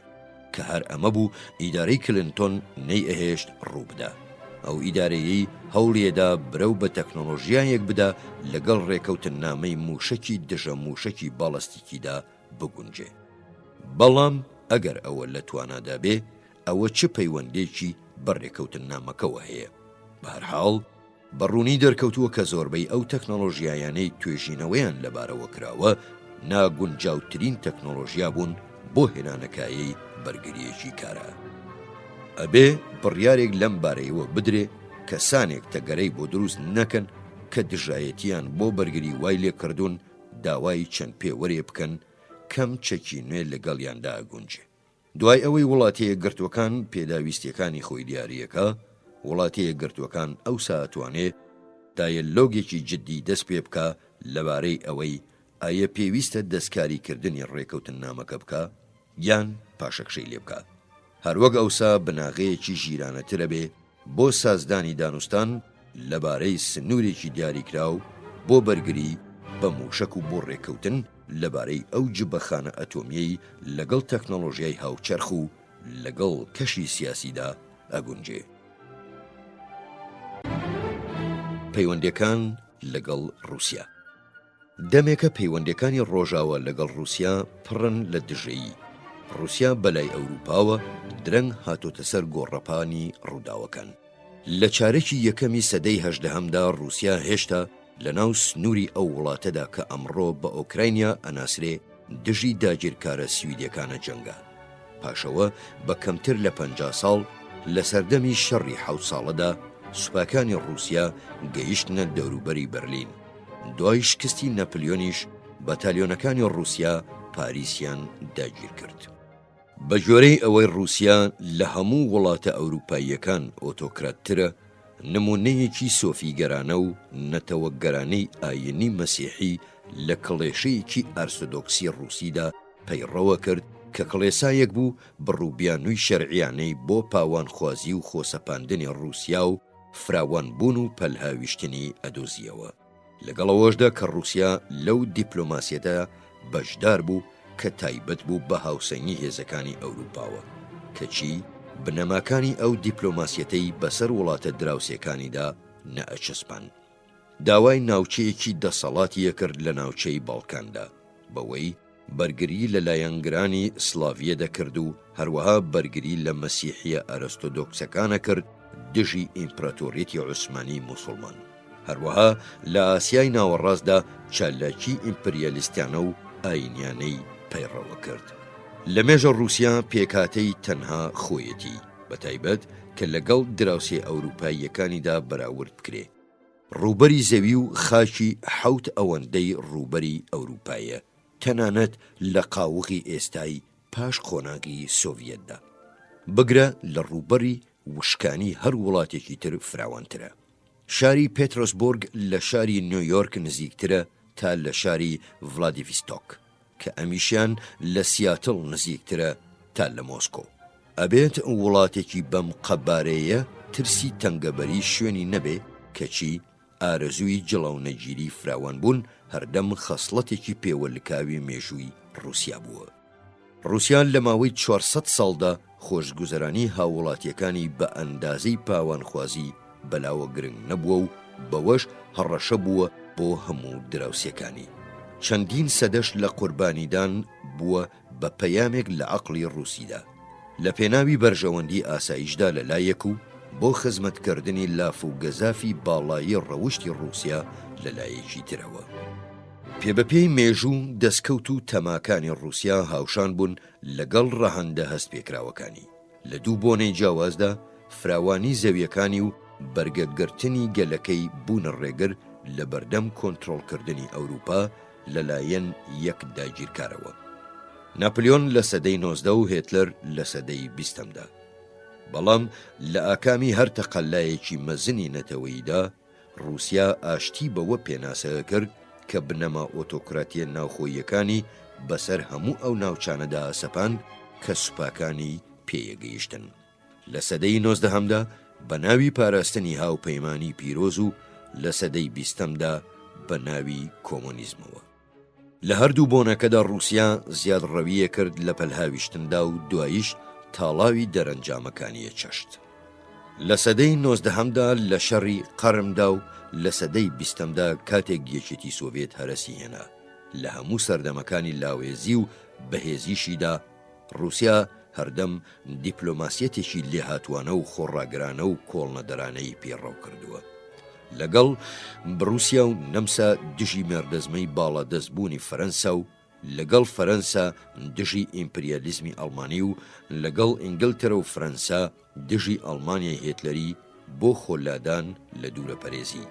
کە هەر ئەمە بوو ئیدارەی کلنتۆن نەیئەهێشت ڕووبدا. ئەو ئیدارەیەی هەوڵیەدا برەو بە تەکنۆڵۆژیایەک بدا لەگەڵ ڕێکەوتننامەی مووشەکی دژە مووشەکی باڵەستیکیدا بگونجێ. بەڵام ئەگەر ئەوە لە توانادا بێ ئەوە چ پەیوەندێکی بە ڕێکەوتننامەکەوە هەیە؟ بەهەرحاڵ بە ڕوونی دەرکەوتووە کە زۆربەی ئەو تەکنۆڵۆژیایانەی توێژینەوەیان لەبارەوە کراوە، ناگونجاوترین تەکنۆڵۆژیا بوون بۆ هێنانەکایەی بەرگرییەکی کارا. ئەبێ بڕیارێک لەم بارەیەوە بدرێ کەسانێک تەگەرەی بۆ دروست نەکەن کە دژایەتییان بۆ بەرگری وای لێکردوون داوای چەند پێوەرێ بکەن کەم چەکی نوێ لەگەڵیاندا ئەگونجێ. دوای ئەوەی وڵاتەیەکگرتووەکان پێداویستیەکانی خۆی دیاریەکا، وڵاتەیەکگرتووەکان ئەوسا ئەتوانێ دایەلۆگێکی جدی دەست پێ بکا لەبارەی ئەوەی ئایە پێویستە دەستکاری کردنی ڕێکەوتننامەکە بکا یان پاشەکشەی لێ بکا. هەروەک ئەوسا بناغەیەکی ژیرانەترەبێ بۆ سازدانی دانوستان لەبارەی سنوورێکی دیاریکراو بۆ بەرگری بە مووشەک و بۆ ڕێککەوتن لەبارەی ئەو جبەخانە ئەتۆمییەی لەگەڵ تەکنەڵۆژیای هاوچەرخ و لەگەڵ کەشی سیاسیدا ئەگونجێ. پەیوەندییەکان لەگەڵ ڕووسیا. دەمێکە پەیوەندییەکانی ڕۆژاوا لەگەڵ ڕووسیا پڕن لە دژەیی. ڕووسیا بەلای ئەورووپاوە درەنگ هاتۆتە سەر گۆڕەپانی ڕووداوەکان. لە چارەکی یەکەمی سەدەی هەژدەهەمدا ڕووسیا هێشتا لەناو سنووری ئەو وڵاتەدا کە ئەمڕۆ بە ئۆکراینیا ئەناسرێ دژی داگیرکارە سویدیەکانە جەنگا. پاشەوە بە کەمتر لە 50 ساڵ لە سەردەمی شەڕی حەوت ساڵەدا سوپاکانی ڕووسیا گەیشتنە دەوروبەری بەرلین. دوای شکستی نەپلیۆنیش بەتالیۆنەکانی ڕووسیا پاریسیان داگیرکرد. بە گوێرەی ئەوەی ڕووسیا لە هەموو وڵاتە ئەوروپاییەکان ئۆتۆکراتترە، نموونەیەکی سۆفیگەرانە و نەتەوەگەرانەی ئایینی مەسیحی لە کڵێشەیەکی ئەرسۆدۆکسی ڕووسیدا پەیڕەوە کرد کە کڵێسایەک بوو بڕوبیانووی شەرعیانەی بۆ پاوانخوازی و خۆسەپاندنی ڕووسیا و فراوانبوون و پەلهاویشتنی ئەدۆزییەوە. لەگەڵ ئەوەشدا کە ڕووسیا لەو دیپلۆماسیەتە بەشدار بوو کە تایبەت بوو بە هاوسەنگی هێزەکانی ئەوروپاوە، کەچی بنەماکانی ئەو دیپلۆماسیەتەی بەسەر وڵاتە دراوسێکانیدا نەئەچەسپان. داوای ناوچەیەکی دەسەڵاتی ئەکرد لە ناوچەی باڵکاندا، بەوەی بەرگری لە لایەنگرانی سلاڤیە دەکرد و هەروەها بەرگری لە مەسیحیە ئەرستۆدۆکسەکان ئەکرد دژی ئیمپراتۆریەتی عوسمانی موسوڵمان. هەروەها لە ئاسیای ناوەڕاستدا چالاکی ئیمپریالیستیانە و ئاینیانەی پەیڕەوەکرد. لە مێژە ڕووسیا پێکهاتەی تەنها خۆیەتی، بەتایبەت کە لەگەڵ دراوسێ ئەوروپاییەکانیدا بەراورد بکرێ. ڕووبەری زەوی و خاکی حەوت ئەوەندەی ڕووبەری ئەوروپایە، تەنانەت لە قاوغی ئێستای پاش قۆناغی سۆڤیەتدا. بگرە لە ڕووبەری وشکانی هەر وڵاتێکی تر فراوانترە. شاری پێترۆسبۆرگ لە شاری نیۆیۆرک نزیکترە تا لە شاری ڤلادیڤستۆک، کە ئەمیشیان لە سیاتڵ نزیکترە تا لە مۆسکۆ. ئەبێت وڵاتێکی بەم قەبارەیە ترسی تەنگەبەری شوێنی نەبێ، کەچی ئارەزووی جڵەونەگیری فراوانبوون هەردەم خەسڵەتێکی پێوەلکاوی مێژووی ڕووسیا بووە. ڕووسیا لە ماوەی 400 ساڵدا خۆشگوزەرانی هاووڵاتییەکانی بە ئەندازەی پاوانخوازی بەلاوە گرنگ نەبووە و بەوەش هەڕەشە بووە بۆ هەموو دراوسێکانی. چەندین سەدەش لە قوربانیدان بووە بە پەیامێک لە عەقڵی ڕووسیدا لە پێناوی بەرژەوەندی ئاسایشدا لە لایەک و بۆ خزمەتکردنی لاف و گەزافی باڵایی ڕەوشتی ڕووسیا لە لایەکی ترەوە. پێبەپێی مێژوو، دەسکەوت و تەماکانی ڕووسیا هاوشان بوون لەگەڵ ڕەهەندە هەستپێکراوەکانی. لە دوو بۆنەی جیاوازدا، فراوانی زەویەکانی و بەرگە گرتنی گەلەکەی بوونە ڕێگر لە بەردەم کۆنترۆڵکردنی ئەوروپا لەلایەن یەک داگیرکارەوە. ناپلیۆن لە سەدەی 19 و هێتلەر لە سەدەی بیستەمدا. بەڵام لە ئاکامی هەر تەقەلایەکی مەزنی نەتەوەییدا، ڕووسیا ئاشتی بەوە پێناسە ئەکرد کە بنەما ئۆتۆکراتییە ناوخۆییەکانی بەسەر هەموو ئەو ناوچانەدا سەپاند کە سوپاکانی پێیەگەیشتن. لە سەدەی نۆزدەهەمدا بە ناوی پاراستنی هاوپەیمانی پیرۆز و لە سەدەی بیستەمدا بە ناوی کۆمۆنیزمەوە. لە هەردوو بۆنەکەدا ڕووسیا زیادڕەوییە کرد لە پەلهاویشتندا و دواییش تاڵاوی دەرەنجامەکانیە چەشت. لە سەدەی نۆزدەهەمدا لە شەڕی قەرمدا و لە سەدەی بیستەمدا کاتێک یەکێتی سۆڤێت هەرەسی هێنا لە هەموو سەردەمەکانی لاوێزی و بەهێزیشیدا ڕووسیا هەردەم دیپلۆماسیەتێکی لێهاتووانە و خۆڕاگرانە و کۆڵنەدەرانەی پەیڕەو کردووە. لەگەڵ بڕوسیا و نەمسا دژی مێردەزمەی باڵادەستبوونی فەرەنسا و لەگەڵ فەرەنسا دژی ئیمپریالیزمی ئەڵمانی و لەگەڵ ئینگلتەرە و فەرەنسا دژی ئەڵمانیای هێتلەری بۆ خۆ لادان لە دوورەپەرێزی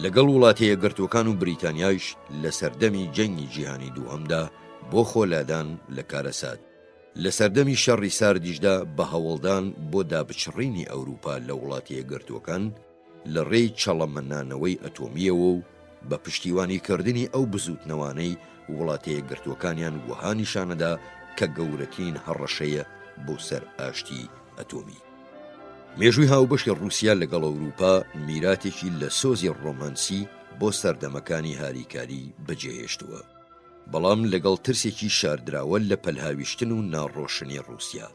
لەگەڵ وڵاتە یەکگرتووەکان و بریتانیایش لە سەردەمی جەنگی جیهانی دووهەمدا بۆ خۆ لادان لە کارەسات لە سەردەمی شەڕی ساردیشدا بە هەوڵدان بۆ دابچڕینی ئەوروپا لە وڵاتە یەکگرتووەکان لە ڕێی چەڵەمەنانەوەی ئەتۆمییەوە و بە پشتیوانی کردنی ئەو بزووتنەوانەی وڵاتە یەکگرتووەکانیان وەها نیشانەدا کە گەورەترین هەڕەشەیە بۆ سەر ئاشتی ئەتۆمی. مێژووی هاوبەشی ڕووسیا لەگەڵ ئەورووپا میراتێکی لە سۆزی ڕۆمانسی بۆ سەردەمەکانی هاریکاری بەجێهێشتووە، بەڵام لەگەڵ ترسێکی شاردراوە لە پەلهاویشتن و ناڕۆشنی ڕووسیا.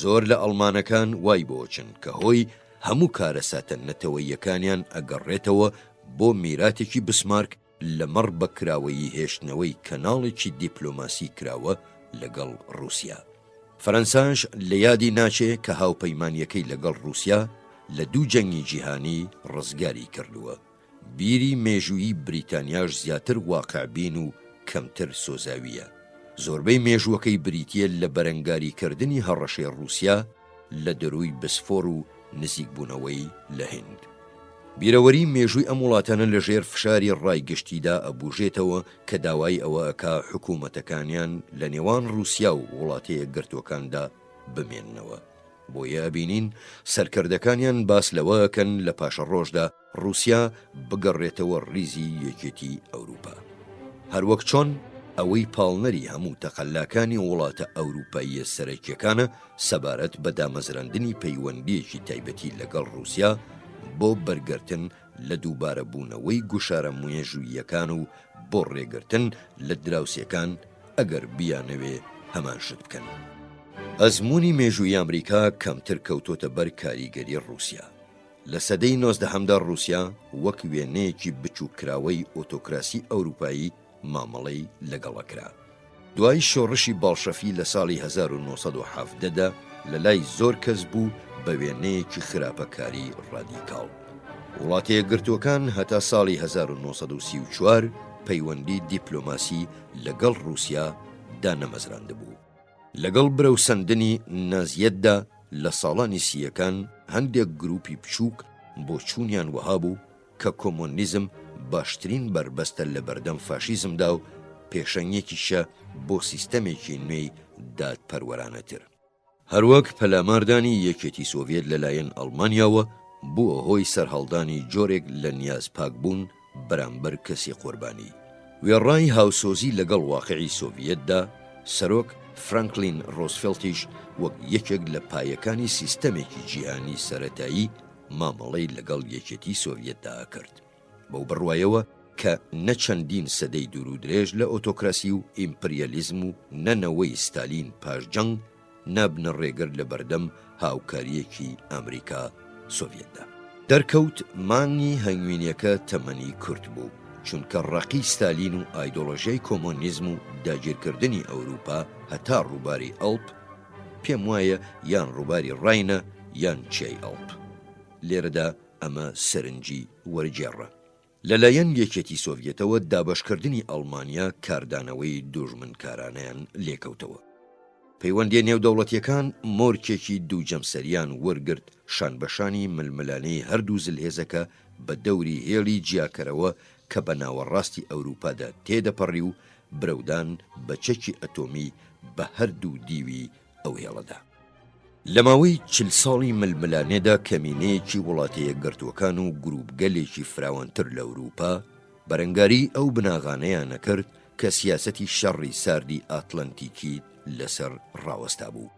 زۆر لە ئەڵمانەکان وای بۆچن کە هۆی هەموو کارەساتە نەتەوەییەکانیان ئەگەڕێتەوە بۆ میراتێکی بسمارک لەمەڕ بە کراوەیی هێشتنەوەی کەناڵێکی دیپلۆماسی کراوە لەگەڵ ڕووسیا. فەرەنساش لە یادی ناچێ کە هاوپەیمانیەکەی لەگەڵ ڕووسیا لە دوو جەنگی جیهانی ڕزگاری کردووە. بیری مێژوویی بریتانیاش زیاتر واقعبین و کەمتر سۆزاوییە. زۆربەی مێژووەکەی بریتییە لە بەرەنگاریکردنی هەڕەشەی ڕووسیا لە دەرووی بسفۆر و نزیکبوونەوەی لە هیند. بیرەوەری مێژووی ئەم وڵاتانە لە ژێر فشاری ڕای گشتیدا ئەبوژێتەوە کە داوای ئەوە ئەکا حکوومەتەکانیان لە نێوان ڕووسیا و وڵاتە یەکگرتووەکاندا بمێننەوە. بۆیە ئەبینین سەرکردەکانیان باس لەوە ئەکەن لە پاشەڕۆژدا ڕووسیا بگەڕێتەوە ڕیزی یەکێتی ئەوروپا. هەروەک چۆن ئەوەی پاڵنەری هەموو تەقەلاکانی وڵاتە ئەوروپاییە سەرەکیەکانە سەبارەت بە دامەزراندنی پەیوەندییەکی تایبەتی لەگەڵ ڕووسیا. بۆ بەرگرتن لە دووبارەبوونەوەی گوشارە مێژووییەکان و بۆ ڕێگرتن لە دراوسێکان ئەگەر بیانەوێ هەمان شت بکەن. ئەزموونی مێژووی ئامریکا کەمتر کەوتۆتە بەر کاریگەری ڕووسیا. لە سەدەی نۆزدەهەمدا ڕووسیا وەک وێنەیەکی بچووککراوەی ئۆتۆکراسی ئەوروپایی مامەڵەی لەگەڵ ئەکرا. دوای شۆڕشی باڵشەفی لە ساڵی 1917 دا لە لای زۆر کەس بوو بە وێنەیەکی خراپەکاری ڕادیکاڵ. وڵاتەیەکگرتووەکان هەتا ساڵی 1934 پەیوەندی دیپلۆماسی لەگەڵ ڕووسیا دانەمەزراندبوو. لەگەڵ برەوسەندنی نازیەتدا لە ساڵانی سییەکان هەندێک گرووپی بچووک بۆچوونیان وەها بوو کە کۆمۆنیزم باشترین بەربەستە لەبەردەم فاشیزمدا و پێشەنگێکیشە بۆ سیستەمێکی نوێی دادپەروەرانەتر. هەروەک پەلاماردانی یەکێتی سۆڤیەت لەلایەن ئەڵمانیاوە بووە هۆی سەرهەڵدانی جۆرێک لە نیازپاکبوون بەرامبەر کەسی قوربانی. وێڕای هاوسۆزی لەگەڵ واقعی سۆڤیەتدا، سەرۆک فرانکلین ڕۆزفێڵتیش وەک یەکێک لە پایەکانی سیستەمێکی جیهانی سەرەتایی مامەڵەی لەگەڵ یەکێتی سۆڤیەتدا ئەکرد. بەو بڕوایەوە کە نە چەندین سەدەی دوورودرێژ لە ئۆتۆکراسی و ئیمپریالیزم و نە نەوەی ستالین پاش جەنگ نابنە ڕێگر لە بەردەم هاوکارییەکی ئامریکا سۆڤیەتدا. دەرکەوت مانگی هەنگوینیەکە تەمەنی کورت بوو، چونکە ڕقی ستالین و ئایدۆلۆژیای کۆمۆنیزم و داگیرکردنی ئەوروپا هەتا ڕووباری ئەڵپ، پێم وایە یان ڕووباری ڕاینە یان چیای ئەڵپ. لێرەدا ئەمە سەرنجی وەرگێڕە. لەلایەن یەکێتی سۆڤیەتەوە دابەشکردنی ئەڵمانیا کاردانەوەی دوژمنکارانەیان لێکەوتەوە. پەیوەندیە نێودەوڵەتیەکان مۆرکێکی دووجەمسەریان وەرگرت شانبەشانی ململانێی هەردوو زلهێزەکە بە دەوری هێڵی جیاکەرەوە کە بە ناوەڕاستی ئەوروپادا تێدەپەڕی و برەودان بە چەکی ئەتۆمی بە هەردوو دیوی ئەو هێڵەدا. لە ماوەی چل ساڵی ململانێدا کەمینەیەکی وڵاتەیەکگرتووەکان و گرووپگەلێکی فراوانتر لە ئەورووپا بەرەنگاریی ئەو بناغانەیان ئەکرد کە سیاسەتی شەڕی ساردی ئاتلەنتیکی لەسەر ڕاوەستابوو.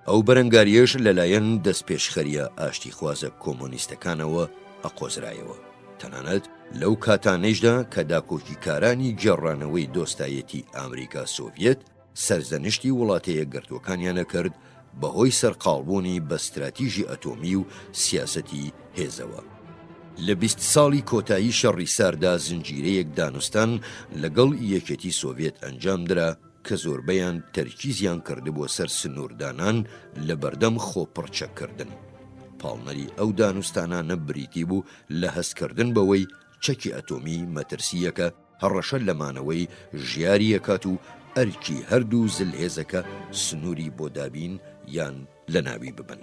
ئەو بەرەنگارییەش لەلایەن دەستپێشخەرییە ئاشتیخوازە کۆمۆنیستەکانەوە ئەقۆزرایەوە، تەنانەت لەو کاتانەیشدا کە داکۆکیکارانی گێڕانەوەی دۆستایەتی ئامریکا-سۆڤیەت سەرزەنشتی وڵاتەیەکگرتووەکانیان ئەکرد بەهۆی سەرقاڵبوونی بە ستراتیژی ئەتۆمی و سیاسەتی هێزەوە. لە 20 ساڵی کۆتایی شەڕی ساردا زنجیرەیەک دانوستان لەگەڵ یەکێتی سۆڤێت ئەنجامدرا کە زۆربەیان تەرکیزیان کردبووە سەر سنووردانان لەبەردەم خۆپڕچەککردن. پاڵنەری ئەو دانوستانانە بریتی بوو لە هەستکردن بەوەی چەکی ئەتۆمی مەترسییەکە هەڕەشە لە مانەوەی ژیاری ئەکات و ئەرکی هەردوو زلهێزەکە سنووری بۆ دابین یان لەناوی ببەن.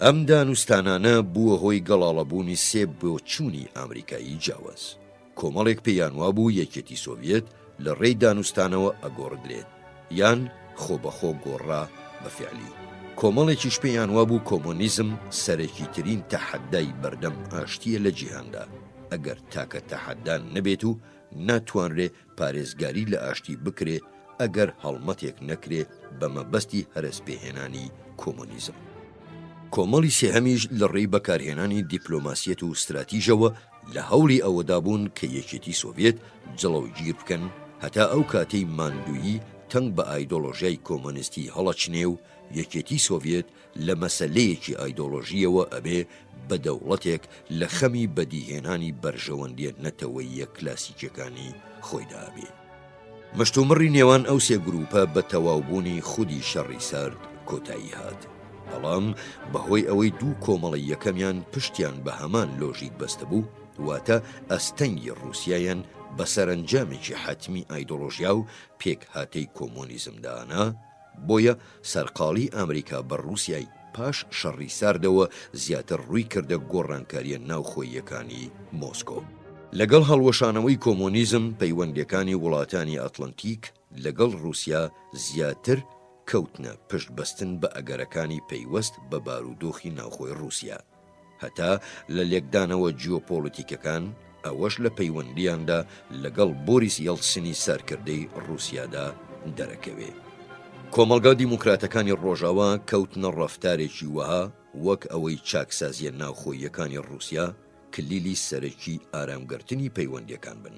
ئەم دانوستانانە بووە هۆی گەڵاڵەبوونی سێ بۆچوونی ئامریکایی جیاواز. کۆمەڵێک پێیان وابوو یەکێتی سۆڤیەت لە ڕێی دانوستانەوە ئەگۆڕدرێت یان خۆبەخۆ گۆڕا بە فیعلی. کۆمەڵێکیش پێیان وابوو کۆمۆنیزم سەرەکیترین تەحەدای بەردەم ئاشتییە لە جیهاندا، ئەگەر تاکە تەحەدا نەبێت و ناتوانرێ پارێزگاری لە ئاشتی بکرێ ئەگەر هەڵمەتێک نەکرێ بە مەبەستی هەرەسپێهێنانی کۆمۆنیزم. کۆمەڵی سێهەمیش لە ڕێی بەکارهێنانی دیپلۆماسیەت و ستراتیژەوە لە هەوڵی ئەوەدا بوون کە یەکێتی سۆڤیەت جڵەوگیر بکەن هەتا ئەو کاتەی ماندوویی تەنگ بە ئایدۆڵۆژیای کۆمۆنیستی هەڵەچنێ و یەکێتی سۆڤیەت لە مەسەلەیەکی ئایدۆڵۆژییەوە ئەبێ بە دەوڵەتێک لە خەمی بەدیهێنانی بەرژەوەندیە نەتەوەییە کلاسیکیەکانی خۆیدا ئەبێ. مشتومڕی نێوان ئەو سێ گرووپە بە تەواوبوونی خودی شەڕی سارد کۆتایی هات. بەڵام بەهۆی ئەوەی دوو کۆمەڵەی یەکەمیان پشتیان بە هەمان لۆژیک بەستبوو، واتە ئەستەنگی ڕووسیایان بە سەرەنجامێکی حەتمی ئایدۆڵۆژیا و پێکهاتەی کۆمۆنیزم دانا، بۆیە سەرقاڵی ئامریکا بە ڕووسیای پاش شەڕی ساردەوە زیاتر ڕووی کردە گۆڕانکارییە ناوخۆییەکانی مۆسکۆ. لەگەڵ هەڵوەشانەوەی کۆمۆنیزم پەیوەندییەکانی وڵاتانی ئەتڵەنتیک لەگەڵ ڕووسیا زیاتر کەوتنە پشت بەستن بە ئەگەرەکانی پەیوەست بە بارودۆخی ناوخۆی ڕووسیا. هەتا لە لێکدانەوە جیۆپۆڵیتیکەکان، ئەوەش لە پەیوەندییاندا لەگەڵ بۆریس یەڵتسنی سەرکردەی ڕووسیادا دەرەکەوێ. کۆمەڵگا دیموکراتەکانی ڕۆژاوا کەوتنە ڕەفتارێکی وەها. وەک ئەوەی چاکسازییە ناوخۆییەکانی ڕووسیا کلیلی سەرەکی ئارامگرتنی پەیوەندییەکان بن،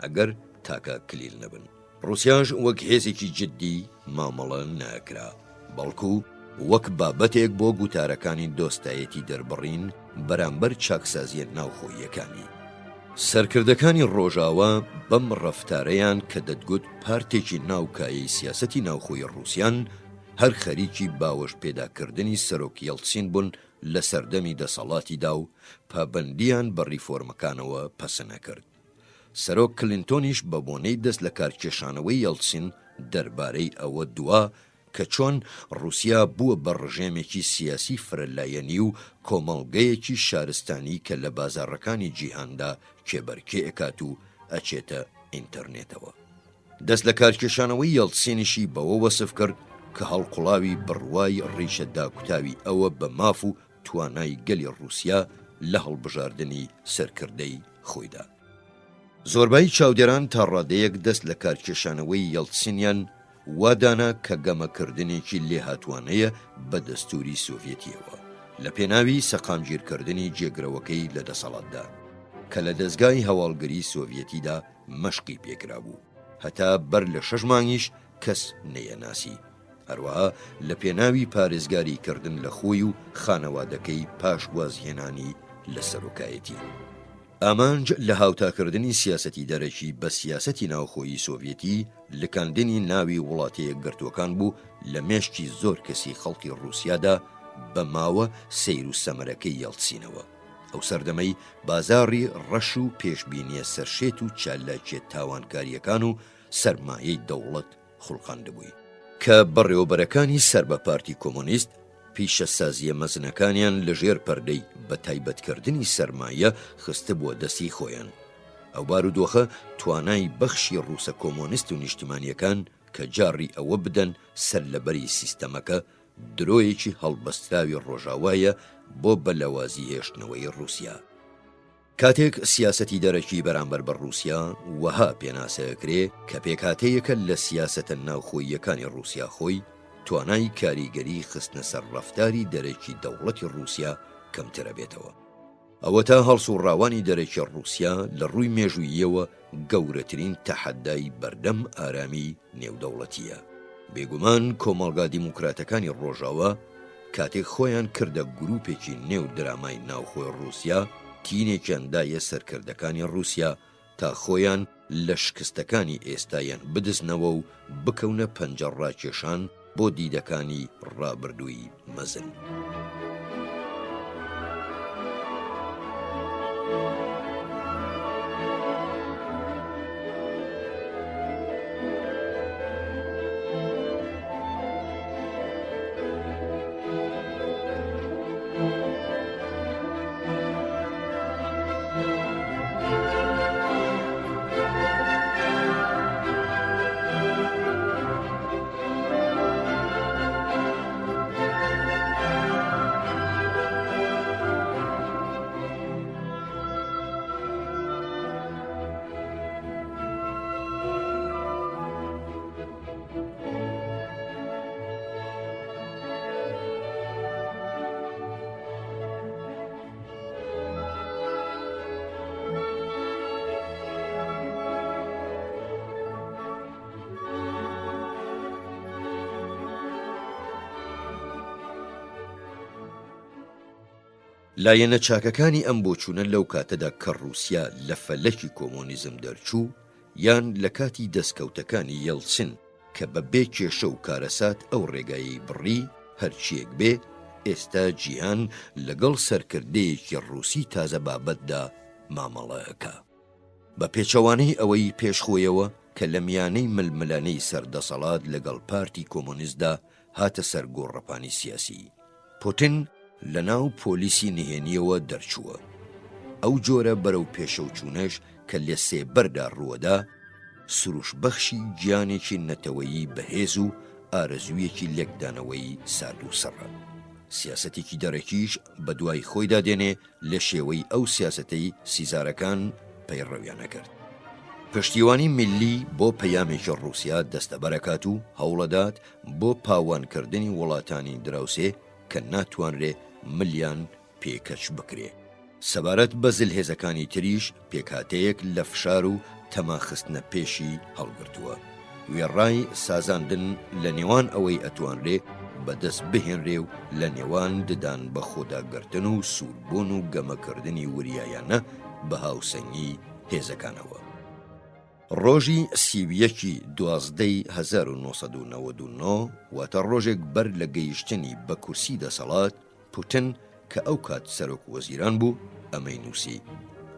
ئەگەر تاکە کلیل نەبن. ڕووسیاش وەک هێزێکی جددی مامەڵە نەئەکرا، بەڵکو وەک بابەتێک بۆ گوتارەکانی دۆستایەتی دەربڕین بەرامبەر چاکسازییە ناوخۆییەکانی. سەرکردەکانی ڕۆژاوا بەم ڕەفتارەیان کە دەتگوت پارتێکی ناو کایەی سیاسەتی ناوخۆی ڕووسیان، هەر خەریکی باوەش پێداکردنی سەرۆک یەڵتسین بوون لە سەردەمی دەسەڵاتیدا و پابەندییان بە ڕیفۆرمەکانەوە پەسنئەکرد. سەرۆک کلینتۆنیش بە بۆنەی دەست لەکارکێشانەوەی یەڵتسین دەربارەی ئەوە دوا کە چۆن ڕوسیا بووە بە ڕژێمێکی سیاسی فرەلایەنی و کۆمەڵگەیەکی شارستانی کە لە بازاڕەکانی جیهاندا کێبەرکێ ئەکات و ئەچێتە ئینتەرنێتەوە. دەست لەکارکێشانەوەی یەڵتسینیشی بەوە وەسف کرد کە هەڵقوڵاوی بڕوای ڕیشە داکوتاوی ئەوە بە ماف و توانای گەلی ڕوسیا لە هەڵبژاردنی سەرکردەی خۆیدا. زۆربەی چاودێران تا ڕادەیەک دەست لەکارکێشانەوەی یەڵتسینیان وا دانا کە گەمەکردنێکی لێهاتووانەیە بە دەستووری سۆڤیەتییەوە لە پێناوی سەقامگیرکردنی جێگرەوەکەی لە دەسەڵاتدا کە لە دەزگای هەواڵگری سۆڤیەتیدا مەشقی پێکرابوو هەتا بەر لە شەش مانگیش کەس نەیەناسی. هەروەها لە پێناوی پارێزگاری کردن لە خۆی و خانەوادەکەی پاش وازهێنانی لە سەرۆکایەتی. ئامانج لە هاوتاکردنی سیاسەتی دەرەکی بە سیاسەتی ناوخۆیی سۆڤیەتی لکاندنی ناوی وڵاتەیەکگرتووەکان بوو لە مێشکی زۆر کەسی خەڵکی ڕووسیادا بە ماوە سەیر و سەمەرەکەی یەڵتسینەوە. ئەو سەردەمەی بازاڕی ڕەش و پێشبینییە سەرشێت و چالاکییە تاوانکارییەکان و سەرمایەی دەوڵەت خوڵقاندبووی. کە بەڕێوەبەرەکانی سەر بە پارتی کۆمۆنیست پیشەسازییە مەزنەکانیان لە ژێر پەردەی بە تایبەتکردنی سەرمایە خستبووە دەستی خۆیان. ئەو بارودۆخە توانای بەخشی ڕووسە کۆمۆنیست و نیشتیمانییەکان کە جاڕی ئەوە بدەن سەرلەبەری سیستەمەکە درۆیەکی هەڵبەستراوی ڕۆژاوایە بۆ بە لاوازی هێشتنەوەی ڕووسیا. کاتێک سیاسەتی دەرەکی بەرامبەر بە ڕووسیا وەها پێناسە ئەکرێ کە پێکهاتەیەکە لە سیاسەتە ناوخۆییەکانی ڕووسیا خۆی، توانای کاریگەری خستنە سەر ڕەفتاری دەرەکی دەوڵەتی ڕووسیا کەمتر ئەبێتەوە. ئەوەتا هەڵسووڕاوانی دەرەکی ڕووسیا لە ڕووی مێژووییەوە گەورەترین تەحەدای بەردەم ئارامی نێودەوڵەتییە. بێگومان کۆمەڵگا دیموکراتەکانی ڕۆژاوا کاتێک خۆیان کردە گروپێکی نێو درامای ناوخۆی ڕووسیا، تینێکیان دایە سەرکردەکانی ڕووسیا تا خۆیان لە شکستەکانی ئێستایان بدزنەوە و بکەونە پەنجە ڕاکێشان بۆ دیدەکانی ڕابردووی مەزن. لایەنە چاکەکانی ئەم بۆچوونە لەو کاتەدا کە ڕووسیا لە فەلەکی کۆمۆنیزم دەرچوو یان لە کاتی دەستکەوتەکانی یەڵتسن کە بە بێ کێشە و کارەسات ئەو ڕێگایەی بڕی، هەرچییەک بێ، ئێستا جیهان لەگەڵ سەرکردەیەکی ڕووسی تازە بابەتدا مامەڵە ئەکا. بە پێچەوانەی ئەوەی پێش خۆیەوە کە لە میانەی ململانێی سەر دەسەڵات لەگەڵ پارتی کۆمۆنیستدا هاتە سەر گۆڕەپانی سیاسی. پوتین لە ناو پۆلیسی نهێنییەوە دەرچووە. ئەو جۆرە بەرەو پێشەوچوونەش کە لە سێبەردا ڕووەدا، سروشبەخشی گیانێکی نەتەوەیی بەهێز و ئارەزوویەکی لێکدانەوەی سارد و سڕە. سیاسەتێکی دەرەکیش بە دوای خۆیدا دێنێ لە شێوەی ئەو سیاسەتەی سیزارەکان پەیڕەویان ئەکرد. پشتیوانی میللی بۆ پەیامێکی ڕووسیا دەستەبەرەکات و هەوڵەدات بۆ پاوانکردنی وڵاتانی دراوسێ کە ناتوانرێ. ملیان پێ کەچ بکرێ. سەبارەت بە زلهێزەکانی تریش پێکهاتەیەک لە فشار و تەما خستنە پێشی هەڵگرتووە. وێڕای سازاندن لە نێوان ئەوەی ئەتوانرێ بە دەست بهێنرێ و لە نێوان ددان بە خۆدا گرتن و سووربوون و گەمەکردنی وریایانە بە هاوسەنگی هێزەکانەوە. ڕۆژی 31 ی دوازدەی 1999، واتە ڕۆژێک بەر لە گەیشتنی بە کورسی دەسەڵات، پوتن کە ئەو کات سەرۆک وەزیران بوو، ئەمەی نووسی،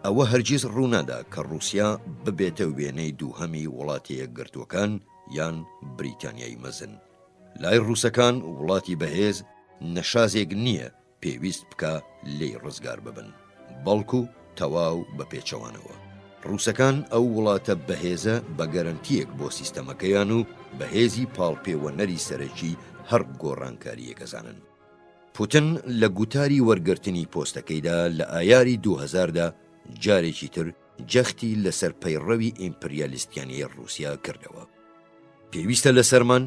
ئەوە هەرگیز ڕوونادا کە ڕووسیا ببێتە وێنەی دووهەمی وڵاتە یەکگرتووەکان یان بریتانیای مەزن. لای ڕووسەکان وڵاتی بەهێز نەشازێک نییە پێویست بکا لێی ڕزگار ببن، بەڵکو تەواو بە پێچەوانەوە. ڕووسەکان ئەو وڵاتە بەهێزە بە گەرەنتییەک بۆ سیستەمەکەیان و بە هێزی پاڵپێوەنەری سەرەکی هەر گۆڕانکارییەک ئەزانن. پوتن لە گوتاری وەرگرتنی پۆستەکەیدا لە ئایاری 2000 دا جارێکی تر جەختی لەسەر پەیڕەوی ئیمپریالیستیانەی ڕووسیا کردەوە. پێویستە لەسەرمان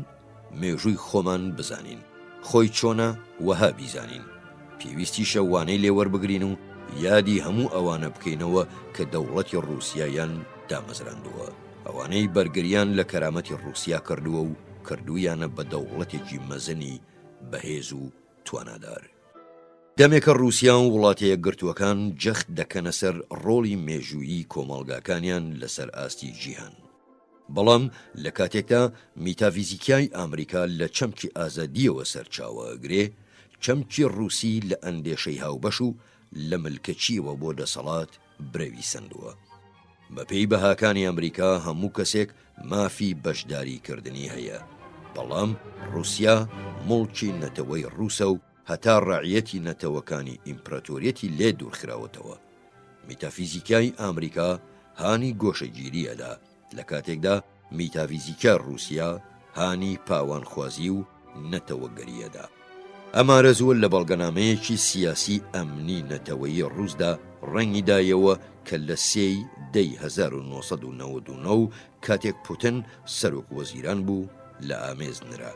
مێژووی خۆمان بزانین، خۆی چۆنە وەها بیزانین، پێویستیشە وانەی لێ وەربگرین و یادی هەموو ئەوانە بکەینەوە کە دەوڵەتی ڕووسیایان دامەزراندووە، ئەوانەی بەرگریان لە کەرامەتی ڕووسیا کردووە و کردوویانە بە دەوڵەتێکی مەزنی بەهێز و توانادار. دەمێکە ڕووسیا و وڵاتە یەکگرتووەکان جەخت دەکەنە سەر ڕۆڵی مێژوویی کۆمەڵگاکانیان لەسەر ئاستی جیهان. بەڵام لە کاتێکدا میتافیزیکیای ئامریکا لە چەمکی ئازادییەوە سەرچاوە ئەگرێ، چەمکی ڕووسی لە ئەندێشەی هاوبەش و لە ملکەچییەوە بۆ دەسەڵات برەوی سەندووە. بەپێی بەهاکانی ئەمریکا هەموو کەسێک مافی بەشداریکردنی هەیە، بەڵام ڕووسیا موڵکی نەتەوەی ڕووسە و هەتا ڕەعیەتی نەتەوەکانی ئیمپراتۆریەتی لێ دوورخراوەتەوە. میتافیزیکای ئامریکا هانی گۆشەگیری ئەدا، لە کاتێکدا میتاڤیزیکای ڕووسیا هانی پاوانخوازی و نەتەوەگەری ئەدا. ئەم ئارەزووە لە بەڵگەنامەیەکی سیاسی ئەمنی نەتەوەیی ڕووسدا ڕەنگی دایەوە کە لە سێ ی دەی 1999 کاتێک پوتن سەرۆک وەزیران بوو لە ئامێز نرا.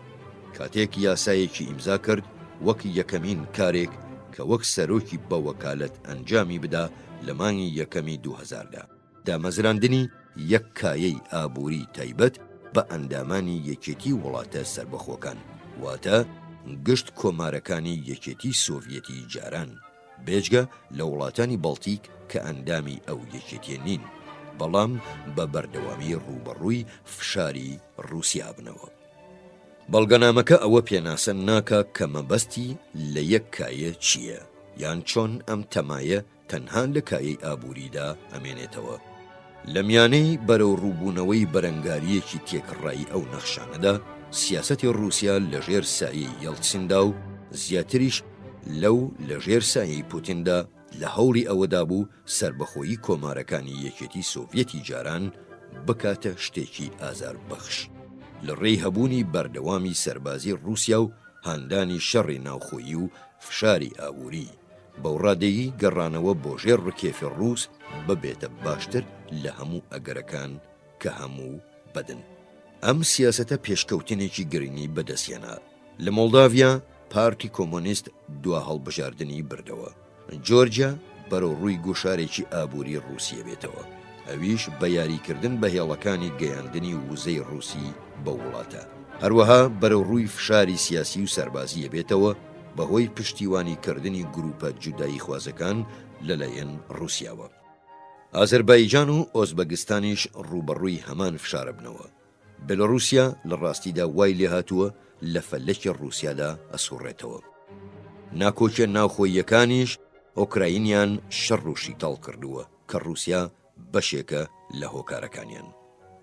کاتێک یاسایەکی ئیمزا کرد وەک یەکەمین کارێک کە وەک سەرۆکی بە وەکالەت ئەنجامی بدا لە مانگی یەکەمی 2000 دا. دامەزراندنی یەک کایەی ئابووری تایبەت بە ئەندامانی یەکێتی وڵاتە سەربەخۆکان، واتە گشت کۆمارەکانی یەکێتی سۆڤیەتی جاران، بێجگە لە وڵاتانی بەڵتیک کە ئەندامی ئەو یەکێتیە نین، بەڵام بە بەردەوامی ڕووبەڕووی فشاری ڕووسیا بنەوە. بەڵگەنامەکە ئەوە پێناسە ناکا کە مەبەستی لە یەک کایە چییە، یان چۆن ئەم تەمایە تەنها لە کایەی ئابووریدا ئەمێنێتەوە. لە میانەی بەرەوڕووبوونەوەی بەرەنگارییەکی تێکڕایی ئەو نەخشانەدا، سیاسەتی ڕووسیا لە ژێر سایەی یەڵتسیندا و زیاتریش لەو لە ژێر سایەی پوتیندا لە هەوڵی ئەوەدا بوو سەربەخۆیی کۆمارەکانی یەکێتی سۆڤیەتی جاران بکاتە شتێکی ئازاربەخش لە ڕێی هەبوونی بەردەوامی سەربازی ڕووسیا و هاندانی شەڕی ناوخۆیی و فشاری ئابووری. بەو ڕادەیەی گەڕانەوە بۆ ژێر ڕکێفی ڕووس ببێتە باشتر لە هەموو ئەگەرەکان کە هەموو بەدن. ئەم سیاسەتە پێشکەوتنێکی گرنگی بەدەستهێنا. لە مۆڵداڤیا پارتی کۆمۆنیست دوا هەڵبژاردنی بردەوە. جۆرجیا بەرەو ڕووی گوشارێکی ئابووری ڕووسیە بێتەوە، ئەویش بە یاریکردن بە هێڵەکانی گەیاندنی وزەی ڕووسی بەو وڵاتە. هەروەها بەرەو ڕووی فشاری سیاسی و سەربازی ئەبێتەوە بەهۆی پشتیوانی کردنی گروپە جوداییخوازەکان لەلایەن ڕووسیاوە. ئازەربایجان و ئۆزبەگستانیش ڕووبەڕووی هەمان فشارەبنەوە. بێلۆروسیا لە ڕاستیدا وای لێهاتووە لە فەلەکی ڕووسیادا ئەسوڕێتەوە. ناکۆکیە ناوخۆییەکانیش ئۆکراینیان شەڕ و شیتاڵ کردووە کە ڕووسیا بەشێکە لە هۆکارەکانیان.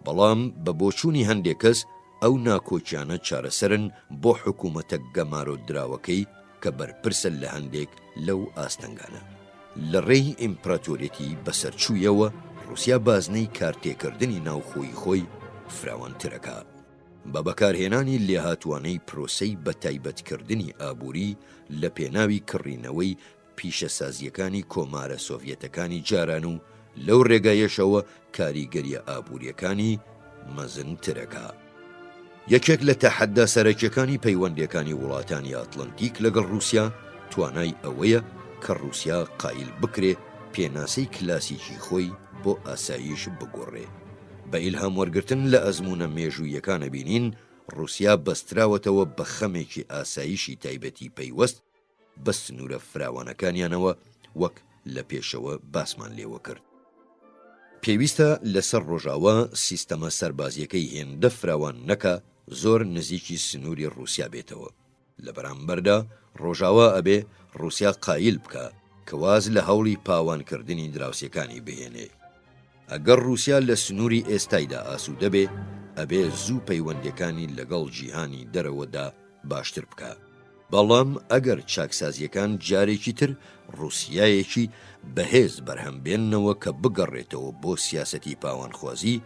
بەڵام بە بۆچوونی هەندێک کەس ئەو ناکۆکیانە چارەسەرن بۆ حکوومەتە گەمارۆدراوەکەی کە بەرپرسە لە هەندێک لەو ئاستەنگانە. لە ڕێی ئیمپراتۆریەتی بەسەرچوویەوە، ڕووسیا بازنەی کارتێکردنی ناوخۆیی خۆی فراوانترەکا. بە بەکارهێنانی لێهاتووانەی پرۆسەی بەتایبەتکردنی ئابووری لە پێناوی کڕینەوەی پیشەسازییەکانی کۆمارە سۆڤیەتەکانی جاران و لەو ڕێگایەشەوە کاریگەرییە ئابوورییەکانی مەزنترەکا. یەکێک لە تەحەدا سەرەکیەکانی پەیوەندیەکانی وڵاتانی ئاتڵەنتیک لەگەڵ ڕووسیا. توانای ئەوەیە کە ڕووسیا قایل بکرێ پێناسەی کلاسیکی خۆی بۆ ئاسایش بگۆڕێ. بە ئیلهام وەرگرتن لە ئەزموونە مێژووییەکان ئەبینین ڕووسیا بەستراوەتەوە بە خەمێکی ئاسایشی تایبەتی پەیوەست بە سنوورە فراوانەکانیانەوە وەک لە پێشەوە باسمان لێوە کرد. پێویستە لەسەر ڕۆژاوا سیستەمە سەربازییەکەی هێندە فراوان نەکا زۆر نزیکی سنووری ڕووسیا بێتەوە. لە بەرامبەردا ڕۆژاوا ئەبێ ڕووسیا قایل بکا کە واز لە هەوڵی پاوانکردنی دراوسێکانی بهێنێ. ئەگەر ڕووسیا لە سنووری ئێستایدا ئاسوودە بێ، ئەبێ زوو پەیوەندییەکانی لەگەڵ جیهانی دەرەوەدا باشتر بکا. بەڵام ئەگەر چاکسازییەکان جارێکی تر ڕووسیایەکی بەهێز بەرهەم بێننەوە کە بگەڕێتەوە بۆ سیاسەتی پاوانخوازی،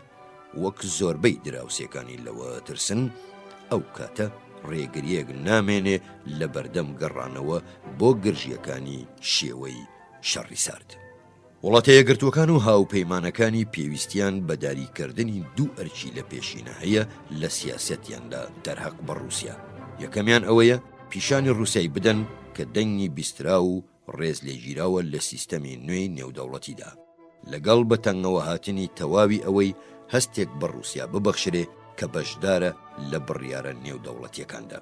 وەک زۆربەی دراوسێکانی لەوە ئەترسن، ئەو کاتە ڕێگرییەک نامێنێ لە بەردەم گەڕانەوە بۆ گرژییەکانی شێوەی شەڕی سارد. وڵاتە یەکگرتووەکان و هاوپەیمانەکانی پێویستیان بە داریکردنی دوو ئەرکی لە پێشینە هەیە لە سیاسەتیاندا دەرهەق بە ڕووسیا، یەکەمیان ئەوەیە پیشانی ڕووسیای بدەن کە دەنگی بیستراو و ڕێزلێگیراوە لە سیستەمی نوێی نێودەوڵەتیدا، لەگەڵ بە تەنگەوەهاتنی تەواوی ئەوەی هەستێک بە ڕووسیا ببەخشرێ کە بەشدارە لە بڕیارە نێودەوڵەتییەکاندا.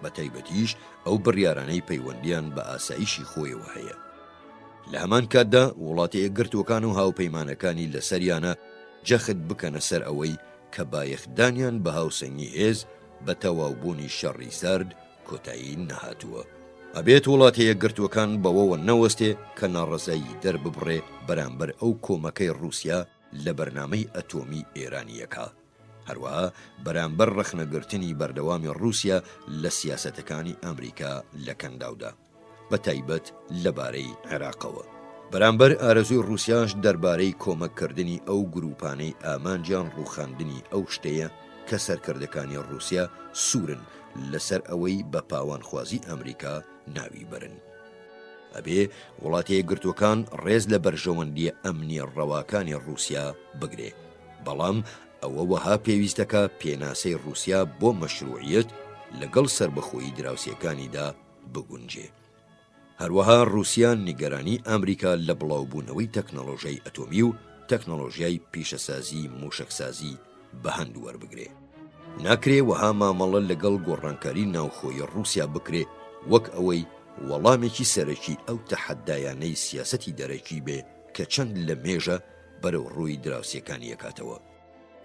بە تایبەتیش ئەو بڕیارانەی پەیوەندییان بە ئاسایشی خۆیەوە هەیە. لە هەمان کاتدا وڵاتە یەکگرتووەکان و هاوپەیمانەکانی لەسەریانە جەخت بکەنە سەر ئەوەی کە بایەخدانیان بە هاوسەنگی هێز بە تەواوبوونی شەڕی سارد کۆتایی نەهاتووە. ئەبێت وڵاتە یەکگرتووەکان بەوەوە نەوەستێ کە ناڕەزایی دەرببڕێ بەرامبەر ئەو کۆمەکەی ڕووسیا لە بەرنامەی ئەتۆمی ئێرانییەکە. هەروەها بەرامبەر ڕەخنەگرتنی بەردەوامی ڕووسیا لە سیاسەتەکانی ئەمریکا لە کەنداودا، بە تایبەت لەبارەی عێراقەوە. بەرامبەر ئارەزووی ڕووسیاش دەربارەی کۆمەککردنی ئەو گرووپانەی ئامانجیان ڕووخاندنی ئەو شتەیە کە سەرکردەکانی ڕووسیا سوورن لەسەر ئەوەی بە پاوانخوازی ئەمریکا ناوی بەرن. ئەبێ وڵاتە یەکگرتووەکان ڕێز لە بەرژەوەندییە ئەمنییە ڕەواکانی ڕووسیا بگرێ. بەڵام ئەوە وەها پێویست دەکا پێناسەی ڕووسیا بۆ مەشرووعیەت لەگەڵ سەربەخۆیی دراوسێکانیدا بگونجێ. هەروەها ڕووسیا نیگەرانی ئامریکا لە بڵاوبوونەوەی تەکنەڵۆژیای ئەتۆمی و تەکنەڵۆژیای پیشەسازی مووشەکسازی بە هەند وەربگرێ. ناکرێ وەها مامەڵە لەگەڵ گۆڕانکاری ناوخۆیی ڕووسیا بکرێ وەک ئەوەی وەڵامێکی سەرەکی ئەو تەحەدایانەی سیاسەتی دەرەکی بێ کە چەند لە مێژە بەرەو ڕووی دراوسێکانی ئەکاتەوە.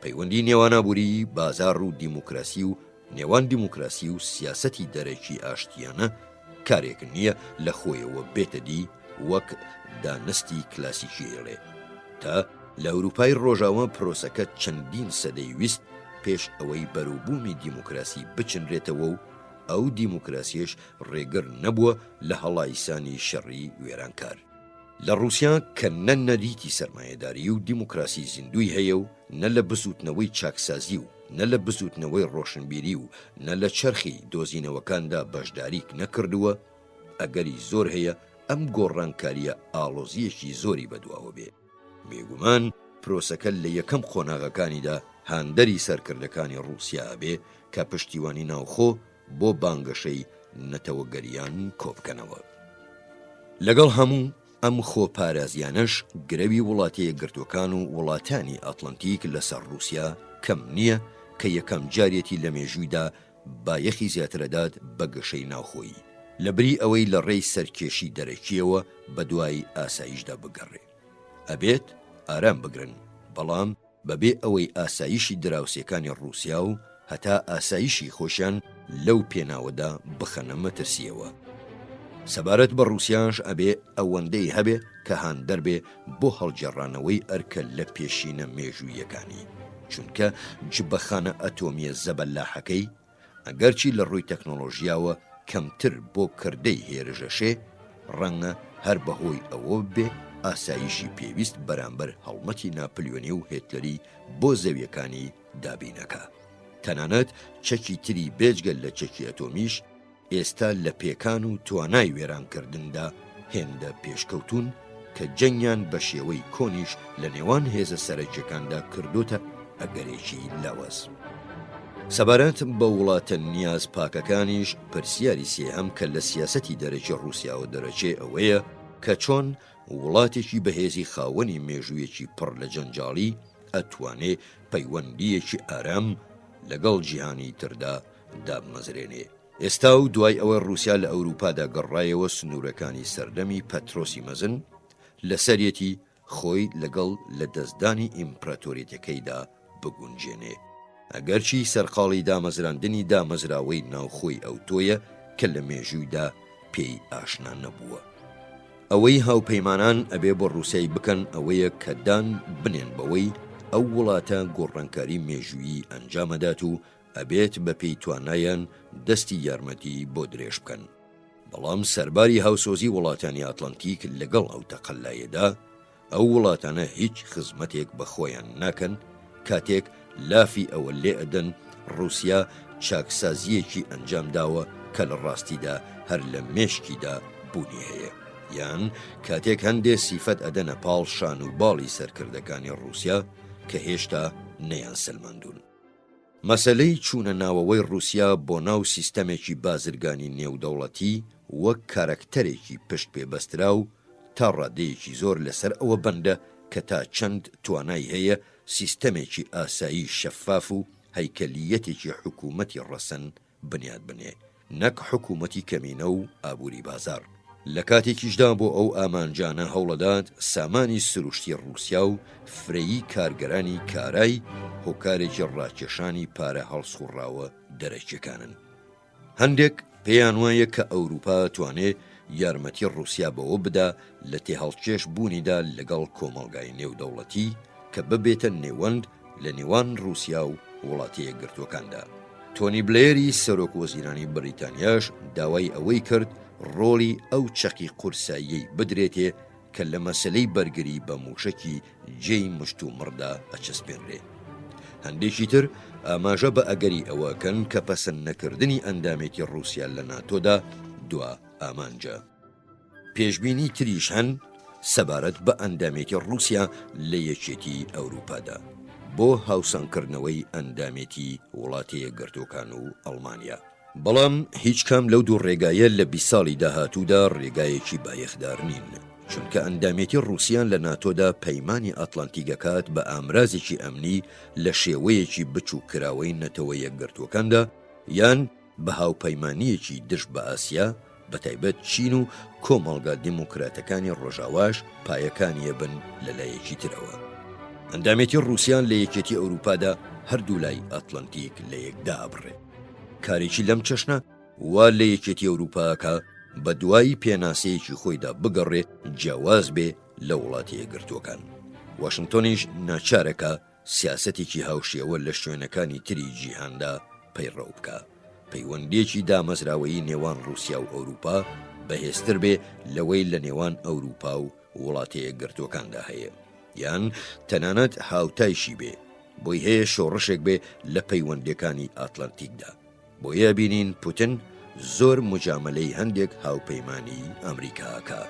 پەیوەندی نێوان ئابووریی بازاڕ و دیموکراسی و نێوان دیموکراسی و سیاسەتی دەرەکی ئاشتییانە کارێک نییە لە خۆیەوە بێتە دی وەک دانستی کلاسیکی ئەڵێ. تا لە ئەوروپای ڕۆژاوا پرۆسەکە چەندین سەدەی ویست پێش ئەوەی بەروبوومی دیموکراسی بچنرێتەوە و ئەو دیموکراسیەش ڕێگر نەبووە لە هەڵایسانی شەڕی وێرانکار. لە ڕووسیا کە نە نەریتی سەرمایەداریی و دیموکراسی زیندووی هەیە و نە لە بزووتنەوەی چاکسازی و نە لە بزووتنەوەی ڕۆشنبیری و نە لە چەرخی دۆزینەوەکاندا بەشداریک نەکردووە، ئەگەری زۆر هەیە ئەم گۆڕانکارییە ئاڵۆزییەکی زۆری بەدواوە بێ. بێگومان پرۆسەکە لە یەکەم قۆناغەکانیدا هاندەری سەرکردەکانی ڕووسیا ئەبێ کە پشتیوانی ناوخۆ بۆ بانگەشەی نەتەوەگەریان کۆبکەنەوە. لەگەڵ هەموو ئەم خۆپارازیانەش گرەوی وڵاتە یەکگرتووەکان و وڵاتانی ئەتڵەنتیک لەسەر ڕووسیا کەم نییە کە یەکەم جارێتی لە مێژوویدا بایەخی زیاتر ئەدات بە گەشەی ناوخۆیی لەبری ئەوەی لە ڕێی سەرکێشی دەرەکییەوە بەدوای ئاسایشدا بگەڕێ. ئەبێت ئارام بگرن، بەڵام بەبێ ئەوەی ئاسایشی دراوسێکانی ڕووسیا و هەتا ئاسایشی خۆشیان لەو پێناوەدا بخەنە مەترسییەوە. سەبارەت بە ڕووسیاش ئەبێ ئەوەندەی هەبێ کە هاندەر بێ بۆ هەڵگێڕانەوەی ئەرکە لە پێشینە مێژووییەکانی، چونکە جبەخانە ئەتۆمییە زەبەلاحەکەی، ئەگەرچی لە ڕووی تەکنۆڵۆژیاوە کەمتر بۆ کردەی هێرش ئەشێ، ڕەنگە هەر بە هۆی ئەوە بێ ئاسایشی پێویست بەرامبەر هەڵمەتی ناپلیۆنی و هێتلەری بۆ زەویەکانی دابین ئەکا. تەنانەت چەکی تری بێجگە لە چەکی ئەتۆمیش ئێستا لە پێکان و توانای وێرانکردندا هێندە پێشکەوتوون کە جەنگیان بە شێوەی کۆنیش لە نێوان هێزە سەرەکیەکاندا کردۆتە ئەگەرێکی لاواز. سەبارەت بە وڵاتە نیاز پاکەکانیش پرسیاری سێهەم کە لە سیاسەتی دەرەکی ڕووسیاوە دەرەچێ ئەوەیە کە چۆن وڵاتێکی بەهێزی خاوەنی مێژوویەکی پڕ لە جەنجاڵی ئەتوانێ پەیوەندییەکی ئارام لەگەڵ جیهانی تردا دابمەزرێنێ. ئێستا و دوای ئەوەی ڕووسیا لە ئەورووپادا گەڕایەوە سنوورەکانی سەردەمی پەترۆسی مەزن، لەسەریەتی خۆی لەگەڵ لەدەستدانی ئیمپراتۆریەتەکەیدا بگونجێنێ. ئەگەرچی سەرقاڵی دامەزراندنی دامەزراوەی ناوخۆی ئەوتۆیە کە لە مێژوویدا پێی ئاشنا نەبووە. ئەوەی هاوپەیمانان ئەبێ بۆ ڕووسیای بکەن ئەوەیە کە دان بنێن بەوەی ئەو وڵاتە گۆڕانکاری مێژوویی ئەنجامەدات و ئەبێت بەپێی توانایان دەستی یارمەتی بۆ درێژ بکەن. بەڵام سەرباری هاوسۆزی وڵاتانی ئاتلانتیک لەگەڵ ئەو تەقەلایەدا، ئەو وڵاتانە هیچ خزمەتێک بە خۆیان ناکەن کاتێک لافی ئەوە لێ ئەدەن ڕووسیا چاکسازییەکی ئەنجام داوە کە لە ڕاستیدا هەر لە مێشکیدا بوونی هەیە یان کاتێک هەندێ سیفەت ئەدەنە پاڵ شان و باڵی سەرکردەکانی ڕووسیا کە هێشتا نەیانسەلماندوون. مەسەلەی چوونە ناوەوەی ڕووسیا بۆ ناو سیستەمێکی بازرگانی نێودەوڵەتی وەک کارەکتەرێکی پشت پێ بەستراو تا ڕادەیەکی زۆر لەسەر ئەوە بەندە کە تا چەند توانای هەیە سیستەمێکی ئاسایی شەفاف و هەیکەلییەتێکی حکوومەتی ڕەسەن بنیات بنێ نەک حکوومەتی کەمینە و ئابووری بازاڕ. لە کاتێکیشدا بۆ ئەو ئامانجانە هەوڵەدات سامانی سروشتی ڕووسیا و فرەیی کارگەرانی کارای هۆکارێکی ڕاکێشانی پارە هەڵسوڕاوە دەرەکیەکانن. هەندێک پێیان وایە کە ئەوروپا توانێ یارمەتی ڕووسیا بەوە بدا لە تێهەڵکێش بوونیدا لەگەڵ کۆمەڵگای نێودەوڵەتی کە ببێتە نێوەند لە نێوان ڕووسیا و وڵاتە یەکگرتووەکاندا. تۆنی بلێری سەرۆک وەزیرانی بەریتانیاش داوای ئەوەی کرد ڕۆڵی ئەو چەقی قورساییەی بدرێتێ کە لە مەسەلەی بەرگری بە مووشەکی جێی مشتومڕدا ئەچەسپێنرێ. هەندێکی تر ئاماژە بە ئەگەری ئەوە ئەکەن کە پەسەند نەکردنی ئەندامێتی ڕووسیا لە ناتۆدا دوا ئامانجە. پێشبینی تریش هەن سەبارەت بە ئەندامێتی ڕووسیا لە یەکێتی ئەوروپادا بۆ هاوسەنگکردنەوەی ئەندامێتی وڵاتە یەکگرتووەکان و ئەڵمانیا. بەڵام هیچ کام لەو دوو ڕێگایە لە 20 ساڵی داهاتوودا ڕێگایەکی بایەخدار نین، چونکە ئەندامێتی ڕووسیا لە ناتۆدا پەیمانی ئەتلەنتیک ئەکات بە ئامرازێکی ئەمنی لە شێوەیەکی بچووککراوەی نەتەوە یەکگرتووەکاندا یان بە هاوپەیمانییەکی دژ بە ئاسیا، بەتایبەت چین و کۆمەڵگا دیموکراتەکانی ڕۆژاواش پایەکانیەبن لە لایەکی ترەوە. ئەندامێتی ڕووسیا لە یەکێتی ئەوروپادا هەردوولای ئەتلەنتیک لە یەک دائەبڕێ. کارێکی لەم چەشنە وا لە یەکێتی ئەوروپا ئەکا بە دوای پێناسەیەکی خۆیدا بگەڕێ جیاواز بێ لە وڵاتە یەکگرتووەکان. واشنتۆنیش ناچارەکا سیاسەتێکی هاوشێوە لە شوێنەکانی تری جیهاندا پەیڕەو بکا. پەیوەندییەکی دامەزراوەیی نێوان ڕووسیا و ئەوروپا بەهێزتر بێ لەوەی لە نێوان ئەوروپا و وڵاتە یەکگرتووەکاندا هەیە، یان تەنانەت هاوتایشی بێ، بۆی هەیە شۆڕشێک بێ لە پەیوەندییەکانی ئاتلانتیکدا. بۆیە ئەبینین پوتن زۆر موجامەلەی هەندێک هاوپەیمانی ئەمریکا ئەکا.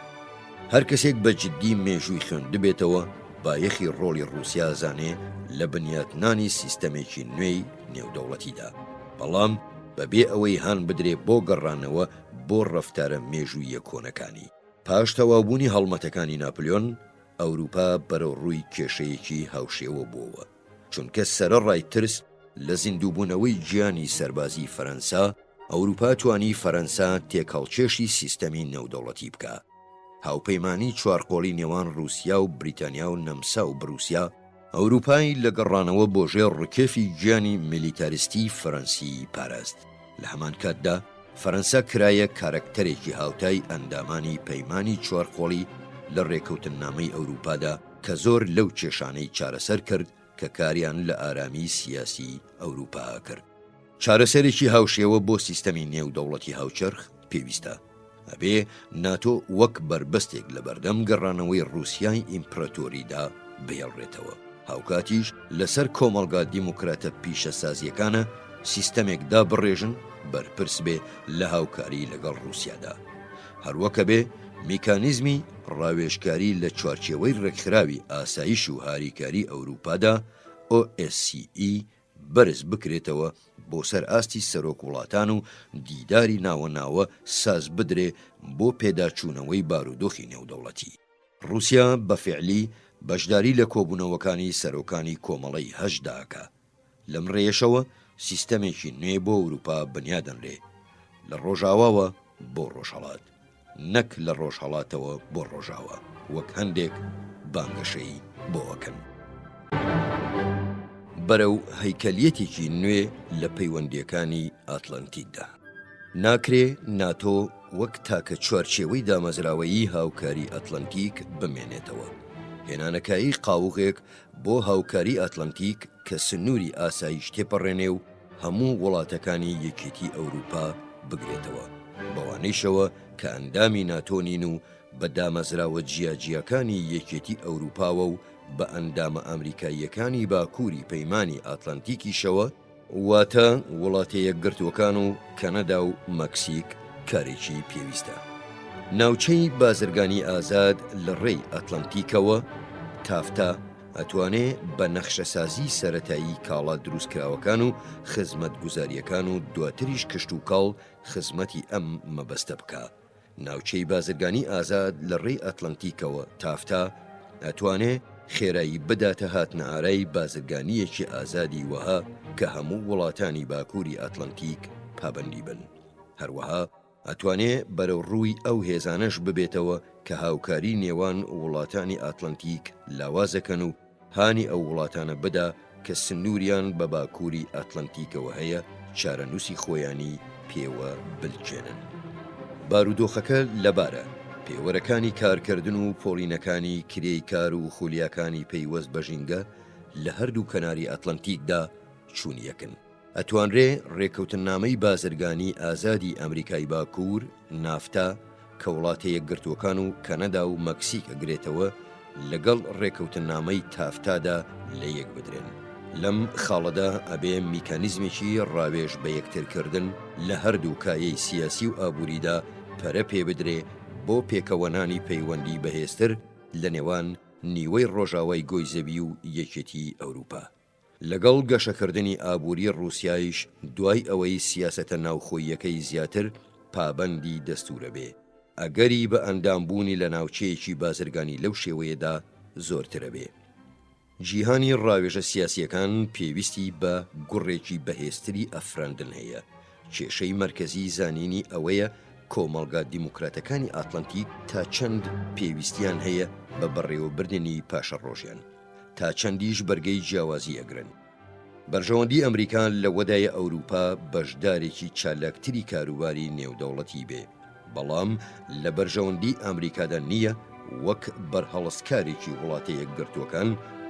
هەر کەسێک بە جدی مێژووی خوێندبێتەوە بایەخی ڕۆڵی ڕووسیا ئەزانێ لە بنیاتنانی سیستەمێکی نوێی نێودەوڵەتیدا، بەڵام بەبێ ئەوەی هان بدرێ بۆ گەڕانەوە بۆ ڕەفتارە مێژووییە کۆنەکانی. پاش تەواوبوونی هەڵمەتەکانی ناپلیۆن، ئەوروپا بەرەوڕووی کێشەیەکی هاوشێوە بووەوە. چونکە سەرەڕای ترس لە زیندووبوونەوەی گیانی سەربازیی فەرەنسا، ئەوروپا توانی فەرەنسا تێکهەڵکێشی سیستەمی نێودەوڵەتی بکا. هاوپەیمانی چوارقۆڵی نێوان ڕووسیا و بریتانیا و نەمسا و بروسیا، ئەوروپای لە گەڕانەوە بۆ ژێر ڕکێفی گیانی میلیتاریستیی فەرەنسی پاراست. لە هەمان کاتدا فەرەنسا کرایە کارەکتەرێکی هاوتای ئەندامانی پەیمانی چوارقۆڵی لە ڕێکەوتننامەی ئەوروپادا، کە زۆر لەو کێشانەی چارەسەر کرد کە کاریان لە ئارامیی سیاسیی ئەوروپا ئەکرد. چارەسەرێکی هاوشێوە بۆ سیستەمی نێودەوڵەتی هاوچەرخ پێویستە. ئەبێ ناتۆ وەک بەربەستێک لەبەردەم گەڕانەوەی ڕووسیای ئیمپراتۆریدا بهێڵرێتەوە. هاوکاتیش لەسەر کۆمەڵگا دیموکراتە پیشەسازییەکانە سیستەمێک دابڕێژن بەرپرس بێ لە هاوکاری لەگەڵ ڕووسیادا. هەروەک ئەبێ میکانیزمی ڕاوێژکاری لە چوارچێوەی ڕێکخراوی ئاسایش و هاریکاری ئەوروپادا، OSCE، بەرز بکرێتەوە. بۆ سەر ئاستی سەرۆک وڵاتان و دیداری ناوە ناوە ساز بدرێ بۆ پێداچوونەوەی بارودۆخی نێودەوڵەتی. ڕووسیا بە فیعلی بەشداری لە کۆبوونەوەکانی سەرۆکانی کۆمەڵەی هەشتدا ئەکا. لەم ڕێیەشەوە سیستەمێکی نوێ بۆ ئەوروپا بنیادەنرێ، لە ڕۆژاواوە بۆ ڕۆژهەڵات، نەک لە ڕۆژهەڵاتەوە بۆ ڕۆژاوا وەک هەندێک بانگەشەی بۆ ئەکەن. بەرەو هەیکەلیەتێکی نوێ لە پەیوەندییەکانی ئاتلەنتیکدا. ناکرێ ناتۆ وەک تاکە چوارچێوەی دامەزراوەیی هاوکاری ئەتلەنتیک بمێنێتەوە. هێنانەکایەی قاوغێک بۆ هاوکاری ئەتلەنتیک کە سنووری ئاسایش تێپەڕێنێ و هەموو وڵاتەکانی یەکێتی ئەوروپا بگرێتەوە، بەوانەیشەوە کە ئەندامی ناتۆ نین و بە دامەزراوە جیاجیاکانی یەکێتی ئەوروپاوە و بە ئەندامە ئەمریکاییەکانی باکووری پەیمانی ئاتلەنتیکیشەوە، واتە وڵاتە یەکگرتووەکان و کەنەدا و مەکسیک کارێکی پێویستە. ناوچەی بازرگانی ئازاد لە ڕێی ئەتلەنتیکەوە، تافتا، ئەتوانێ بە نەخشەسازی سەرەتایی کاڵا دروستکراوەکان و خزمەتگوزارییەکان و دواتریش کشتوکاڵ خزمەتی ئەم مەبەستە بکا. ناوچەی بازرگانی ئازاد لە ڕێی ئەتلەنتیکەوە، تافتا، ئەتوانێ خێرایی بداتە هاتنەئارای بازرگانییەکی ئازادی وەها کە هەموو وڵاتانی باکووری ئەتلەنتیک پابەندی بن. هەروەها ئەتوانێ بەرەو ڕووی ئەو هێزانەش ببێتەوە کە هاوکاری نێوان وڵاتانی ئاتلەنتیک لاوازەکەن و هانی ئەو وڵاتانە بدا کە سنووریان بە باکووری ئاتلەنتیکەوە هەیە چارەنووسی خۆیانی پێوە بلکێنن. بارودۆخەکە لەبارە، پێوەرەکانی کارکردن و پۆڵینەکانی کرێی کار و خولیاکانی پەیوەست بە ژینگە لە هەردوو کەناری ئەتلەنتیکدا چوون یەکن. ئەتوانرێ ڕێکەوتننامەی بازرگانی ئازادی ئەمریکای باکوور، نافتا، کە وڵاتە یەکگرتووەکان و کەنەدا و مەکسیک ئەگرێتەوە، لەگەڵ ڕێکەوتننامەی تافتادا لەیەک بدرێن. لەم خاڵەدا ئەبێ میکانیزمێکی ڕاوێژ بەیەکترکردن لە هەردوو کایەی سیاسی و ئابووریدا پەرە پێ بدرێ بۆ پێکەوەنانی پەیوەندی بەهێزتر لە نێوان نیوەی ڕۆژاوای گۆی زەوی و یەکێتیی ئەوروپا. لەگەڵ گەشەکردنی ئابووری ڕووسیایش دوای ئەوەی سیاسەتە ناوخۆییەکەی زیاتر پابەندی دەستوورە بێ، ئەگەری بە ئەندامبوونی لە ناوچەیەکی بازرگانی لەو شێوەیەدا زۆرترە بێ. جیهانی ڕاوێژە سیاسییەکان پێویستی بە گوڕێکی بەهێزتری ئەفراندن هەیە. کێشەی مەرکەزی زانینی ئەوەیە کۆمەڵگا دیموکراتەکانی ئاتلەنتیک تا چەند پێویستیان هەیە بە بەڕێوەبردنی پاشەڕۆژیان. تا چەندیش بەرگەی جیاوازی ئەگرن. بەرژەوەندی ئەمریکا لەوەدایە ئەوروپا بەشدارێکی چالاکتری کاروباری نێودەوڵەتی بێ، بەڵام لە بەرژەوەندی ئامریکادا نییە وەک بەرهەڵستکارێکی وڵاتە یەکگرتووەکان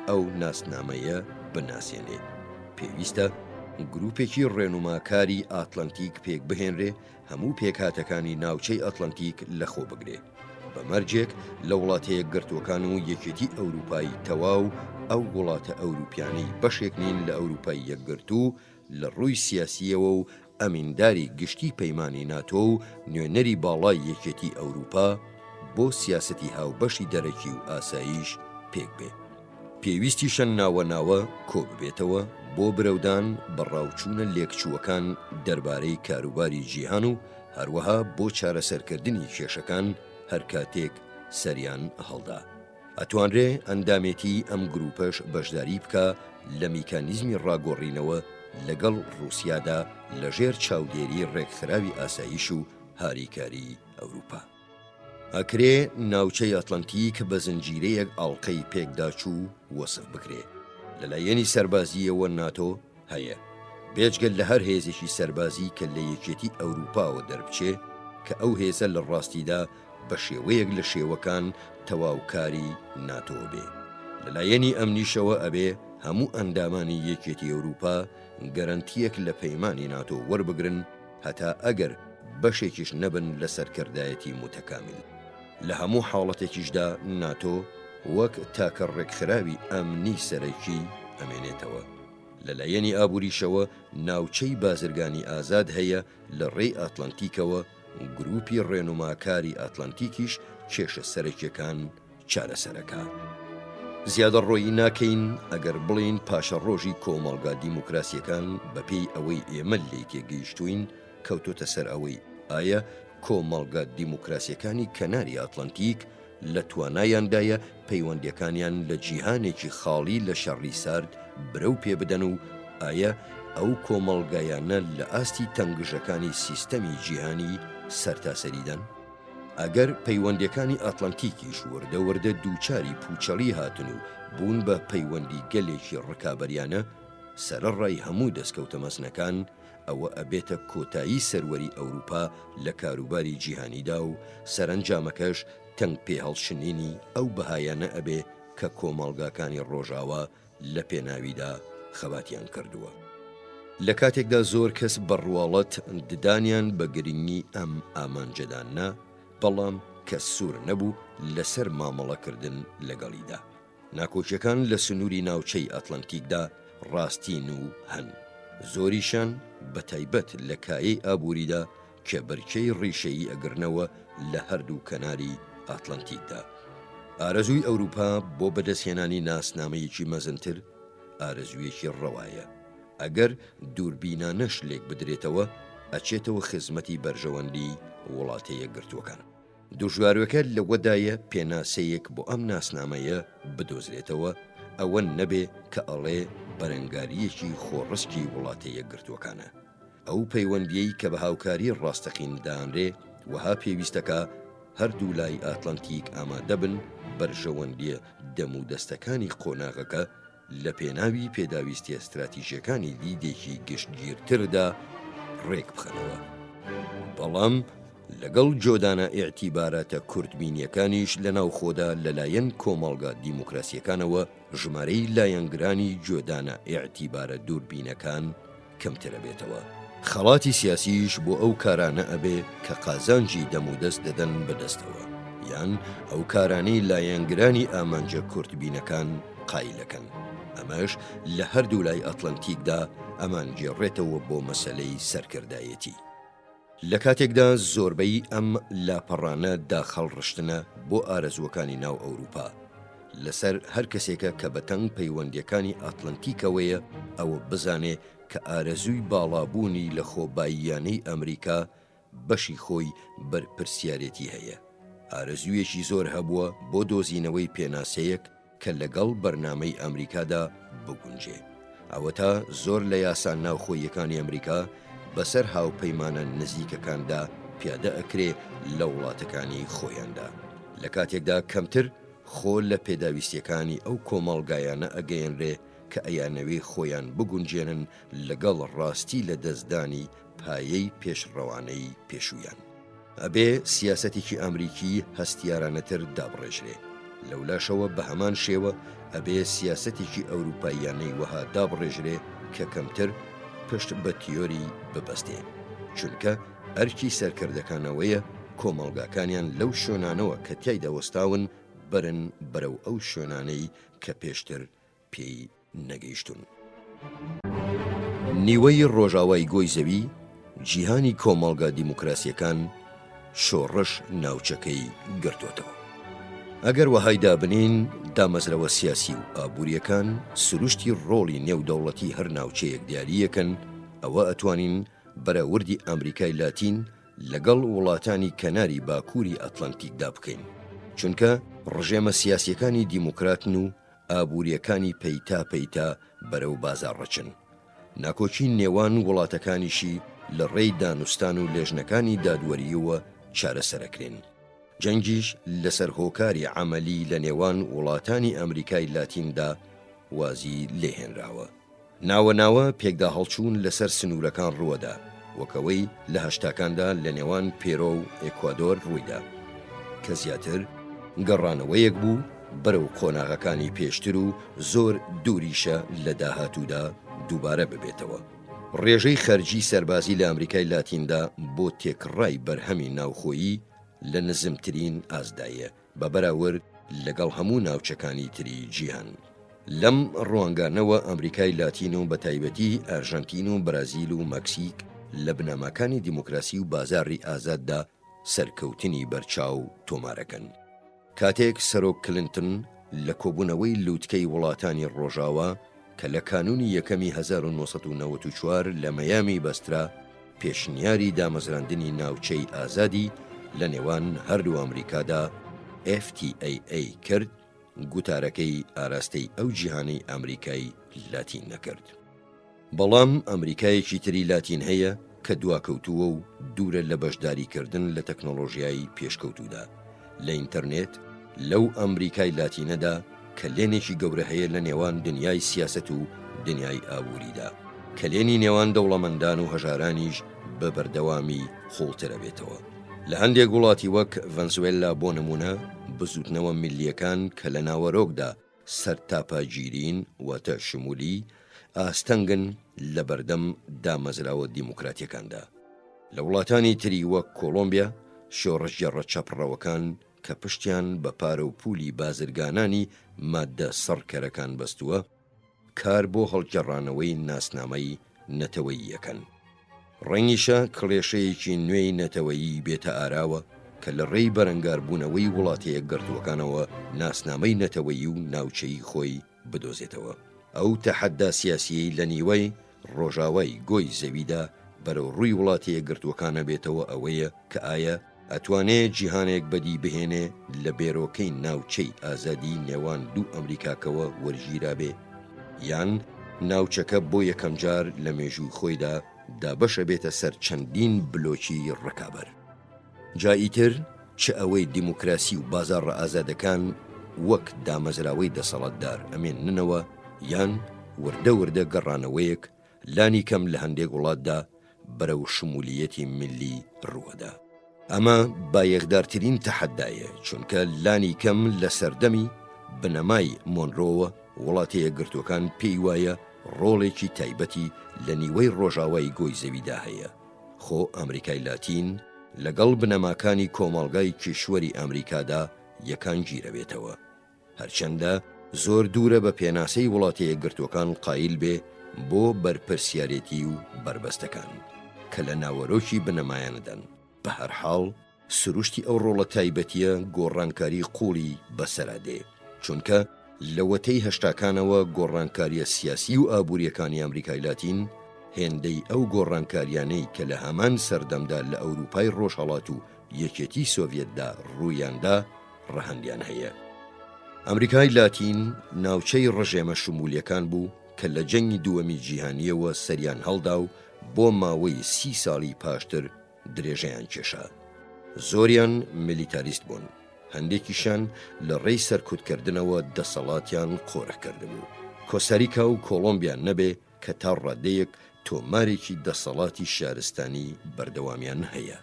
ئەو ناسنامەیە بناسێنێ. پێویستە گروپێکی ڕێنوماکاری ئاتلەنتیک پێکبهێنرێ هەموو پێکهاتەکانی ناوچەی ئەتلەنتیک لەخۆ بگرێ، بە مەرجێک لە وڵاتەیەکگرتووەکان و یەکێتی ئەوروپای تەواو ئەو وڵاتە ئەوروپیانەی بەشێک نین لە ئەوروپای یەکگرتوو لە ڕووی سیاسییەوە و ئەمینداری گشتی پەیمانی ناتۆ و نوێنەری باڵای یەکێتی ئەوروپا بۆ سیاسەتی هاوبەشی دەرەکی و ئاسایش پێک بێ. پێویستیشە ناوە ناوە کۆببێتەوە بۆ برەودان بە ڕاوچوونە لێکچووەکان دەربارەی کاروباری جیهان و هەروەها بۆ چارەسەرکردنی کێشەکان هەرکاتێک سەریان هەڵدا. ئەتوانرێ ئەندامێتی ئەم گروپەش بەشداری بکا لە میکانیزمی ڕاگۆڕینەوە لەگەڵ ڕووسیادا لەژێر چاودێری ڕێکخراوی ئاسایش و هاریکاری ئەوروپا. ئەکرێ ناوچەی ئەتڵەنتیک بە زنجیرەیەک ئاڵقەی پێکداچوو وەسف بکرێ. لە لایەنی سەربازییەوە ناتۆ هەیە. بێجگە لە هەر هێزێکی سەربازی کە لە یەکێتی ئەوروپاوە دەربچێ، کە ئەو هێزە لە ڕاستیدا بە شێوەیەک لە شێوەکان تەواوکاری ناتۆ بێ. لە لایەنی ئەمنیشەوە ئەبێ هەموو ئەندامانی یەکێتی ئەوروپا گەرەنتییەک لە پەیمانی ناتۆ وەربگرن هەتا ئەگەر بەشێکیش نەبن لە سەرکردایەتی موتەکامیل. لە هەموو حاڵەتێکیشدا ناتۆ وەک تاکە ڕێکخراوی ئەمنی سەرەکی ئەمێنێتەوە. لە لایەنی ئابووریشەوە ناوچەی بازرگانی ئازاد هەیە لە ڕێی ئاتلەنتیکەوە، گرووپی ڕێنوماکاری ئاتلەنتیکیش کێشە سەرەکیەکان چارەسەرەکا. زیادەڕۆیی ناکەین ئەگەر بڵێین پاشەڕۆژی کۆمەڵگا دیموکراسییەکان بەپێی ئەوەی ئێمە لێی تێگەیشتووین کەوتۆتە سەر ئەوەی ئایا کۆمەڵگا دیموکراسییەکانی کەناری ئاتڵەنتیک لە توانایاندایە پەیوەندییەکانیان لە جیهانێکی خاڵی لە شەڕی سارد برەو پێ بدەن و ئایا ئەو کۆمەڵگایانە لە ئاستی تەنگژەکانی سیستەمی جیهانی سەرتاسەریدان؟ ئەگەر پەیوەندییەکانی ئاتڵەنتیکیش وردە وردە دووچاری پووچەڵی هاتن و بوون بە پەیوەندیگەلێکی ڕکابەریانە، سەرەڕای هەموو دەستکەوتە مەزنەکان، ئەوە ئەبێتە کۆتایی سەروەری ئەوروپا لە کاروباری جیهانیدا و سەرەنجامەکەش تەنگ پێهەڵچنینی ئەو بەهایانە ئەبێ کە کۆمەڵگاکانی ڕۆژاوا لە پێناویدا خەباتیان کردووە. لە کاتێکدا زۆر کەس بە ڕواڵەت ددانیان بە گرنگی ئەم ئامانجەدا نا، بەڵام کەس سوور نەبوو لەسەر مامەڵەکردن لەگەڵیدا. ناکۆکیەکان لە سنووری ناوچەی ئەتڵەنتیکدا ڕاستین و هەن. زۆریشیان بە تایبەت لە کایەی ئابووریدا کێبەرکێی ڕیشەیی ئەگرنەوە لە هەردوو کەناری ئاتڵەنتیکدا. ئارەزووی ئەوروپا بۆ بەدەستهێنانی ناسنامەیەکی مەزنتر ئارەزوویەکی ڕەوایە، ئەگەر دووربینانەش لێکبدرێتەوە ئەچێتەوە خزمەتی بەرژەوەندی وڵاتە یەکگرتووەکان. دژواروەکە لەوەدایە پێناسەیەک بۆ ئەم ناسنامەیە بدۆزرێتەوە، ئەوە نەبێ کە ئەڵێ بەرەنگارییەکی خۆڕسکی وڵاتە یەکگرتووەکانە. ئەو پەیوەندییەی کە بە هاوکاری ڕاستەقین دانرێ وەها پێویستەکا هەردوو لای ئاتلەنتیک ئامادەبن بەرژەوەندییە دەمودەستەکانی قۆناغەکە لە پێناوی پێداویستیە ستراتیژیەکانی دیدێکی گشتگیرتردا ڕێک بخەنەوە. بەڵام لەگەڵ جۆدانە ئیعتیباراتە کورتبینیەکانیش لە ناوخۆدا لەلایەن کۆمەڵگا دیموکراسیەکانەوە ژمارەی لایەنگرانی گوێدانە ئیعتیبارە دووربینەکان کەمتر ئەبێتەوە. خەڵاتی سیاسیش بۆ ئەو کارانە ئەبێ کە قازانجی دەمودەست دەدەن بە دەستەوە، یان ئەو کارانەی لایەنگرانی ئامانجە کورتبینەکان قایلەکەن. ئەمەش لە هەردوولای ئەتڵەنتیکدا ئەمانگێڕێتەوە بۆ مەسەلەی سەرکردایەتی. لە کاتێکدا زۆربەی ئەم لاپەڕانە داخهەڵڕشتنە بۆ ئارەزووەکانی ناو ئەوروپا، لەسەر هەر کەسێکە کە بەتەنگ پەیوەندییەکانی ئاتلەنتیکەوەیە ئەوە بزانێ کە ئارەزووی باڵابوونی لەخۆباییانەی ئەمریکا بەشی خۆی بەرپرسیارێتی هەیە. ئارەزوویەکی زۆر هەبووە بۆ دۆزینەوەی پێناسەیەک کە لەگەڵ بەرنامەی ئەمریکادا بگونجێ. ئەوەتا زۆر لە یاسا ناوخۆییەکانی ئەمریکا بەسەر هاوپەیمانە نزیکەکاندا پیادە ئەکرێ لە وڵاتەکانی خۆیاندا. لە کاتێکدا کەمتر خۆ لە پێداویستیەکانی ئەو کۆمەڵگایانە ئەگەیەنرێ کە ئەیانەوێ خۆیان بگونجێنن لەگەڵ ڕاستی لەدەستدانی پایەی پێشڕەوانەی پێشوویان. ئەبێ سیاسەتێکی ئامریکی هەستیارانەتر دابڕێژرێ. لەولاشەوە بە هەمان شێوە ئەبێ سیاسەتێکی ئەوروپاییانەی وەها دابڕێژرێ کە کەمتر پشت بە تیۆری ببەستێ. چونکە ئەرکی سەرکردەکان ئەوەیە کۆمەڵگاکانیان لەو شوێنانەوە کە تیایدا وەستاون بەرن بەرەو ئەو شوێنانەی کە پێشتر پێی نەگەیشتوون. نیوەی ڕۆژاوای گۆی زەوی، جیهانی کۆمەڵگا دیموکراسییەکان، شۆڕش ناوچەکەی گرتۆتەوە. ئەگەر وەهای دابنێین، دامەزراوە سیاسی و ئابوورییەکان سروشتی ڕۆڵی نێودەوڵەتی هەر ناوچەیەک دیارییەکەن، ئەوە ئەتوانین بەراوردی ئامریکای لاتین لەگەڵ وڵاتانی کەناری باکووری ئەتلەنتیکدا بکەین، چونکە ڕژێمە سیاسییەکانی دیموکراتن و ئابوورییەکانی پەیتا پەیتا بەرەو بازاڕ ئەچن. ناکۆکی نێوان وڵاتەکانیشی لە ڕێی دانوستان و لێژنەکانی دادوەرییەوە چارەسەرەکرێن. جەنگیش لەسەر هۆکاری عەمەلی لە نێوان وڵاتانی ئەمریکای لاتیندا وازی لێهێنراوە. ناوە ناوە پێکداهەڵچوون لەسەر سنوورەکان ڕووەدا، وەک ئەوەی لە هەشتاکاندا لە نێوان پێرۆ و ئێکوادۆر ڕوویدا، کە زیاتر گەڕانەوەیەک بوو بەرەو قۆناغەکانی پێشتر و زۆر دووریشە لە داهاتوودا دووبارە ببێتەوە. ڕێژەی خەرجی سەربازی لە ئەمریکای لاتیندا بۆ تێکڕای بەرهەمی ناوخۆیی لە نزمترین ئاستدایە بە بەراورد لەگەڵ هەموو ناوچەکانی تری جیهان. لەم ڕوانگانەوە ئەمریکای لاتین و بەتایبەتی ئەرژەنتین و بەرازیل و مەکسیک لە بنەماکانی دیموکراسی و بازاڕی ئازاددا سەرکەوتنی بەرچاو تۆمارەکەن. کاتێک سەرۆک کلنتن. لە کۆبوونەوەی لووتکەی وڵاتانی ڕۆژاوا کە لە کانوونی یەکەمی 1994 لە مەیامی بەسترا، پێشنیاری دامەزراندنی ناوچەی ئازادی لە نێوان هەردوو ئەمریکادا، FTAA، کرد، گوتارەکەی ئاراستەی ئەو جیهانەی ئەمریکای لاتین نەکرد. بەڵام ئەمریکایەکی تری لاتین هەیە کە دواکەوتووە و دوورە لە بەشداریکردن لە تەکنۆڵۆژیای پێشکەوتوودا لە ئینتەرنێت، لەو ئەمریکای لاتینەدا کەلێنێکی گەورە هەیە لە نێوان دنیای سیاسەت و دنیای ئابووریدا، کەلێنی نێوان دەوڵەمەندان و هەژارانیش بە بەردەوامی قووڵترەبێتەوە. لە هەندێک وڵاتی وەک ڤەنزوێلا بۆ نموونە، بزووتنەوە میللییەکان کە لە ناوەرۆکدا سەرتاپاگیرین واتە شمولی، ئاستەنگن لە بەردەم دامەزراوە دیموکراتیەکاندا. لە وڵاتانی تری وەک کۆڵۆمبیا، شۆڕشگێڕە چەپڕەوەکان کە پشتیان بە پارە و پولی بازرگانانی ماددە سڕکەرەکان بەستووە، کار بۆ هەڵگێڕانەوەی ناسنامەی نەتەوەیی ئەکەن. ڕەنگیشە کڵێشەیەکی نوێی نەتەوەیی بێتە ئاراوە کە لە ڕێی بەرەنگاربوونەوەی وڵاتەیەکگرتووەکانەوە ناسنامەی نەتەوەیی و ناوچەیی خۆی بدۆزێتەوە. ئەو تەحەدا سیاسییەی لە نیوەی ڕۆژاوای گۆی زەویدا بەرەو ڕووی وڵاتەیەکگرتووەکان ئەبێتەوە ئەوەیە کە ئایا ئەتوانێ جیهانێک بەدی بهێنێ لە بێرۆکەی ناوچەی ئازادی نێوان دوو ئەمریکاکەوە وەرگیرابێ یان ناوچەکە بۆ یەکەمجار لە مێژووی خۆیدا دابەشەبێتە سەر چەندین بلۆکی ڕکابەر. جا ئیتر چ ئەوەی دیموکراسی و بازاڕە ئازادەکان وەک دامەزراوەی دەسەڵاتدار ئەمێننەوە یان وردە وردە گەڕانەوەیەک لانی کەم لە هەندێک وڵاتدا بەرەو شمولیەتی میللی ڕووەدا. ئەمە بایەخدارترین تەحەدایە، چونکە لانی کەم لە سەردەمی بنەمای مۆنرۆوە وڵاتە یەکگرتووەکان پێی وایە ڕۆڵێکی تایبەتی لە نیوەی ڕۆژاوای گۆی زەویدا هەیە، خۆ ئەمریکای لاتین لەگەڵ بنەماکانی کۆمەڵگای کیشوەری ئەمریکادا یەکانگیرەبێتەوە. هەرچەندە زۆر دوورە بە پێناسەی وڵاتە یەکگرتووەکان قایل بێ بۆ بەرپرسیارێتی و بەربەستەکان کە لە ناوەرۆکی بنەمایانەدان، بەهەرحاڵ سروشتی ئەو ڕۆڵە تایبەتییە گۆڕانکاری قووڵی بەسەرا دێ، چونکە لەوەتەی هەشتاکانەوە گۆڕانکارییە سیاسی و ئابوورییەکانی ئەمریکای لاتین هێندەی ئەو گۆڕانکارییانەی کە لە هەمان سەردەمدا لە ئەوروپای ڕۆژهەڵات و یەکێتی سۆڤیەتدا ڕوویاندا ڕەهەندیان هەیە. ئەمریکای لاتین ناوچەی ڕژێمە شمولیەکان بوو کە لە جەنگی دووەمی جیهانییەوە سەریان هەڵدا و بۆ ماوەی سی ساڵی پاشتر درێژەیان کێشا. زۆریان میلیتاریست بوون، هەندێکیشیان لە ڕێی سەرکوتکردنەوە دەسەڵاتیان قۆرخ کردبوو. کۆستاریکا و کۆڵۆمبیا نەبێ کە تا ڕادەیەک تۆمارێکی دەسەڵاتی شارستانی بەردەوامیان هەیە.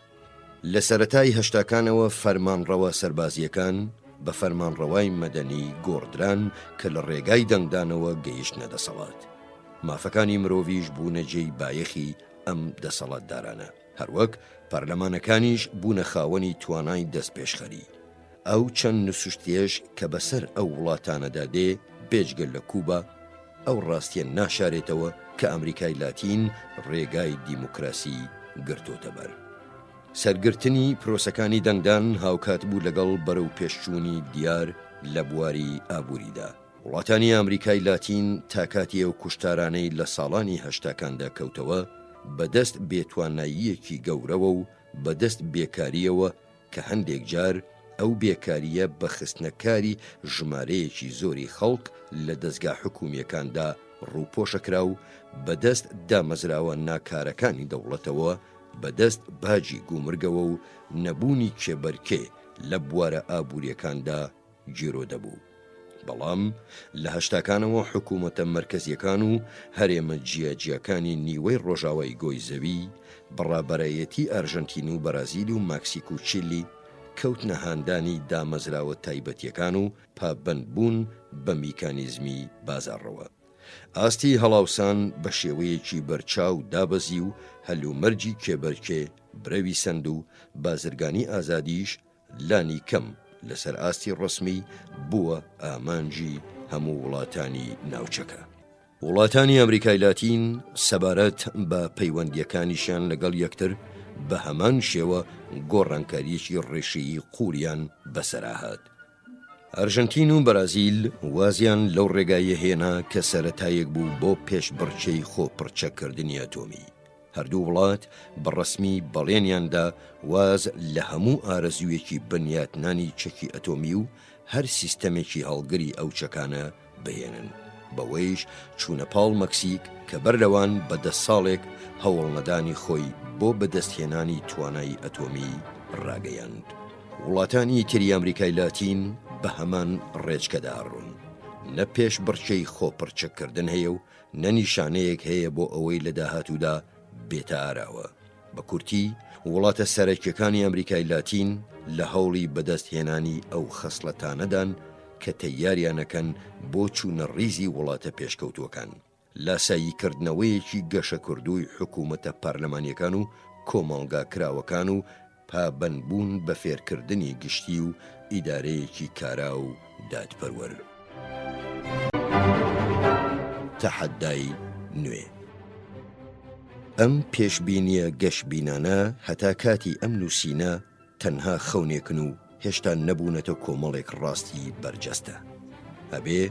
لە سەرەتای هەشتاکانەوە فەرمانڕەوا سەربازییەکان بە فەرمانڕەوای مەدەنی گۆڕدران کە لە ڕێگای دەنگدانەوە گەیشتنە دەسەڵات. مافەکانی مرۆڤیش بوونە جێی بایەخی ئەم دەسەڵاتدارانە. هەروەک پەرلەمانەکانیش بوونە خاوەنی توانای دەستپێشخەری. ئەو چەند نوسشتیەش کە بەسەر ئەو وڵاتانەدا دێ بێجگە لە کوبا، ئەو ڕاستیە ناشارێتەوە کە ئەمریکای لاتین ڕێگای دیموکراسی گرتۆتە بەر. سەرگرتنی پرۆسەکانی دەنگدان هاوکات بوو لەگەڵ بەرەو پێشچوونی دیار لە بواری ئابووریدا. وڵاتانی ئامریکای لاتین تا کاتی ئەو کوشتارانەی لە ساڵانی هەشتاکاندا کەوتەوە، بە دەست بێتواناییەکی گەورەوە و بە دەست بێکارییەوە کە هەندێک جار ئەو بێکارییە بە خستنەکاری ژمارەیەکی زۆری خەڵک لە دەزگا حکوومییەکاندا ڕووپۆشەکرا و بە دەست دامەزراوە ناکارەکانی دەوڵەتەوە بە دەست باجی گومرگەوە و نەبوونی کێبەرکێ لە بوارە ئابوورییەکاندا گیرۆدە بوو. بەڵام لە هەشتاکانەوە حکوومەتە مەرکەزییەکان و هەرێمە جیاجیاکانی نیوەی ڕۆژاوای گۆی زەوی بە ڕابەرایەتی ئەرژەنتین و بەرازیل و مەکسیک و چیللی کەوتنە هاندانی دامەزراوە تایبەتییەکان و پابەندبوون بە میکانیزمی بازاڕەوە. ئاستی هەڵاوسان بە شێوەیەکی بەرچاو دابەزی و هەلومەرجی کێبەرکێ برەوی سەند و بازرگانی ئازادیش لانی کەم لەسەر ئاستی ڕەسمی بووە ئامانجی هەموو وڵاتانی ناوچەکە. وڵاتانی ئەمریکای لاتین سەبارەت بە پەیوەندییەکانیشیان لەگەڵ یەکتر بە هەمان شێوە گۆڕانکارییەکی ڕیشەیی قووڵیان بەسەرا هات. ئەرژەنتین و بەرازیل وازیان لەو ڕێگایە هێنا کە سەرەتایەک بوو بۆ پێشبڕکێی خۆ پڕچەککردنی ئەتۆمی. هەردوو وڵات بە ڕەسمی بەڵێنیان دا واز لە هەموو ئارەزوویەکی بنیاتنانی چەکی ئەتۆمی و هەر سیستەمێکی هەڵگری ئەو چەکانە بهێنن، بەوەیش چوونە پاڵ مەکسیک کە بەر لەوان بە دە ساڵێک هەوڵنەدانی خۆی بۆ بەدەستهێنانی توانای ئەتۆمی ڕاگەیاند. وڵاتانی تری ئەمریکای لاتین بە هەمان ڕێچکەدا ئەڕۆن. نە پێشبڕکێی خۆپڕچەککردن هەیە و نە نیشانەیەک هەیە بۆ ئەوەی لە داهاتوودا بێتە ئاراوە. بە کورتی، وڵاتە سەرەکییەکانی ئەمریکای لاتین لە هەوڵی بەدەستهێنانی ئەو خەسڵەتانەدان کە تەیاریان ئەکەن بۆ چوونە ڕیزی وڵاتە پێشکەوتووەکان. لاساییکردنەوەیەکی گەشەکردووی حکوومەتە پارلەمانییەکان و کۆمەڵگا کراوەکان و پابەندبوون بە فێرکردنی گشتی و ئیدارەیەکی کارا و دادپەروەر. تەحەدای نوێ. ئەم پێشبینییە گەشبینانە هەتا کاتی ئەم نووسینە تەنها خەونێکن و هێشتا نەبوونەتە کۆمەڵێک ڕاستی بەرجەستە. ئەبێ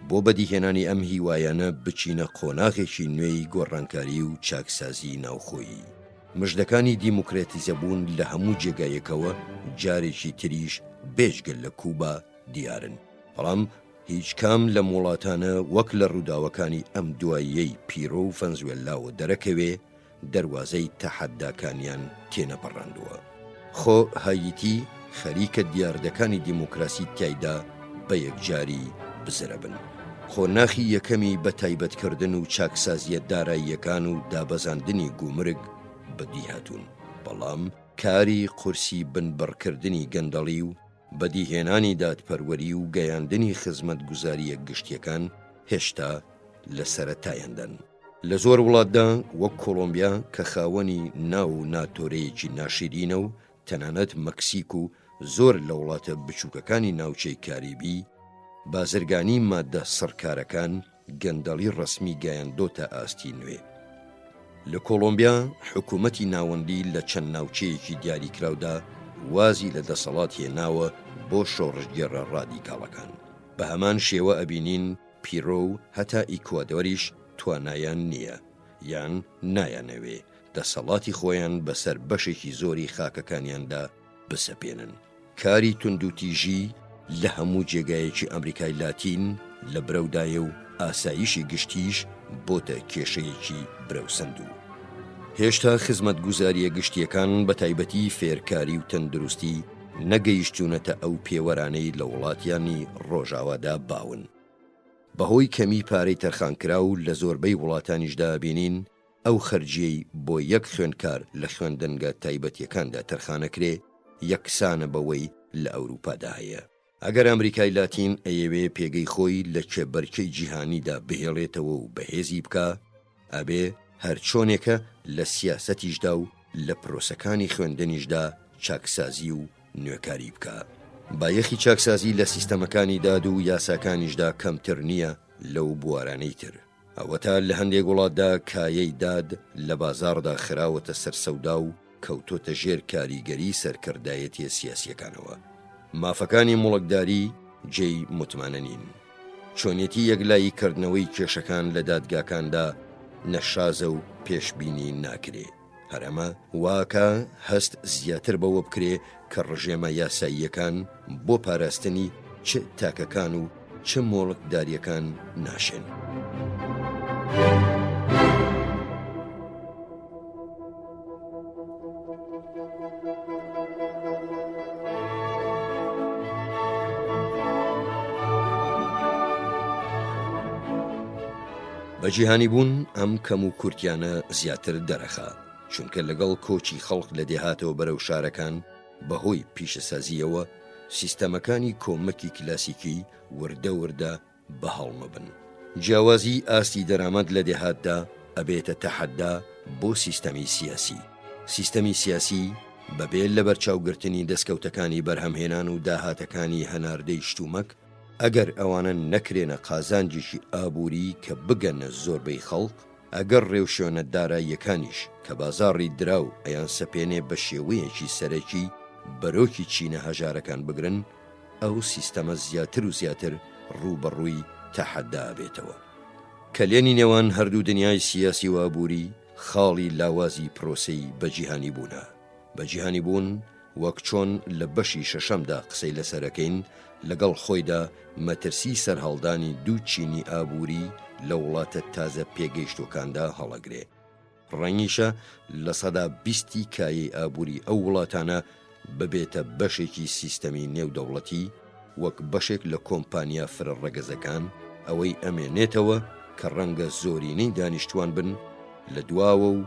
بۆ بەدیهێنانی ئەم هیوایانە بچینە قۆناغێکی نوێی گۆڕانکاری و چاکسازیی ناوخۆیی. مژدەکانی دیموکراتیزەبوون لە هەموو جێگایەکەوە جارێکی تریش بێجگە لە کوبا دیارن، بەڵام هیچ کام لەم وڵاتانە وەک لە ڕووداوەکانی ئەم دواییەی پیرۆ و فەنزوێلاوە دەرەکەوێ دەروازەی تەحەداکانیان تێنەپەڕاندووە. خۆ هایتی خەریکە دیاردەکانی دیموکراسی تیایدا بە یەکجاری بزرەبن. قۆناخی یەکەمی بە تایبەتکردن و چاکسازییە داراییەکان و دابەزاندنی گومرگ بەدیهاتوون، بەڵام کاری قورسی بنبڕکردنی گەندەڵی و بەدیهێنانی دادپەروەری و گەیاندنی خزمەتگوزارییە گشتییەکان هێشتا لە سەرەتایاندان. لە زۆر وڵاتدا وەک کۆڵۆمبیا کە خاوەنی ناو و ناتۆرەیەکی ناشیرینە و تەنانەت مەکسیک و زۆر لە وڵاتە بچووکەکانی ناوچەی کاریبی، بازرگانی ماددە سڕکارەکان گەندەڵی ڕەسمی گەیاندۆتە ئاستی نوێ. لە کۆڵۆمبیا حکوومەتی ناوەندی لە چەند ناوچەیەکی دیاریکراودا وازی لە دەسەڵات هێناوە بۆ شۆڕشگێڕە ڕادیکاڵەکان. بە هەمان شێوە ئەبینین پیرۆ و هەتا ئیکوادۆریش توانایان نییە یان نایانەوێ دەسەڵاتی خۆیان بەسەر بەشێکی زۆری خاکەکانیاندا بسەپێنن. کاری توندوتیژی لە هەموو جێگایەکی ئەمریکای لاتین لە برەودایە و ئاسایشی گشتیش بۆتە کێشەیەکی برەوسەندوو. هێشتا خزمەتگوزارییە گشتییەکان بەتایبەتی فێرکاری و تەندروستی نەگەیشتوونەتە ئەو پێوەرانەی لە وڵاتیانی ڕۆژاوادا باون. بەهۆی کەمی پارەی تەرخانکراو لە زۆربەی وڵاتانیشدا بینین ئەو خەرجیەی بۆ یەک خوێندکار لە خوێندنگە تایبەتیەکاندا تەرخانەکرێ یەکسانە بەوەی لە ئەوروپادا هەیە. ئەگەر ئەمریکای لاتین ئەیەوێ پێگەی خۆی لە کێبەرکێی جیهانیدا بهێڵێتەوە و بەهێزی بکا، ئەبێ هەرچۆنێکە لە سیاسەتیشدا و لە پرۆسەکانی خوێندنیشدا چاکسازی و نوێکاری بکا. بایەخی چاکسازی لە سیستەمەکانی داد و یاساکانیشدا کەمتر نییە لەو بوارانەی تر. ئەوەتا لە هەندێک وڵاتدا کایەی داد لە بازاڕدا خراوەتە سەر سەودا و کەوتۆتە ژێر کاریگەری سەرکردایەتیە سیاسیەکانەوە. مافەکانی موڵکداری جێی متمانە نین. چۆنیەتی یەکلایی کردنەوەی کێشەکان لە دادگاکاندا نەشازە و پێشبینی ناکرێ. هەر ئەمە واکا هەست زیاتر بەوە بکرێ کە ڕژێمە یاساییەکان بۆ پاراستنی چ تاکەکان و چ مۆڵکدارییەکان ناشێن. بە جیهانی بوون ئەم کەم و کورتیانە زیاتر دەرەخا، چونکە لەگەڵ کۆچی خەڵک لە دێهاتەوە بەرەو شارەکان بەهۆی پیشەسازییەوە سیستەمەکانی کۆمەکی کلاسیکی وردە وردە بە هەڵمەبن. جیاوازی ئاستی دەرامەت لە دێهاتدا ئەبێتە تەحەدا بۆ سیستەمی سیاسی. سیستەمی سیاسی بەبێ لەبەرچاوگرتنی دەستکەوتەکانی بەرهەمهێنان و داهاتەکانی هەناردەی شتومەک، ئەگەر ئەوانە نەکرێنە قازانجێکی ئابووری کە بگەنە زۆربەی خەڵک، ئەگەر ڕێوشوێنە داراییەکانیش کە بازاڕی دراو ئەیانسەپێنێ بە شێوەیەکی سەرەکی بەرۆکی چینە هەژارەکان بگرن، ئەو سیستەمە زیاتر و زیاتر ڕووبەڕووی تەحەدا ئەبێتەوە. کەلێنی نێوان هەردوو دنیای سیاسی و ئابووری خاڵی لاوازی پرۆسەی بەجیهانیبوونە. بەجیهانیبوون وەک چۆن لە بەشی شەشەمدا قسەی لەسەر ئەکەین، لەگەڵ خۆیدا مەترسی سەرهەڵدانی دوو چینی ئابووری لە وڵاتە تازە پێگەیشتووەکاندا هەڵەگرێ. ڕەنگیشە 20% ی کایەی ئابووری ئەو وڵاتانە ببێتە بەشێکی سیستەمی نێودەوڵەتی وەک بەشێک لە کۆمپانیا فرە ڕەگەزەکان، ئەوەی ئەمێنێتەوە کە ڕەنگە زۆرینەی دانیشتوان بن لە دواوە و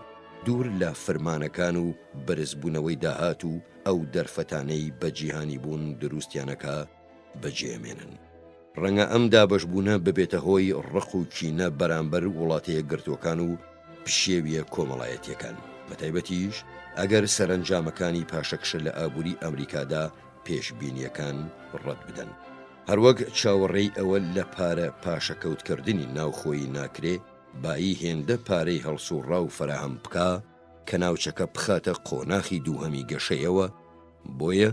دوور لە فرمانەکان و بەرزبوونەوەی داهات و ئەو دەرفەتانەی بە جیهانیبوون دروستیانەکا بەجێمێنن. ڕەنگە ئەم دابەشبوونە ببێتە هۆی ڕق و کینە بەرامبەر وڵاتە یەکگرتووەکان و پشێویە کۆمەڵایەتیەکان، بەتایبەتیش ئەگەر سەرەنجامەکانی پاشەکشە لە ئابووری ئەمریکادا پێشبینیەکان ڕەت بدەن. هەروەک چاوەڕێی ئەوە لە پارە پاشەکەوتکردنی ناوخۆیی ناکرێ بایی هێندە پارەی هەڵسوڕاو فەراهەم بکا کە ناوچەکە بخاتە قۆناخی دووهەمی گەشەیەوە، بۆیە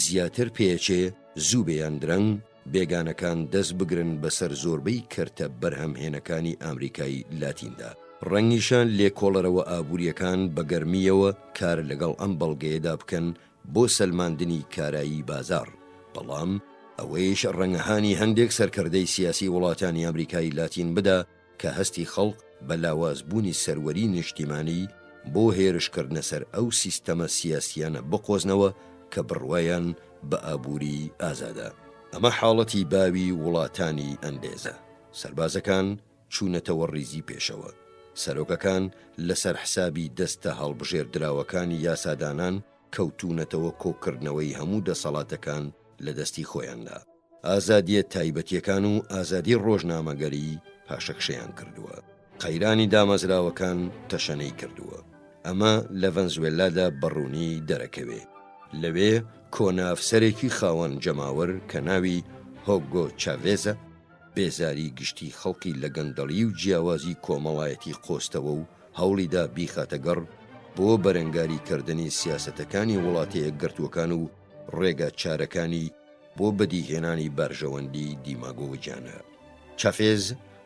زیاتر پێئەچێ زوو بێ یان درەنگ بێگانەکان دەست بگرن بەسەر زۆربەی کەرتە بەرهەمهێنەکانی ئامریکای لاتیندا. ڕەنگیشە لێکۆڵەرەوە ئابوورییەکان بە گەرمییەوە کار لەگەڵ ئەم بەڵگەیەدا بکەن بۆ سەلماندنی کارایی بازاڕ، بەڵام ئەوەیش ڕەنگە هانی هەندێک سەرکردەی سیاسی وڵاتانی ئامریکای لاتین بدا کە هەستی خەڵک بە لاوازبوونی سەروەری نیشتیمانی بۆ هێرشکردنە سەر ئەو سیستەمە سیاسییانە بقۆزنەوە کە بڕوایان بە ئابووری ئازادە. ئەمە حاڵەتی باوی وڵاتانی ئەندێزە. سەربازەکان چوونەتەوە ڕیزی پێشەوە. سەرۆکەکان لەسەر حسابی دەستە هەڵبژێردراوەکانی یاسادانان کەوتوونەتەوە کۆکردنەوەی هەموو دەسەڵاتەکان لە دەستی خۆیاندا. ئازادییە تایبەتییەکان و ئازادی ڕۆژنامەگەری پاشەکشەیان کردووە. قەیرانی دامەزراوەکان تەشەنەی کردووە. ئەمە لە ڤەنزوێلادا بە ڕوونی دەرەکەوێ. لەوێ کۆنە ئەفسەرێکی خاوەن جەماوەر کە ناوی هۆگۆ چاڤێزە، بێزاری گشتی خەڵکی لە گەندەڵی و جیاوازی کۆمەڵایەتی قۆستەوە و هەوڵیدا بیخاتە گەڕ بۆ بەرەنگاری کردنی سیاسەتەکانی وڵاتەیەکگرتووەکان و ڕێگا چارەکانی بۆ بەدیهێنانی بەرژەوەندی دیماگۆگیانە. چافێز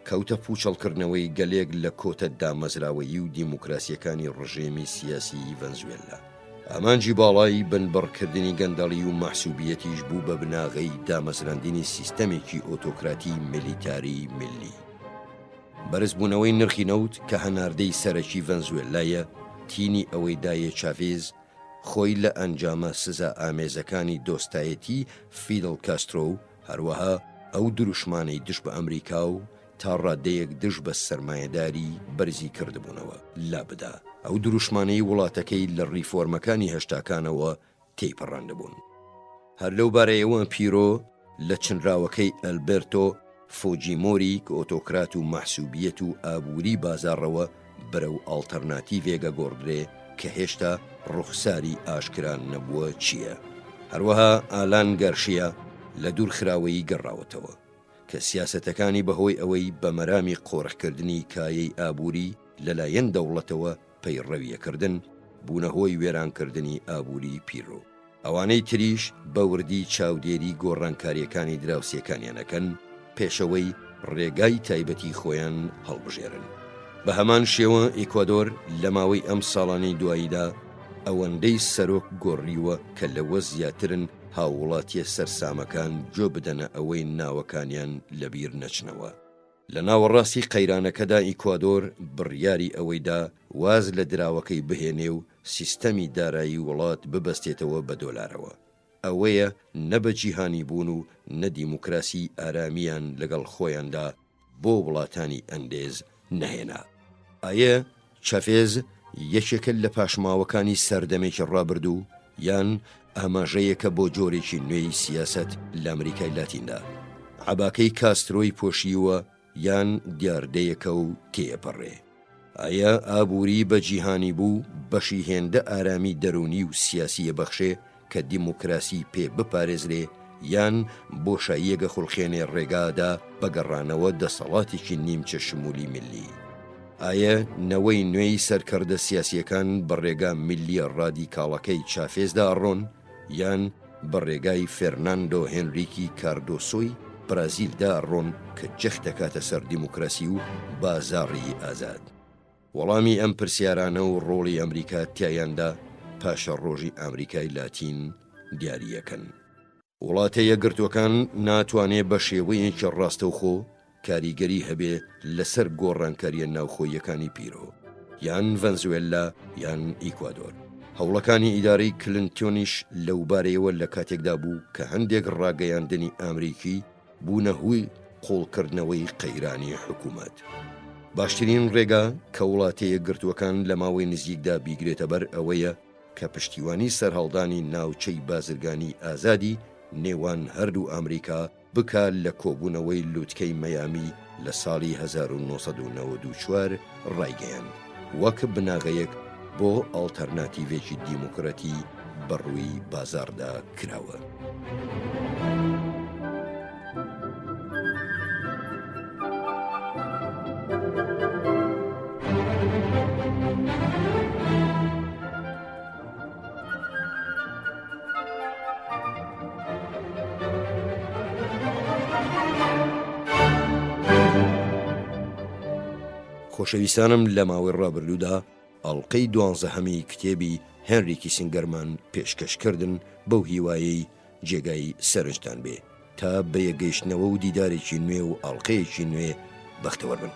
کەوتە پووچەڵکردنەوەی گەلێک لە کۆتە دامەزراوەیی و دیموکراسییەکانی ڕژێمی سیاسیی ڤەنزوێللا. ئامانجی باڵای بنبڕکردنی گەندەڵی و مەحسوبییەتیش بوو بە بناغەی دامەزراندنی سیستەمێکی ئۆتۆکراتی میلیتاری میللی. بەرزبوونەوەی نرخی نەوت کە هەناردەی سەرەکی ڤەنزوێللایە، تینی ئەوەی دایە چاڤێز خۆی لە ئەنجامە سزا ئامێزەکانی دۆستایەتی فیدڵ کاسترۆ و هەروەها ئەو دروشمانەی دژ بە ئەمریکا و تا ڕادەیەک دژ بە سەرمایەداری بەرزی کردبوونەوە لابدا، ئەو دروشمانەی وڵاتەکەی لە ڕیفۆرمەکانی هەشتاکانەوە تێیپەڕاندبوون. هەر لەو بارەیەوە پیرۆ لە چنراوەکەی ئەلبێرتۆ فۆجیمۆری ئۆتۆکرات و مەحسوبیەت و ئابووری بازاڕەوە بەرەو ئاڵتەرناتیڤێک ئەگۆڕدرێ کە هێشتا ڕوخساری ئاشکرا نەبووە چییە؟ هەروەها ئالان گارشیا لە دوورخراوەیی گەڕاوەتەوە کە سیاسەتەکانی بەهۆی ئەوەی بە مەرامی قۆرخکردنی کایەی ئابووری لەلایەن دەوڵەتەوە پەیڕەویەکردن بوونە هۆی وێرانکردنی ئابووری پیرۆ. ئەوانەی تریش بە وردی چاودێری گۆڕانکارییەکانی دراوسێکانیان ئەکەن پێشەوەی ڕێگای تایبەتی خۆیان هەڵبژێرن. بە هەمان شێوە ئیکوادۆر لە ماوەی ئەم ساڵانەی دواییدا ئەوەندەی سەرۆک گۆڕیوە کە لەوە زیاترن هاووڵاتییە سەرسامەکان گوێ بدەنە ئەوەی ناوەکانیان لەبیر نەچنەوە. لە ناوەڕاستی قەیرانەکەدا ئیکوادۆر بڕیاری ئەوەی دا واز لە دراوەکەی بهێنێ و سیستەمی دارایی وڵات ببەستێتەوە بە دۆلارەوە. ئەوەیە نە بە جیهانی بوون و نە دیموکراسی ئارامییان لەگەڵ خۆیاندا بۆ وڵاتانی ئەندێز نەهێنا. ئایە چافێز یەکێکە لە پاشماوەکانی سەردەمێکی ڕابردوو یان ئاماژەیەکە بۆ جۆرێکی نوێی سیاسەت لە ئەمریکای لاتیندا؟ عەباکەی کاسترۆی پۆشیوە یان دیاردەیەکە و تێیەپەڕێ؟ ئایا ئابووری بە جیهانی بوو بەشی هێندە ئارامی دەروونی و سیاسی ئەبەخشێ کە دیموکراسی پێ بپارێزرێ یان بۆشاییەک ئەخولقێنێ ڕێگا دا بە گەڕانەوە دەسەڵاتێکی نیمچە شمولی میللی؟ ئایە نەوەی نوێی سەرکەڕدە سیاسیەکان بە ڕێگا میللیە ڕادیکاڵەکەی چافێزدا ئەڕۆن یان. بە ڕێگای فێرناندۆ هێنریکی کاردۆسۆی برازیلدا ئەڕۆن کە جەخت دەکاتە سەر دیموکراسی و بازاڕی ئازاد؟ وەڵامی ئەم پرسیارانە و ڕۆڵی ئەمریکا تیایاندا پاشەڕۆژی ئامریکای لاتین دیارییەکەن. وڵاتە یەکگرتووەکان ناتوانێ بە شێوەیەکی ڕاستەوخۆ کاریگەری هەبێ لەسەر گۆڕانکارییە ناوخۆییەکانی پیرۆ، یان ڤەنزوێللا یان ئیکوادۆر. هەوڵەکانی ئیدارەی کلنتۆنیش لەوبارەیەوە لە کاتێکدا بوو کە هەندێک ڕاگەیاندنی ئامریکی بوونە هوی قوڵکردنەوەی قەیرانی حکوومەت. باشترین ڕێگا کە وڵاتە یەکگرتووەکان لە ماوەی نزیکدا بیگرێتە بەر ئەوەیە کە پشتیوانی سەرهەڵدانی ناوچەی بازرگانی ئازادی نێوان هەردوو ئامریکا بکا لە کۆبوونەوەی لوتکەی مەیامی لە ساڵی 1994 ڕایگەیاند وەک بناغەیەک بۆ ئاڵتەرناتیڤێکی دیموکراتی بە ڕووی بازاڕدا کراوە. خۆشەویستانم لە ماوەی ڕابردوودا ئەڵقەی دوانزەهەمی کتێبی هێنری کیسنگەرمان پێشکەش کردن بەو هیوایەی جێگای سەرنجتان بێ تا بەیەکگەیشتنەوە و دیدارێکی نوێ و ئەڵقەیەکی نوێ بەختەوەر بن.